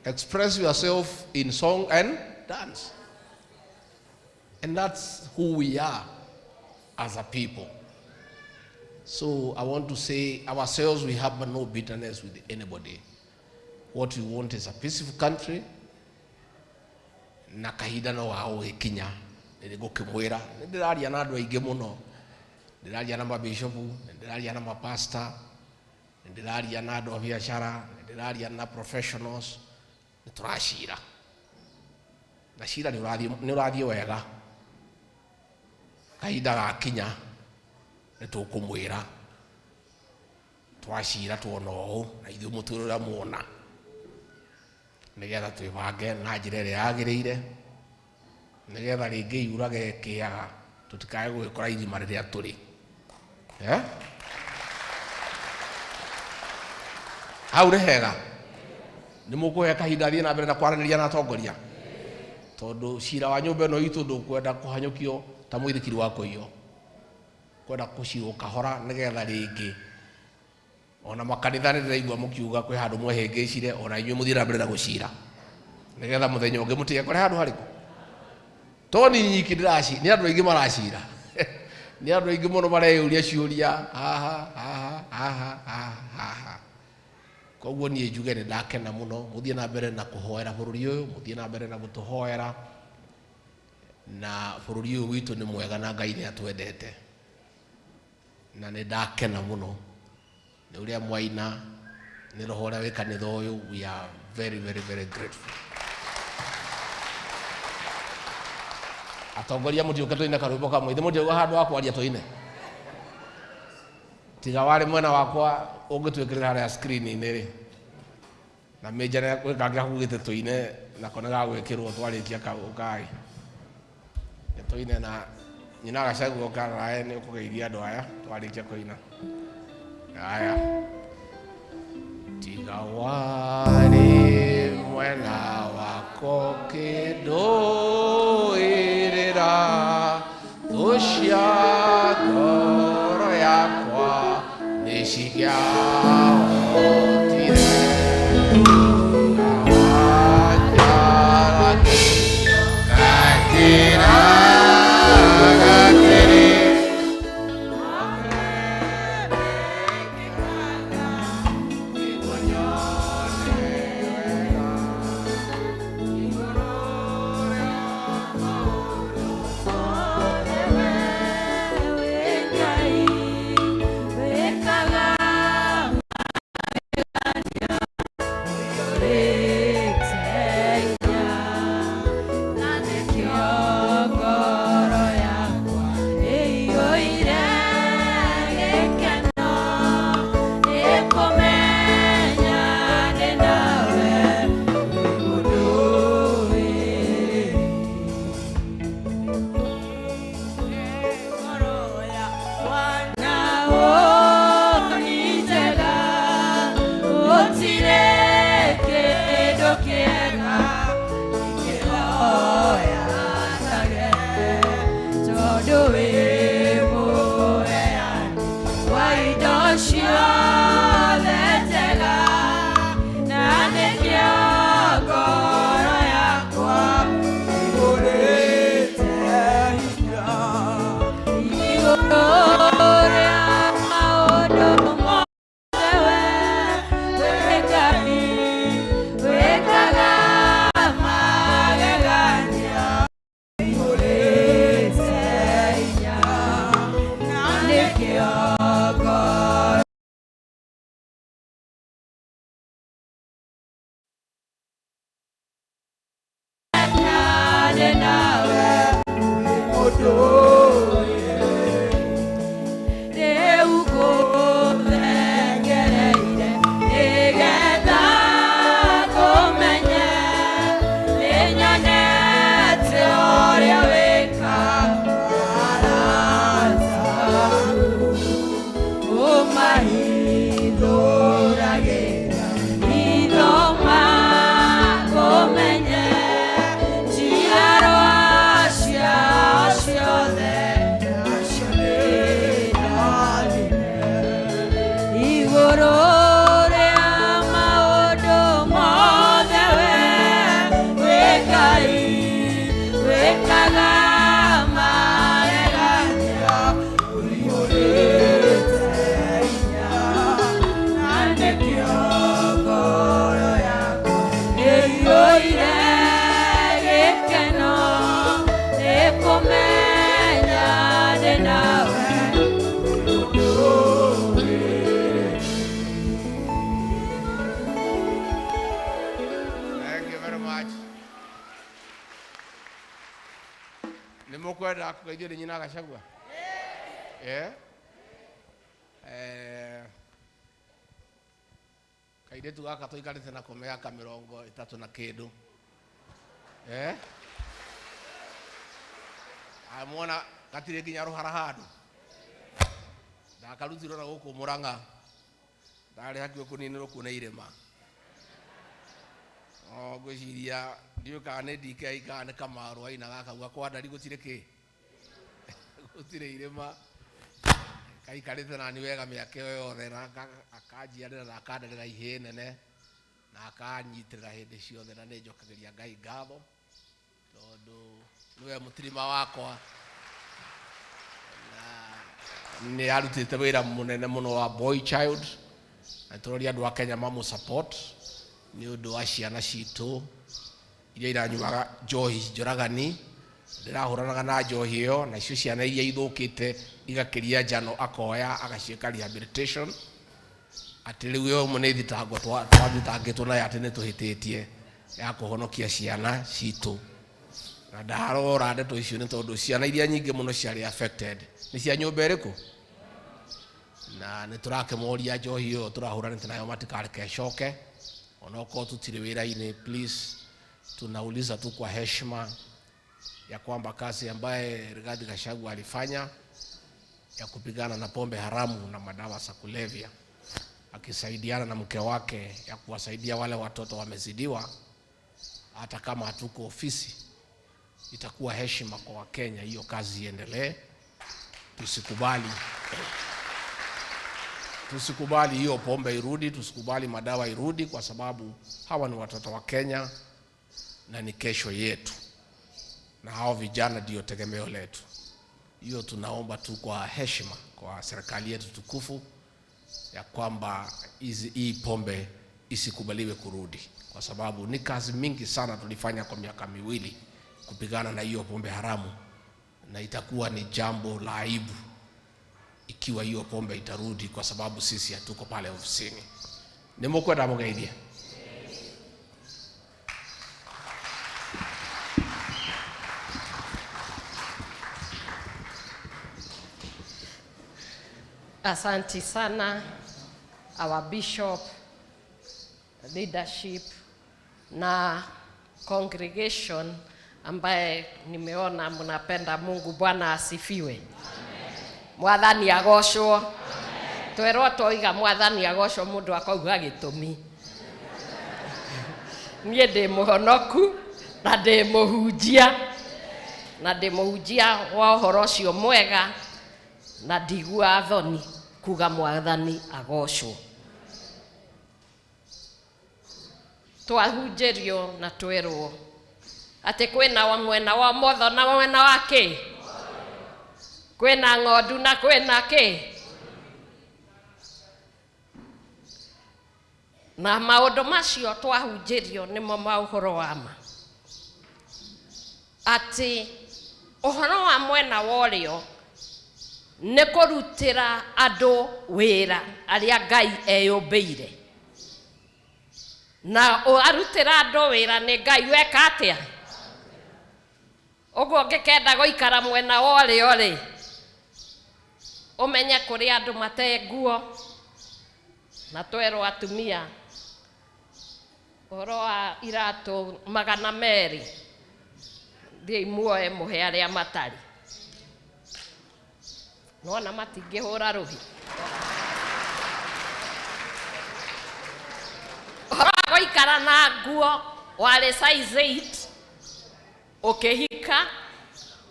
express yourself in song and dance. And that's who we are as a people. So I want to say ourselves, we have no bitterness with anybody. What we want is a peaceful country. Na kahinda no gagũgĩkinya nĩngũkĩmwĩra nĩ ndĩraria na andũ aingĩ mũno, ndĩraria na mabishopu, ndĩraria na mapasta, ndĩraria na andũ a biacara, ndĩraria na professionals, nĩ tũracira na cira nĩ ũrathiĩ wega. Kahinda gakinya nĩ tũkũmwĩra twacira tuona ũũ na ithuĩ mũtwĩre ũrĩa muona, nĩgetha twĩbange na njĩra ĩrĩa yagĩrĩire, nĩgetha rĩngĩ yurage kĩaga tũtikae gũgĩkora irima rĩrĩa tũrĩ. Eh? Hau nĩ hega. Nĩ mũkũhe kahinda thiĩ na mbere na kwaranĩria na atongoria, tondũ cira wa nyũmba ĩno itũ ndũkwenda kũhanyũkio ta mũithikiri wa kũiywo, kwenda kũcirwo kahora nĩgetha rĩngĩ ona makanitha nĩ ndĩraigua mũkiuga kwĩ handũ mwehĩngĩcire, ona inyuĩ mũthiĩ na mbere na gũcira nĩgetha mũthenya ũngĩ mũtige kũrĩ handũ harĩkũ. To ni nyiki ndĩraci, nĩ andũ aingĩ maracira, nĩ andũ aingĩ mũno mareyũria ciũria haha haha haha haha haha. Koguo niĩ njuge nĩ ndakena mũno, mũthiĩ na mbere na kũhoera bũrũri ũyũ, mũthiĩ na mbere na gũtũhoera, na bũrũri ũyũ witũ nĩ mwega na Ngai nĩ atwendete. Na nĩ ndakena mũno nĩ ũrĩa mwaina, nĩ roho ũrĩa wĩ kanitha ũyũ. We are very very very grateful. Atongoria mũtiũke tũine karwĩmbo kamwe, ithe mũtiũka handũ ha kwaria tũine. Tiga warĩ mwena wakwa ũngĩtwĩkĩrĩra harĩa screen-inĩ rĩ, na mĩnja nĩ kangĩ gakugĩte tũine nako nĩ gagwĩkĩrwo twarĩkia ũkai tũine na nyina Gachagua ũka nawe nĩ ũkũgeithia andũ aya twarĩkia kũina. Aya, tiga warĩ mwena wako kĩndũĩrĩra, thũ cia ngoro yakwa nĩ ciahotire. Wekaga. mukwenda kugeithio ni nyina Gachagua? Eh? Kairĩtu gaka tũikarĩte nako mĩaka 30 na kĩndũ. Eh? Amwona gatirĩ nginya rũhara handũ. Ndakarutirwo na gũkũ Murang'a. Ndarĩ hakuhĩ kũninĩrwo kuo nĩ irĩma. O ngwĩciria ndiũĩ kana nĩ DK kana nĩ Kamaru ainaga akauga kwa ndari gũtirĩ kĩ. Gũtirĩ irĩma. Kaikarĩte nani wega mĩaka ĩyo yothe na akanjiarĩra na akanderera ihĩĩ nene na akanyitĩrĩra hĩndĩ ciothe na nĩ njokagĩria Ngai ngatho tondũ nĩwe mũtirima wakwa na nĩ arutĩte wĩra mũnene mũno wa boy child na tũroria andũ a Kenya mamũ support nĩ ũndũ wa ciana citũ iria iranyuaga njohi njũragani ndĩrahũranaga na njohi ĩyo nacio ciana iria ithũkĩte igakiria njano akoya agaciĩka rehabilitation atĩ rĩu ĩyo ĩmwe nĩ thitango twathitangĩtwo nayo atĩ nĩ tũhĩtĩtie ya kũhonokia ciana citũ na ndarora ndeto icio nĩ tondũ ciana iria nyingĩ mũno ciarĩ affected nĩ cia nyũmba ĩrĩkũ na nĩ tũrakĩmoria njohi ĩyo tũrahũranĩte nayo matikareke ĩcoke onokorwo tũtirĩ wĩra-inĩ. Please, tunauliza tu kwa heshima ya kwamba kazi ambaye Rigathi Gachagua alifanya ya kupigana na pombe haramu na madawa za kulevya akisaidiana na mke wake ya kuwasaidia wale watoto wamezidiwa, hata kama hatuko ofisi, itakuwa heshima kwa Wakenya hiyo kazi iendelee. Tusikubali hiyo pombe irudi, tusikubali madawa irudi, kwa sababu hawa ni watoto wa Kenya na ni kesho yetu, na hao vijana ndio tegemeo letu. Hiyo tunaomba tu kwa heshima kwa serikali yetu tukufu ya kwamba hii pombe isikubaliwe kurudi, kwa sababu ni kazi mingi sana tulifanya kwa miaka miwili kupigana na hiyo pombe haramu, na itakuwa ni jambo la aibu ikiwa hiyo pombe itarudi, kwa sababu sisi hatuko pale ofisini. Nimukwenda mugeithie. Asante sana our bishop, leadership na congregation ambaye nimeona mnapenda Mungu. Bwana asifiwe. Mwathani agocwo. Twerwo twoiga mwathani agocwo mundu akauga gitumi. Niĩ ndĩ mũhonoku na ndĩ mũhunjia na ndĩ mũhunjia wa ũhoro ũcio mwega na ndigua thoni kuga mwathani agocwo. Twahunjĩrio na twerwo atĩ kwĩna wa mwena wa motho na mwena wa kĩ, kwĩna ng'ondu na kwĩna kĩ, na maũndũ macio twahunjĩrio nĩmo ma ũhoro wa ma, atĩ ũhoro wa mwena wa ũrĩo nĩ kũrutĩra andũ wĩra arĩa Ngai eyũmbĩire, na arutĩra andũ wĩra nĩ Ngai weka atĩa. Ũguo ũngĩkenda gũikara mwena wa ũrĩo rĩ, ũmenye kũrĩ andũ mate nguo, na twerwo atumia ũhoro wa iratũ 200 thiĩi muoe mũhe arĩa matarĩ, nona matingĩhũra rũhĩ. Ũhoro wa gũikara na nguo warĩ size 8 ũkĩhika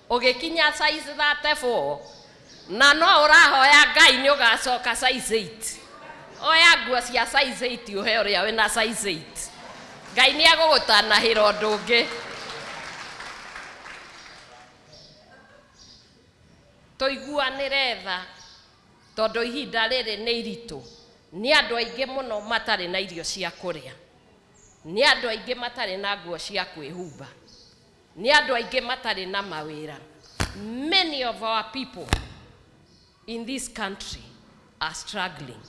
ũgĩkinya size 34 na no ũrahoya Ngai nĩ ũgacoka size 8. Oya nguo cia size 8 ũhe ũrĩa wĩna size 8. Ngai nĩ agũgũtanahĩra ũndũ ũngĩ. Tũiguanĩre tha tondũ ihinda rĩrĩ nĩ iritũ. Nĩ andũ aingĩ mũno matarĩ na irio cia kũrĩa, nĩ andũ aingĩ matarĩ na nguo cia kwĩhumba, nĩ andũ aingĩ matarĩ na mawĩra. Many of our people in this country are struggling.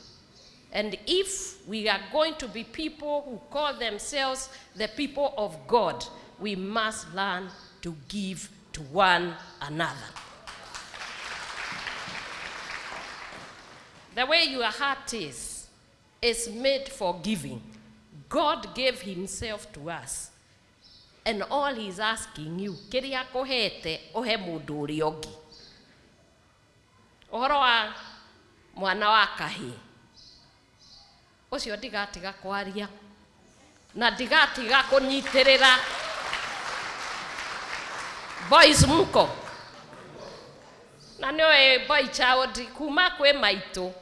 And if we are going to be people who call themselves the people of God, we must learn to give to to one another. The way your heart is made for giving. God gave himself to us. And all he's asking you, kĩrĩa akũhete ũhe mũndũ ũrĩa ũngĩ. Ũhoro wa mwana wa kahĩĩ ũcio ndigatiga kwaria na ndigatiga kũnyitĩrĩra. Boys mko na nĩũĩ boy child kuma kwĩ maitũ,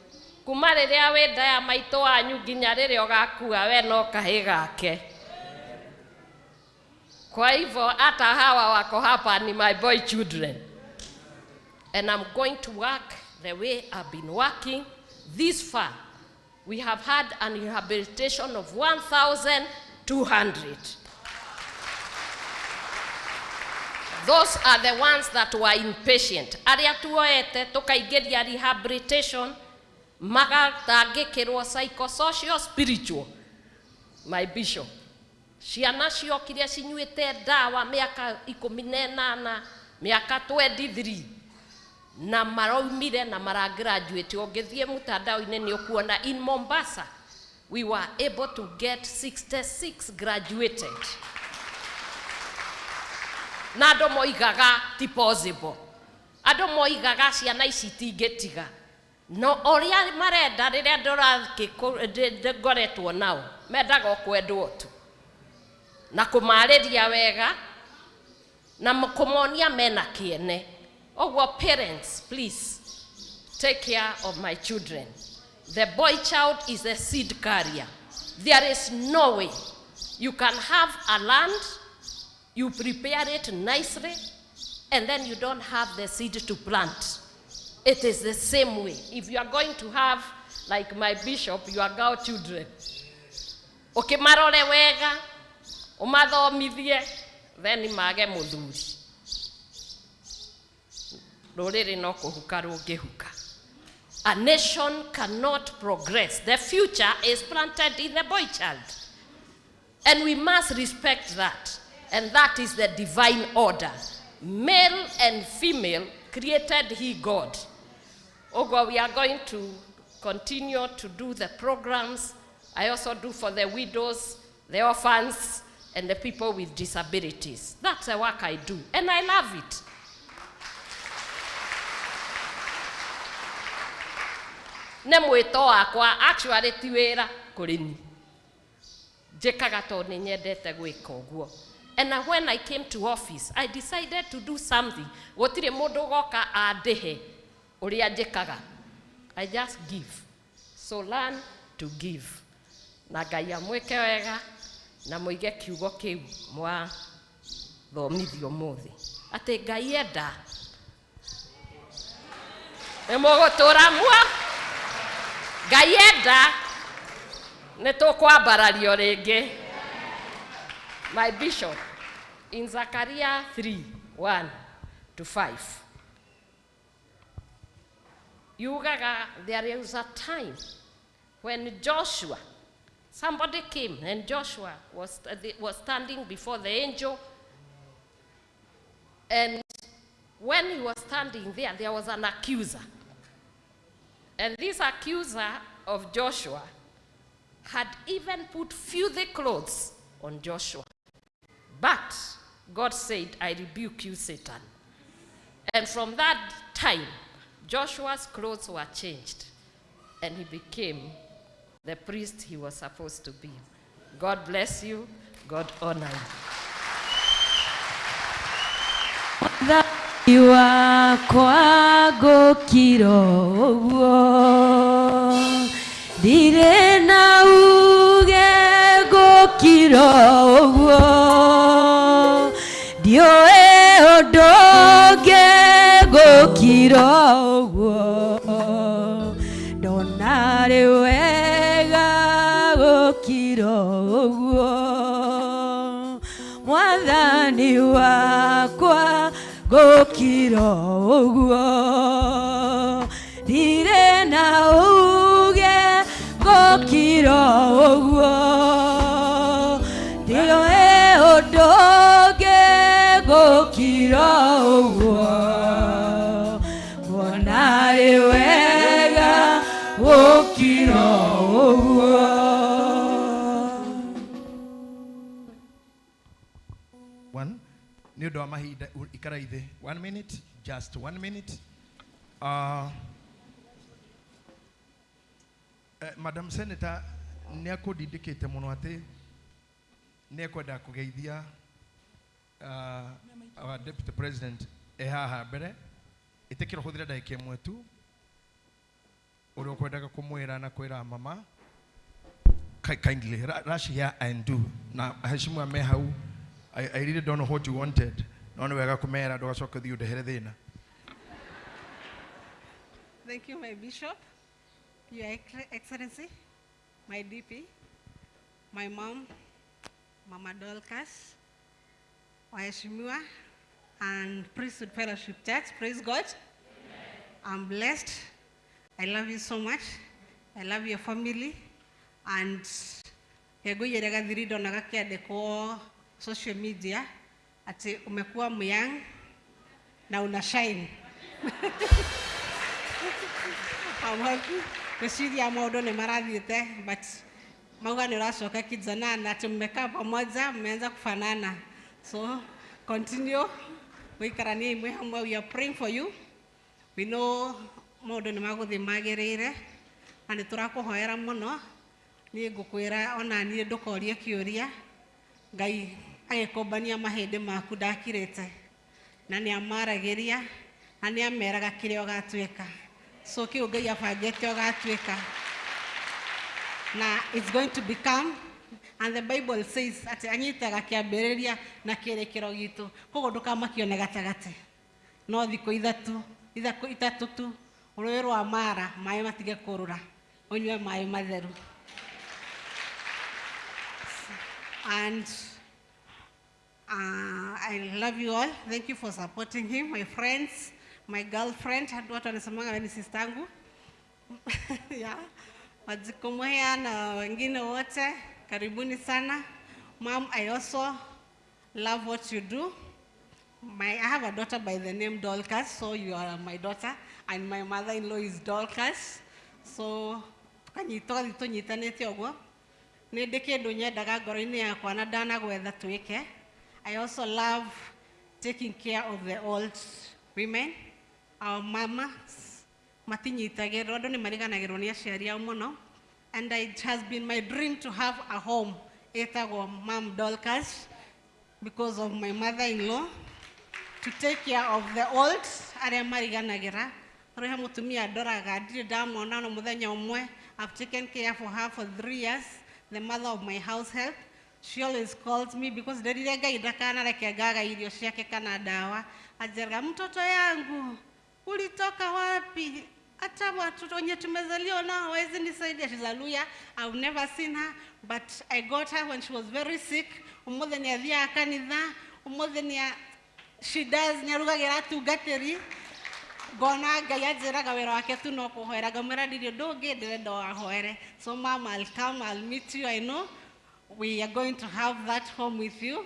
kuma rĩrĩa wĩ nda ya maitũ wanyu nginya rĩrĩa ũgakua we no kahĩĩ gake. Kwa hivyo hata hawa wako hapa ni my boy children. And I'm going to work the way I've been working this far. We have had an rehabilitation of 1,200. Those are the ones that were impatient. Arĩa tuoete tukaingĩria rehabilitation, magatangĩkĩrwo psychosocial spiritual. My bishop. Ciana ciokire cinyuĩte ndawa mĩaka 18, mĩaka 23, na maraumire na maragraduate. Ũngĩthiĩ mtandao-inĩ nĩ ũkuona in Mombasa we were able to get 66 graduated. Na andũ moigaga ti possible. Andũ moigaga ciana ici itingĩtiga. No ũrĩa marenda rĩrĩa ngoretwo nao, mendaga o kwendwo tu na kũmarĩria wega na kũmonia mena kĩene. Ũguo parents, please take care of my children. The boy child is a seed carrier. There is no way you can have a land, you prepare it nicely, and then you don't have the seed to plant. It is the same way. If you are going to have, like my bishop, your girl children, ũkĩmarore wega, ũmathomithie, then mage mũthuri. Rũrĩrĩ no kũhuka rũngĩhuka. A nation cannot progress. The future is planted in the boy child. And we must respect that. And that is the divine order. Male and female created he God. Ogo, we are going to continue to do the programs. I also do for the widows, the orphans, and the people with disabilities. That's the work I do, and I love it. Nĩ mwĩto wakwa, actually ti wĩra kũrĩ niĩ. Njĩkaga tondũ nĩ nyendete gwĩka ũguo. And when I came to office, I decided to do something. Gũtirĩ mũndũ ũgoka andĩhe ũrĩa njĩkaga. I just give. So learn to give. Na Ngai amwĩke wega na mũige kiugo kĩu mwathomithio ũmũthĩ. Atĩ Ngai enda nĩ mũgũtũra muo. Ngai enda nĩ tũkwambarario rĩngĩ. My bishop, in Zechariah 3:1 to 5, yugaga there is a time when Joshua, somebody came and Joshua was standing before the angel, and when he was standing there, there was an accuser. And this accuser of Joshua had even put filthy clothes on Joshua. But God said, I rebuke you, Satan. And from that time, Joshua's clothes were changed, and he became the priest he was supposed to be. God bless you. God honor you. Wakwa gũkira ũguo ndirĩ na uge gũkira ũguo ndiũĩ ũndũ ũngĩ gũkira ũguo ndona rĩ wega gũkira ũguo mwathani wakwa gũkira ũguo ndirĩ na uge gũkira ũguo ndiũĩ ũndũ ũngĩ gũkira ũguo kuona arĩ wega gũkira ũguo. One, nĩ ũndũ wa mahinda ikara ithe. 1 minute, just 1 minute. Madam Senator nĩ akũndindĩkĩte mũno atĩ nĩ ekwenda kũgeithia our Deputy President e haha mbere. Ĩtĩkĩra ũhũthĩre ndagĩka ĩmwe tu ũrĩa ũkwendaga kũmwĩra na kwĩra mama. Kindly rush here and do na heshimu ame hau. I really don't know what you wanted. No nĩ wega kũmera ndũgacoke ũthiĩ ũndehere thĩna. Thank you, my bishop, Your Excellency, my DP, my mom, Mama Dorcas, waheshimiwa, and Priesthood Fellowship Church. Praise God. I'm blessed. I love you so much. I love your family. And kegũiyĩre gathiri ndonaga kĩandĩkwo social media ati umekuwa myang na una shine. I'm happy. Gwĩciria maũndũ nĩ marathiĩte, but mauga nĩ ũracoka kijana na ati mmekaa pamoja, mmeanza kufanana. So continue gũikarania imwe hamwe. We are praying for you. We know maũndũ nĩ magũthiĩ magĩrĩire na nĩ tũrakũhoera mũno. Niĩ ngũkwĩra ona niĩ ndũkorie kĩũria, Ngai agĩkũmbania mahĩndĩ maku ndakirĩte, na nĩ amaragĩria na nĩ ameraga kĩrĩa ũgatuĩka. So kĩu Ngai abangĩte ũgatuĩka, na it's going to become. And the Bible says atĩ anyitaga kĩambĩrĩria na kĩrĩkĩro gitũ, koguo ndũkamakio nĩ gatagatĩ. No thikũ ithatũ itatũ tu rũĩ rwa Mara maĩ matige kũrũra, ũnyue maĩ matheru. And I love you all. Thank you for supporting him, my friends, my girlfriend. Watu wanasemanga wewe ni sister yangu. Yeah. Wajikumuhea na wengine wote, karibuni sana. Mom, I also love what you do. I have a daughter by the name Dorcas, so you are my daughter, and my mother-in-law is Dorcas. So tũnyitanĩte ũguo. Nĩ ndĩ kĩndũ nyendaga ngoro-inĩ yakwa na ndanagwetha twĩke. I also love taking care of the old women. Our mamas matinyitagĩrwo, andũ nĩ mariganagĩrwo nĩ aciari ao mũno. And it has been my dream to have a home ĩtagwo Mom Dorcas because of my mother-in-law, to take care of the old arĩa mariganagĩra. Rĩu he mũtumia ndoraga ndirĩ ndamwona no mũthenya ũmwe. I've taken care for her for 3 years, the mother of my house help. She always calls me because nderire Ngai ndakanareke ngaga irio ciake kana dawa. Anjĩraga, mtoto yangu ulitoka wapi? Hata watoto wenye tumezaliwa nao hawezi nisaidia. She's a lawyer. I've never seen her, but I got her when she was very sick. Ũmũthĩ nĩ athiaga kanitha, ũmũthĩ nĩ she does nĩ arugagĩra atungatĩri. Ngona Ngai anjĩraga wĩra wake tu no kũhoera, ngamwĩra ndirĩ ũndũ ũngĩ ndĩrenda wahoere. So mom, I'll come, I'll meet you. I know we are going to have that home with you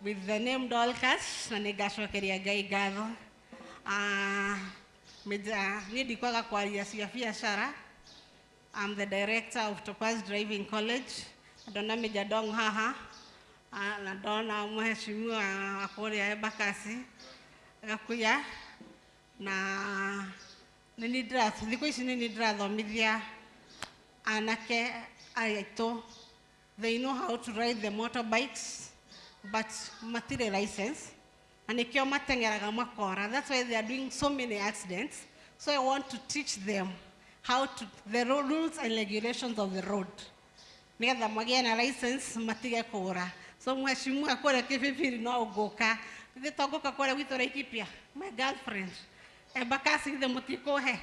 with the name Dorcas, na nĩngacokeria Ngai ngatho. Niĩ ndikwaga kwaria cia biacara. I'm the director of Topaz Driving College. Ndona Major Dong haha, na ndona mheshimiwa wa kũrĩa Embakasi Gakuya, na nĩ thikũ ici nĩ ndĩrathomithia anake aitũ. They know how to ride the motorbikes, but matirĩ license, na nĩkĩo mateng'eraga makora. That's why they are doing so many accidents. So I want to teach them how to the rules and regulations of the road, nĩgetha magĩe na license matige kũra. So mheshimiwa kũrĩa Kĩbĩbĩrĩ no ngũka, ithe to ngũka kũrĩa gwitũ Laikipia, my girlfriend Embakasi, ithe mũtikũhe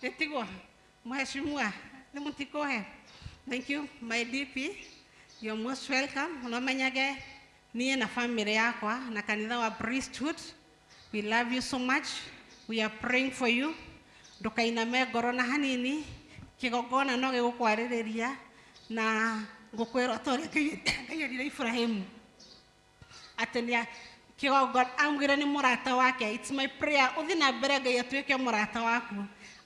ĩtigwo mheshimiwa, nĩ mũtikũhe. Thank you, my DP. You're most welcome. Ũnomenyage niĩ na family yakwa na kanitha wa priesthood, we love you so much. We are praying for you. Ndũkainame ngoro na hanini, kĩgongona no gĩgũkwarĩrĩria, na ngũkwĩra ta ũrĩa Ngai erire Ibrahimu atĩ nĩ Kĩgongona amwĩre nĩ mũrata wake. It's my prayer ũthiĩ na mbere Ngai atuĩke mũrata waku.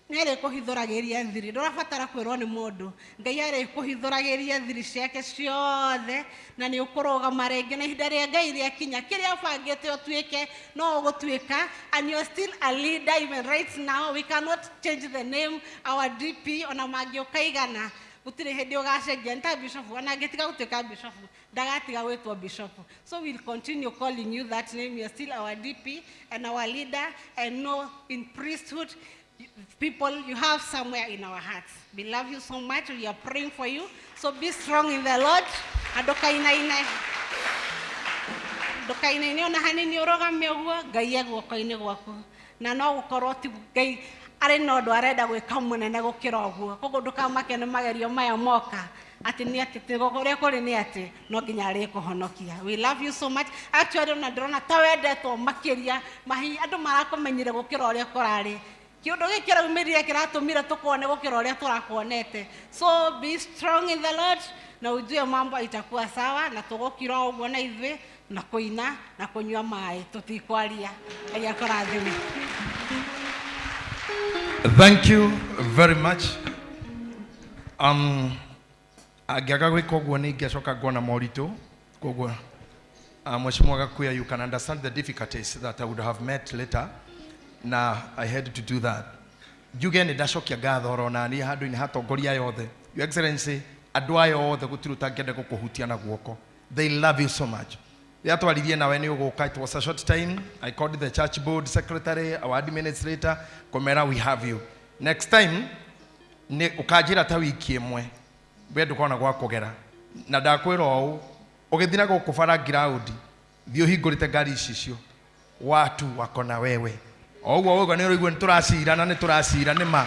Nĩ arĩkũhithũragĩria thiri, ndũrabatara kwĩrwo nĩ mũndũ. Ngai arĩkũhithũragĩria thiri ciake ciothe na nĩ ũkũrũgama rĩngĩ, na ihinda rĩa Ngai rĩakinya kĩrĩa ũbangĩte ũtuĩke no ũgũtuĩka. And you are still a leader even right now. We cannot change the name, our DP, ona mangĩũka igana gũtirĩ hĩndĩ ũgacenjia. Nĩ ta bishop, ona angĩtiga gũtuĩka bishop ndagatiga gwĩtwo bishop. So we'll continue calling you that name. You are still our DP and our leader, and know in priesthood people you have somewhere in our hearts. We love you so much. We are praying for you. So be strong in the Lord. Ndukainaine, ndukainaine ona hanini, ũrũgame ũguo Ngai e guoko-inĩ gwaku, na no gũkorwo ti Ngai arĩ na ũndũ arenda gwĩka mũnene gũkĩra ũguo. Koguo ndũkamake nĩ magerio maya moka atĩ nĩ atĩ ũrĩa kũrĩ nĩ atĩ no nginya arĩkũhonokia. We love you so much. Actually ona ndĩrona ta wendetwo makĩria mahi, andũ marakũmenyire gũkĩra ũrĩa kũrarĩ. Kĩũndũ gĩkĩ kĩraumĩrire kĩratũmire tũkuone gũkĩra ũrĩa tũrakuonete. So be strong in the Lord na ujue mambo itakuwa sawa, na tũgũkira ũguo na ithuĩ na kũina na kũnyua maĩ, tũtikwaria. Ngai akũrathime. Thank you very much. Angĩaga gwĩka ũguo nĩ ingĩacoka nguona moritũ. Koguo Mheshimiwa Gakuya, you can understand the difficulties that I would have met later, na I had to do that. Njuge nĩ ndacokia ngatho oro nani handũ-inĩ hatongoria yothe. Your Excellency, andũ aya othe gũtirĩ ũtangĩenda gũkũhutia na guoko. They love you so much. Rĩrĩa twaririe nawe nĩ ũgũka, it was a short time. I called the church board secretary, our administrator, kũmera we have you. Next time nĩ ũkanjĩra ta wiki ĩmwe, we ndũkona gwa kũgera. Na ndakwĩra ũũ, ũgĩthiĩ na gũkũ bara ground, thiĩ ũhingũrĩte ngari ici, watu wako na wewe. O ũguo ũguo nĩ ũraigua nĩ tũracira na nĩ tũracira nĩ ma.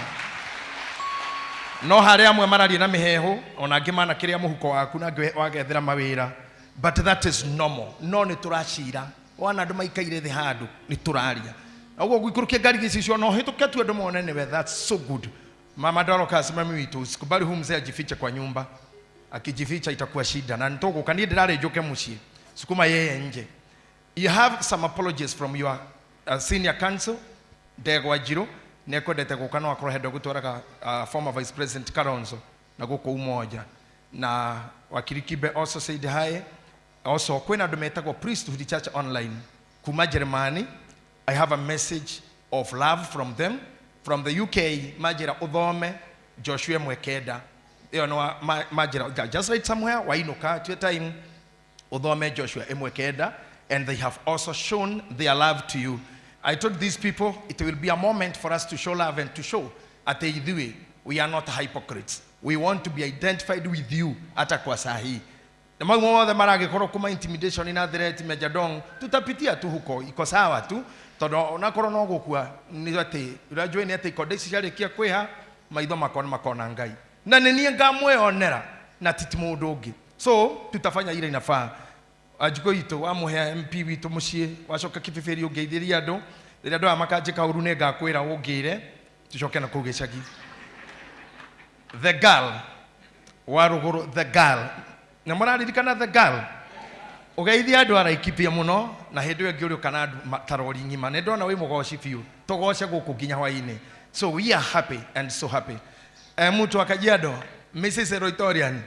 No harĩ amwe mararia na mĩheehũ, ona angĩ manakĩrĩa mũhuko waku na angĩ wagethera mawĩra. But that is normal. No nĩ tũracira. Wana andũ maikaire thĩ handũ nĩ tũraria. Na ũguo gũikũrũkia ngari ici no hĩtũke tu andũ mone nĩwe. That's so good. Mama Dorcas, mami witũ, usikubali huyu mzee ajifiche kwa nyumba. Akijificha itakuwa shida. Na nitũgũka niĩ ndĩrarĩ njũke mũciĩ. Sukuma yeye nje. You have some apologies from your senior counsel, Ndegwa Njiru, nĩ ekwendete gũka no akorwo hendo gũtwaraga former vice president Kalonzo na gũkũ Umoja. Na wakiri Kibe also said hi. Also kwĩna andũ metagwo Priesthood Church Online kuma Germany. I have a message of love from them. From the UK, manjĩra ũthome Joshua Mwekenda. Ĩyo nĩ manjĩra, just write somewhere wainũka tuĩ time ũthome Joshua 1:9, and they have also shown their love to you. I told these people it will be a moment for us to show love and to show atĩ ithuĩ we are not hypocrites. We want to be identified with you hata kwa saa hii. Na mau mothe maragĩkorwo kuma intimidation na threat Mejjadonk, tutapitia tu huko, iko sawa tu, tondũ onakorwo no gũkua nĩ atĩ ũrĩa nĩ atĩ ikonde ici ciarĩkia kwĩha maitho makwa nĩ makona Ngai na nĩ niĩ ngamwĩonera na ti mũndũ ũngĩ. So tutafanya ile inafaa. Anjiko itũ wamũhe MP witũ mũciĩ wacoka kĩbĩbĩri ũngeithĩria andũ rĩrĩa andũ aya makanjĩka ũru nĩ ngakwĩra ũngĩre tucoke na kũu gĩcagi. The girl wa rũgũrũ, the girl, na mũraririkana the girl ũgeithia andũ araikipia mũno, na hĩndĩ ĩyo ĩngĩ ũrĩũka na andũ tarori ng'ima. Nĩ ndona wĩ mũgoci biũ, tũgoce gũkũ nginya hwaĩ-inĩ. So we are happy and so happy. Mtu wa Kajiado, Mrs. Eroitorian,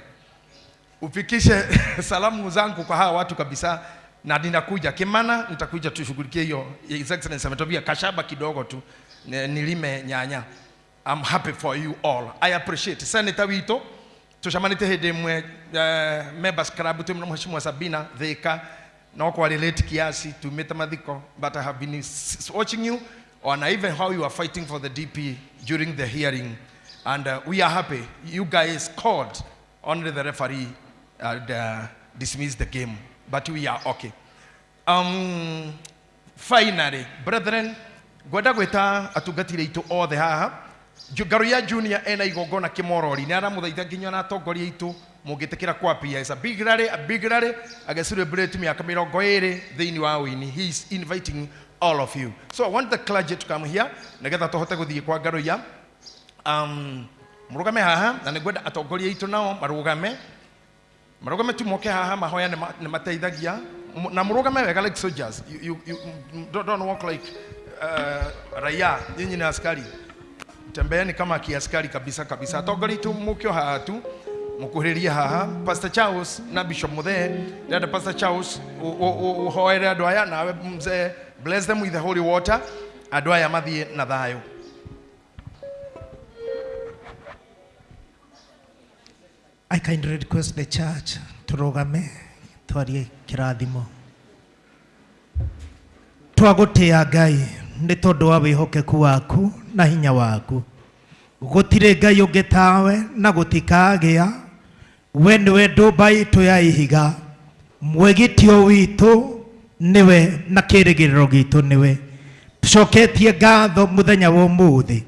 ufikishe salamu zangu kwa hawa watu kabisa, na ninakuja Kimana, nitakuja tushughulikie hiyo. His Excellency ametubia kashaba kidogo tu nilime nyanya. I'm happy for you all. I appreciate Senator witũ tucamanĩte hĩndĩ ĩmwe members club twĩ na Mheshimiwa Sabina Thika, no kwarĩ late kiasi tumĩte mathiko, but I have been watching you on even how you are fighting for the DP during the hearing, and we are happy you guys called only the referee and dismissed the game, but we are okay. Finally, brethren, ngwenda gwĩta atungatĩri aitũ othe haha. Ngaruiya Junior ena igongona kimorori nĩ aramũthaitha nginya na atongoria aitũ mũngĩtĩkĩra kwapia. It's a big rally, a big rally agĩ celebrate mĩaka 20 thĩinĩ wa wini. He is inviting all of you. So I want the clergy to come here nĩgetha tũhote gũthiĩ kwa Ngaruiya. Mũrũgame haha na nĩngwenda atongoria aitũ nao marũgame, marũgame tu moke haha mahoya nĩ mateithagia. Na mũrũgame wega like soldiers. You don't walk like raia. Nyinyi ni askari. Tembeeni kama kiaskari kabisa kabisa. Atongoria tu mukio haha tu mukuhĩrĩrie haha. Pastor Charles na Bishop Muthee, ndĩrenda Pastor Charles ũhoere andũ aya, nawe mzee bless them with the holy water, andũ aya mathiĩ na thayũ. I kindly request the church turugame twarie kirathimo. Twagũtĩa Ngai nĩ tondũ wa wĩhokeku waku na hinya waku. Gũtirĩ Ngai ũngĩ tawe na gũtikagĩa. We nĩwe ndũmba itũ ya ihiga, mwĩgitio witũ nĩwe na kĩrĩgĩrĩro gitũ nĩwe. Tũcoketie ngatho mũthenya wa ũmũthĩ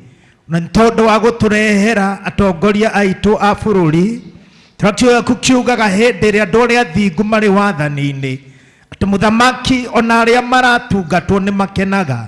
na nĩ tondũ wa gũtũrehera atongoria aitũ a bũrũri. Kĩrĩa gĩaku kiugaga hĩndĩ ĩrĩa andũ arĩa athingu marĩ wathani-inĩ, atĩ mũthamaki ona arĩa maratungatwo nĩ makenaga.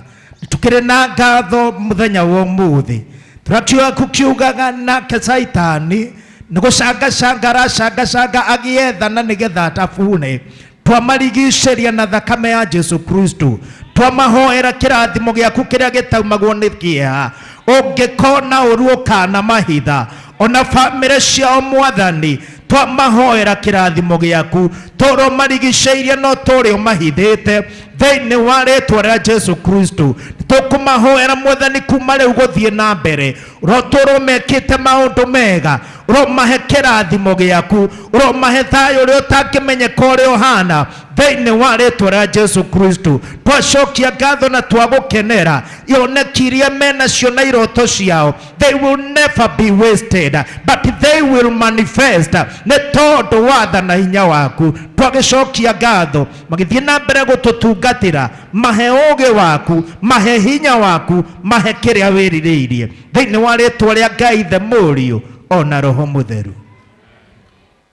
Tũkĩrĩ na ngatho mũthenya wa ũmũthĩ. Kĩrĩa gĩaku kiugaga nake Caitani nĩ gũcangacanga aracangacanga agĩethana nĩgetha atabune. Twamarigicĩria na thakame ya Jesu Kristo, twamahoera kĩrathimo gĩaku kĩrĩa gĩtaumagwo nĩ kĩeha. Ũngĩkona ũru ũkana mahitha ona bamĩrĩ ciao, Mwathani, twamahoera kĩrathimo gĩaku, tũrĩa ũmarigicĩirie no tũrĩa ũmahithĩte thĩinĩ wa rĩtwa rĩa Jesu Kristo. Tũkũmahoera, Mwathani, kuma rĩu gũthiĩ na mbere, ũrotũrwo mekĩte maũndũ mega, ũromahe kĩrathimo gĩaku, ũromahe thayũ ũrĩa ũtangĩmenyeka ũrĩa ũhana thĩinĩ wa rĩtwa rĩa Jesu Kristo. Twacokia ngatho na twagũkenera ioneki iria menacio na iroto ciao, they will never be wasted, but they will manifest nĩ tondũ watha na hinya waku. Twagĩcokia ngatho magĩthiĩ na mbere gũtũtungatĩra, mahe ũũgĩ waku, mahe hinya waku, mahe kĩrĩa wĩrirĩirie thĩinĩ wa rĩtwa rĩa Ngai Ithe, Mũriũ ona Roho Mũtheru.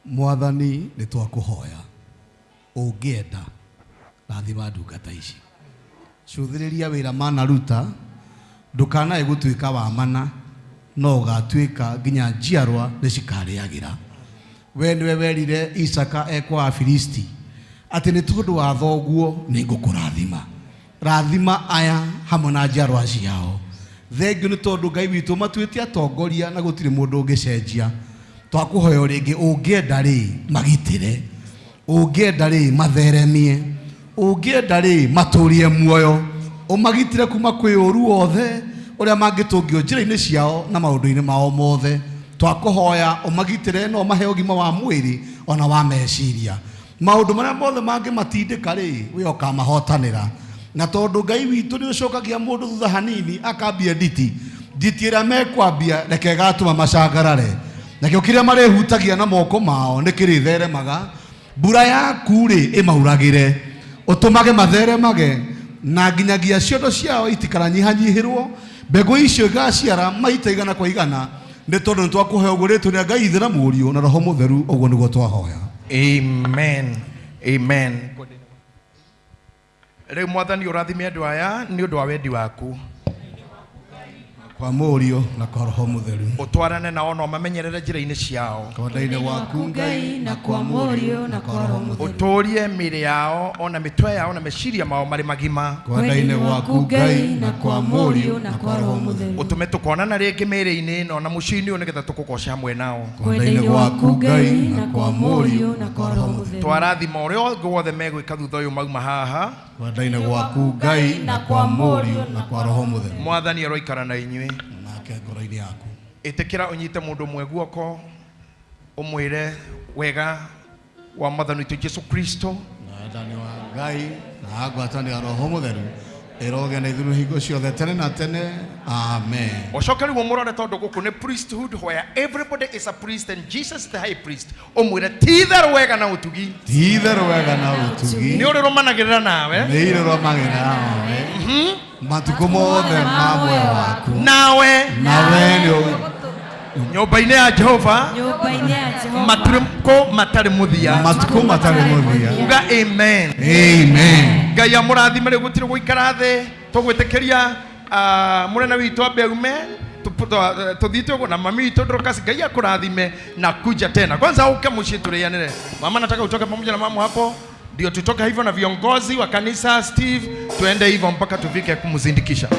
Mwathani, nĩ twakũhoya, ũngĩenda, rathima ndungata ici, cũthĩrĩria wĩra manaruta, ndũkanae gũtuĩka wa mana, no ũgatuĩka nginya njiarwa nĩ cikarĩagĩra. We nĩwe werire Isaka ekwa Afilisti atĩ nĩ tondũ wa thoguo nĩ ngũkũrathima. Rathima aya hamwe na njiarwa ciao. Thengiũ nĩ tondũ Ngai witũ matuĩte atongoria na gũtirĩ mũndũ ũngĩcenjia. Twakũhoya o rĩngĩ, ũngĩenda rĩ, magitĩre, ũngĩenda rĩ, matheremie, ũngĩenda rĩ, matũrie muoyo, ũmagitĩre kuma kwĩ ũru wothe ũrĩa mangĩtũngio njĩra-inĩ ciao na maũndũ-inĩ mao mothe. Twakũhoya ũmagitĩre na ũmahe ũgima wa mwĩrĩ ona wa meciria. Maũndũ marĩa mothe mangĩmatindĩka rĩ, we ũkamahotanĩra. Na tondũ Ngai witũ nĩ ũcokagia mũndũ thutha hanini akambia nditi, nditi ĩrĩa mekwambia reke ĩgatũma macangarare, nakĩo kĩrĩa marĩhutagia na moko mao nĩ kĩrĩtheremaga. Mbura yaku rĩ, ĩmauragĩre, ũtũmage matheremage, na nginyagia ciondo ciao itikananyihanyihĩrwo, mbegũ icio igaciara maita igana kwa igana, nĩ tondũ nĩ twakũhe ũguo rĩtwa rĩa Ngai Ithe na Mũriũ na Roho Mũtheru. Ũguo nĩguo twahoya. Amen, amen. Rĩu Mwathani, ũrathime andũ aya nĩ ũndũ wa wendi waku. Kwa Mũriũ na kwa Roho Mũtheru. Ũtwarane nao na ũmamenyerere njĩra-inĩ ciao. Kwenda-inĩ gwaku Ngai, na kwa Mũriũ na kwa Roho Mũtheru. Ũtũrie mĩĩrĩ yao ona mĩtwe yao na meciria mao marĩ magima. Kwenda-inĩ gwaku Ngai, na kwa Mũriũ na kwa Roho Mũtheru. Ũtũme tũkonana rĩngĩ mĩĩrĩ-inĩ ĩno na mũciĩ-inĩ ũyũ nĩgetha tũkũgoce hamwe nao. Kwenda-inĩ gwaku Ngai, na kwa Mũriũ na kwa Roho Mũtheru. Twarathima ũrĩa ũngĩ wothe megwĩka thutha ũyũ mauma haha. Kwenda-inĩ gwaku Ngai, na kwa Mũriũ na kwa Roho Mũtheru. Mwathani aroikara na inyuĩ. Nake ngoro-inĩ yaku. Ĩtĩkĩra ũnyite mũndũ ũmwe guoko, ũmwĩre wega wa Mwathani witũ Jesu Kristo, na wendani wa Ngai na ngwatanĩro ya Roho Mũtheru ĩrogĩa na ithuĩ hingo ciothe tene na tene. Amen. Ũcoke rĩu ũmũrore, tondũ gũkũ nĩ priesthood where everybody is a priest and Jesus the high priest. Ũmwĩre, ti itherũ wega na ũtugi Ti itherũ wega na ũtugi nĩ ũrĩrũmanagĩrĩra nawe nĩ irĩrũmagĩrĩra nawe matukũ mothe ma muoyo waku, nawe nawe nĩ nyũmba-inĩ ya Jehova nyũmba-inĩ ya Jehova matukũ matarĩ mũthia. Matukũ matarĩ mũthia. Uga amen. Amen. Ngai amũrathime. Rĩu gũtirĩ gũikara thĩ, tũgwĩtĩkĩria mũnene witũ ambe aume, tũthiĩte ũguo na mami witũ Dorcas. Ngai akũrathime na kuja tena. Kwanza uke mũciĩ tũrĩanĩre. Mama, nataka utoke pamoja na mama hapo. Ndio tutoka hivyo na viongozi wa kanisa Steve, tuende hivyo mpaka tufike kumzindikisha.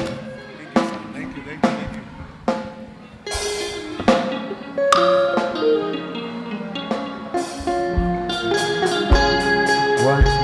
One.